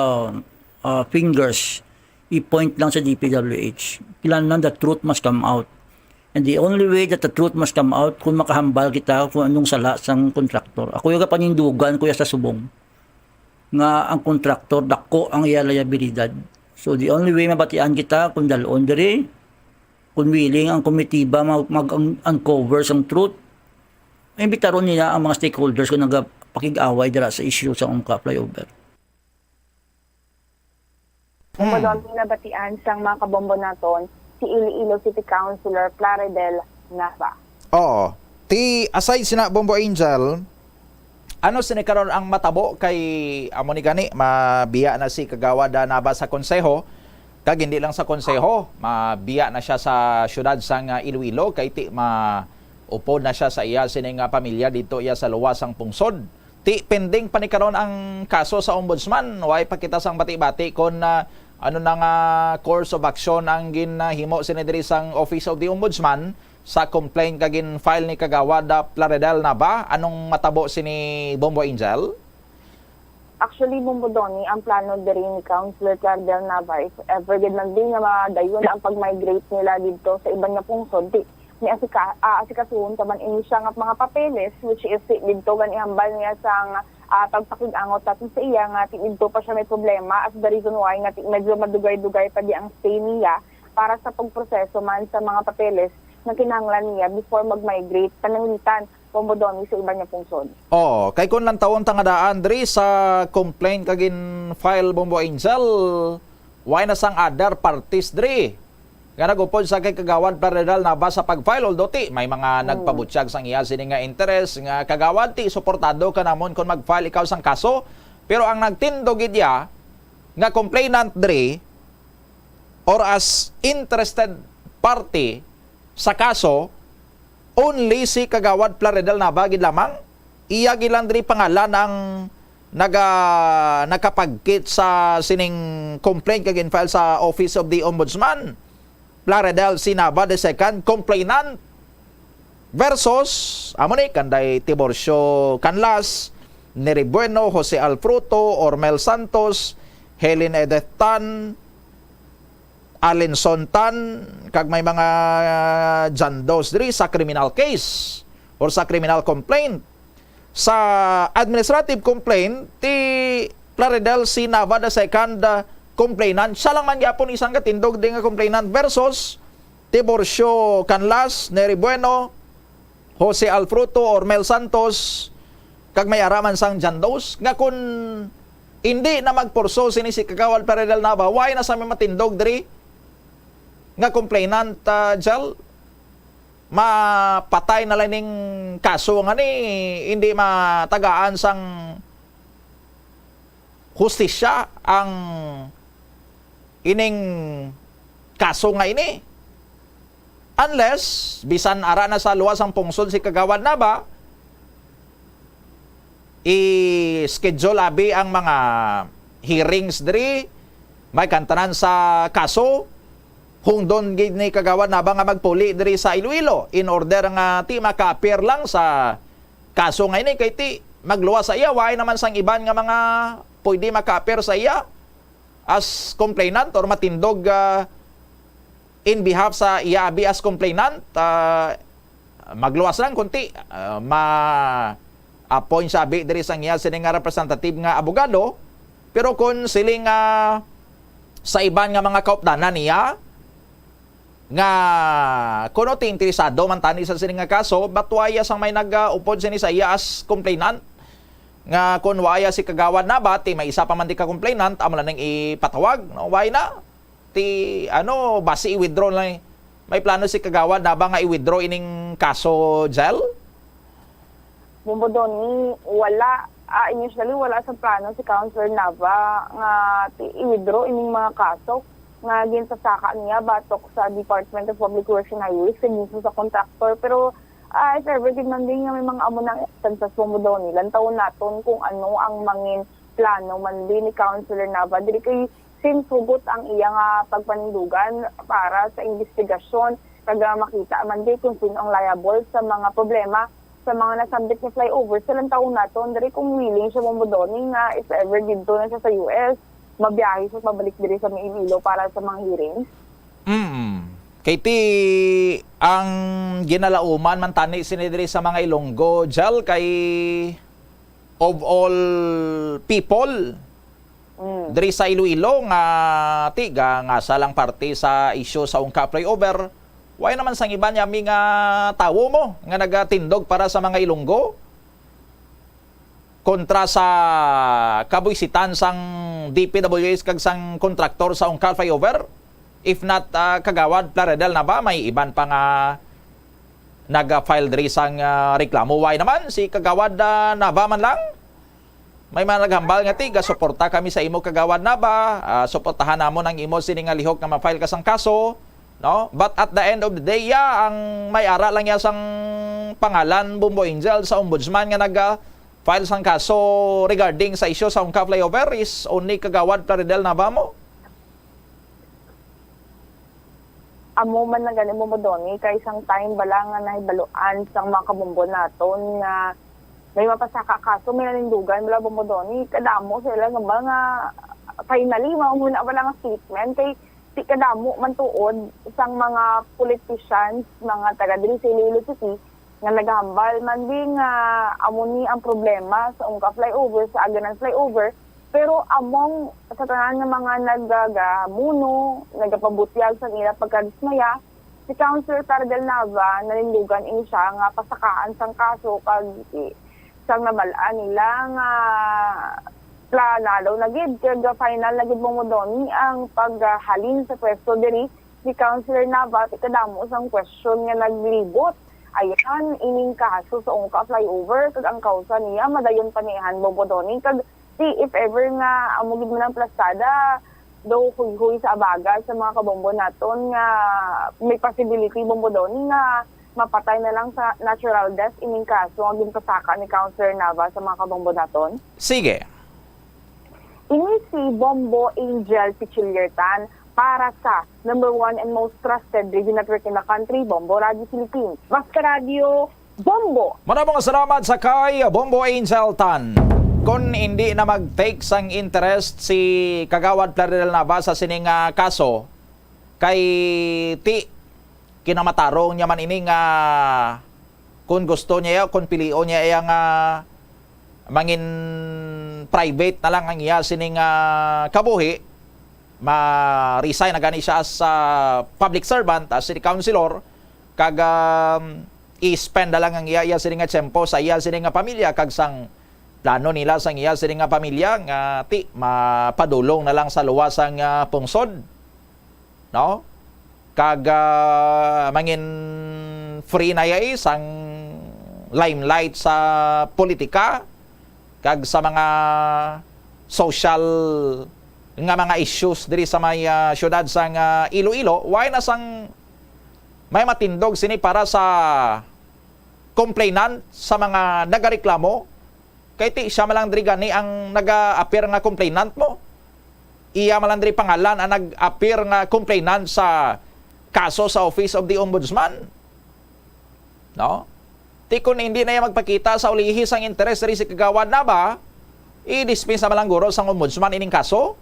ah, fingers, i-point lang sa D P W H. Kinahanglan the truth must come out. And the only way that the truth must come out kung makahambal kita kung anong sala sang kontraktor. Ako yung kapanindugan ko sa subong nga ang kontraktor dako ang iya liabilidad. So the only way mabatian kita kung dalon diri, kung willing ang komitiba mag- mag-uncover sang truth, imbitaron nila ang mga stakeholders kung nagapakig-away dira sa issue sa Ungka flyover. Humodon nabatian sang mga kabombo naton si Iloilo City Councilor Plaridel Nava. Oo. Ti aside sina Bombo Angel, ano sini karon ang matabo kay amo ni gani mabiya na si Kagawad ah, Nava sa konseho kag hindi lang sa konseho, mabiya na siya sa syudad sang ah, Iloilo kay ti ma upod na siya sa iya sini nga pamilya dito iya sa luwas sang pungsod. Ti pending pa ni karon ang kaso sa ombudsman. Way pa kita sang bati-bati kon ah, ano na nga course of action ang ginhimo sini diri sang Office of the Ombudsman sa complaint nga gin-file ni Kagawad ah, Plaridel Nava. Anong matabo sini, Bombo Angel? Actually, Bombo Donny, ang plano diri ni Councilor Plaridel Nava, if ever gid man din nga madayon ang pag-migrate nila didto sa iban nga pungsod, di ni asika, ah, asikasuhon ka man ini siya nga mga papeles, which is didto gani hambal niya sang ah, pagpakig-angot natin sa iya nga ti didto pa siya may problema as the reason why nga ti medyo madugay-dugay pa di ang stay niya para sa pagproseso man sa mga papeles nga kinahanglan niya before mag-migrate pananglitan Bombo Donny sa iban nga pungsod. Oh, kay kun lantawon ta nga daan diri sa complaint kag in file, Bombo Angel, why na sang other parties diri nga nagupod sa kay Kagawad Plaridel Nava sa pag-file, although ti may mga nagpabutyag sang iya sini nga interes nga, Kagawad, ti suportado ka namon kon mag-file ikaw sang kaso, pero ang nagtindog gid iya nga complainant diri or as interested party sa kaso, only si Kagawad Plaridel Nava gid lamang. Iya gid lang diri pangalan ang naga nakapagkit sa sining complaint kag in-file sa Office of the Ombudsman. Plaridel C. Nava the second, complainant, versus amo ni kanday Tiburcio Canlas, Neri Bueno, Jose Alfruto, Ormel Santos, Helen Edeth Tan, Alinson Tan, kag may mga John Does diri sa criminal case or sa criminal complaint. Sa administrative complaint, ti Plaridel C. Nava the second, ah, complainant. Siya lang man gyapon isang katindog di nga complainant versus Tiburcio Canlas, Neri Bueno, Jose Alfruto, Ormel Santos, Kag may ara man sang John Doe's, nga kun hindi na magpurso sini si Kagawad Plaridel Nava, why na sa may matindog diri nga complainant, ah, Jel? Mapatay na lang ning kaso nga ni hindi matagaan sang hustisya ang ining kaso nga ini. Unless, bisan ara na sa luwas ang pungsod si Kagawad Nava, i-schedule abi ang mga hearings diri, may kantanan sa kaso, hungdon gid ni Kagawad Nava nga magpuli diri sa Iloilo in order nga ti maka-appear lang sa kaso nga ini, kay ti magluwas sa iya, waay naman sang iban nga mga pwede maka-appear sa iya as complainant or matindog, ah, in behalf sa iya abi as complainant. Ah, magluwas lang kunti, ah, ma-appoint siya abi diri sang iya sini nga representative nga abogado, pero kung siling, ah, sa iban nga mga kaupdanan niya, nga kuno ti interesado man tani sa sini nga kaso, but waya sang may nag-upod sini sa iya as complainant, nga kun waya si Kagawad Nava, ti may isa pa man di ka complainant, amo lang ning ipatawag, no? Why na? Ti, ano, basi i-withdraw lang. May plano si Kagawad Nava nga i-withdraw ining kaso, Jel? Bombo Donny, wala, ah, initially wala sa plano si Councilor Nava nga ti-, i-withdraw ining mga kaso nga ginpasaka niya batok sa Department of Public Works and Highways kag mismo sa contractor. Pero, ah, if ever gid man din nga may mga amo nang instances, Bombo Donny, lantawon naton kung ano ang mangin plano man din ni Councilor Nava diri kay since hugot ang iya nga pagpanindugan para sa investigasyon kag, ah, makita man di kung sino ang liable sa mga problema sa mga nasambit nga flyover sa lantawon naton diri kung willing siya, Bombo Donny, nga if ever didto na siya sa U S, mabiyahe siya pabalik diri sa Iloilo para sa mga hearings. Mm. Kay ti ang ginalauman man tani sini diri sa mga Ilonggo, Jel, kay of all people, Mm. diri sa Iloilo nga tiga nga sa lang parte sa isyu sa Ungka Flyover, way naman sang iba niya mi nga tawo mo nga nagatindog para sa mga Ilonggo kontra sa kabuisitan sang D P W H kag sang kontraktor sa Ungka Flyover. If not, ah, Kagawad Plaridel Nava, may iban pa nga nag-file diri sang, ah, reklamo. Way naman si Kagawad, ah, Nava man lang. May mga naghambal nga ti, "Gasuporta kami sa imo, Kagawad Nava. Ah, suportahan namon ang imo sini nga lihok nga ma-file ka sang kaso." No? But at the end of the day, ya, ang may ara lang ya sang pangalan, Bombo Angel, sa ombudsman nga nag-file sang kaso regarding sa isyu sa Ungka Flyover is only Kagawad Plaridel Nava mo. Amo man na gani, Bombo Donny, kay sang time bala nga nahibaluan sang mga kabombo naton nga may mapasaka kaso, may nanindugan bala, Bombo Donny, kadamo sila nga ba nga finally mao na bala nga statement kay ti kadamo man tuod sang mga politicians, mga taga diri sa Iloilo City nga nagahambal man di nga amo ni ang problema sa Ungka Flyover, sa Aganan Flyover, pero among sa tanan nga mga nagagamuno, nagapabutyag sa ila pagkadismaya, si Councilor Plaridel Nava nanindugan ini siya nga pasakaan sang kaso kag i-, sang nabal-an nila nga planado na gid kag final na gid, Bombo Donny, ang paghalin sa pwesto diri ni Councilor Nava ti kadamo sang question nga naglibot. Ayan, ining kaso sa Ungka Flyover kag ang kausa niya madayon panihan, Bombo Donny, kag ti if ever nga amo gid man ang plastada, daw huyhoy sa abaga sa mga kabombo naton nga may possibility, Bombo Donny, nga mapatay na lang sa natural death ining kaso nga ginpasaka ni Councilor Nava sa mga kabombo naton? Sige. Ini si Bombo Angel Pichiliertan para sa number one and most trusted radio network in the country, Bombo Radio Philippines. Basta Radio, Bombo! Maraming salamat sa kay Bombo Angel Tan. Kung hindi na mag-take sang interest si Kagawad Plaridel Nava sa sining, ah, kaso, kay ti kinamatarong niya man ini nga kung gusto niya, kung pilion niya iya nga mangin private na lang ang iya sining, ah, kabuhi, ma-resign na gani siya as, ah, public servant, as city councilor, kag, um, i-spend na lang ang iya, iya sining nga tiyempo sa iya sining nga pamilya kag sang Plano nila sang iya sini nga pamilya nga ti mapadulong na lang sa luwas sang, ah, pungsod, no? Kag, ah, mangin free na iya, eh, sang limelight sa politika kag sa mga social nga mga issues diri sa may, ah, siyudad sang, ah, Iloilo. Wala na sang may matindog sini para sa complainant, sa mga nagareklamo. Kay ti siya man lang diri gani ang naga-appear nga complainant mo. Iya man lang diri pangalan ang nag-appear nga complainant sa kaso sa Office of the Ombudsman. No? Ti kun hindi na iya magpakita sa ulihi sang interes diri si Kagawad Nava, i-dismiss na man lang guro sang Ombudsman ining kaso.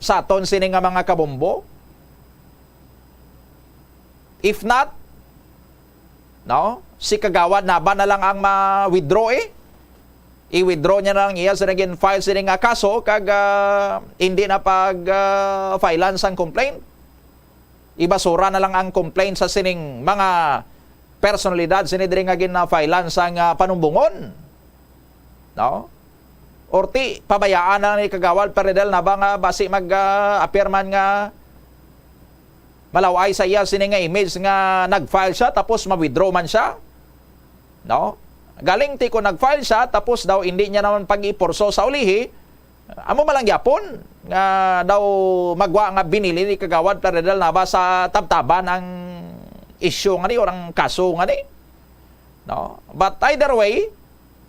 Sa aton sini nga mga kabombo. If not, no? Si Kagawad Nava na lang ang ma-withdraw, eh. I-withdraw niya na lang iya sa naging file sini nga kaso kag, ah, hindi na pag, ah, filean sang complaint. Ibasura na lang ang complaint sa sining mga personalidad sini diri nga gin-filean sang, ah, panumbongon. No? Or ti, pabayaan na lang ni Kagawad Ferdel Nava nga basi mag, ah, appear man nga malaw-ay sa iya sini nga image nga nag-file siya tapos ma-withdraw man siya. No? Galing ti kung nag-file siya tapos daw hindi niya naman pag-ipurso sa ulihi, amo man lang gyapon nga daw magwa nga binili ni Kagawad Ferdel Nava sa tabtaban ang issue nga ni or ang kaso nga ni. No? But either way,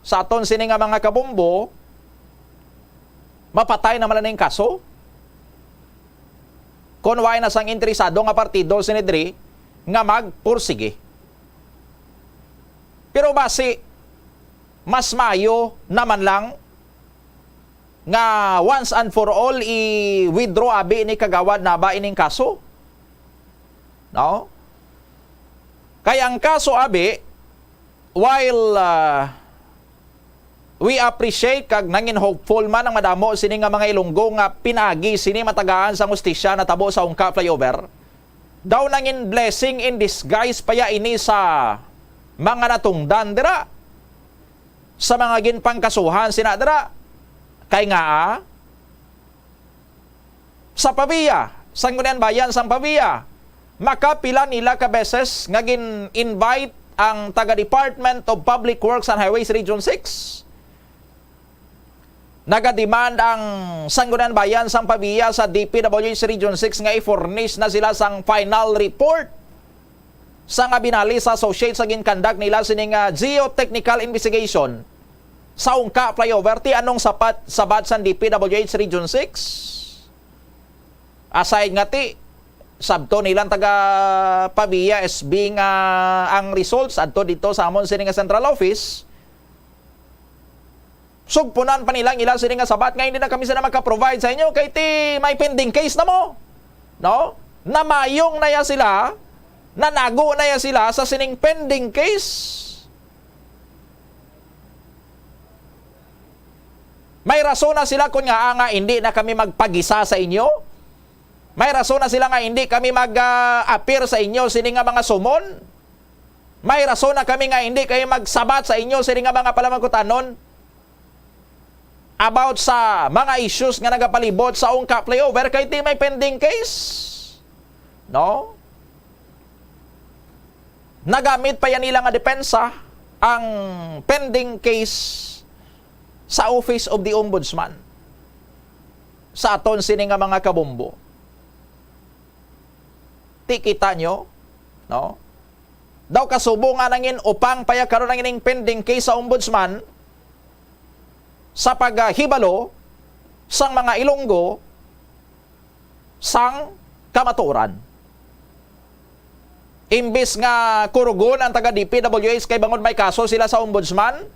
sa aton sini nga mga kabombo, mapatay na man lang ning kaso. Kon wala na sang interesado nga partido sini diri nga magpursige. Pero basi, mas maayo naman lang nga once and for all i-withdraw abi ni Kagawad Nava ining kaso. No? Kay ang kaso abi, while, ah, we appreciate kag nangin hopeful man ang madamo sini nga mga Ilonggo nga pinaagi sini matagaan sang hustisya natabo sa Ungka Flyover, daw nangin blessing in disguise pa ya ini sa mga natungdan dira, sa mga ginpangkasuhan sina dira. Kay ngaa, sa Pavia, Sangguniang Bayan sang Pavia, makapila nila ka beses nga gin-invite ang taga Department of Public Works and Highways Region six. Nagadiman ang Sangguniang Bayan sang Pavia sa D P W H Region six nga i-furnish na sila sang final report sa nga binali sa associate sa ginkandak nila sining, ah, geotechnical investigation sa Ungka Flyover. Ti anong sapat, sabat sang D P W H Region six? Aside nga ti, sabto nilang taga Pavia S B nga ang results adto dito sa amon sini nga central office, sugpunan pa nila ang ila sini nga sabat nga hindi na kami sila maka-provide sa inyo kay ti may pending case na mo. No? Namayong na ya sila, nanago na ya sila sa sining pending case. May rason na sila kun nga, ah, nga hindi na kami magpagisa sa inyo. May rason na sila nga hindi kami mag, ah, appear sa inyo sini nga mga sumon. May rason na kami nga hindi kami magsabat sa inyo sini nga mga palamangkutanon about sa mga issues nga nagapalibot sa Ungka Flyover kay ti may pending case. No? Nagamit pa yan nila nga depensa ang pending case sa Office of the Ombudsman sa aton sini nga mga kabombo. Ti kita nyo, no? Daw kasubo nga nangin upang pa ya karon ang ining pending case sa Ombudsman sa paghibalo sang mga Ilonggo sang kamatuoran. Imbis nga kurugon ang taga D P W H kay bangod may kaso sila sa Ombudsman,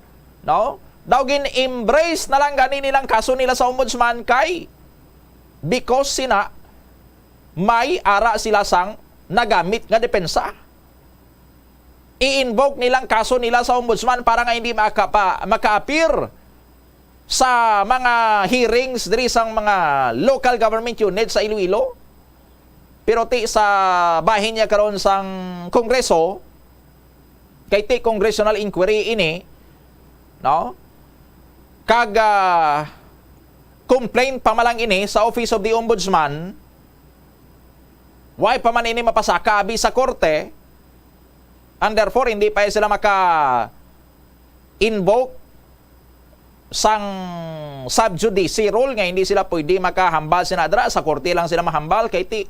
no? Daw gin-embrace na lang gani nilang kaso nila sa Ombudsman kay because sina may ara sila sang nagamit nga depensa. I-invoke nilang kaso nila sa Ombudsman para nga hindi makapa-, maka-appear sa mga hearings diri sang mga local government unit sa Iloilo. Pero ti sa bahin niya karon sang Kongreso, kay ti congressional inquiry ini, no? Kag, ah, complaint pa man lang ini sa Office of the Ombudsman, why pa man ini mapasaka abi sa korte, and therefore hindi pa sila maka-invoke sang sub judice rule nga hindi sila pwede makahambal sina dra, sa korte lang sila mahambal kay ti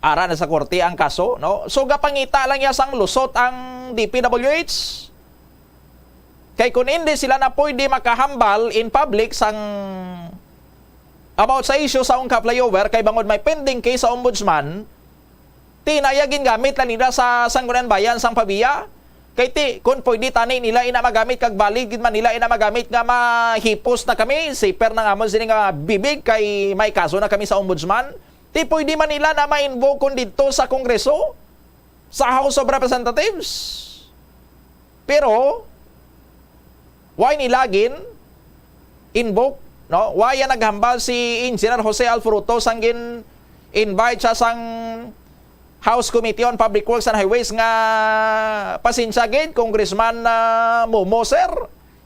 ara na sa korte ang kaso, no? So, gapangita lang niya sang lusot ang D P W H. Kay kung hindi sila na pwede makahambal in public sang about sa issue sa Ungka Flyover, kay bangod may pending case sa Ombudsman, ti na iya gingamit lang nila sa Sangguniang Bayan sang Pavia. Kay ti, kung pwede tani nila ina magamit kag valid gid man nila ina magamit nga mahipos na kami, safer na nga amon sini nga bibig kay may kaso na kami sa Ombudsman. Ti pwede man nila na ma-invoke kon didto sa Kongreso, sa House of Representatives. Pero, why nila gin-invoke, no? Why ya naghambal si Engineer Jose Alfruto sang gin-invite siya sang House Committee on Public Works and Highways nga, "Pasensya gid, Congressman, ah, Momo, sir.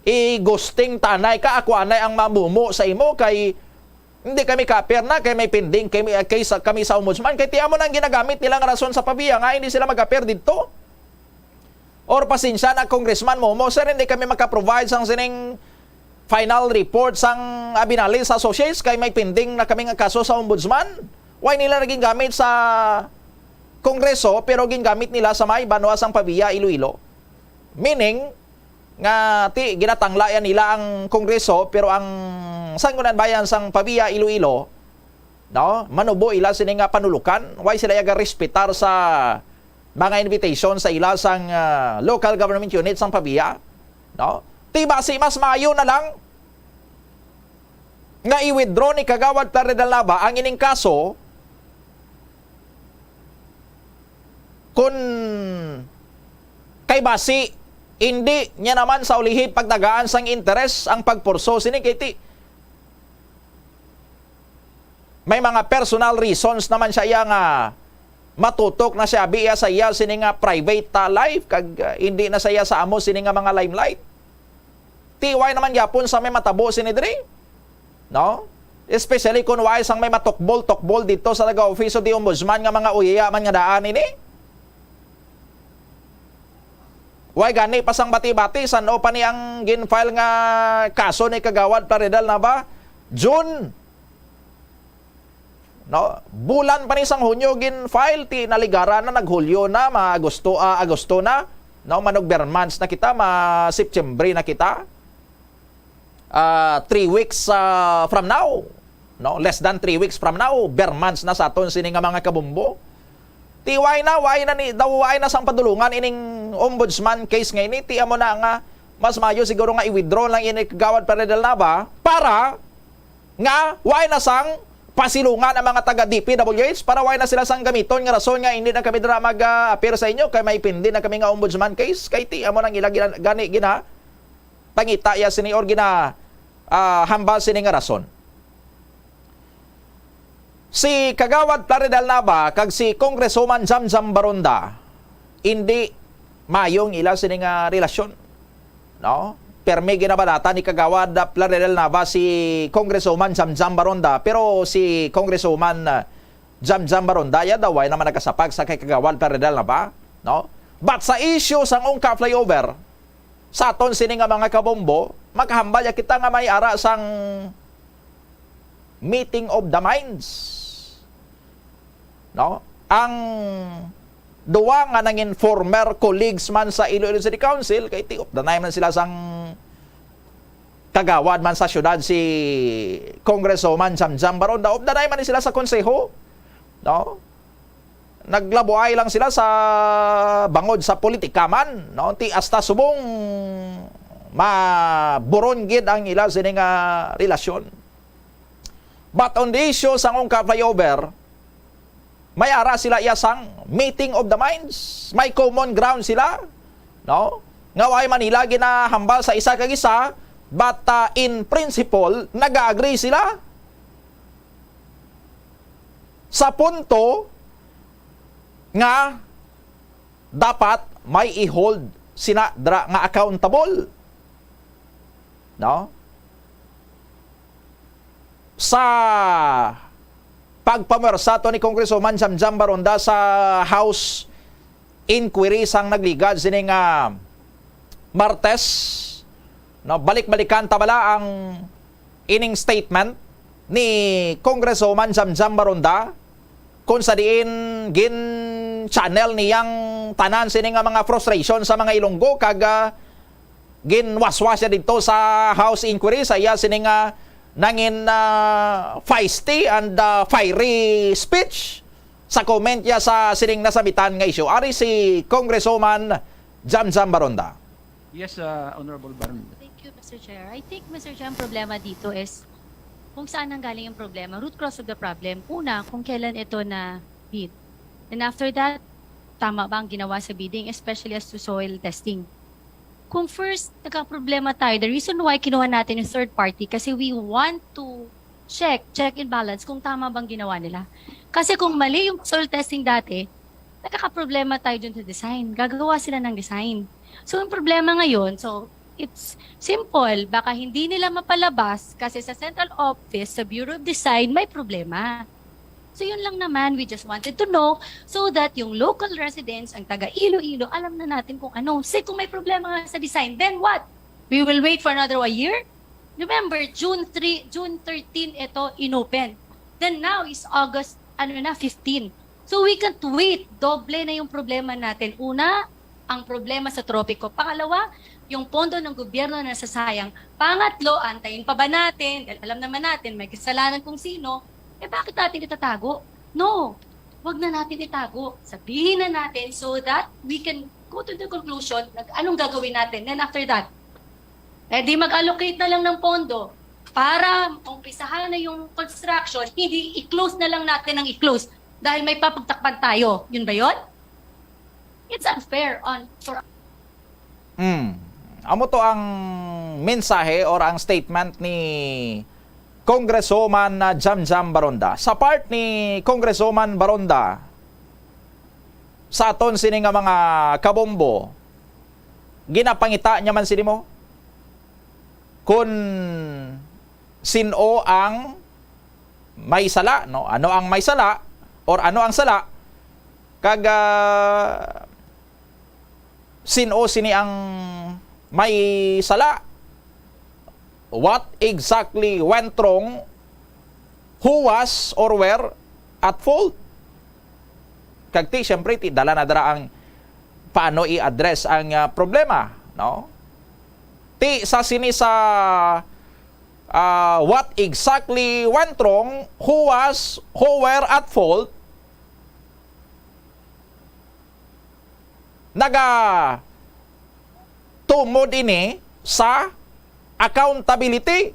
I-ghosting ta anay ka, ako anay ang mamumo sa imo kay hindi kami ka-appear na, kay may pending kay, kay sa, kami sa Ombudsman." Kay ti amo na ang ginagamit nila nga rason sa Pavia nga hindi sila mag-appear didto. Or, "Pasensya na, Congressman Momo, sir, hindi kami maka-provide sang sining final report sang Abinales Associates kay may pending na kami nga kaso sa Ombudsman." Why nila naging gamit sa Kongreso pero gingamit nila sa may banwa sang Pavia, Iloilo? Meaning nga ti ginatangla yan nila ang Kongreso pero ang Sangguniang Bayan sang Pavia, Iloilo, no? Manubo ila sini nga panulukan, why sila yaga respetar sa mga invitation sa ila sang, ah, local government unit sang Pavia, no? Ti basi mas maayo na lang nga i-withdraw ni Kagawad Plaridel Nava ang ining kaso kun kay basi hindi niya naman sa ulihi pagtagaan sang interes ang pagpurso sini kay ti may mga personal reasons naman siya iya nga matutok na siya abi iya sa iya sini nga private, ah, life kag, ah, hindi na sa iya sa amo sini nga mga limelight. Ti why naman gyapon sa may matabo sini diri, no? Especially kung why sang may matukbol-tukbol dito sa taga Office of the Ombudsman nga mga uyaya man nga daan ini. Why gani pa sang bati-bati, san-o pa ni ang gin-file nga kaso ni Kagawad Plaridel Nava? June. No, bulan pa ni sang Hunyo gin-file, ti naligara na, nag-Hulyo na, ma-Agosto, ah, Agosto na, no, manugbermans na kita, ma-September na kita. Ah, three weeks, ah, from now, no, less than three weeks from now, bermans na sa aton sini nga mga kabombo. Ti why na, why na ni, daw why na sang padulungan ining ombudsman case nga ini, ti amo na nga mas maayo siguro nga i-withdraw lang ini Kagawad Plaridel Nava para nga why na sang pasilungan ang mga taga D P W H para why na sila sang gamiton nga rason nga hindi na kami dira mag-appear sa inyo kay may pending na kami nga ombudsman case kay ti amo nang ila gina-, gani gina pangita iya sini or gina, ah, hambal sini nga rason. Si Kagawad Plaridel Nava kag si Congresswoman Jamjam Baronda, indi mayong ila sini nga relasyon, no? Permi ginabalatan ni Kagawad Plaridel Nava si Congresswoman Jamjam Baronda, pero si Congresswoman, ah, Jamjam Baronda, ya daw, why naman nagkasapag sa kay Kagawad Plaridel Nava, no? But sa issue sang Ungka Flyover, sa aton sini nga mga kabombo, makahambal ya kita nga may ara sang meeting of the minds. No? Ang duwa nga nangin former colleagues man sa Iloilo City Council, kay ti updanay man sila sang kagawad man sa syudad si Congresswoman Jamjam Baronda, updanay man ni sila sa konseho, no? Naglabuay lang sila sa bangod sa politika man, no? Ti hasta subong maburon gid ang ila sini nga relasyon. But on the issue sang Ungka Flyover, may ara sila iya sang meeting of the minds. May common ground sila, no? Nga way man nila ginahambal sa isa kag isa, but, ah, in principle, nag-agree sila sa punto nga dapat may i-hold sina dra nga accountable, no? Sa pagpamwersa to ni Congresswoman Jamjam Baronda sa House inquiry sang nagligad sini nga Martes, no? Balik-balikan ta bala ang ining statement ni Congresswoman Jamjam Baronda, kung sa diin gin-channel niyang tanan sini nga mga frustration sa mga Ilonggo, kag, ah, ginwaswas siya didto sa House inquiry sa iya sini nga nangin, ah, feisty and, ah, fiery speech sa comment niya sa sining nasabitan nga issue. Ari si Congresswoman Jamjam Baronda. Yes, uh, Honorable Baron. Thank you, Mister Chair. I think, Mister Chair, ang problema dito is kung saan nanggaling yung problema, root cause of the problem. Una, kung kailan ito na-bid. And after that, tama ba ang ginawa sa bidding, especially as to soil testing? Kung first, nagkaproblema tayo, the reason why kinuha natin yung third party kasi we want to check, check and balance kung tama bang ginawa nila. Kasi kung mali yung soil testing dati, nagkakaproblema tayo dun sa design. Gagawa sila ng design. So, yung problema ngayon, so, it's simple. Baka hindi nila mapalabas kasi sa central office, sa Bureau of Design, may problema. So, yun lang naman. We just wanted to know so that yung local residents, ang taga Iloilo, alam na natin kung ano. Kasi kung may problema nga sa design, then what? We will wait for another a year? Remember, June three, June thirteen ito inopen. Then now is August, ano na, fifteen. So we can't wait. Doble na yung problema natin. Una, ang problema sa tropiko. Pangalawa, yung pondo ng gobyerno na nasasayang. Pangatlo, antayin pa ba natin? Dahil alam naman natin, may kasalanan kung sino. Eh, bakit natin itatago? No, wag na natin itago. Sabihin na natin so that we can go to the conclusion na anong gagawin natin. Then after that, eh di mag-allocate na lang ng pondo para umpisahan na yung construction, hindi i-close na lang natin ang i-close dahil may papagtakpan tayo. Yun ba yun? It's unfair on for Mm. Amo to ang mensahe or ang statement ni Congresswoman, ah, Jamjam Baronda. Sa part ni Congresswoman Baronda, sa aton sini nga mga kabombo, ginapangita niya man sini mo kun sin-o ang may sala, no? Ano ang may sala or ano ang sala? Kag, ah, sin-o sini ang may sala? What exactly went wrong? Who was or were at fault? Kag ti, siyempre, ti, dala na dira ang paano i-address ang, ah, problema, no? Ti, sa sini sa, ah, what exactly went wrong, who was, who were at fault, naga tumod ini sa accountability.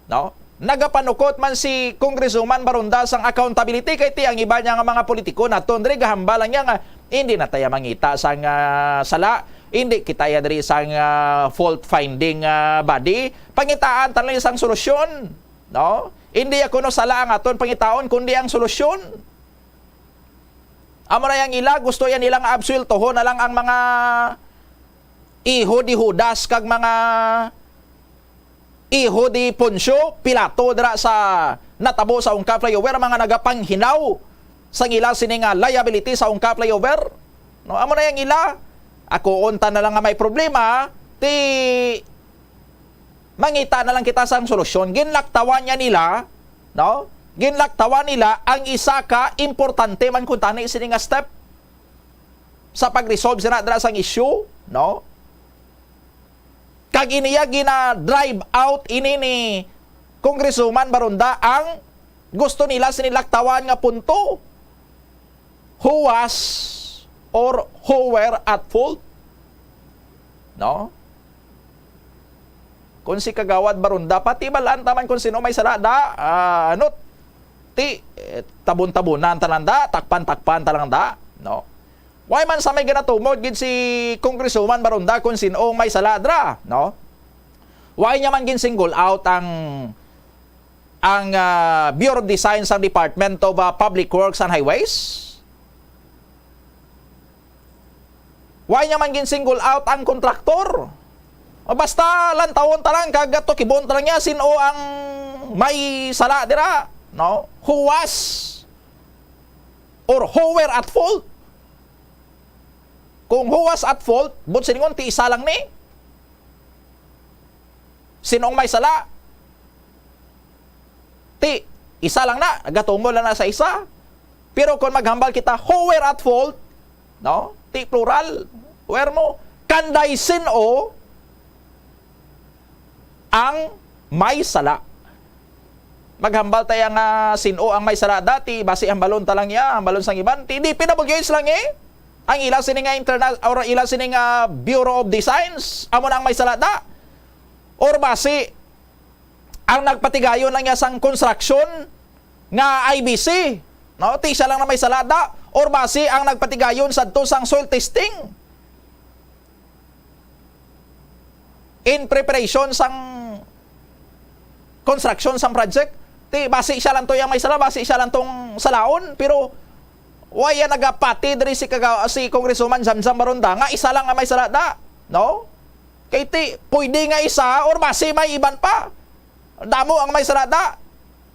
No? Nagapanukot man si Congresswoman Baronda sang accountability kay ti ang iba niya nga mga politiko naton diri gahambal lang niya nga hindi na tayo mangita sang, ah, sala, hindi kita ya diri sang, ah, fault finding, ah, body. Pangitaan ta lang sang solusyon, no? Hindi ako no sala ang aton pangitaon kundi ang solusyon. Amo na yang ila, gusto yan nilang absueltohon na lang ang mga iho di Judas kag mga iho di Poncio Pilato dira sa natabo sa Ungka Flyover, mga nagapanghinaw sang ila sini nga liability sa Ungka Flyover. No, amo na yang ila, ako unta na lang nga may problema, ti mangita na lang kita sang solusyon. Ginlaktawan niya nila, no? Ginlaktawan nila ang isa ka importante man kuntani sini nga step sa pag-resolve sina dira sang issue, no? Kag iniya gina-drive out ini ni Congresswoman Baronda ang gusto nila sini laktawan nga punto. Who was or who were at fault? No? Kung si Kagawad Baronda, pati balaan taman kung sino may sala, da, ah, ano, ti, eh, tabon-tabonan ta lang da, takpan-takpan ta lang da, no? Why man sa may ginatumod gid si Congresswoman Baronda kung sino may sala dra, no? Why niya man gin-single out ang, ang, ah, Bureau of Design sa Department of, ah, Public Works and Highways? Wa niya man gin-single out ang kontraktor. Basta lantawon ta lang kag tukibon ta lang niya sin-o ang may sala dira, no? Who was or who were at fault? Kung who was at fault, buot silingon, ti isa lang ni. Sin-ong may sala? Ti, isa lang na, nagatungod lang na sa isa. Pero kung maghambal kita, who were at fault, no? Ti plural, were mo, kanday sin-o ang may sala. Maghambal ta ya nga sin-o ang may sala da, ti basi hambalon ta lang ya, hambalon sang iban. Ti D P W H lang, eh. Ang ila sini nga interna-, or ila sini nga Bureau of Designs, amo na ang may sala da. Or basi, ang nagpatigayon lang niya sang construction nga I B C, no? Ti siya lang na may sala da, or basi ang nagpatigayon sadto sang soil testing in preparation sang construction sang project, ti basi siya lang to yang may sala, basi siya lang tong salaon, pero wala nagapati diri si kaga-, si Congresswoman Jamjam Baronda nga isa lang ang may sala da, no? Kay ti, pwede nga isa or basi may iban pa. Damo ang may sala da.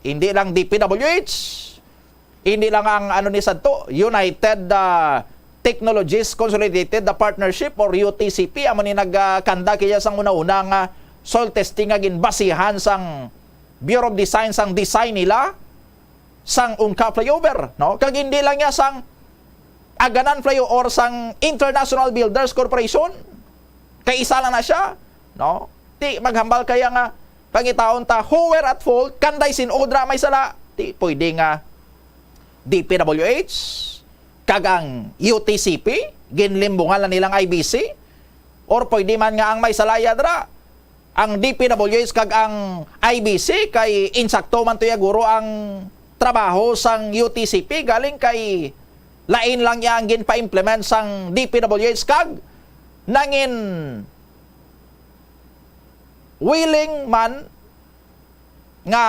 Hindi lang D P W H. Hindi lang ang, ano ni sadto, United, ah, Technologies Consolidated, ah, Partnership or U T C P. Amo ni nagkanda kaya sang una-una nga soil testing nga ginbasihan sang Bureau of Design, sang design nila sang Ungca Flyover, no? Kag hindi lang niya sang Aganan Flyover sang International Builders Corporation. Kay isa lang na siya, no? Ti maghambal kaya nga pangitaon ta who were at fault, kanday sin-o dira may sala. Ti pwede nga D P W H kag ang U T C P, ginlimbungan na nilang I B C, or pwede man nga ang may sala ya dira ang D P W H kag ang I B C, kay insakto man to ya guro ang trabaho sang U T C P, galing kay lain lang ya ang ginpa-implement sang D P W H kag nangin willing man nga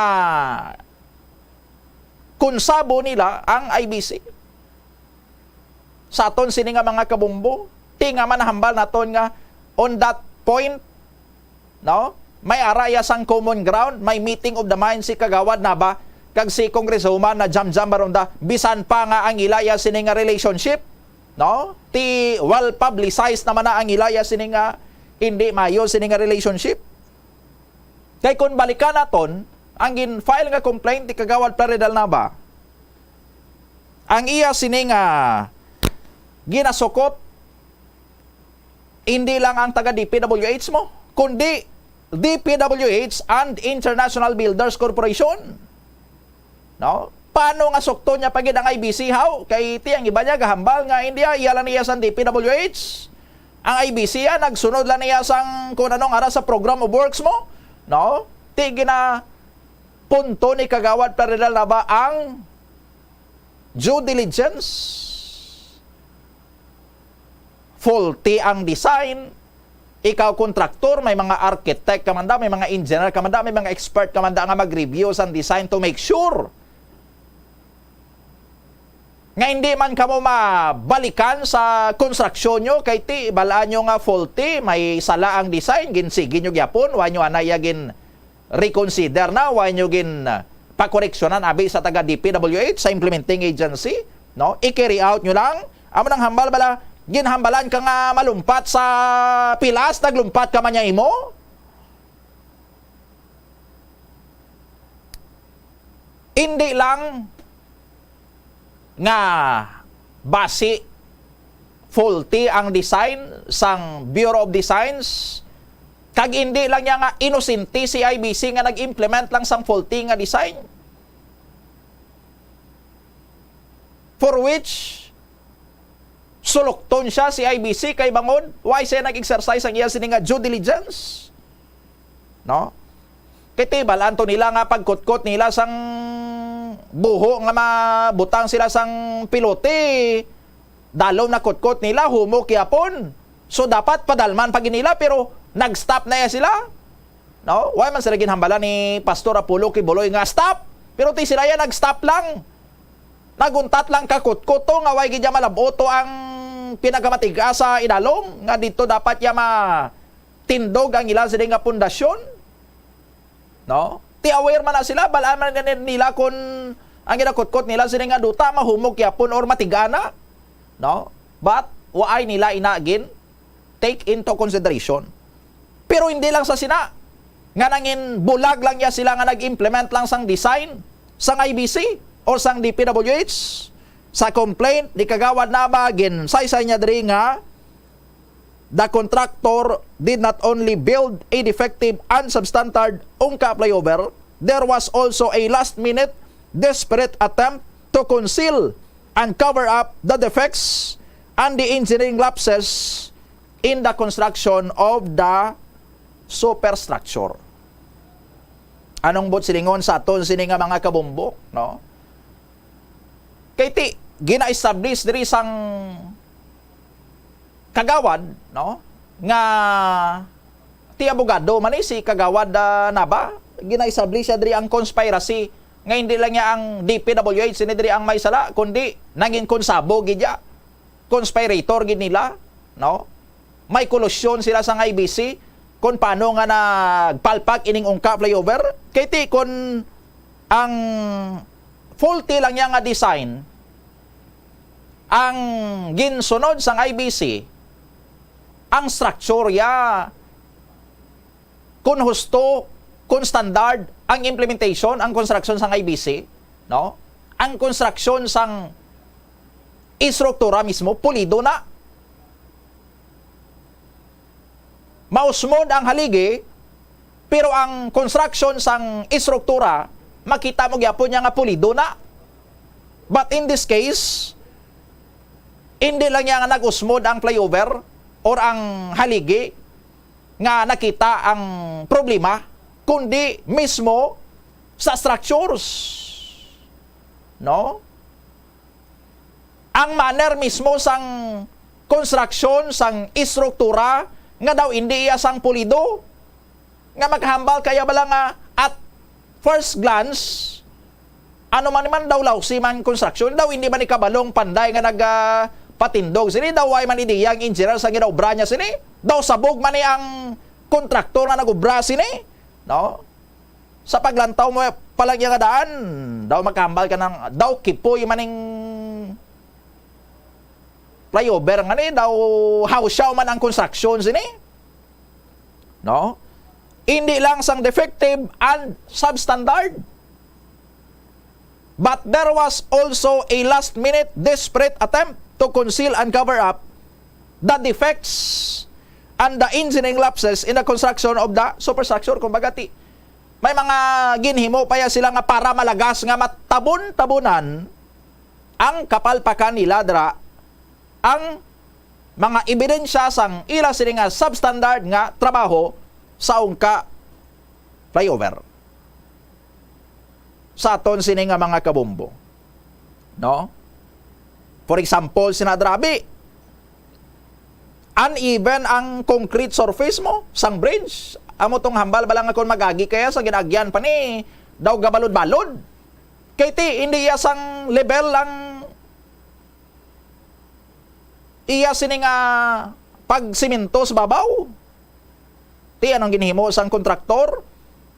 konsabo nila ang I B C. Sa aton sini nga mga kabombo, ti nga manahambal naton nga on that point, no? May ara ya sang common ground, may meeting of the minds si Kagawad Nava kag si Congresswoman na Jamjam Baronda, bisan pa nga ang ila ya sini nga relationship, no? Ti well publicized naman na ang ila ya sini nga hindi maayo sini nga relationship. Kay kung balikan naton ang gin-file nga complaint ni Kagawad Plaridel Nava, ang iya sini nga ginasukot, hindi lang ang taga D P W H mo, kundi D P W H and International Builders Corporation. No? Paano nga sukton niya pa gid ang I B C, haw? Kay ti ang iba niya gahambal nga hindi, ah, iya lang niya sang D P W H. Ang I B C, ah, nagsunod lang niya sang kung anong ara sa program of works mo, no? Ti gina punto ni Kagawad Plaridel Nava ang due diligence. Faulty ang design. Ikaw, kontraktor, may mga architect ka man da, may mga engineer ka man da, may mga expert ka man da nga mag-review sang design to make sure nga hindi man kamo mabalikan sa konstruksyon nyo, kay ti, balaan nyo nga faulty, may sala ang design, ginsigi nyo gyapon, wa nyo anay ya gin reconsider na, wa nyo gin, ah, pakoreksyonan abi sa taga D P W H, sa implementing agency, no? I-carry out nyo lang. Amo nang hambal bala, ginhambalan ka nga malumpat sa pilas, naglumpat ka man niya imo? Hindi lang nga basi faulty ang design sang Bureau of Designs, kag hindi lang niya nga inosente si I B C nga nag-implement lang sang faulty nga design. For which, sulokton siya si I B C kay bangod, why siya nag-exercise ang iya sini nga due diligence? No? Kay ti, balaan to nila nga pagkutkot nila sang buho nga mabutang sila sang pilote, dalom na kutkot nila, humok yapon. So, dapat padalman pa gid nila, pero nag-stop na ya sila. No? Why man sila ginhambalan ni Pastor Apollo Quiboloy nga stop? Pero ti sila ya nag-stop lang. Naguntat lang ka kutkot to nga way gid ya malab-ot to ang pinakamatiga sa idalom nga dito dapat ya matindog ang ila sini nga pundasyon, no? Ti aware man na sila, balaan man gani nila kung ang ginakutkot nila sini nga duta mahumok yapon or matigana, no? But waay nila ina gin take into consideration. Pero hindi lang sa sina, nga nangin bulag lang ya sila nga nag-implement lang sang design sang I B C o sang D P W H. Sa complaint ni Kagawad Nava, ginsaysay niya diri nga the contractor did not only build a defective and substandard ungka flyover, there was also a last-minute desperate attempt to conceal and cover up the defects and the engineering lapses in the construction of the superstructure. Anong buot silingon sa aton sini nga mga kabombo, no? Kay ti, gina-establish diri sang kagawad, no, nga ti abogado man ni si Kagawad, ah, Nava, gina-establish siya diri ang conspiracy nga hindi lang niya ang D P W H sini diri ang may sala, kundi nangin konsabo gid ya. Conspirator gid nila, no? May kolusyon sila sang I B C kung paano nga nagpalpak ining ungka flyover. Kay ti, kung ang faulty lang niya nga design, ang ginsunod sang I B C, ang structure ya, kung husto, kung standard ang implementation, ang construction sang I B C, no? Ang construction sang estruktura mismo, pulido na. Mausmod ang haligi, pero ang construction sang estruktura, makita mo gyapon niya nga pulido na. But in this case, hindi lang niya nga nag-usmod ang flyover or ang haligi nga nakita ang problema, kundi mismo sa structures. No? Ang manner mismo sang konstruksyon sang estruktura nga daw indi iya sang pulido, nga makahambal kaya bala nga at first glance, ano man man daw lawsi man konstruksyon, daw hindi man ikabalong panday nga nagapatindog sini, daw way man ideya ang engineer sa ginaobra niya sini, daw sabog man ni ang kontraktor nga nagobra sini, no? Sa paglantaw mo pa lang iya nga daan, daw makahambal ka ng, daw kipoy man ning flyover nga ni, daw hawsyaw man ang construction sini. No? Hindi lang sang defective and substandard, but there was also a last-minute desperate attempt to conceal and cover up the defects and the engineering lapses in the construction of the superstructure. Kumbaga, ti, may mga ginhimo pa ya sila nga para malagas nga matabon-tabonan ang kapalpakan nila dira ang mga ebidensya sang ila sini nga substandard nga trabaho sa ungka flyover. Sa aton sini nga mga kabombo, no? For example, sina drabi, uneven ang concrete surface mo sang bridge. Amo tong hambal bala nga kon mag-agi kaya sa ginagyan pa ni daw gabalod-balod. Kay ti, hindi iya sang level ang iya sini nga pagsimento sa babaw. Ti, anong ginhimo sang kontraktor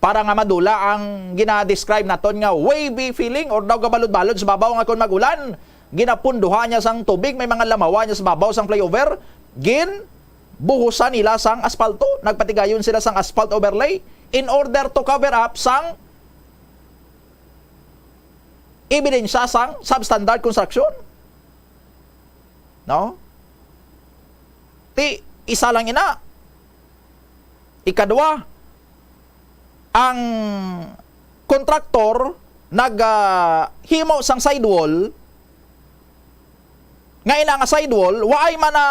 para nga madula ang gina-describe naton nga wavy feeling or daw gabalod-balod sa babaw nga kon mag-ulan, ginapunduha niya sang tubig, may mga lamawa niya sa babaw sang flyover, gin buhusan nila sang aspalto, nagpatigayon sila sang asphalt overlay in order to cover up sang ebidensya sang substandard construction. No? Ti, isa lang ina. Ikadua, ang kontraktor nag, ah, himo sang sidewall, nga ina nga sidewall, waay man na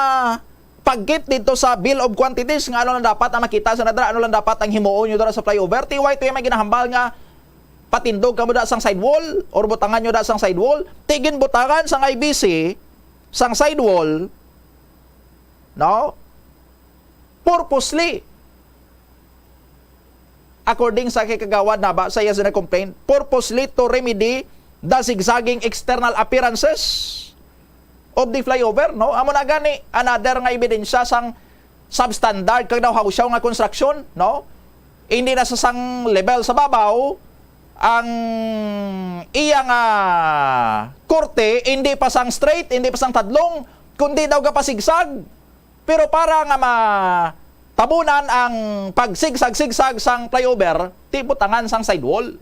pagkit dito sa bill of quantities nga ano lang dapat ang makita sa nadra, ano lang dapat ang himuon nyo dira sa flyover. Ti, way to yung may ginahambal nga patindog kamo da sang sidewall or butangan nyo da sang sidewall. Ti, ginbutangan sang I B C, sang sidewall, no? Purposely. According sa kay Kagawad Nava, sa iya sina complaint, purposely to remedy the zigzagging external appearances of the flyover, no? Amo na gani, another nga ebidensya sang substandard kag daw hawsyaw nga konstruksyon, no? Hindi na sa sang level sa babaw ang iya nga korte, hindi pa sang straight, hindi pa sang tadlong, kundi daw gapasigsag. Pero para nga matabunan ang pagsigsag-sigsag sang flyover, ti butangan sang sidewall.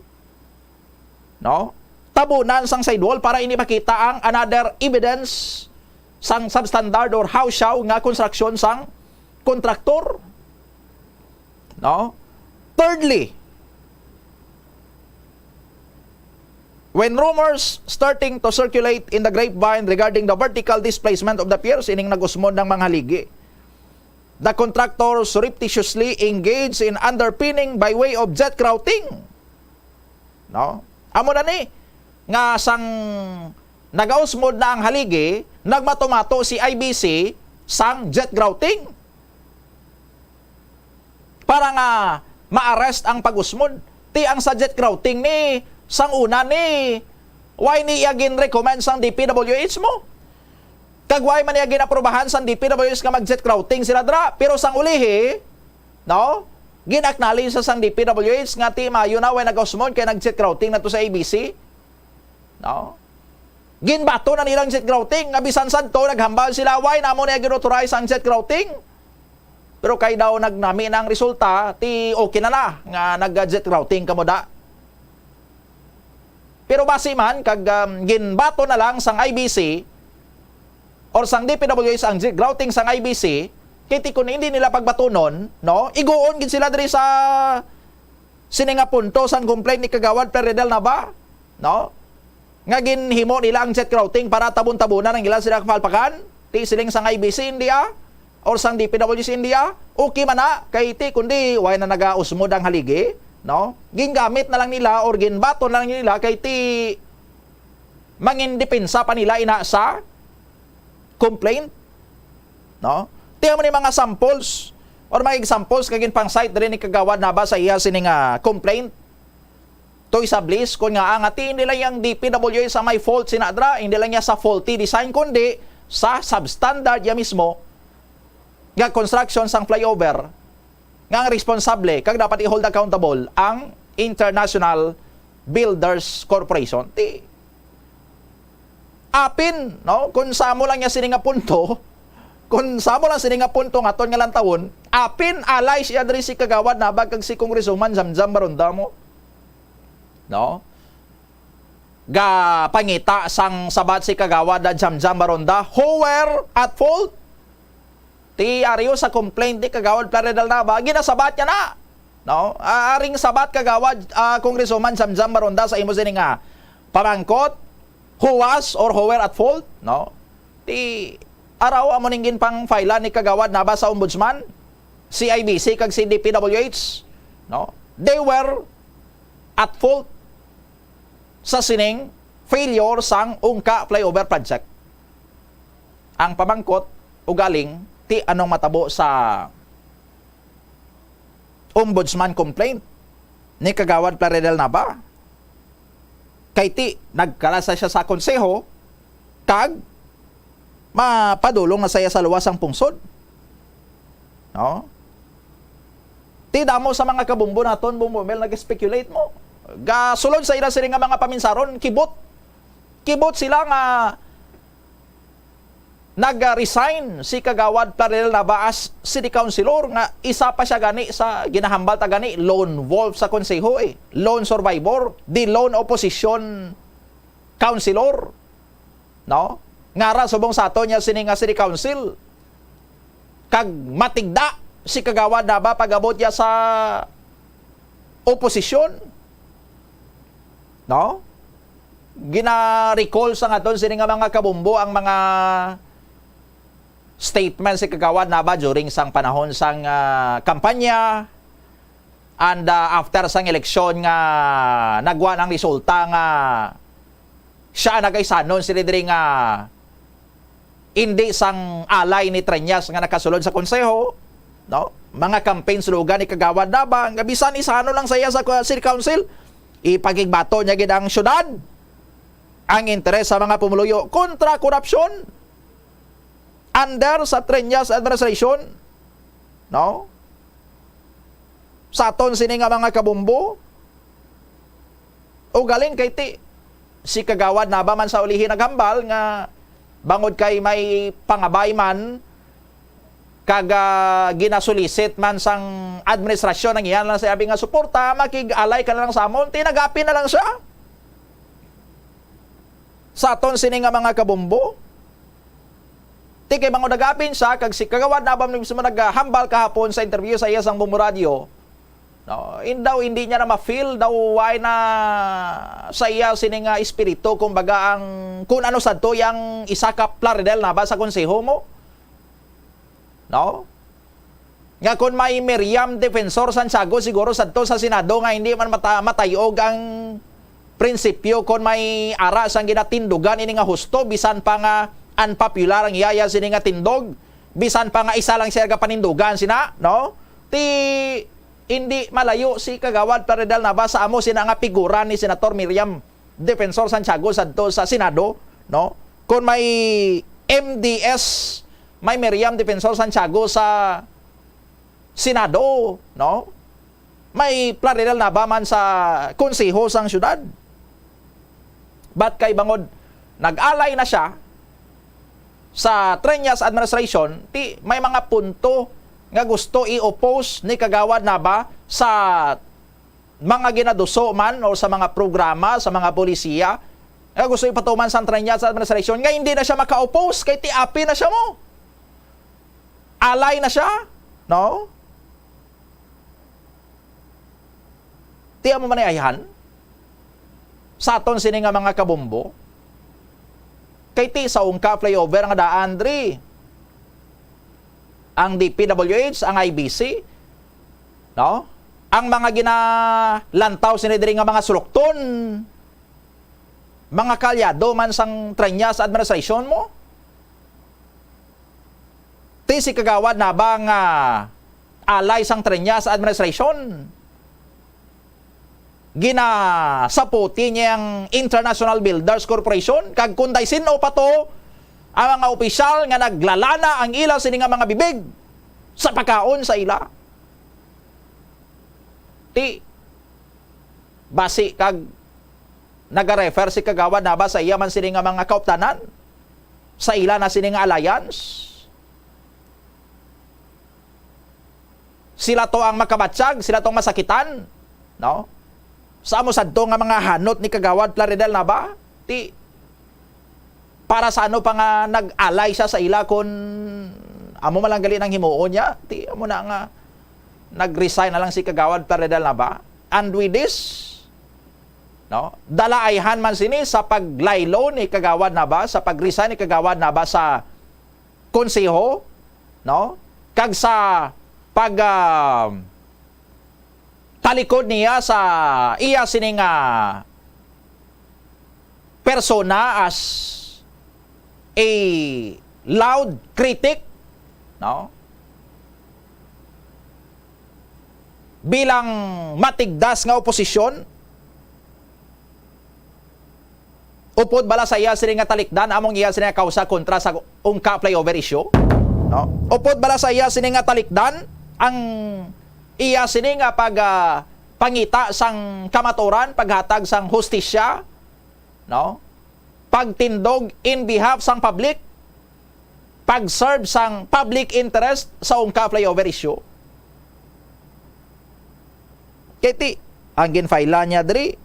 No? Tabunan sang sidewall para ini makita ang another evidence sang substandard or hawsyaw nga konstruksyon sang kontraktor. No? Thirdly, when rumors starting to circulate in the grapevine regarding the vertical displacement of the piers, ining nag-usmod ang mga haligi. The contractor surreptitiously engaged in underpinning by way of jet grouting. No? Amo na ni nga sang nagausmod na ang haligi, nagmatumato si I B C sang jet grouting para nga ma-arrest ang pag-usmod. Ti ang sa jet grouting ni sang una ni, why ni iya gin-recommend sang D P W H mo? Kag why man iya gin-aprobahan sang D P W H nga mag-jet grouting sila dra? Pero sang ulihi, no? Gin-acknowledge sa sang D P W H nga ti maayo na way nagausmod kay nag-jet grouting na to sa A B C. No? Ginbato na nilang jet grouting nga bisan sadto naghambal sila, why namo niya gin-authorize ang jet grouting? Pero kay daw nagnami na ang resulta, ti okay na na nga nag-jet grouting kamo da. Pero basi man kag, um, ginbato na lang sang I B C or sang D P W H ang jet grouting sang I B C, kay ti kun hindi nila pagbatunon, no? Iguon gid sila diri sa sini nga punto sang complaint ni Kagawad Plaridel Nava, no? Nga ginhimo nila ang jet grouting para tabon-tabonan ang ila sila kapalpakan, ti siling sang I B C India or sang D P W H India, okay man na, kay ti kundi way na nagausmod ang haligi, no? Gingamit na lang nila or ginbaton na lang nila kay ti mangin depensa pa nila ina sa complaint, no? Ti amo ni mga samples or mga examples nga ginpang-cite diri ni Kagawad Nava sa iya sini nga complaint. To establish kon nga ang ati hindi lang yang D P W H sa may fault sina dra, hindi lang niya sa faulty design kundi sa substandard ya mismo nga construction sang flyover nga ang responsable kag dapat i-hold accountable ang International Builders Corporation. Ti apin, no, kung sa amo lang niya sini nga punto, kung sa amo lang sini nga punto nga aton nga lantawon, apin alay siya diri si Kagawad Nava kag si Congresswoman Jamjam Maronda mo. No? Gapangita sang sabat si Kagawad Jamjam Maronda, who were at fault. Ti ari sa complaint ni Kagawad Plaridel Nava, ginasabat niya na. No? Ah, aring sabat Kagawad, ah, Congresswoman Jamjam Maronda sa imo sini nga pamangkot, who was or who were at fault, no? Ti araw amo ning ginpang-file ni Kagawad Nava sa Ombudsman, C I B C kag si D P W H, no? They were at fault sa sining failure sang Ungka Flyover Project. Ang pamangkot, ugaling, ti anong matabo sa Ombudsman complaint ni Kagawad Plaridel Nava? Kay ti nagkalasa siya sa konseho kag mapadulong na saya sa luwas ang pungsod. No? Ti damo sa mga kabumbo naton, Bumbo Mel, nag-speculate mo. Gasulod sa ila sini nga mga paminsaron, kibot. Kibot sila nga nag-resign si Kagawad Plaridel Nava as city councilor, nga isa pa siya gani sa ginahambal ta gani lone wolf sa konseho, eh. Lone survivor, the lone opposition councilor, no? Ngara subong sa ato niya sini nga city council. Kag matigda si Kagawad Nava pag-abot niya sa oposisyon, no? Gina-recall sa aton sini nga mga kabumbo ang mga statement si Kagawad Nava during sang panahon sang, ah, kampanya, and, ah, after sang eleksyon nga nagwa ang resulta nga siya ang nagaisanon sila diri nga hindi sang alay ni Treñas nga nakasulod sa konseho, no? Mga campaign slogan ni Kagawad Nava nga bisan isano lang sa iya sa city council, ipakigbato niya gid ang syudad, ang interes sa mga pumuluyo kontra korupsyon. under sa Treñas administration, no? Sa aton sini nga mga kabombo, o galing kay ti, si Kagawad Nava man sa ulihi naghambal nga bangod kay may pangabay man kag, ah, ginasulisit man sang administrasyon ang iya lang sa abi nga suporta, makig-alay ka na lang sa amon, ti nag-apin na lang siya sa aton sini nga mga kabombo. Ti kay bangod nag-apin siya, kag si Kagawad Nava mismo naghambal kahapon sa interview sa iya sang Bombo Radio, no, in-, daw hindi niya na ma-feel daw why na sa iya sini nga espiritu, kumbaga, ang kun ano sadto yang isa ka Plaridel Nava sa konseho mo, no? Nga kun may Miriam Defensor Santiago siguro sadto sa Senado nga hindi man mata-, matayog ang prinsipyo kun may ara sang ginatindugan ini nga husto, bisan pa nga unpopular ang iyaya sini nga tindog, bisan pa nga isa lang siya ka panindugan sina, no? Ti hindi malayo si Kagawad Plaridel Nava sa amo sina nga figura ni Senator Miriam Defensor Santiago sadto sa Senado, no? Kung may M D S, may Miriam Defensor Santiago sa Senado, no? May Plaridel Nava man sa konseho sang syudad. But kay bangod nag-alay na siya sa Treñas administration, ti may mga punto nga gusto i-oppose ni Kagawad Nava sa mga ginaduso man o sa mga programa sa mga polisiya nga gusto ipatuman sa Treñas administration nga hindi na siya maka-oppose kay ti apin na siya mo. Alay na siya, no? Ti amo man ay ayhan sa aton sini nga mga kabombo. Kay ti sa Ungka flyover nga daan diri, ang D P W H, ang I B C, no? Ang mga ginalantaw sini diri nga mga sulokton, mga kalyado man sang Treñas administration mo. Ti si Kagawad Nava nga alay sang Treñas administration, ginasaputi niya ang International Builders Corporation, kag kun daw sin-o pa to ang mga opisyal nga naglalana ang ila sini nga mga bibig sa pagkaon sa ila. Ti, basi kag nagarefer si Kagawad Nava sa iya man sini nga mga kauptanan, sa ila na sini nga alliance. Sila to ang makabatyag, sila to ang masakitan, no? Sa amo sadto nga mga hanot ni Kagawad Plaridel Nava, ti para sa ano pa nga nag-alay siya sa ila kung amo man lang gali nang himuon niya? Ti amo na nga nag-resign na lang si Kagawad Plaridel Nava. And with this, no, dalaayhan man sini sa paglaylo ni Kagawad Nava, sa pag-resign ni Kagawad Nava sa konseho, no? Kag sa pag, ah, talikod niya sa iya sining, ah, persona as a loud critic, no? Bilang matigdas nga oposisyon, upod bala sa iya sini nga talikdan among iya sini nga kausa kontra sa Ungka flyover issue, no? Upod bala sa iya sini nga talikdan ang iya sini nga pag, ah, pangita sang kamaturan, paghatag sang hustisya, no? Pagtindog in behalf sang public, pag-serve sang public interest sa Ungka flyover issue. Kay ti, ang ginfailan niya diri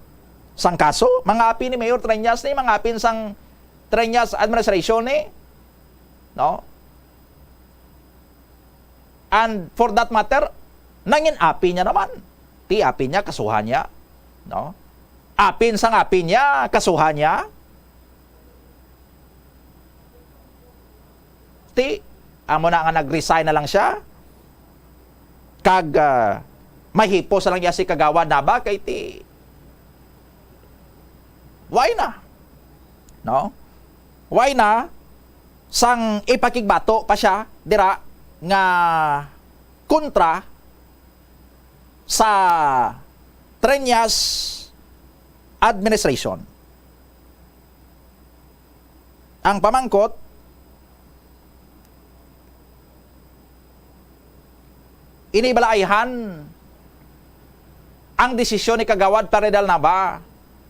sang kaso, mga apin ni Mayor Treñas ni, mga apin sang Treñas administration ni, no? And for that matter, nangin apin niya naman. Ti apin niya, kasuhan niya, no? Apin sang apin niya, kasuhan niya. Ti, amo na nga nag-resign na lang siya. Kag, ah, mahipos na lang iya si Kagawad Nava kay ti, why na? No? Why na sang ipakigbato pa siya dira nga kontra sa Treñas administration? Ang pamangkot, Ini bala ayhan ang desisyon ni Kagawad Plaridel Nava,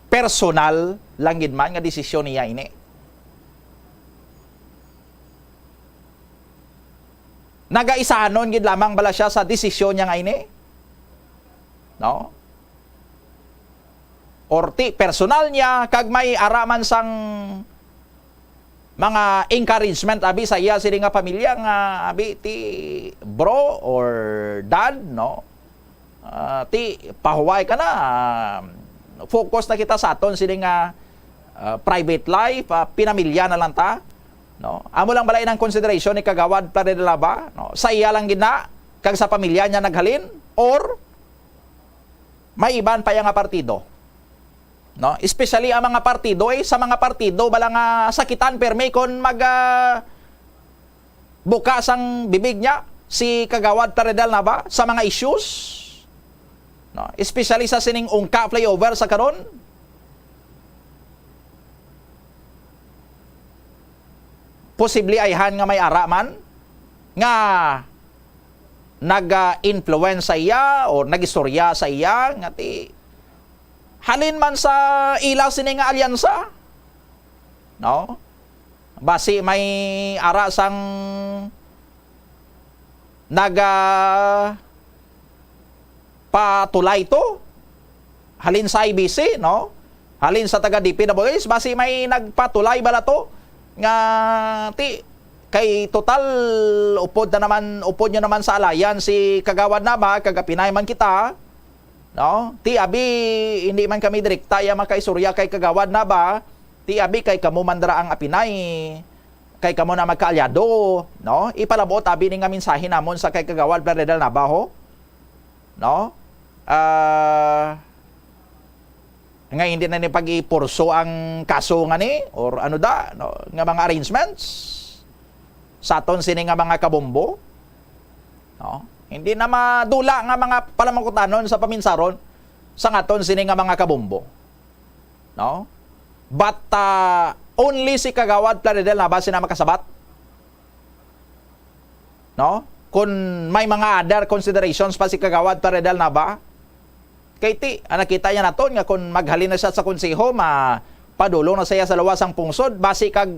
personal lang gid man nga desisyon niya ini. Nagaisahanon gid lamang bala siya sa desisyon niya nga ini? No? Or ti personal niya, kag may ara man sang mga encouragement abi sa iya sini nga pamilya nga abi ti bro or dad, no? Ah, ti pahuway ka na, ah, focus na kita sa aton sini nga, ah, private life, ah, pinamilya na lang ta, no? Amo lang bala inang consideration ni Kagawad Plaridel Nava, no? Sa iya lang gid na kag sa pamilya niya naghalin, or may iban pa iya nga partido, no? Especially ang mga partido, eh, sa mga partido bala nga sakitan permi kon mag, ah, buka sang bibig niya si Kagawad Plaridel Nava sa mga issues, no? Especially sa sining Ungka flyover sa karon. Posible ayhan nga may ara man nga nag-influence sa iya o nag-istorya sa iya nga ti halin man sa ila sini nga alyansa, no? Basi may ara sang naga patulay to halin sa I B C, no? Halin sa taga D P W H, basi may nagpatulay bala to nga ti kay total upod na naman, upod nyo naman sa alliance si Kagawad Nava, kag apinay man kita, no? Ti abi, hindi man kami direkta ya makaistorya kay Kagawad Nava, ti abi kay kamo man dira ang apinay, kay kamo na magkaalyado, no? Ipalabot abi ni nga mensahe namon sa kay Kagawad Plaridel Nava, ho, no? Ah, nga hindi na ni pag-ipurso ang kaso nga ni or ano da, no, nga mga arrangements sa aton sini nga mga kabombo, no? Hindi na madula nga mga palamangkutanon sa paminsaron sa aton sini nga mga kabombo, no? But, ah, only si Kagawad Plaridel Nava sina makasabat, no? Kung may mga other considerations pa si Kagawad Plaridel Nava, kay ti, ah, nakita niya naton nga kung maghalin na siya sa konseho, ma-, padulong na siya sa luwas sang pungsod, basi kag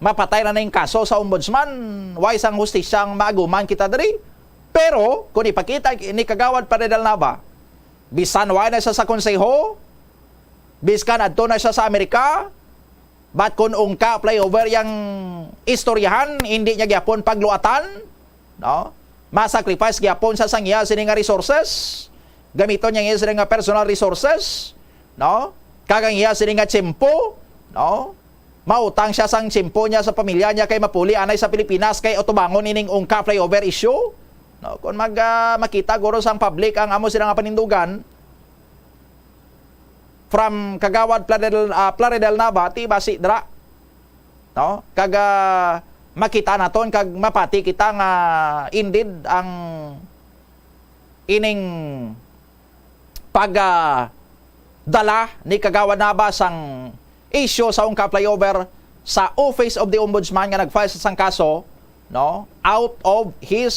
mapatay na ning kaso sa ombudsman, way sang hustisya ang maaguman kita diri. Pero kung ipakita ni Kagawad Plaridel Nava, bisan way na siya sa konseho, biskan adto na siya sa Amerika, but kung Ungka flyover yang istoryahan, hindi niya gyapon pagluatan, no? Ma-sacrifice gyapon sa sang iya sini nga resources. Gamiton niya ang iya sini nga personal resources, no? Kag ang iya sini nga tiyempo, no? Mautang siya sang tiyempo niya sa pamilya niya kay mapuli anay sa Pilipinas kay atubangon ining Ungka flyover issue, no? Kung mag, ah, makita guro sang public ang amo sila nga panindugan, from Kagawad Plaridel, ah, Plaridel Nava, ti basi dira, no? Kag, ah, makita naton kag mapati kita nga indeed ang ining pag, ah, dala ni Kagawad Nava sang issue sa Ungka flyover sa Office of the Ombudsman nga nag-file sa sang kaso, no? Out of his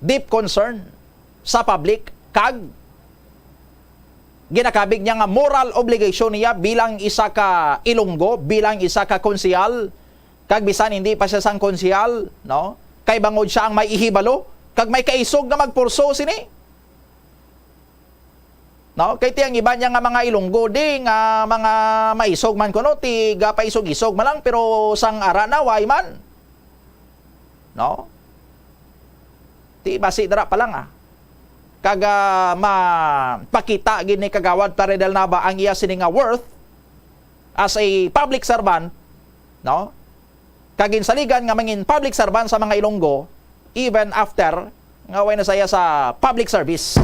deep concern sa public kag ginakabig niya nga moral obligation niya bilang isa ka Ilonggo, bilang isa ka konsehal, kag bisan hindi pa siya sang konsehal, no? Kay bangod siya ang may ihibalo kag may kaisog nga magpurso sini. No? Kay ti ang iba niya nga mga Ilonggo di nga mga maisog man kuno, ti gapaisog-isog man lang, pero sang ara na, way man. No? Ti basi dira pa lang, ah. Kag, ah, mapakita gid ni Kagawad Plaridel Nava ang iya sini nga worth as a public servant, no? Kag ginsaligan nga mangin public servant sa mga Ilonggo, even after nga way na saya sa public service.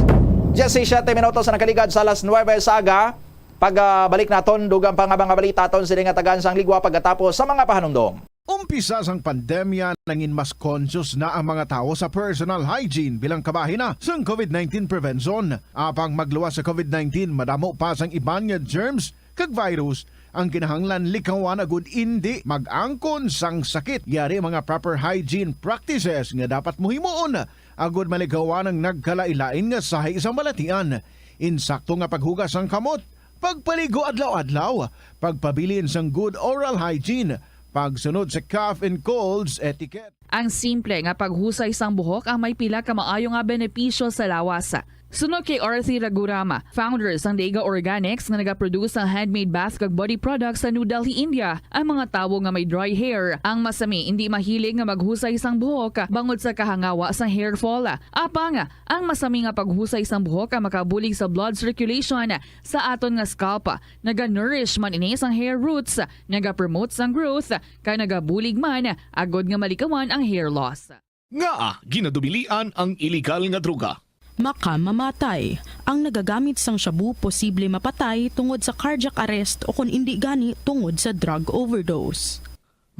Diyesisiyete minutos na nakaligad sa alas nuwebe sa aga. Pag, ah, balik naton, dugang pa nga mga balita aton sini nga tagaan sang ligwa pagkatapos sa mga pahanumdom. Umpisa sang pandemya, nangin mas conscious na ang mga tawo sa personal hygiene bilang kabahin na sang COVID nineteen prevention. Apang magluwas sa COVID nineteen, madamo pa sang iban nga germs kag virus Ang kinahanglan likawan agud indi mag-angkon sang sakit. Yari ang mga proper hygiene practices nga dapat mo himuon agud malikawan ang nagkalain-lain nga sahi sa balatian. Insakto nga paghugas sang kamot, pagpaligo adlaw-adlaw, pagpabilin sang good oral hygiene, pagsunod sa cough and colds etiquette. Ang simple nga paghusay sang buhok ang may pila ka maayo nga benepisyo sa lawas. Suno kay Arthur Ragurama, founder sang Dega Organics nga nagaproduce sang handmade bath kag body products sa New Delhi, India, ang mga tawo nga may dry hair ang masami indi mahilig nga maghusay sang buhok bangod sa kahangawa sang hair fall. Apang ang masami nga paghusay sang buhok ang makabulig sa blood circulation sa aton nga scalp. Naga-nourish man ini sang hair roots, nagapromote sang growth, kag nagabulig man agod nga malikawan ang hair loss. Ngaa ginadubilian ang iligal nga droga? Makamamatay. Ang nagagamit sang shabu posible mapatay tungod sa cardiac arrest o kon indi gani tungod sa drug overdose.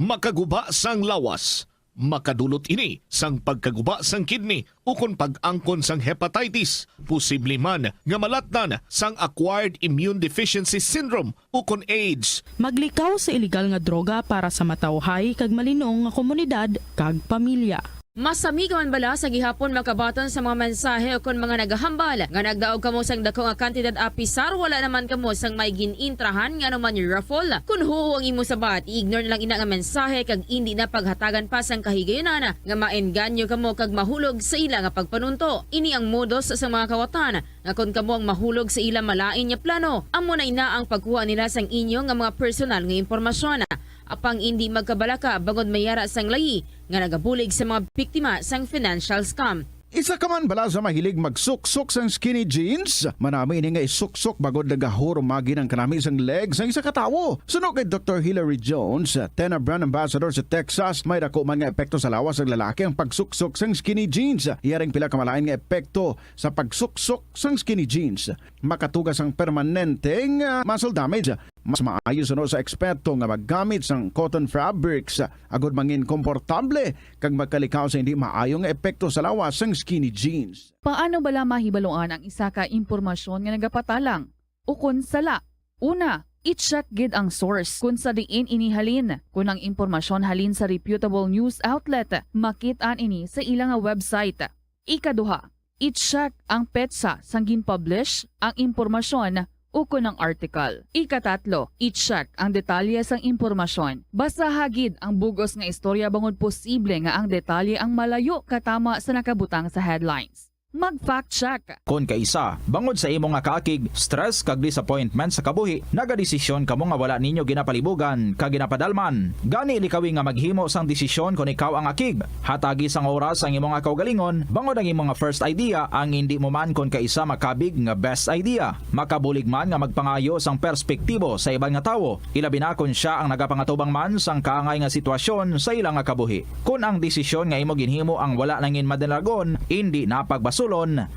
Makaguba sang lawas. Makadulot ini sang pagkaguba sang kidney ukon pag-angkon sang hepatitis, posible man nga malatnan sang acquired immune deficiency syndrome ukon AIDS. Maglikaw sa iligal nga droga para sa matawhay kag malinong nga komunidad kag pamilya. Masami ka man bala sa gihapon makabaton sa mga mensahe ukon mga nagahambal nga nagdaog kamo sang dako nga kantidad apisar wala naman kamo sang may gin-intrahan nga anuman raffle? Kon huo ang imo sabat, i-ignore na lang ina nga mensahe kag indi na paghatagan pa sang kahigayunan nga maengganyo kamo kag mahulog sa ila nga pagpanunto. Ini ang modus sa mga kawatan nga kon kamo ang mahulog sa ila malain nga plano, amo na ina ang pagkuha nila sang inyo nga mga personal nga impormasyon. Apang indi magkabalaka bangod may yara sang layi nga nagabulig sa mga biktima sang financial scam. Isa ka man bala sa mahilig magsuksok sang skinny jeans? Manami ini nga isuksok bangod nagahurumagi ang kanami sang leg sang isa ka tawo. Suno kay Doktor Hilary Jones, Tena brand ambassador sa Texas, may dako man nga epekto sa lawas sang lalaki ang pagsuksok sang skinny jeans. Yaring pila ka malain nga epekto sa pagsuksok sang skinny jeans. Makatuga sang permanente nga muscle damage. Mas maayo suno sa eksperto nga maggamit sang cotton fabrics agod mangin komportable kag magkalikaw sa hindi maayo nga epekto sa lawas sang skinny jeans. Paano bala mahibaluan ang isa ka impormasyon nga nagapatalang ukon sala? Una, i-check gid ang source kon sa diin ini halin. Kon ang impormasyon halin sa reputable news outlet, makit-an ini sa ila nga website. Ikaduha, i-check ang petsa sang gin-publish ang impormasyon ukon ang article. Ikatatlo, i-check ang detalye sang impormasyon. Basaha gid ang bug-os nga istorya bangod posible nga ang detalye ang malayo katama sa nakabutang sa headlines. Mag-fact check. Kon kaisa, bangod sa imo nga kaakig, stress kag disappointment sa kabuhi, nagadesisyon kamo nga wala ninyo ginapalibugan kag ginapadalman. Gani likawi nga maghimo sang desisyon kon ikaw ang akig. Hatagi sang oras ang imo nga kaugalingon, bangod ang imo nga first idea ang indi mo man kon kaisa makabig nga best idea. Makabulig man nga magpangayo sang perspektibo sa iban nga tawo, ilabi na kon sia ang nagapangatubang man sang kaangay nga sitwasyon sa ila nga kabuhi. Kon ang desisyon nga imo ginhimo ang wala nangin madalagon, indi na pagbasulon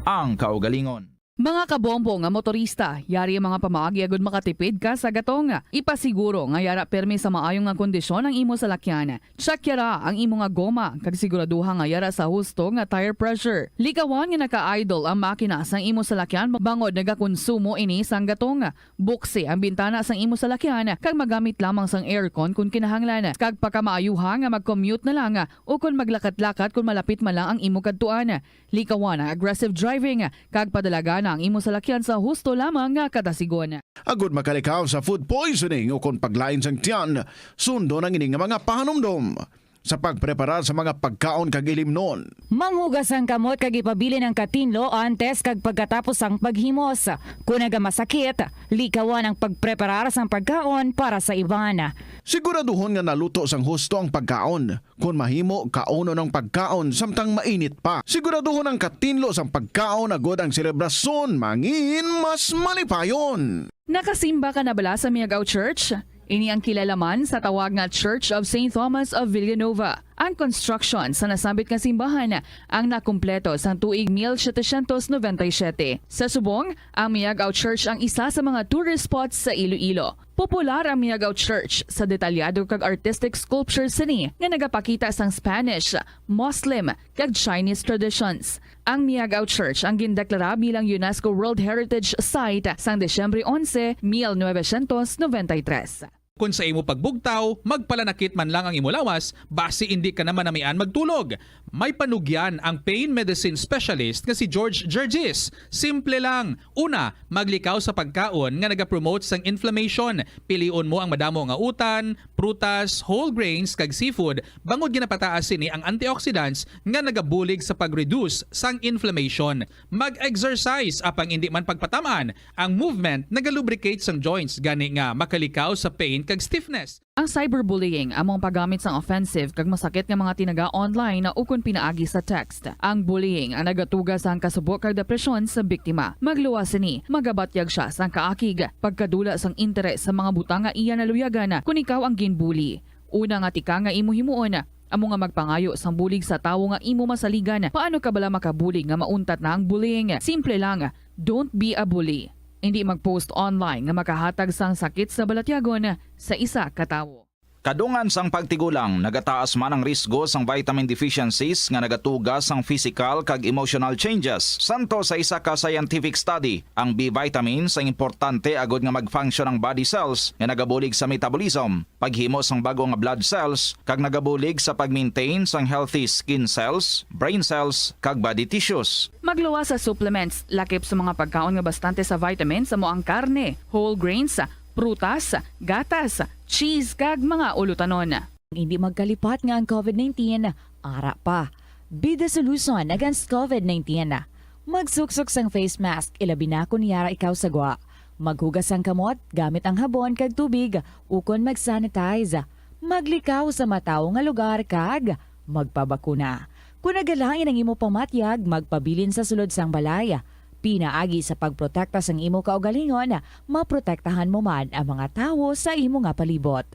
ang kaugalingon. Mga kabombo nga motorista, yari ang mga pamaagi agud makatipid ka sa gatong. Ipasiguro nga yara permi sa maayo nga kondisyon ang imo salakyan. Check yara ang imo nga goma kag siguraduha nga yara sa husto nga tire pressure. Likawan nga naka-idle ang makina sang imo salakyan bangod nagakonsumo ini sang gatong. Buksi ang bintana sang imo salakyan kag magamit lamang sang aircon kon kinahanglan, kag pakamaayuha nga mag-commute na lang ukon maglakat-lakat kon malapit man lang ang imo kadtuan. Likawan ang aggressive driving kag padalagana ang imo salakyan sa husto lamang nga katasigon. Agud makalikaw sa food poisoning ukon paglain sang tiyan, sundon ang ini nga mga pahanumdom sa pagpreparar sa mga pagkaon kag ilimnon. Manghugas ang kamot kag ipabilin ang katinlo antes kag pagkatapos sang paghimos. Kon nagamasakit, likawan ang pagpreparar sang pagkaon para sa iban. Siguraduhon nga naluto sang husto ang pagkaon. Kon mahimo, kaunon ang pagkaon samtang mainit pa. Siguraduhon ang katinlo sang pagkaon agod ang selebrasyon mangin mas malipayon. Nakasimba ka na bala sa Miagao Church? Ini ang kilala man sa tawag nga Church of Saint Thomas of Villanova. Ang construction sa nasambit nga simbahan ang nakumpleto sang tuig mil setecientos noventa y siete. Sa subong, ang Miagao Church ang isa sa mga tourist spots sa Iloilo. Popular ang Miagao Church sa detalyado kag artistic sculptures sini nga nagapakita sang Spanish, Muslim, kag Chinese traditions. Ang Miagao Church ang gindeklara bilang UNESCO World Heritage Site sang Disyembre onse, mil novecientos noventa y tres. Kon sa imo pagbugtaw, magpalanakit man lang ang imo lawas, basi indi ka na manamian magtulog. May panugyan ang pain medicine specialist nga si George Gergis. Simple lang. Una, maglikaw sa pagkaon nga nagapromote sang inflammation. Pilion mo ang madamo nga utan, prutas, whole grains, kag seafood, bangod ginapataas sini ang antioxidants nga nagabulig sa pag-reduce sang inflammation. Mag-exercise, apang indi man pagpatam-an, ang movement nagalubricate sang joints, gani nga makalikaw sa pain kag stiffness. Ang cyberbullying amo ang paggamit sang offensive kag masakit nga mga tinaga online ukon pinaagi sa text. Ang bullying ang nagatuga sang kasubo kag depresyon sa biktima. Magluwas sini, magabatyag sia sang kaakig, pagkadula sang interes sa mga butang nga iya naluyagan kon ikaw ang ginbully. Una nga tikang nga imo himuon amo nga magpangayo sang bulig sa tawo nga imo masaligan. Paano ka bala makabulig nga mauntat na ang bullying? Simple lang, don't be a bully. Indi mag-post online nga makahatag sang sakit sa balatyagon sa isa ka tawo. Kadungan sang pagtigulang, nagataas man ang risgo sang vitamin deficiencies nga nagatuga sang physical kag emotional changes. Santo sa isa ka scientific study, ang B vitamins ang importante agud nga mag-function ang body cells nga nagabulig sa metabolism, paghimo sang bag-o nga blood cells, kag nagabulig sa pag-maintain sang healthy skin cells, brain cells, kag body tissues. Magluwas sa supplements, lakip sa mga pagkaon nga bastante sa vitamins, amo ang karne, whole grains, prutas, gatas, cheese, kag mga ulutanon. Hindi magkalipat nga ang covid nineteen ara pa. Be the solution against covid nineteen. Magsuksok sang face mask, ilabi na kon yara ikaw sa gwa. Maghugas sang kamot gamit ang habon kag tubig, ukon mag-sanitize. Maglikaw sa matawo nga lugar kag magpabakuna. Kon nagalain ang imo pamatyag, magpabilin sa sulod sang balay. Pinaagi sa pagprotekta sang imo kaugalingon, maprotektahan mo man ang mga tawo sa imo nga palibot.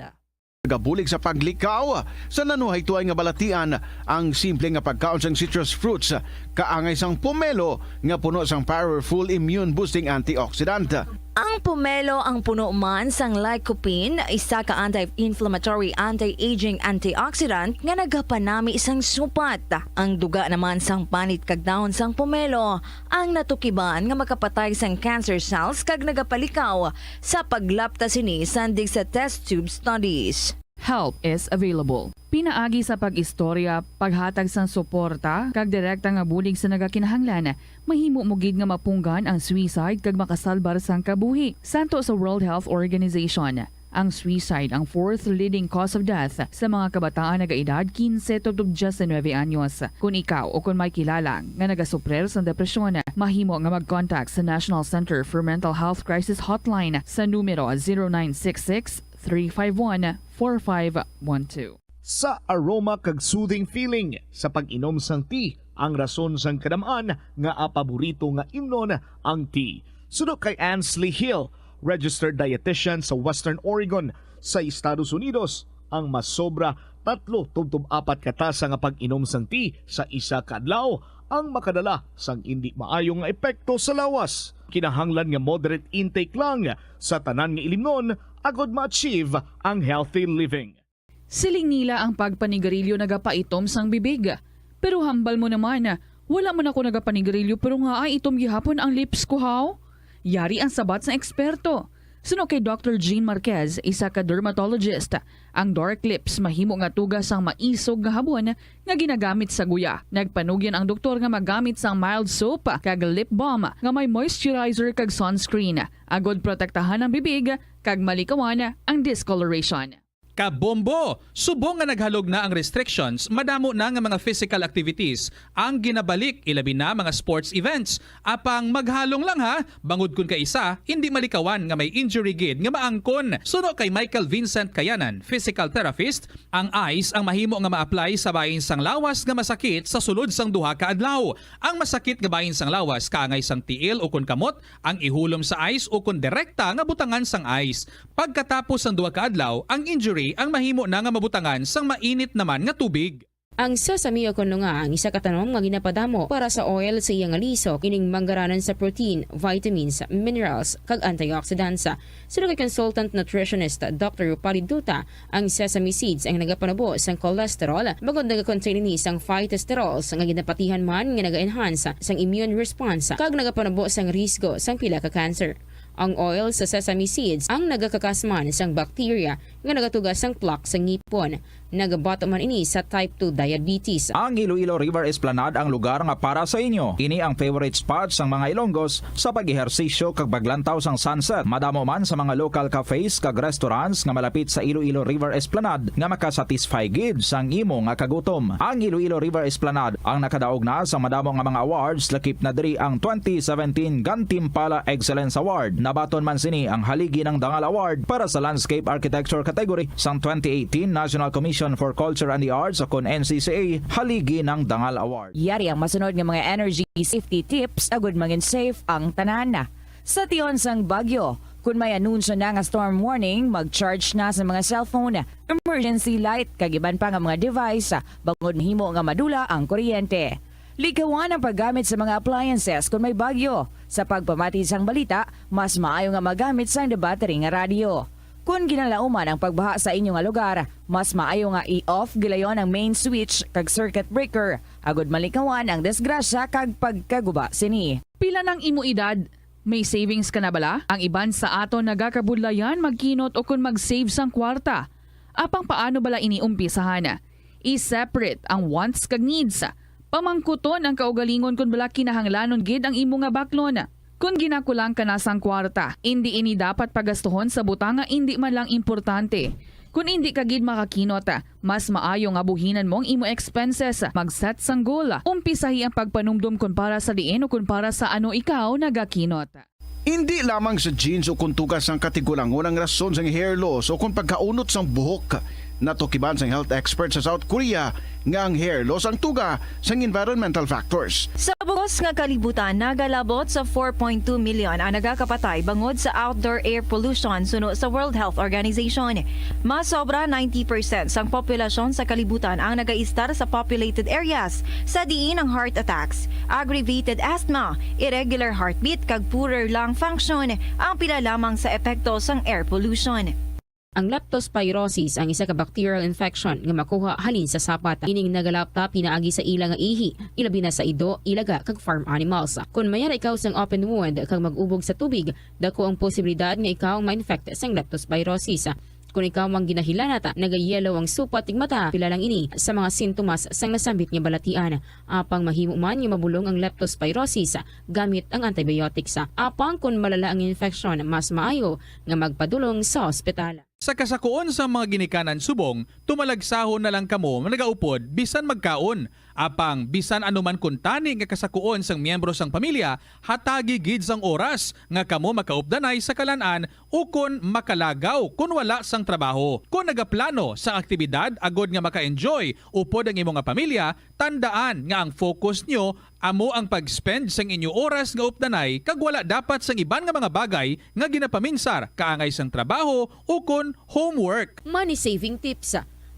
Nagabulig sa paglikaw sa nanuhaytoay nga balatian ang simple nga pagkaon sang citrus fruits, kaangay sang pomelo nga puno sang powerful immune boosting antioxidant. Ang pomelo ang puno man sang lycopene, isa ka anti-inflammatory, anti-aging antioxidant nga nagapanami sang supat. Ang duga naman sang panit kag dahon sang pomelo ang natukiban nga makapatay sang cancer cells kag nagapalikaw sa paglapta sini sandig sa test tube studies. Help is available. Pinaagi sa pag-istorya, paghatag sang suporta, kag direkta nga bulig sa nagakinahanglan, mahimo mo gid nga mapunggan ang suicide kag makasalbar sang kabuhi. Santo sa World Health Organization, ang suicide ang fourth leading cause of death sa mga kabataan nagaedad kinse tubtob diyes nuebe anyos. Kon ikaw o kon may kilala nga nagasuprir sang depresyon, mahimo nga mag-contact sa National Center for Mental Health Crisis Hotline sa numero zero nine six six, three five one, four five one two. Sa aroma kag soothing feeling sa pag-inom sang tea ang rason sang kadam-an nga paborito nga imnon ang tea. Suno kay Ansley Hill, registered dietitian sa Western Oregon sa Estados Unidos, ang masobra tatlo tubtob apat ka tasa nga pag-inom sang tea sa isa ka adlaw ang makadala sang indi maayo nga epekto sa lawas. Kinahanglan nga moderate intake lang sa tanan nga ilimnon agod ma-achieve ang healthy living. Siling nila ang pagpanigarilyo nagapaitom sang bibig. Pero hambal mo naman, wala man ako nagapanigarilyo pero nga ay itom gihapon ang lips ko, haw? Yari ang sabat sang eksperto. Suno kay Doctor Jean Marquez, isa ka dermatologist, ang dark lips mahimo nga tuga sang maisog nga habon nga ginagamit sa guya. Nagpanugyan ang doktor nga magamit sang mild soap kag lip balm nga may moisturizer kag sunscreen, agod protektahan ang bibig kag malikawan ang discoloration. Kabombo! Subong nga naghalog na ang restrictions, madamo na nga mga physical activities ang ginabalik, ilabi na mga sports events. Apang maghalong lang ha, bangod kun kaisa, hindi malikawan nga may injury gid nga maangkon. Suno kay Michael Vincent Kayanan, physical therapist, ang ice ang mahimo nga ma-apply sa bahin sang lawas nga masakit sa sulod sang duha ka adlaw. Ang masakit nga bahin sang lawas kaangay sang tiil ukon kamot ang ihulom sa ice ukon direkta nga butangan sang ice. Pagkatapos sang duha ka adlaw, ang injury ang mahimo na nga mabutangan sang mainit naman nga tubig. Ang sesame o kon lunga ang isa ka tanom nga ginapadamo para sa oil sa iya nga lisok, ining manggaranan sa protein, vitamins, minerals, kag antioxidants. Suno kay consultant nutritionist Doctor Rupali Duta, ang sesame seeds ang nagapanubo sang cholesterol, bangod nagakontain ini sang phytosterols nga ginapatihan man nga naga-enhance sang immune response kag nagapanubo sang risgo sang pila ka cancer. Ang oil sa sesame seeds ang nagakakas man sang bacteria nga nagatuga sang plaque sa ngipon. Nagabato man ini sa type two diabetes. Ang Iloilo River Esplanade ang lugar nga para sa inyo. Ini ang favorite spot sang mga Ilonggos sa pag-ehersisyo kag paglantaw sang sunset. Madamo man sa mga local cafes kag restaurants nga malapit sa Iloilo River Esplanade nga makasatisfy gid sang imo nga kagutom. Ang Iloilo River Esplanade ang nakadaog na sa madamo nga mga awards, lakip na diri ang twenty seventeen Gantimpala Excellence Award. Nabaton man sini ang Haligi ng Dangal Award para sa Landscape Architecture category sang twenty eighteen National Commission for Culture and the Arts o kon N C C A Haligi ng Dangal Award. Yari ang masunod nga mga energy safety tips agud mangin safe ang tanan. Sa tion sang bagyo, kun may anunsyo na nga storm warning, mag-charge na sa mga cellphone, emergency light, kag iban pa nga mga device, bangod mahimo nga madula ang kuryente. Likawan ang paggamit sa mga appliances kun may bagyo. Sa pagpamati sang balita, mas maayo nga magamit sang battery nga radyo. Kun ginalauman ang pagbaha sa inyo nga lugar, mas maayo nga i-off gilayon ang main switch kag circuit breaker, agud malikawan ang disgrasya kag pagkaguba sini. Pila nang imo edad? May savings ka na bala? Ang iban sa aton nagakabudlayan magkinot o kon mag-save sang kwarta. Apang paano bala ini umpisahan? I-separate ang wants kag needs. Pamangkuton ang kaugalingon kon bala kinahanglanon gid ang imo nga baklon. Kon ginakulang ka na sang kwarta, indi ini dapat pagastuhon sa butang nga indi man lang importante. Kon indi ka gid makakinot, mas maayo nga buhinan mo ang imo expenses, mag-set sang goal, umpisahi ang pagpanumdom kon para sa diin o kon para sa ano ikaw nagakinot. Indi lamang sa genes o kon tuga sang katigulangon ang rason sang hair loss o kon pagkaunot sang buhok. Natukiban sang health expert sa South Korea nga ang hair loss ang tuga sang environmental factors. Sa bug-os nga kalibutan, nagalabot sa four point two million ang nagakapatay bangod sa outdoor air pollution, suno sa World Health Organization. Mas sobra ninety percent sang populasyon sa kalibutan ang nagaistar sa populated areas, sa diin ang heart attacks, aggravated asthma, irregular heartbeat, kag poorer lung function ang pila lamang sa epekto sang air pollution. Ang leptospirosis ang isa ka bacterial infection nga makuha halin sa sapat. Ining nagalapta pinaagi sa ila nga ihi, ilabi na sa ido, ilaga, kag farm animals. Kon mayara ikaw sang open wound kag mag-ubog sa tubig, dako ang posibilidad nga ikaw ma-infect sang leptospirosis. Kon ikaw ang ginahilanat, nagayelo ang supat ning mata, pila lang ini sa mga sintomas sang nasambit nga balatian. Apang mahimo man nga mabulong ang leptospirosis gamit ang antibiotics. Apang kon malala ang infeksyon, mas maayo nga magpadulong sa ospital. Sa kasakuon sang mga ginikanan subong, tumalagsahon na lang kamo nga nagaupod bisan magkaon. Apang bisan ano man kuntani nga kasakuon sang miyembro sang pamilya, hatagi gid sang oras nga kamo makaupdanay sa kalan-an ukon makalagaw kon wala sang trabaho. Kon nagaplano sang aktibidad agod nga maka-enjoy upod ang imo nga pamilya, tandaan nga ang focus nyo amo ang pag-spend sang inyo oras nga updanay kag wala dapat sang iban nga mga bagay nga ginapaminsar kaangay sang trabaho ukon homework. Money saving tips.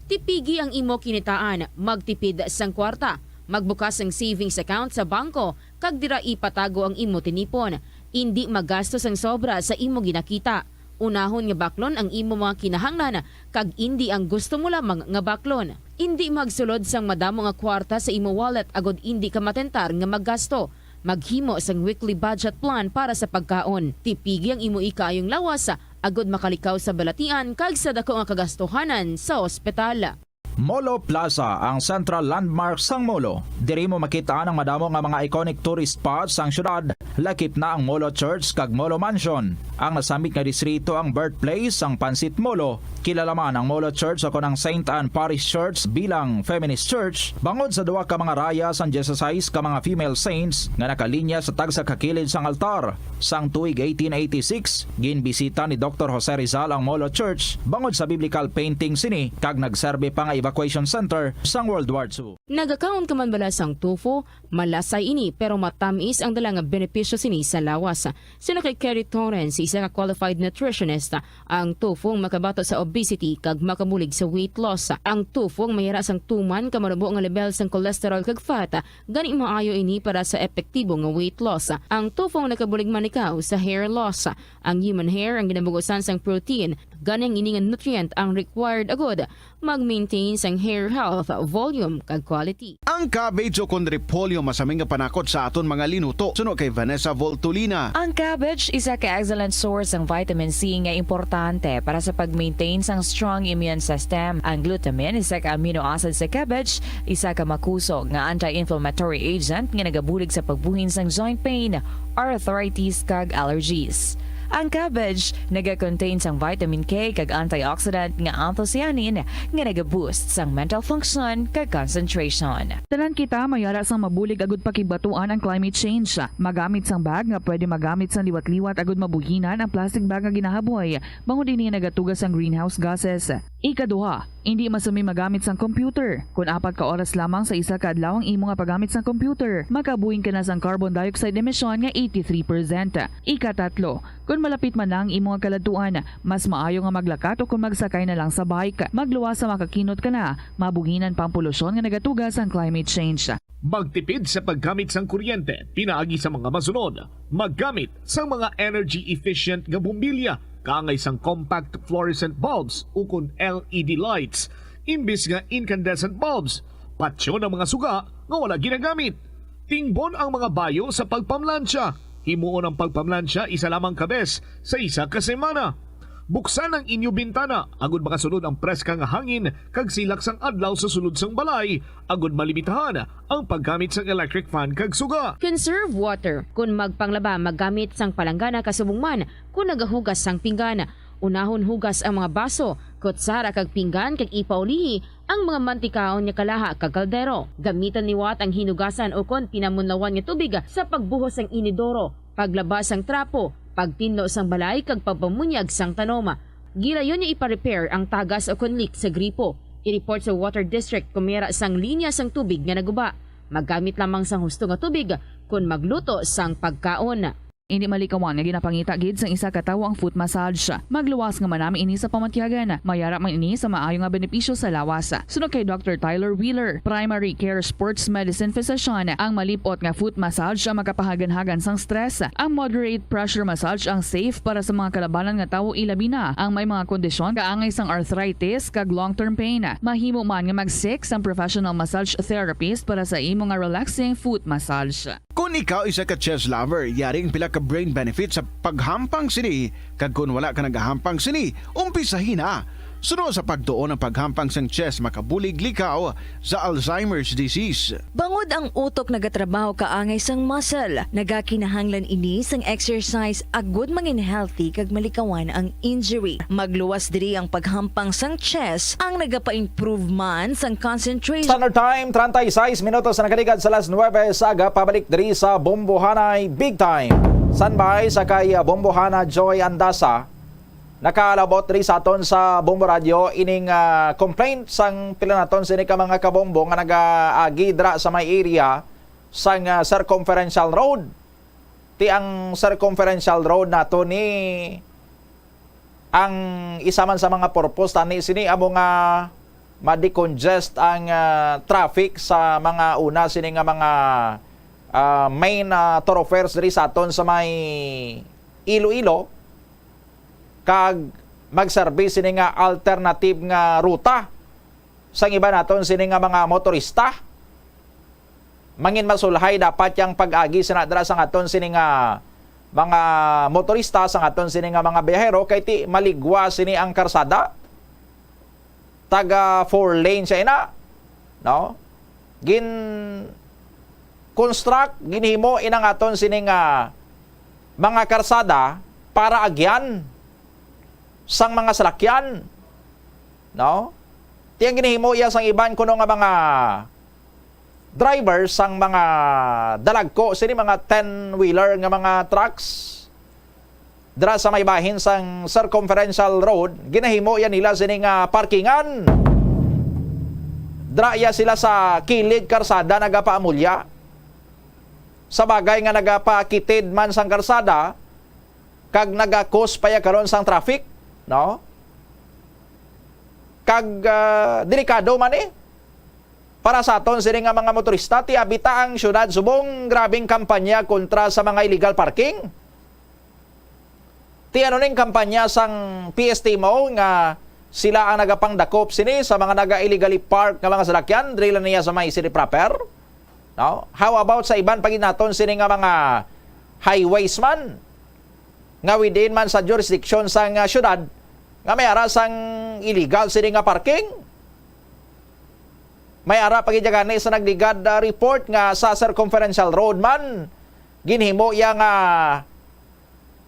Tipigi ang imo kinitaan, magtipid sang kwarta, magbukas sang savings account sa bangko, kag dira ipatago ang imo tinipon. Indi magasto sang sobra sa imo ginakita. Unahon nga baklon ang imo mga kinahanglan kag indi ang gusto mo lamang nga baklon. Indi magsulod sang madamo nga kwarta sa imo wallet agod indi ka matentar nga maggasto. Maghimo sang weekly budget plan para sa pagkaon. Tipigi ang imo ikaayong lawas agod makalikaw sa balatian kag sa dako nga kagastuhanan sa ospital. Molo Plaza, ang central landmark sang Molo. Diri mo makit-an ang madamo nga mga iconic tourist spots sang syudad, lakip na ang Molo Church kag Molo Mansion. Ang nasambit nga distrito ang birthplace sang Pansit Molo. Kilala man ang Molo Church o kon ang Saint Anne Parish Church bilang feminist church, bangod sa duha ka mga raya sang dieciséis ka mga female saints nga nakalinya sa tagsa ka kilid sang altar. Sang tuig eighteen eighty-six, ginbisita ni Doktor Jose Rizal ang Molo Church bangod sa biblical painting sini, kag nagserbi pa nga Evacuation Center sang World War Two. Nagakaon ka man bala sang tofu? Malasay ini, pero matamis ang dala nga benepisyo sini sa lawas. Suno kay Kerry Torrens, isa ka qualified nutritionist, ang tofu ang makabato sa obesity kag makabulig sa weight loss. Ang tofu ang mayara sang tuman ka manubo nga level sang cholesterol kag fat, gani maayo ini para sa epektibo nga weight loss. Ang tofu ang nakabulig man ikaw sa hair loss. Ang human hair ang ginabugusan sang protein, gani ang ini nga nutrient ang required agud mag-maintain sang hair health, volume, kag quality. Ang cabbage o kon repolyo masami nga panakot sa aton mga linuto, suno kay Vanessa Voltolina. Ang cabbage isa ka excellent source sang vitamin C nga importante para sa pag-maintain sang strong immune system. Ang glutamine, isa ka amino acid sa cabbage, isa ka makusog nga anti-inflammatory agent nga nagabulig sa pagbuhin sang joint pain, arthritis, kag allergies. Ang cabbage nagakontain sang vitamin K kag antioxidant nga anthocyanin nga nagaboost sang mental function kag concentration. Tanan kita mayara sang mabulig agud pakigbatuan ang climate change. Magamit sang bag nga pwede magamit sang liwat-liwat agud mabuhinan ang plastic bag nga ginahaboy, bangod ini nagatuga sang greenhouse gases. Ikaduha, indi masami magamit sang computer. Kon apat ka oras lamang sa isa ka adlaw ang imo nga paggamit sang computer, makabuhin ka na sang carbon dioxide emission nga eighty-three percent. Ikatatlo, kon malapit man na ang imo nga kaladtuan, mas maayo nga maglakat o kon magsakay na lang sa bike. Magluwas sa makakinot ka na, mabuhinan pa ang polusyon nga nagatuga sang climate change. Magtipid sa paggamit sang kuryente pinaagi sa mga masunod: maggamit sang mga energy efficient nga bombilya, kaangay sang compact fluorescent bulbs ukon L E D lights imbis nga incandescent bulbs. Patyon ang mga suga nga wala ginagamit. Tingbon ang mga bayo sa pagpamlansya. Himuon ang pagpamlansya isa lamang ka bes sa isa ka semana. Buksan ang inyo bintana agud makasulod ang preska nga hangin kag silak sang adlaw sa sulod sang balay, agud malimitahan ang paggamit sang electric fan kag suga. Conserve water. Kon magpanglaba, maggamit sang palanggana kasubong man kon nagahugas sang pinggan. Unahon hugas ang mga baso, kutsara kag pinggan kag ipaulihi ang mga mantikaon nga kalaha kag kaldero. Gamitan liwat ang hinugasan ukon pinamunlawan nga tubig sa pagbuhos sang inidoro, paglaba sang trapo, pagtinlo sang balay kag pagpamunyag sang tanom. Gilayon nga ipa-repair ang tagas ukon leak sa gripo. I-report sa water district kon may ara sang linya sang tubig nga naguba. Maggamit lamang sang husto nga tubig kon magluto sang pagkaon. Indi malikawan nga ginapangita gid sang isa ka tawo ang foot massage. Magluwas nga manami ini sa pamatyagan. Mayara man ini sa maayo nga benepisyo sa lawas. Suno kay Doctor Tyler Wheeler, primary care sports medicine physician, ang malip-ot nga foot massage ang makapahaganhagan sang stress. Ang moderate pressure massage ang safe para sa mga kalabanan nga tawo, ilabi na ang may mga kondisyon kaangay sang arthritis kag long-term pain. Mahimo man nga mag-seek sang professional massage therapist para sa imo nga relaxing foot massage. Kon ikaw isa ka chess lover, yari ang pila ka brain benefits sa paghampang sini, kag kon wala ka nagahampang sini, umpisahi na. Suno sa pagtuon, ang paghampang sang chess makabulig likaw sa Alzheimer's disease. Bangod ang utok nagatrabaho kaangay sang muscle, nagakinahanglan ini sang exercise agud mangin healthy kag malikawan ang injury. Magluwas diri ang paghampang sang chess, ang nagapa-improve man sang concentration. Standard Time, treinta y seis minutos na nakaligad sa alas nuebe sa aga, pabalik diri sa Bombohanay Big Time. Standby sa kay Bombohana Joy Andasa. Nakalabot diri sa aton sa Bombo Radio ining, ah, complaint sang pila naton sini ka mga kabombo nga nagaagi dira sa may area sang, ah, Circumferential Road. Ti ang Circumferential Road nato ni ang isa man sa mga purpose tani sini amo nga ma-decongest ang, ah, traffic sa mga una sini nga mga, ah, main, ah, thoroughfares diri sa aton sa may Iloilo, kag mag-serve sini nga alternative nga ruta sang iban naton sini nga mga motorista. Mangin masulhay dapat yang pag-agi sina dira sang aton sini nga mga motorista, sang aton sini nga mga biyahero, kay ti maligwa sini ang karsada. Taga four lane siya ina, no? Gin construct, ginhimo inang aton sini nga mga karsada para agyan sang mga salakyan, no? Ti ang ginhimo iya sang iban kuno nga mga driver sang mga dalagko sini, mga ten-wheeler nga mga trucks. Dira sa may bahin sang Circumferential Road, ginahimo yan nila sini nga parkingan. Dra iya sila sa kilid karsada nagapaamulya. Sa bagay nga nagapakitid man sang karsada, kag nagakos pa iya karon sang traffic, no? Kag, ah, delikado man ni para sa aton sini nga mga motorista. Ti abi ta ang syudad subong grabing kampanya kontra sa mga illegal parking. Ti ano ning kampanya sang P S T mo nga sila ang nagapangdakop sini sa mga naga-illegally park nga mga salakyan diri lang niya sa may city proper? No? How about sa iban pa gid naton sini nga mga highways man nga within man sa jurisdiction sang, ah, syudad nga may ara sang illegal sini nga parking? May ara pa gid gani sa nagligad, ah, report nga sa Circumferential Road man ginhimo iya nga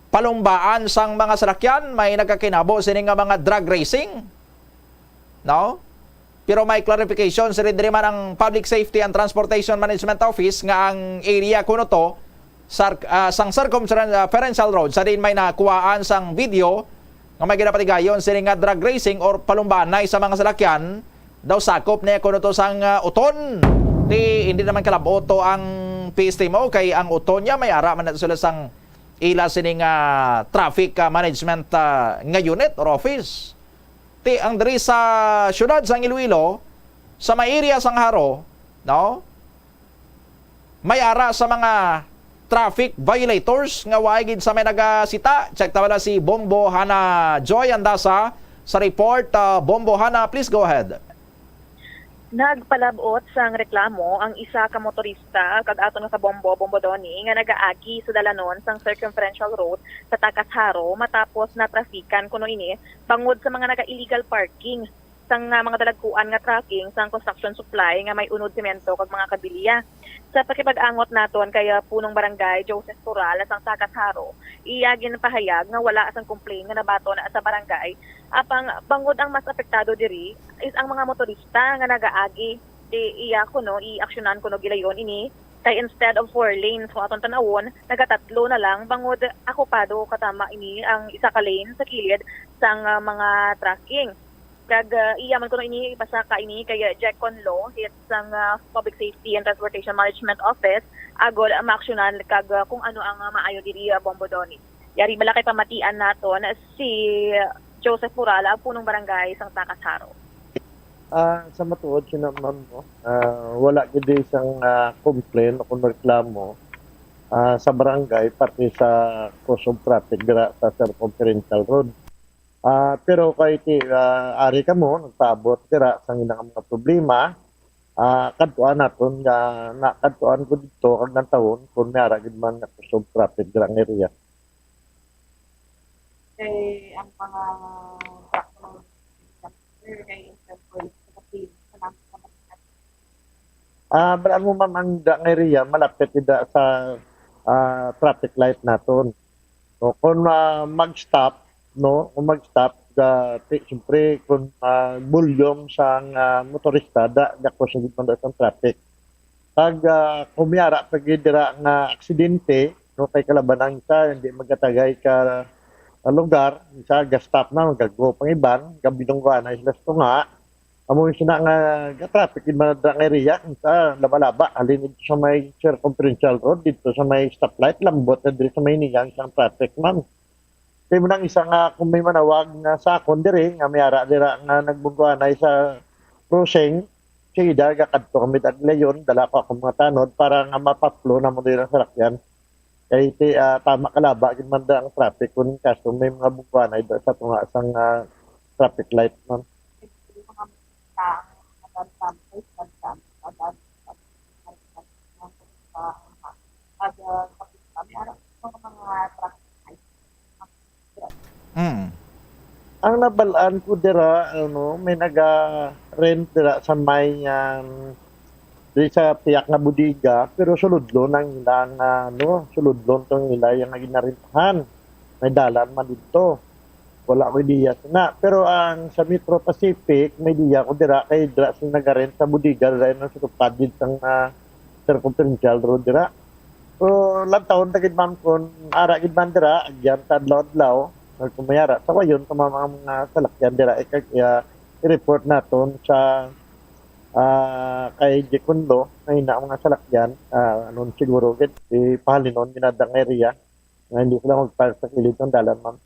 palumbaan sang mga salakyan, may nagkakinabo sini nga mga drag racing, no? Pero may clarification sini diri man ang Public Safety and Transportation Management Office nga ang area kuno to sar-, ah, sang circumferential road sa diin may nakuhaan sang video nga may ginapatigayon sini nga drag racing or palumbanay sa mga salakyan daw sakop niya kuno to sang, ah, uton. Ti hindi naman kalab-ot to ang P S T mo kay ang uton niya may ara man na sila sang ila sini nga traffic, ah, management, ah, nga unit or office. Ti ang diri sa siyudad sang Iloilo, sa may area sang Jaro, no? May ara sa mga traffic violators nga waay gid sa may nagasita. Check ta wala si Bombo Hana Joy Andasa sa report. Ah, Bombo Hana, please go ahead. Nagpalabot sang reklamo ang isa ka motorista kag aton nga kabombo, Bombo Donny, nga nagaagi sa dalanon sang Circumferential Road sa Tacas, Jaro, matapos natrafikan kuno ini bangod sa mga naga-illegal parking sang, ah, mga dalagkuan nga trucking sang construction supply nga may unod semento kag mga kabilya. Sa pakipag-angot naton kay, ah, Punong Barangay Joseph Tural sang Tacas, Jaro, iya ginpahayag nga wala sang complaint nga nabaton sa barangay. Apang bangod ang mas apektado diri is ang mga motorista nga nagaagi. Di iya kuno i-aksyonan kuno gilayon ini, kay instead of four lanes kung aton tan-awon, nagatatlo na lang bangod akupado katama ini ang isa ka lane sa kilid sang, ah, mga trucking. Kag, ah, iya man kuno ini ipasaka ini kay, ah, Jack Conlo, head sang, ah, Public Safety and Transportation Management Office, agod, ah, maaksyonan kag, ah, kung ano ang, ah, maayo diri, ah, Bombo Donny. Yari bala kay pamatian naton si Joseph Purala, ang punong barangay sang Tacas, Jaro. Ah, sa matuod sina ma'am, no, ah, wala gid sang, ah, complaint o kung reklamo, ah, sa barangay parte sa cause of traffic dira sa Circumferential Road. Ah, pero kay ti, ah, ari kamo nagpaabot dira sang ilang mga problema, ah, kadtuan naton nga, na, kadtuan ko didto kag nantawon kung may ara gid man nga cause of traffic dira nga area. Kay ang mga truck mo, sir, kay interpol sa kapil, salamat sa mga Ah, bala mo, ma'am, ang da nga area malapit ida sa, ah, traffic light naton. No, kung, ah, mag-stop, no, kung mag-stop, ah, ti-, siyempre, kung, ah, volume sang, ah, motorista, da, da ko sa gitna sang traffic. Pag, ah, kung may ara pa gid dira nga aksidente, no, kay kalaban ang isa, hindi magkatagay ka, ah, lugar, isa, ga-stop na, gago pang iban, gabinungguan na sila sa tunga. Amo yung sina nga ga-traffic in mga drang area, sa laba-laba, halin dito sa may Circumferential Road, dito sa may stoplight, lambot na diri sa may nigang isang traffic, ma'am. Kay mo nang isa nga, kung may manawag nga sa akon diri, nga may ara dira nga nagbungguanay sa crossing, sige, dahil kakadto kami Taglayon, dala ko akong mga tanod para nga mapaplo na mo diri ang salakyan. Kay ti, ah, tama kalaba gid man da ang traffic kung kaso may mga bungguanay da sa tunga sang, ah, traffic light, ma'am. Mm. Ang nabalaan ko dira, ano, may naga-rent dira sa may, um, di sa piyak nga bodega, pero suludlon ang ilang, ano, suludlon tong ila yung ginarentahan. May dalan man dito. Wala ko ideya sina. Pero ang sa Metro Pacific, may ideya ko dira, kay dira sila naga-rent sa bodega, dira yung sa tupad din sang, ah, Circumferential Road dira. So, lantawon ta gid, ma'am, kung ara gid man dira, agyan ta adlaw-adlaw, or kung may ara, sawayon ta, ma'am, ang mga salakyan dira, i-, i-, i-report naton sa Ah, kay Jekunlo, may na mga salakyan, ah, anon siguro gid, ipahalinon ginada nga area nga hindi sila mag-park sa kilid ng dalan, ma'am.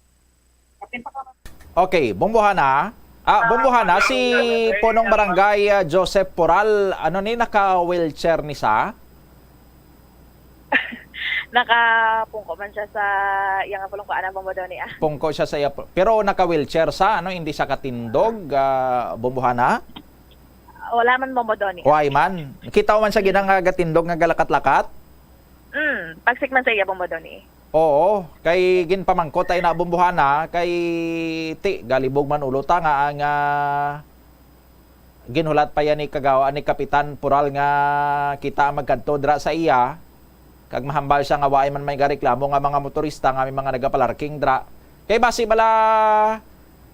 Okay, Bumbuhana. Ah, Bumbuhana, si Punong Barangay, ah, Joseph Pural, ano ni, naka-wheelchair ni sa? Nakapungko man siya sa iyang pulong ko, anang Bombo Donnie, ah. Pungko siya sa iya, pero naka-wheelchair sa, ano, hindi siya katindog, ah, Bumbuhana? Wala man, Bombo Donnie. Why man? Kita man siya ginang nga gatindog nga galakat-lakat? Mm, pagsik man sa iya, Bombo Donnie. Oo, kay ginpamangkot ay na, Bumbuhana, kay ti, galibog man ulo ta nga ang, ah, ginhulat pa yan ni Kagawa, ni Kapitan Pural nga kita ang magkadto dra sa iya, kag mahambal siya nga waay man may gareklamo nga mga motorista nga may mga nagapalarking dra. Kay basi bala,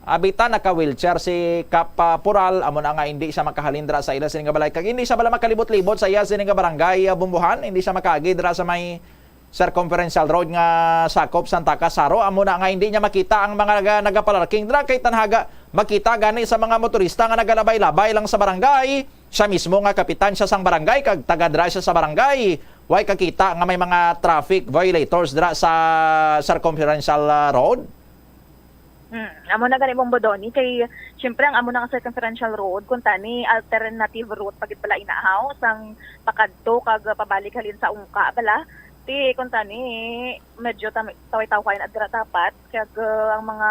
abita, naka-wheelchair si Kap, ah, Pural, amo na nga hindi siya makahalin dra sa ila sini nga balay. Kag hindi siya bala makalibot-libot sa iya sini nga barangay, ah, Bumbuhan, hindi siya makaagi dra sa may circumferential road nga sakop sang Takas Jaro. Amo na nga hindi niya makita ang mga naga-, nagapalarking dra, kay tanhaga makita gani sa mga motorista nga nagalabay-labay lang sa barangay. Siya mismo nga kapitan siya sang barangay kag taga dra siya sa barangay. Way kakita nga may mga traffic violators dra sa circumferential, ah, road. Hmm, amo na gani, Bombo Donnie, kay siyempre ang amo na nga circumferential road, kung tani alternative route pa gid bala inahaw sang pakadto kag pabalik halin sa Ungka bala. Ti kung tani medyo tam- taway-taway na dira dapat, kag uh, ang mga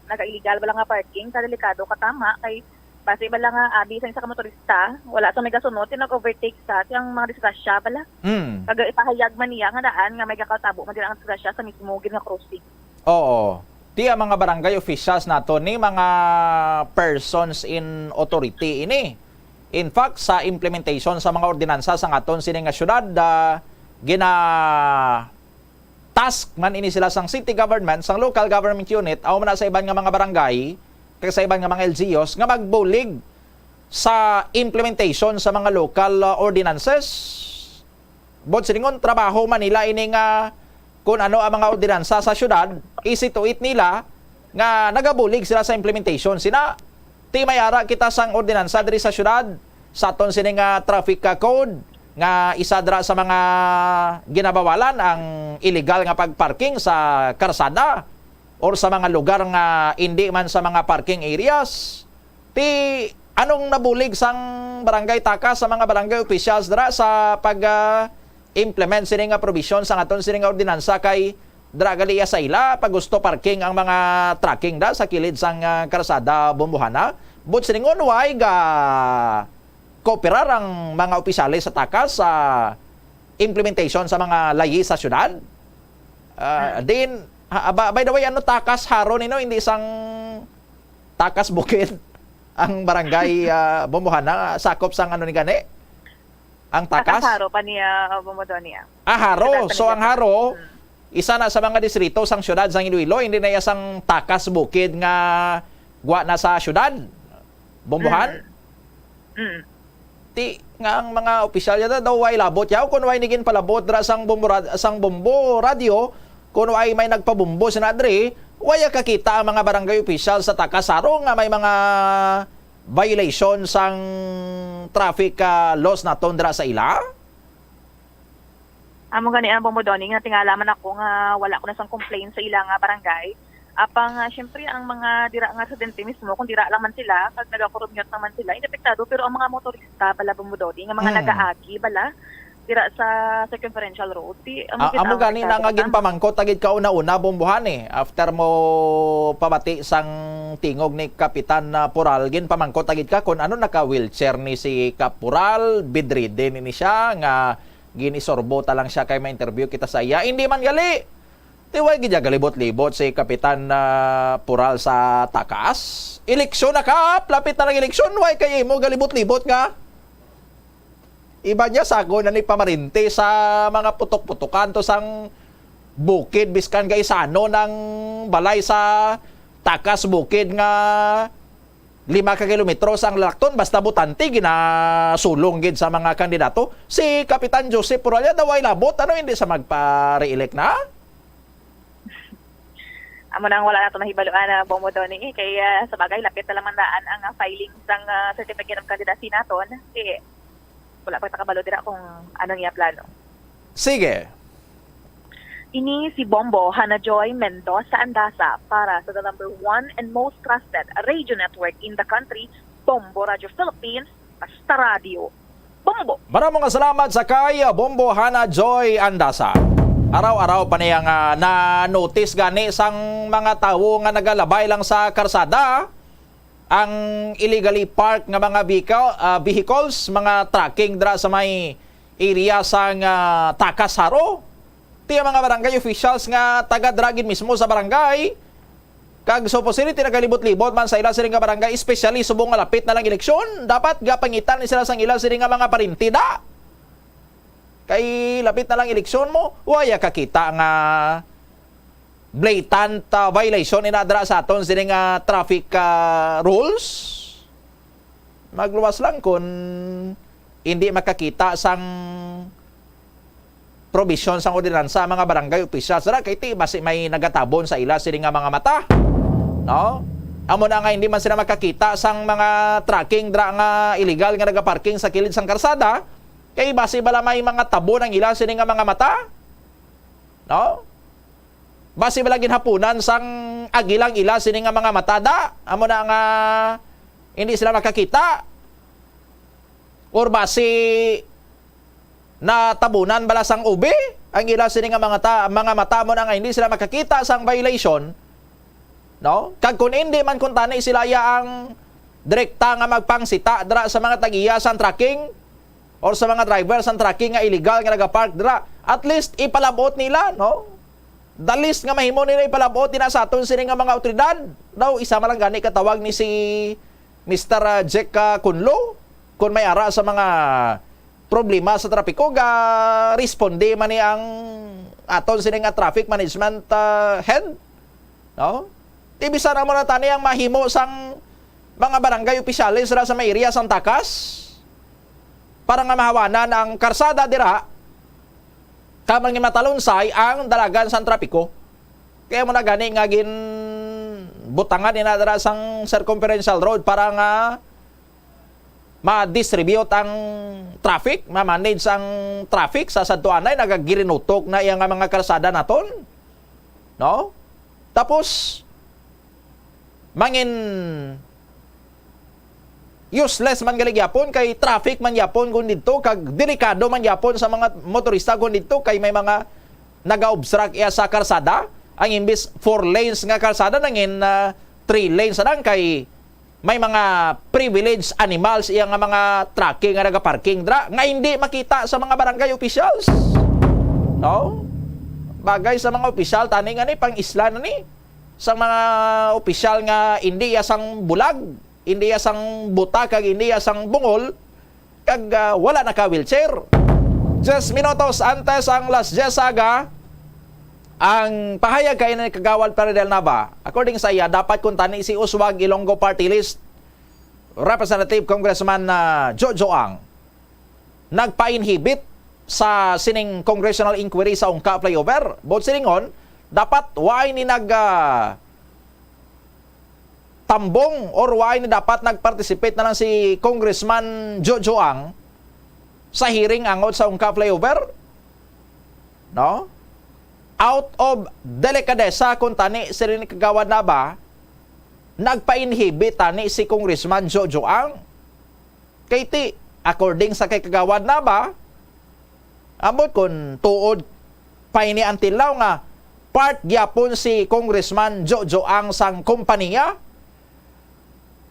naga-illegal bala nga parking, kadelikado katama kay basi bala nga abi sa isa ka motorista, wala sa may gasunod, ti nag-overtake sa, ti ang mga disgrasya bala. Mm. Kag ipahayag man niya nga daan nga may gakatabo man dira ang disgrasya sa mismo gid nga crossing. Oo. Ti ang mga barangay officials nato ni mga persons in authority ini. In fact, sa implementation sa mga ordinansa sa aton sini nga syudad, ah, gina task man ini sila sang city government, sang local government unit, aw man na sa iban nga mga barangay, kag sa iban nga mga L G Us nga magbulig sa implementation sa mga local, ah, ordinances. Buot silingon, trabaho man nila ini nga kun ano ang mga ordinansa sa syudad, i-see to it nila nga nagabulig sila sa implementation sina. Ti may ara kita sang ordinansa diri sa syudad, sa aton sini nga traffic, ah, code, nga isa dira sa mga ginabawalan ang illegal nga pagparking sa karsada or sa mga lugar nga indi man sa mga parking areas. Ti anong nabulig sang barangay Takas sa mga barangay officials dira sa pag, ah, implement sini nga provision sang aton sini nga ordinansa, kay dira gali iya sa ila pag gusto parking ang mga trucking da sa kilid sang, ah, karsada, Bombohana? Buot silingon, way ga kooperar ang mga opisyales sa Takas sa implementation sa mga layi sa syudad? Ah, din, ha, ba, by the way, ano, Takas Jaro ni, no? Hindi sang Takas Bukid ang barangay, ah, Bombohana, sakop sang ano ni gani? Ang Takas? Takas Jaro pa niya, Bombo Donnie, ah. Ah, Jaro. Syudad pa So, niya. Ang Jaro, isa na sa mga distrito sang syudad sang Iloilo, hindi na iya sang Takas Bukid nga gwa na sa syudad. Bombohan? Mm. Ti nga ang mga opisyal yata daw way labot yaw, kun way nigin palabot dra sang Bombo Rad-, sang Bombo Radyo, kun way may nagpabombo sina dre, way kakita ang mga barangay opisyal sa Takas Jaro nga may mga violation sang traffic, ah, laws naton dra sa ila. Amo gani ang Bombo Donnie nga tingala man ako nga wala ko na sang complaint sa ila nga barangay. Apang, ah, syempre, ang mga dira nga residente mismo, kung dira lang man sila, kag nagakurumyot naman sila, hindi apektado, pero ang mga motorista bala, Bombo Donnie, nga mga Mm. nagaagi bala dira sa circumferential road, ti, ang Ah, kita amo ang gani na apektado nga ka. Ginpamangkot ta gid kauna-una, Bombohan, eh, after mo pabati sang tingog ni Kapitan, ah, Pural, ginpamangkot ta gid ka kung ano, naka-wheelchair ni si Kap Pural, bedridden ni siya, nga ginisorbo ta lang siya kay ma-interview kita sa iya. Hindi man gali. Ti way gid galibot-libot si Kapitan, ah, Pural sa Takas. Eleksyon na, Kap, lapit na lang eleksyon, way kay imo galibot-libot nga. Iba niya sago na ni pamarinti sa mga putok-putukan to sang bukid, biskan gaisano ng balay sa Takas Bukid nga lima ka kilometro sang lalakton, basta botante, ginasulong gid sa mga kandidato. Si Kapitan Joseph Puralya daw ay labot, ano, hindi sa magpa-re-elect na? Amo nang wala nato nahibaluan na Bombo Donny, eh, kay, ah, sa bagay, lapit na lang man daan ang, ah, filing sang, ah, certificate of candidacy naton. Eh, wala pa ta kabalo dira kung anong iya plano. Sige. Ini si Bombo Hana Joy Mendoza Andasa para sa the number one and most trusted radio network in the country, Bombo Radio Philippines, basta radio. Bombo! Maramo nga salamat sa kay Bombo Hana Joy Andasa. Araw-araw pa niya nga na-notice gani sang mga tawo nga nagalabay lang sa karsada ang illegally parked nga mga vehicle, ah, vehicles, mga trucking dira sa may area sang, ah, Takas, Jaro. Ti ang mga barangay officials nga taga dira gid mismo sa barangay, kag supposedly ti nagalibot-libot man sa ila sini nga barangay, especially subong nga lapit na lang eleksyon, dapat gapangitan ni sila sang ila sini nga mga parinti da. Kay lapit na lang eleksyon mo, waya ka kita nga blatant, ah, violation ina dira sa aton sini nga traffic, ah, rules. Magluwas lang kun hindi makakita sang probisyon sang ordinansa ang mga barangay officials dira, kay ti basi may nagatabon sa ila sini nga mga mata, no? Amo na nga hindi man sila makakita sang mga trucking dira nga illegal nga nagaparking sa kilid sang karsada, kay basi bala may mga tabon ang ila sini nga mga mata, no? Basi bala ginhapunan sang agila ang ila sini nga mga mata da, amo na nga hindi sila makakita. Or basi natabunan bala sang ubi ang ila sini nga mga ta-, mga mata, amo na nga hindi sila makakita sang violation, no? Kag kun hindi man kuntani sila iya ang direkta nga magpangsita dira sa mga tag-iya sang trucking or sa mga driver sang trucking nga illegal nga nagapark dira, at least ipalabot nila, no? The least nga mahimo nila ipalabot nila sa aton sini nga mga awtoridad. Daw isa man lang gani katawag ni si Mister, ah, Jack, ah, Kunlo, kun may ara sa mga problema sa trapiko, ga responde man ni ang aton sini nga traffic management, ah, head, no? Ti bisan amo na tani ang mahimo sang mga barangay opisyales ra sa may area sang Takas para nga mahawanan ang karsada dira, kag mangin matalonsay ang dalagan sang trapiko. Kaya mo na gani nga ginbutangan ina dira sang circumferential road para nga ma-distribute ang traffic, ma-manage ang traffic sa sadtuanay, nagagirinutok na iya nga mga karsada naton. No? Tapos, mangin useless man gali gyapon, kay traffic man gyapon kun didto, kag delikado man gyapon sa mga motorista kun didto, kay may mga naga-obstruct iya sa karsada. Ang imbis four lanes nga karsada, nangin, ah, three lanes na lang, kay may mga privileged animals iya nga mga trucking nga nagaparking dira nga hindi makita sa mga barangay officials. No? Bagay sa mga opisyal tani nga ni pang-isla na ni sa mga opisyal nga hindi iya sang bulag, hindi iya sang buta, kag hindi iya sang bungol, kag, ah, wala naka-wheelchair. Diyes minutos antes ang las diyes aga, ang pahayag kay ni Kagawad Ferdinand Nava, according sa iya, dapat kuntani si Uswag Ilonggo Party List Representative Congressman, ah, Jojo Ang nagpa-inhibit sa sining congressional inquiry sa Ungka flyover. Buot silingon, dapat why ni nag, ah, tambong or why ni dapat nag-participate na lang si Congressman Jojo Ang sa hearing angot sa Ungka flyover? No? Out of delikadesa, kun tani, siling ni Kagawad Nava, nagpa-inhibit tani si Congressman Jojo Ang. Kay ti, according sa kay Kagawad Nava, ambot kun tuod pa ini ang tilaw nga part gyapon si Congressman Jojo Ang sang kompanya,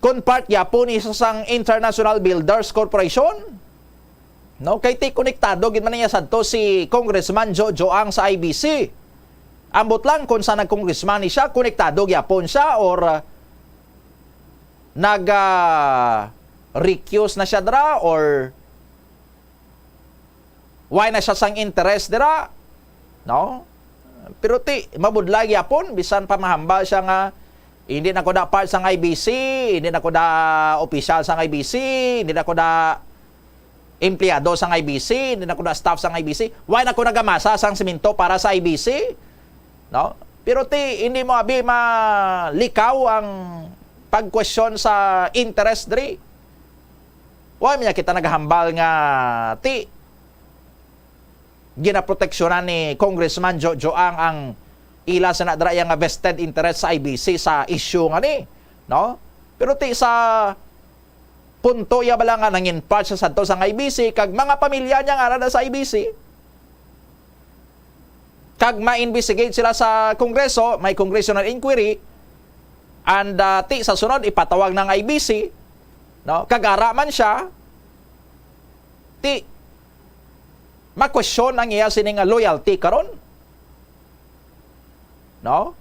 kun part gyapon isa sang International Builders Corporation, no? Kay ti konektado gid man niya sadto si Congressman Jojo Ang sa I B C. Ambot lang kun sa nag-congressman ni siya, konektado gyapon siya or, ah, nag, ah, recuse na siya dra or why na siya sang interest dira, no? Pero ti, mabudlay gyapon, bisan pa mahambal siya nga, "Hindi na ko da part sang I B C, hindi na ko da opisyal sang I B C, hindi na ko da empleyado sang I B C, hindi na ko da staff sang I B C. Why na ko nagamasa sang semento para sa I B C?" No? Pero ti, hindi mo abi malikaw ang pagkwestiyon sa interest diri. Wa man kita naghambal nga ti ginaproteksyonan ni Congressman Joe Joang ang ila sa nadra iya nga vested interest sa I B C sa issue nga ni, no? Pero ti sa punto iya bala nga nangin part sa sadto sang I B C kag mga pamilya niya nga ara na sa I B C, kag ma-investigate sila sa Kongreso, may congressional inquiry, and, ah, ti sa sunod ipatawag ng I B C, no? Kag ara man siya, ti makwestiyon ang iya sini nga loyalty karon. No?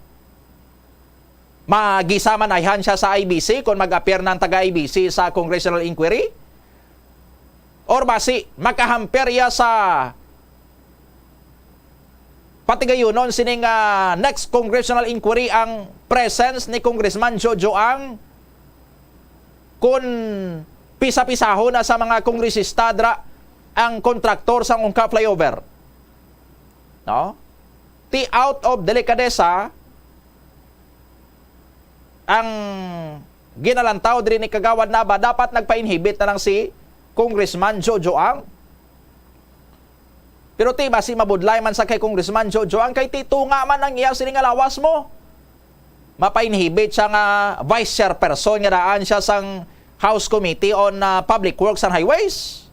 Magisa man ayhan siya sa I B C kung mag-appear ng taga I B C sa congressional inquiry? Or basi, makahamper iya sa patigayunon sining, ah, next congressional inquiry ang presence ni Congressman Joe Joang kung pisa-pisahon na sa mga kongresista dra ang kontraktor sang Ungka Flyover. No? Ti out of delikadesa ang ginalantaw diri ni Kagawad Nava, dapat nagpa-inhibit na lang si Congressman Joe Joang. Pero ti basi mabudlay man sa kay Congressman Joe Joang kay ti tunga man ang iya sini nga lawas mo. Mapa-inhibit siya nga vice chairperson nga daan siya sang House Committee on, ah, Public Works and Highways.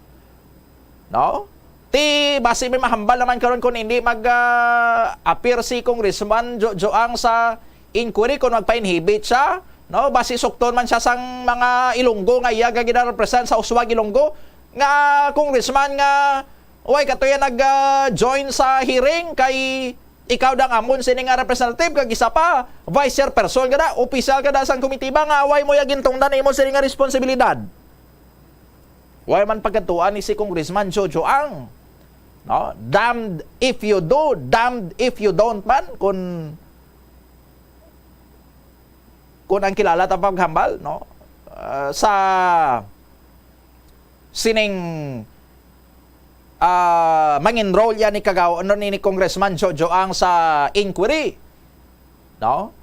No? Ti basi may mahambal naman karon kung hindi mag, ah, appear si Congressman Jo-, Joang sa inquiry kung magpa-inhibit siya, no? Basi sukton man siya sang mga Ilonggo nga iya nga ginarepresent sa Uswag Ilonggo nga congressman nga way katuya nag, ah, join sa hearing kay ikaw dang amon sini nga representative kag isa pa vice chairperson ka da, opisyal ka da sang komitiba nga way mo ya gintungdan imo sini nga responsibilidad. Way man pagkatuan ni si Congressman Joe Joang. No? Damned if you do, damned if you don't man. Kung, kung ang kilala ta paghambal, no? Ah, sa sining, ah, mang-enroll yan ni kagaw-, ano, ni, ni Congressman Joe Joang sa inquiry. No?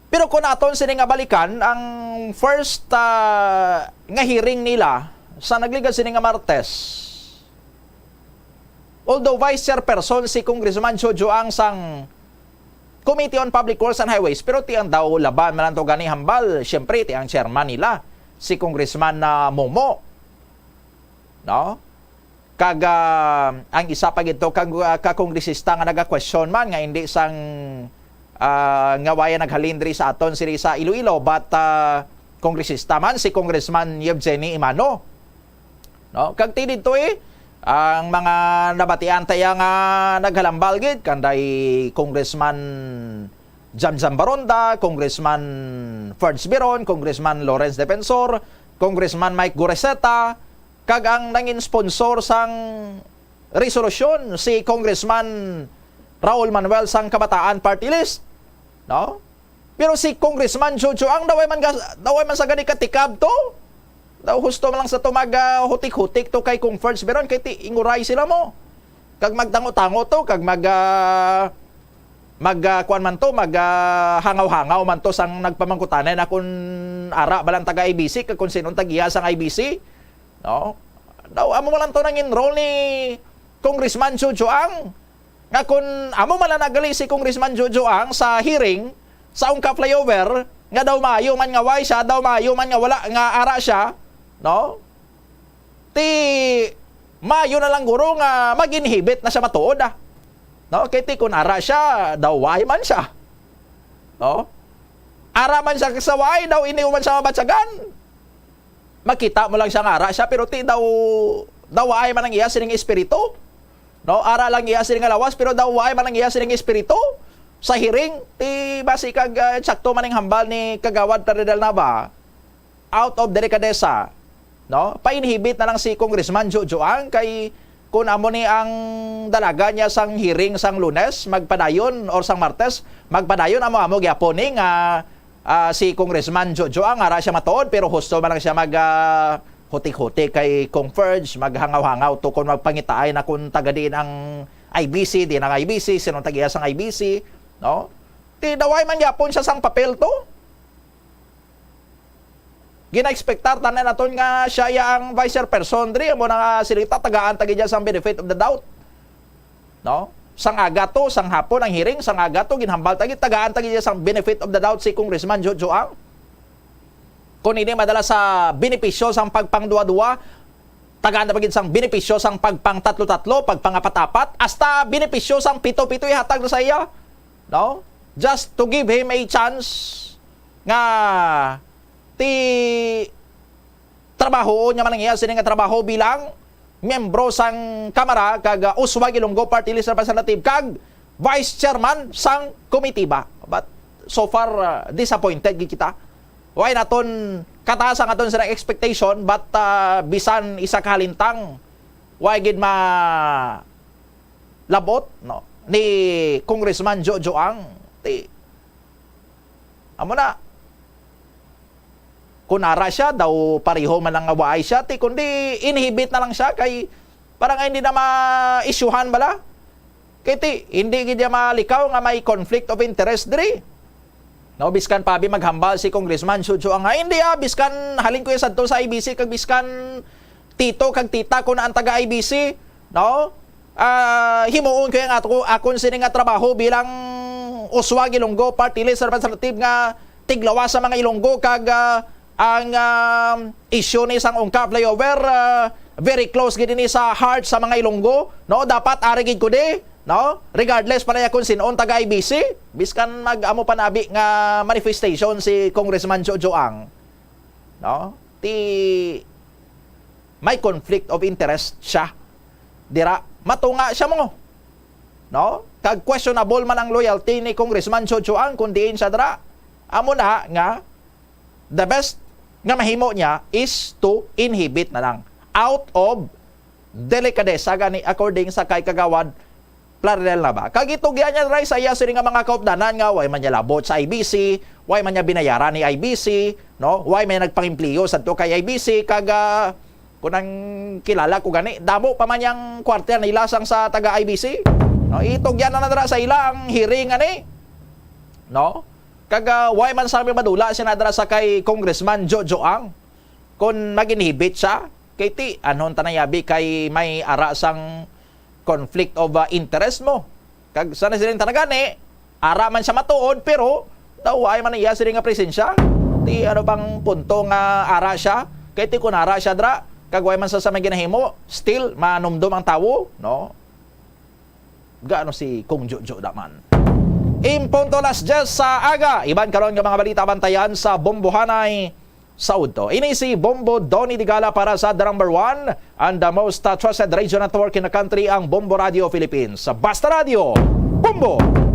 Pero kung aton sini nga balikan, ang first, ah, nga hearing nila sa nagligad sini nga Martes, although vice chairperson si Congressman Joe Joang sang Committee on Public Works and Highways, pero ti ang daw laban man to gani hambal, siyempre, ti ang chairman nila, si Congressman, ah, Momo. No? Kag, ah, ang isa pa gid to kag, ah, ka kongresista nga naga-question man nga hindi sang, ah, nga waya naghalin diri sa aton sini sa Iloilo, but, ah, kongresista man si Congressman Yevgeny Imano. No? Kag ti didto, eh, ang mga nabatian ta iya nga naghalambal gid, kanday Congressman Jamjam Baronda, Congressman Ferds Biron, Congressman Lawrence Defensor, Congressman Mike Goreseta, kag ang nangin sponsor sang resolusyon si Congressman Raul Manuel sang Kabataan Party List, no? Pero si Congressman Joe Joang daw ay man gas-, daw ay man sa gani katikab to. Daw husto man lang sa to mag, ah, hutik-hutik to kay Cong Ferds Biron kay ti inguray sila mo. Kag magtango-tango to, kag mag, ah, mag, ah, kuan man to, mag, ah, hangaw-hangaw man to sang nagpamangkutanay na kung ara ba lang taga I B C kag kung sino ang tag-iya sang I B C. No? Daw amo man lang to nang enroll ni Congressman Joe Joang. Nga kun amo man lang nagali si Congressman Joe Joang sa hearing sa Ungka Flyover, nga daw maayo man nga way siya, daw maayo man nga wala, nga ara siya, no? Ti maayo na lang guro nga mag-inhibit na siya matuod, ah. No? Kay ti kun ara siya, daw way man siya. No? Ara man siya sa way, daw hindi man siya mabatyagan. Makita mo lang siya nga ara siya, pero ti daw, daw waay man ang iya sining espiritu. No, ara lang iya sining lawas, pero daw waay man ang iya sining espiritu. Sa hearing, ti basi kag, ah, tsakto man ang hambal ni Kagawad Ferdinand Nava, out of delicadeza, no? Pa-inhibit na lang si Congressman Joe Joang kay kun amo ni ang dalaga niya sang hearing sang Lunes, magpadayon or sang Martes, magpadayon amo-amo gyapon ni nga ah, si Congressman Joe Joang, ara siya matuod, pero husto man lang siya mag, ah, hutik-hutik kay Cong Ferds, maghangaw-hangaw to kung magpangitaay na kung taga diin ang I B C, diin ang I B C, sinong tag-iya sang I B C, no? Ti daway man gyapon siya sang papel to. Gina-expectar tanan naton nga siya iya ang vice chairperson diri, amo na nga sila ta-, tagaan ta gid sang benefit of the doubt. No? Sang aga to, sang hapon ang hearing, sang aga to, ginhambal ta gid, tagaan ta gid sang benefit of the doubt si Congressman Jojo Ang. Kung hindi madala sa benepisyo sang pagpangduwa-duwa, tagaan ta pa gid sang benepisyo sang pagpangtatlo-tatlo, pagpangapat-apat, hasta benepisyo sang pito-pito ihatag na sa iya. No? Just to give him a chance nga ti trabahoon niya man ang iya sini nga trabaho bilang miyembro sang Kamara kag, uh, Usuag Ilonggo Party List Representative kag Vice Chairman sang komitiba. But so far, uh, disappointed gid kita. Why naton kataas ang aton sila expectation, but, uh, bisan isa ka halintang, why gid ma labot, no, ni Congressman Jojo Ang? Ti, amo na. Kung ara siya, daw pareho man lang nga waay siya, ti, kundi inhibit na lang siya kay para nga hindi na ma-isyuhan bala. Kay ti, hindi gid niya malikaw nga may conflict of interest diri. No, biskan pa abi maghambal si Congressman Jojo Ang, "Ay, hindi, ah, biskan halin ko iya sadto sa I B C kag biskan tito kag tita ko na ang taga I B C, no? Ah, himuon ko ang ato, akon sini nga trabaho bilang Usuag Ilonggo Party List Representative nga tiglawas sa mga Ilonggo kag, ah, ang, ah, issue ni sang Ungka Flyover, ah, very close gid ini sa heart sa mga Ilonggo, no? Dapat ari gid ko di, no? Regardless pa na kon sin-on taga I B C, biskan mag-amo pa na abi nga manifestation si Congressman Jojo Ang, no? Ti may conflict of interest siya. Dira, matunga siya mo. No? Kag questionable man ang loyalty ni Congressman Jojo Ang kung diin siya dira. Amo na nga, the best nga mahimo niya is to inhibit na lang. Out of delikadesa gani, according sa kay Kagawad Plaridel na ba? Kag itugyan niya, Ray, sa iya sini nga mga kaupdanan nga way man niya labot sa I B C, way man niya binayaran ni I B C, no? Way man niya nagpangempleyo sadto kay I B C, kag, ah, kung ang kilala ko gani, damo pa man yang kwarter nila sang sa taga I B C. No? Itugyan na na dira sa ila ang hearing ani, no? Kag, ah, way man sa amin madula siya na dira sa kay Congressman Jojo Ang. Kung mag-inhibit siya, kay ti, anhon ta na yabi kay may ara sang conflict of, uh, interest mo. Kag sa nasiling ta na gani, ara man siya matuod, pero daw ay man iya sini nga presensya. Ti ano bang punto nga ara siya? Kay ti kun ara siya dra, kag way man sa, sa may ginahimo, still manumdom ang tawo, no? Gaano si Kong Jojo daman? In punto las diyes sa aga, iban karon nga mga balita bantayan sa Bombohanay sa udto. Ini si Bombo Donny Digala para sa The Number One and the most, uh, trusted radio network in the country, ang Bombo Radio Philippines. Basta Radio, Bombo!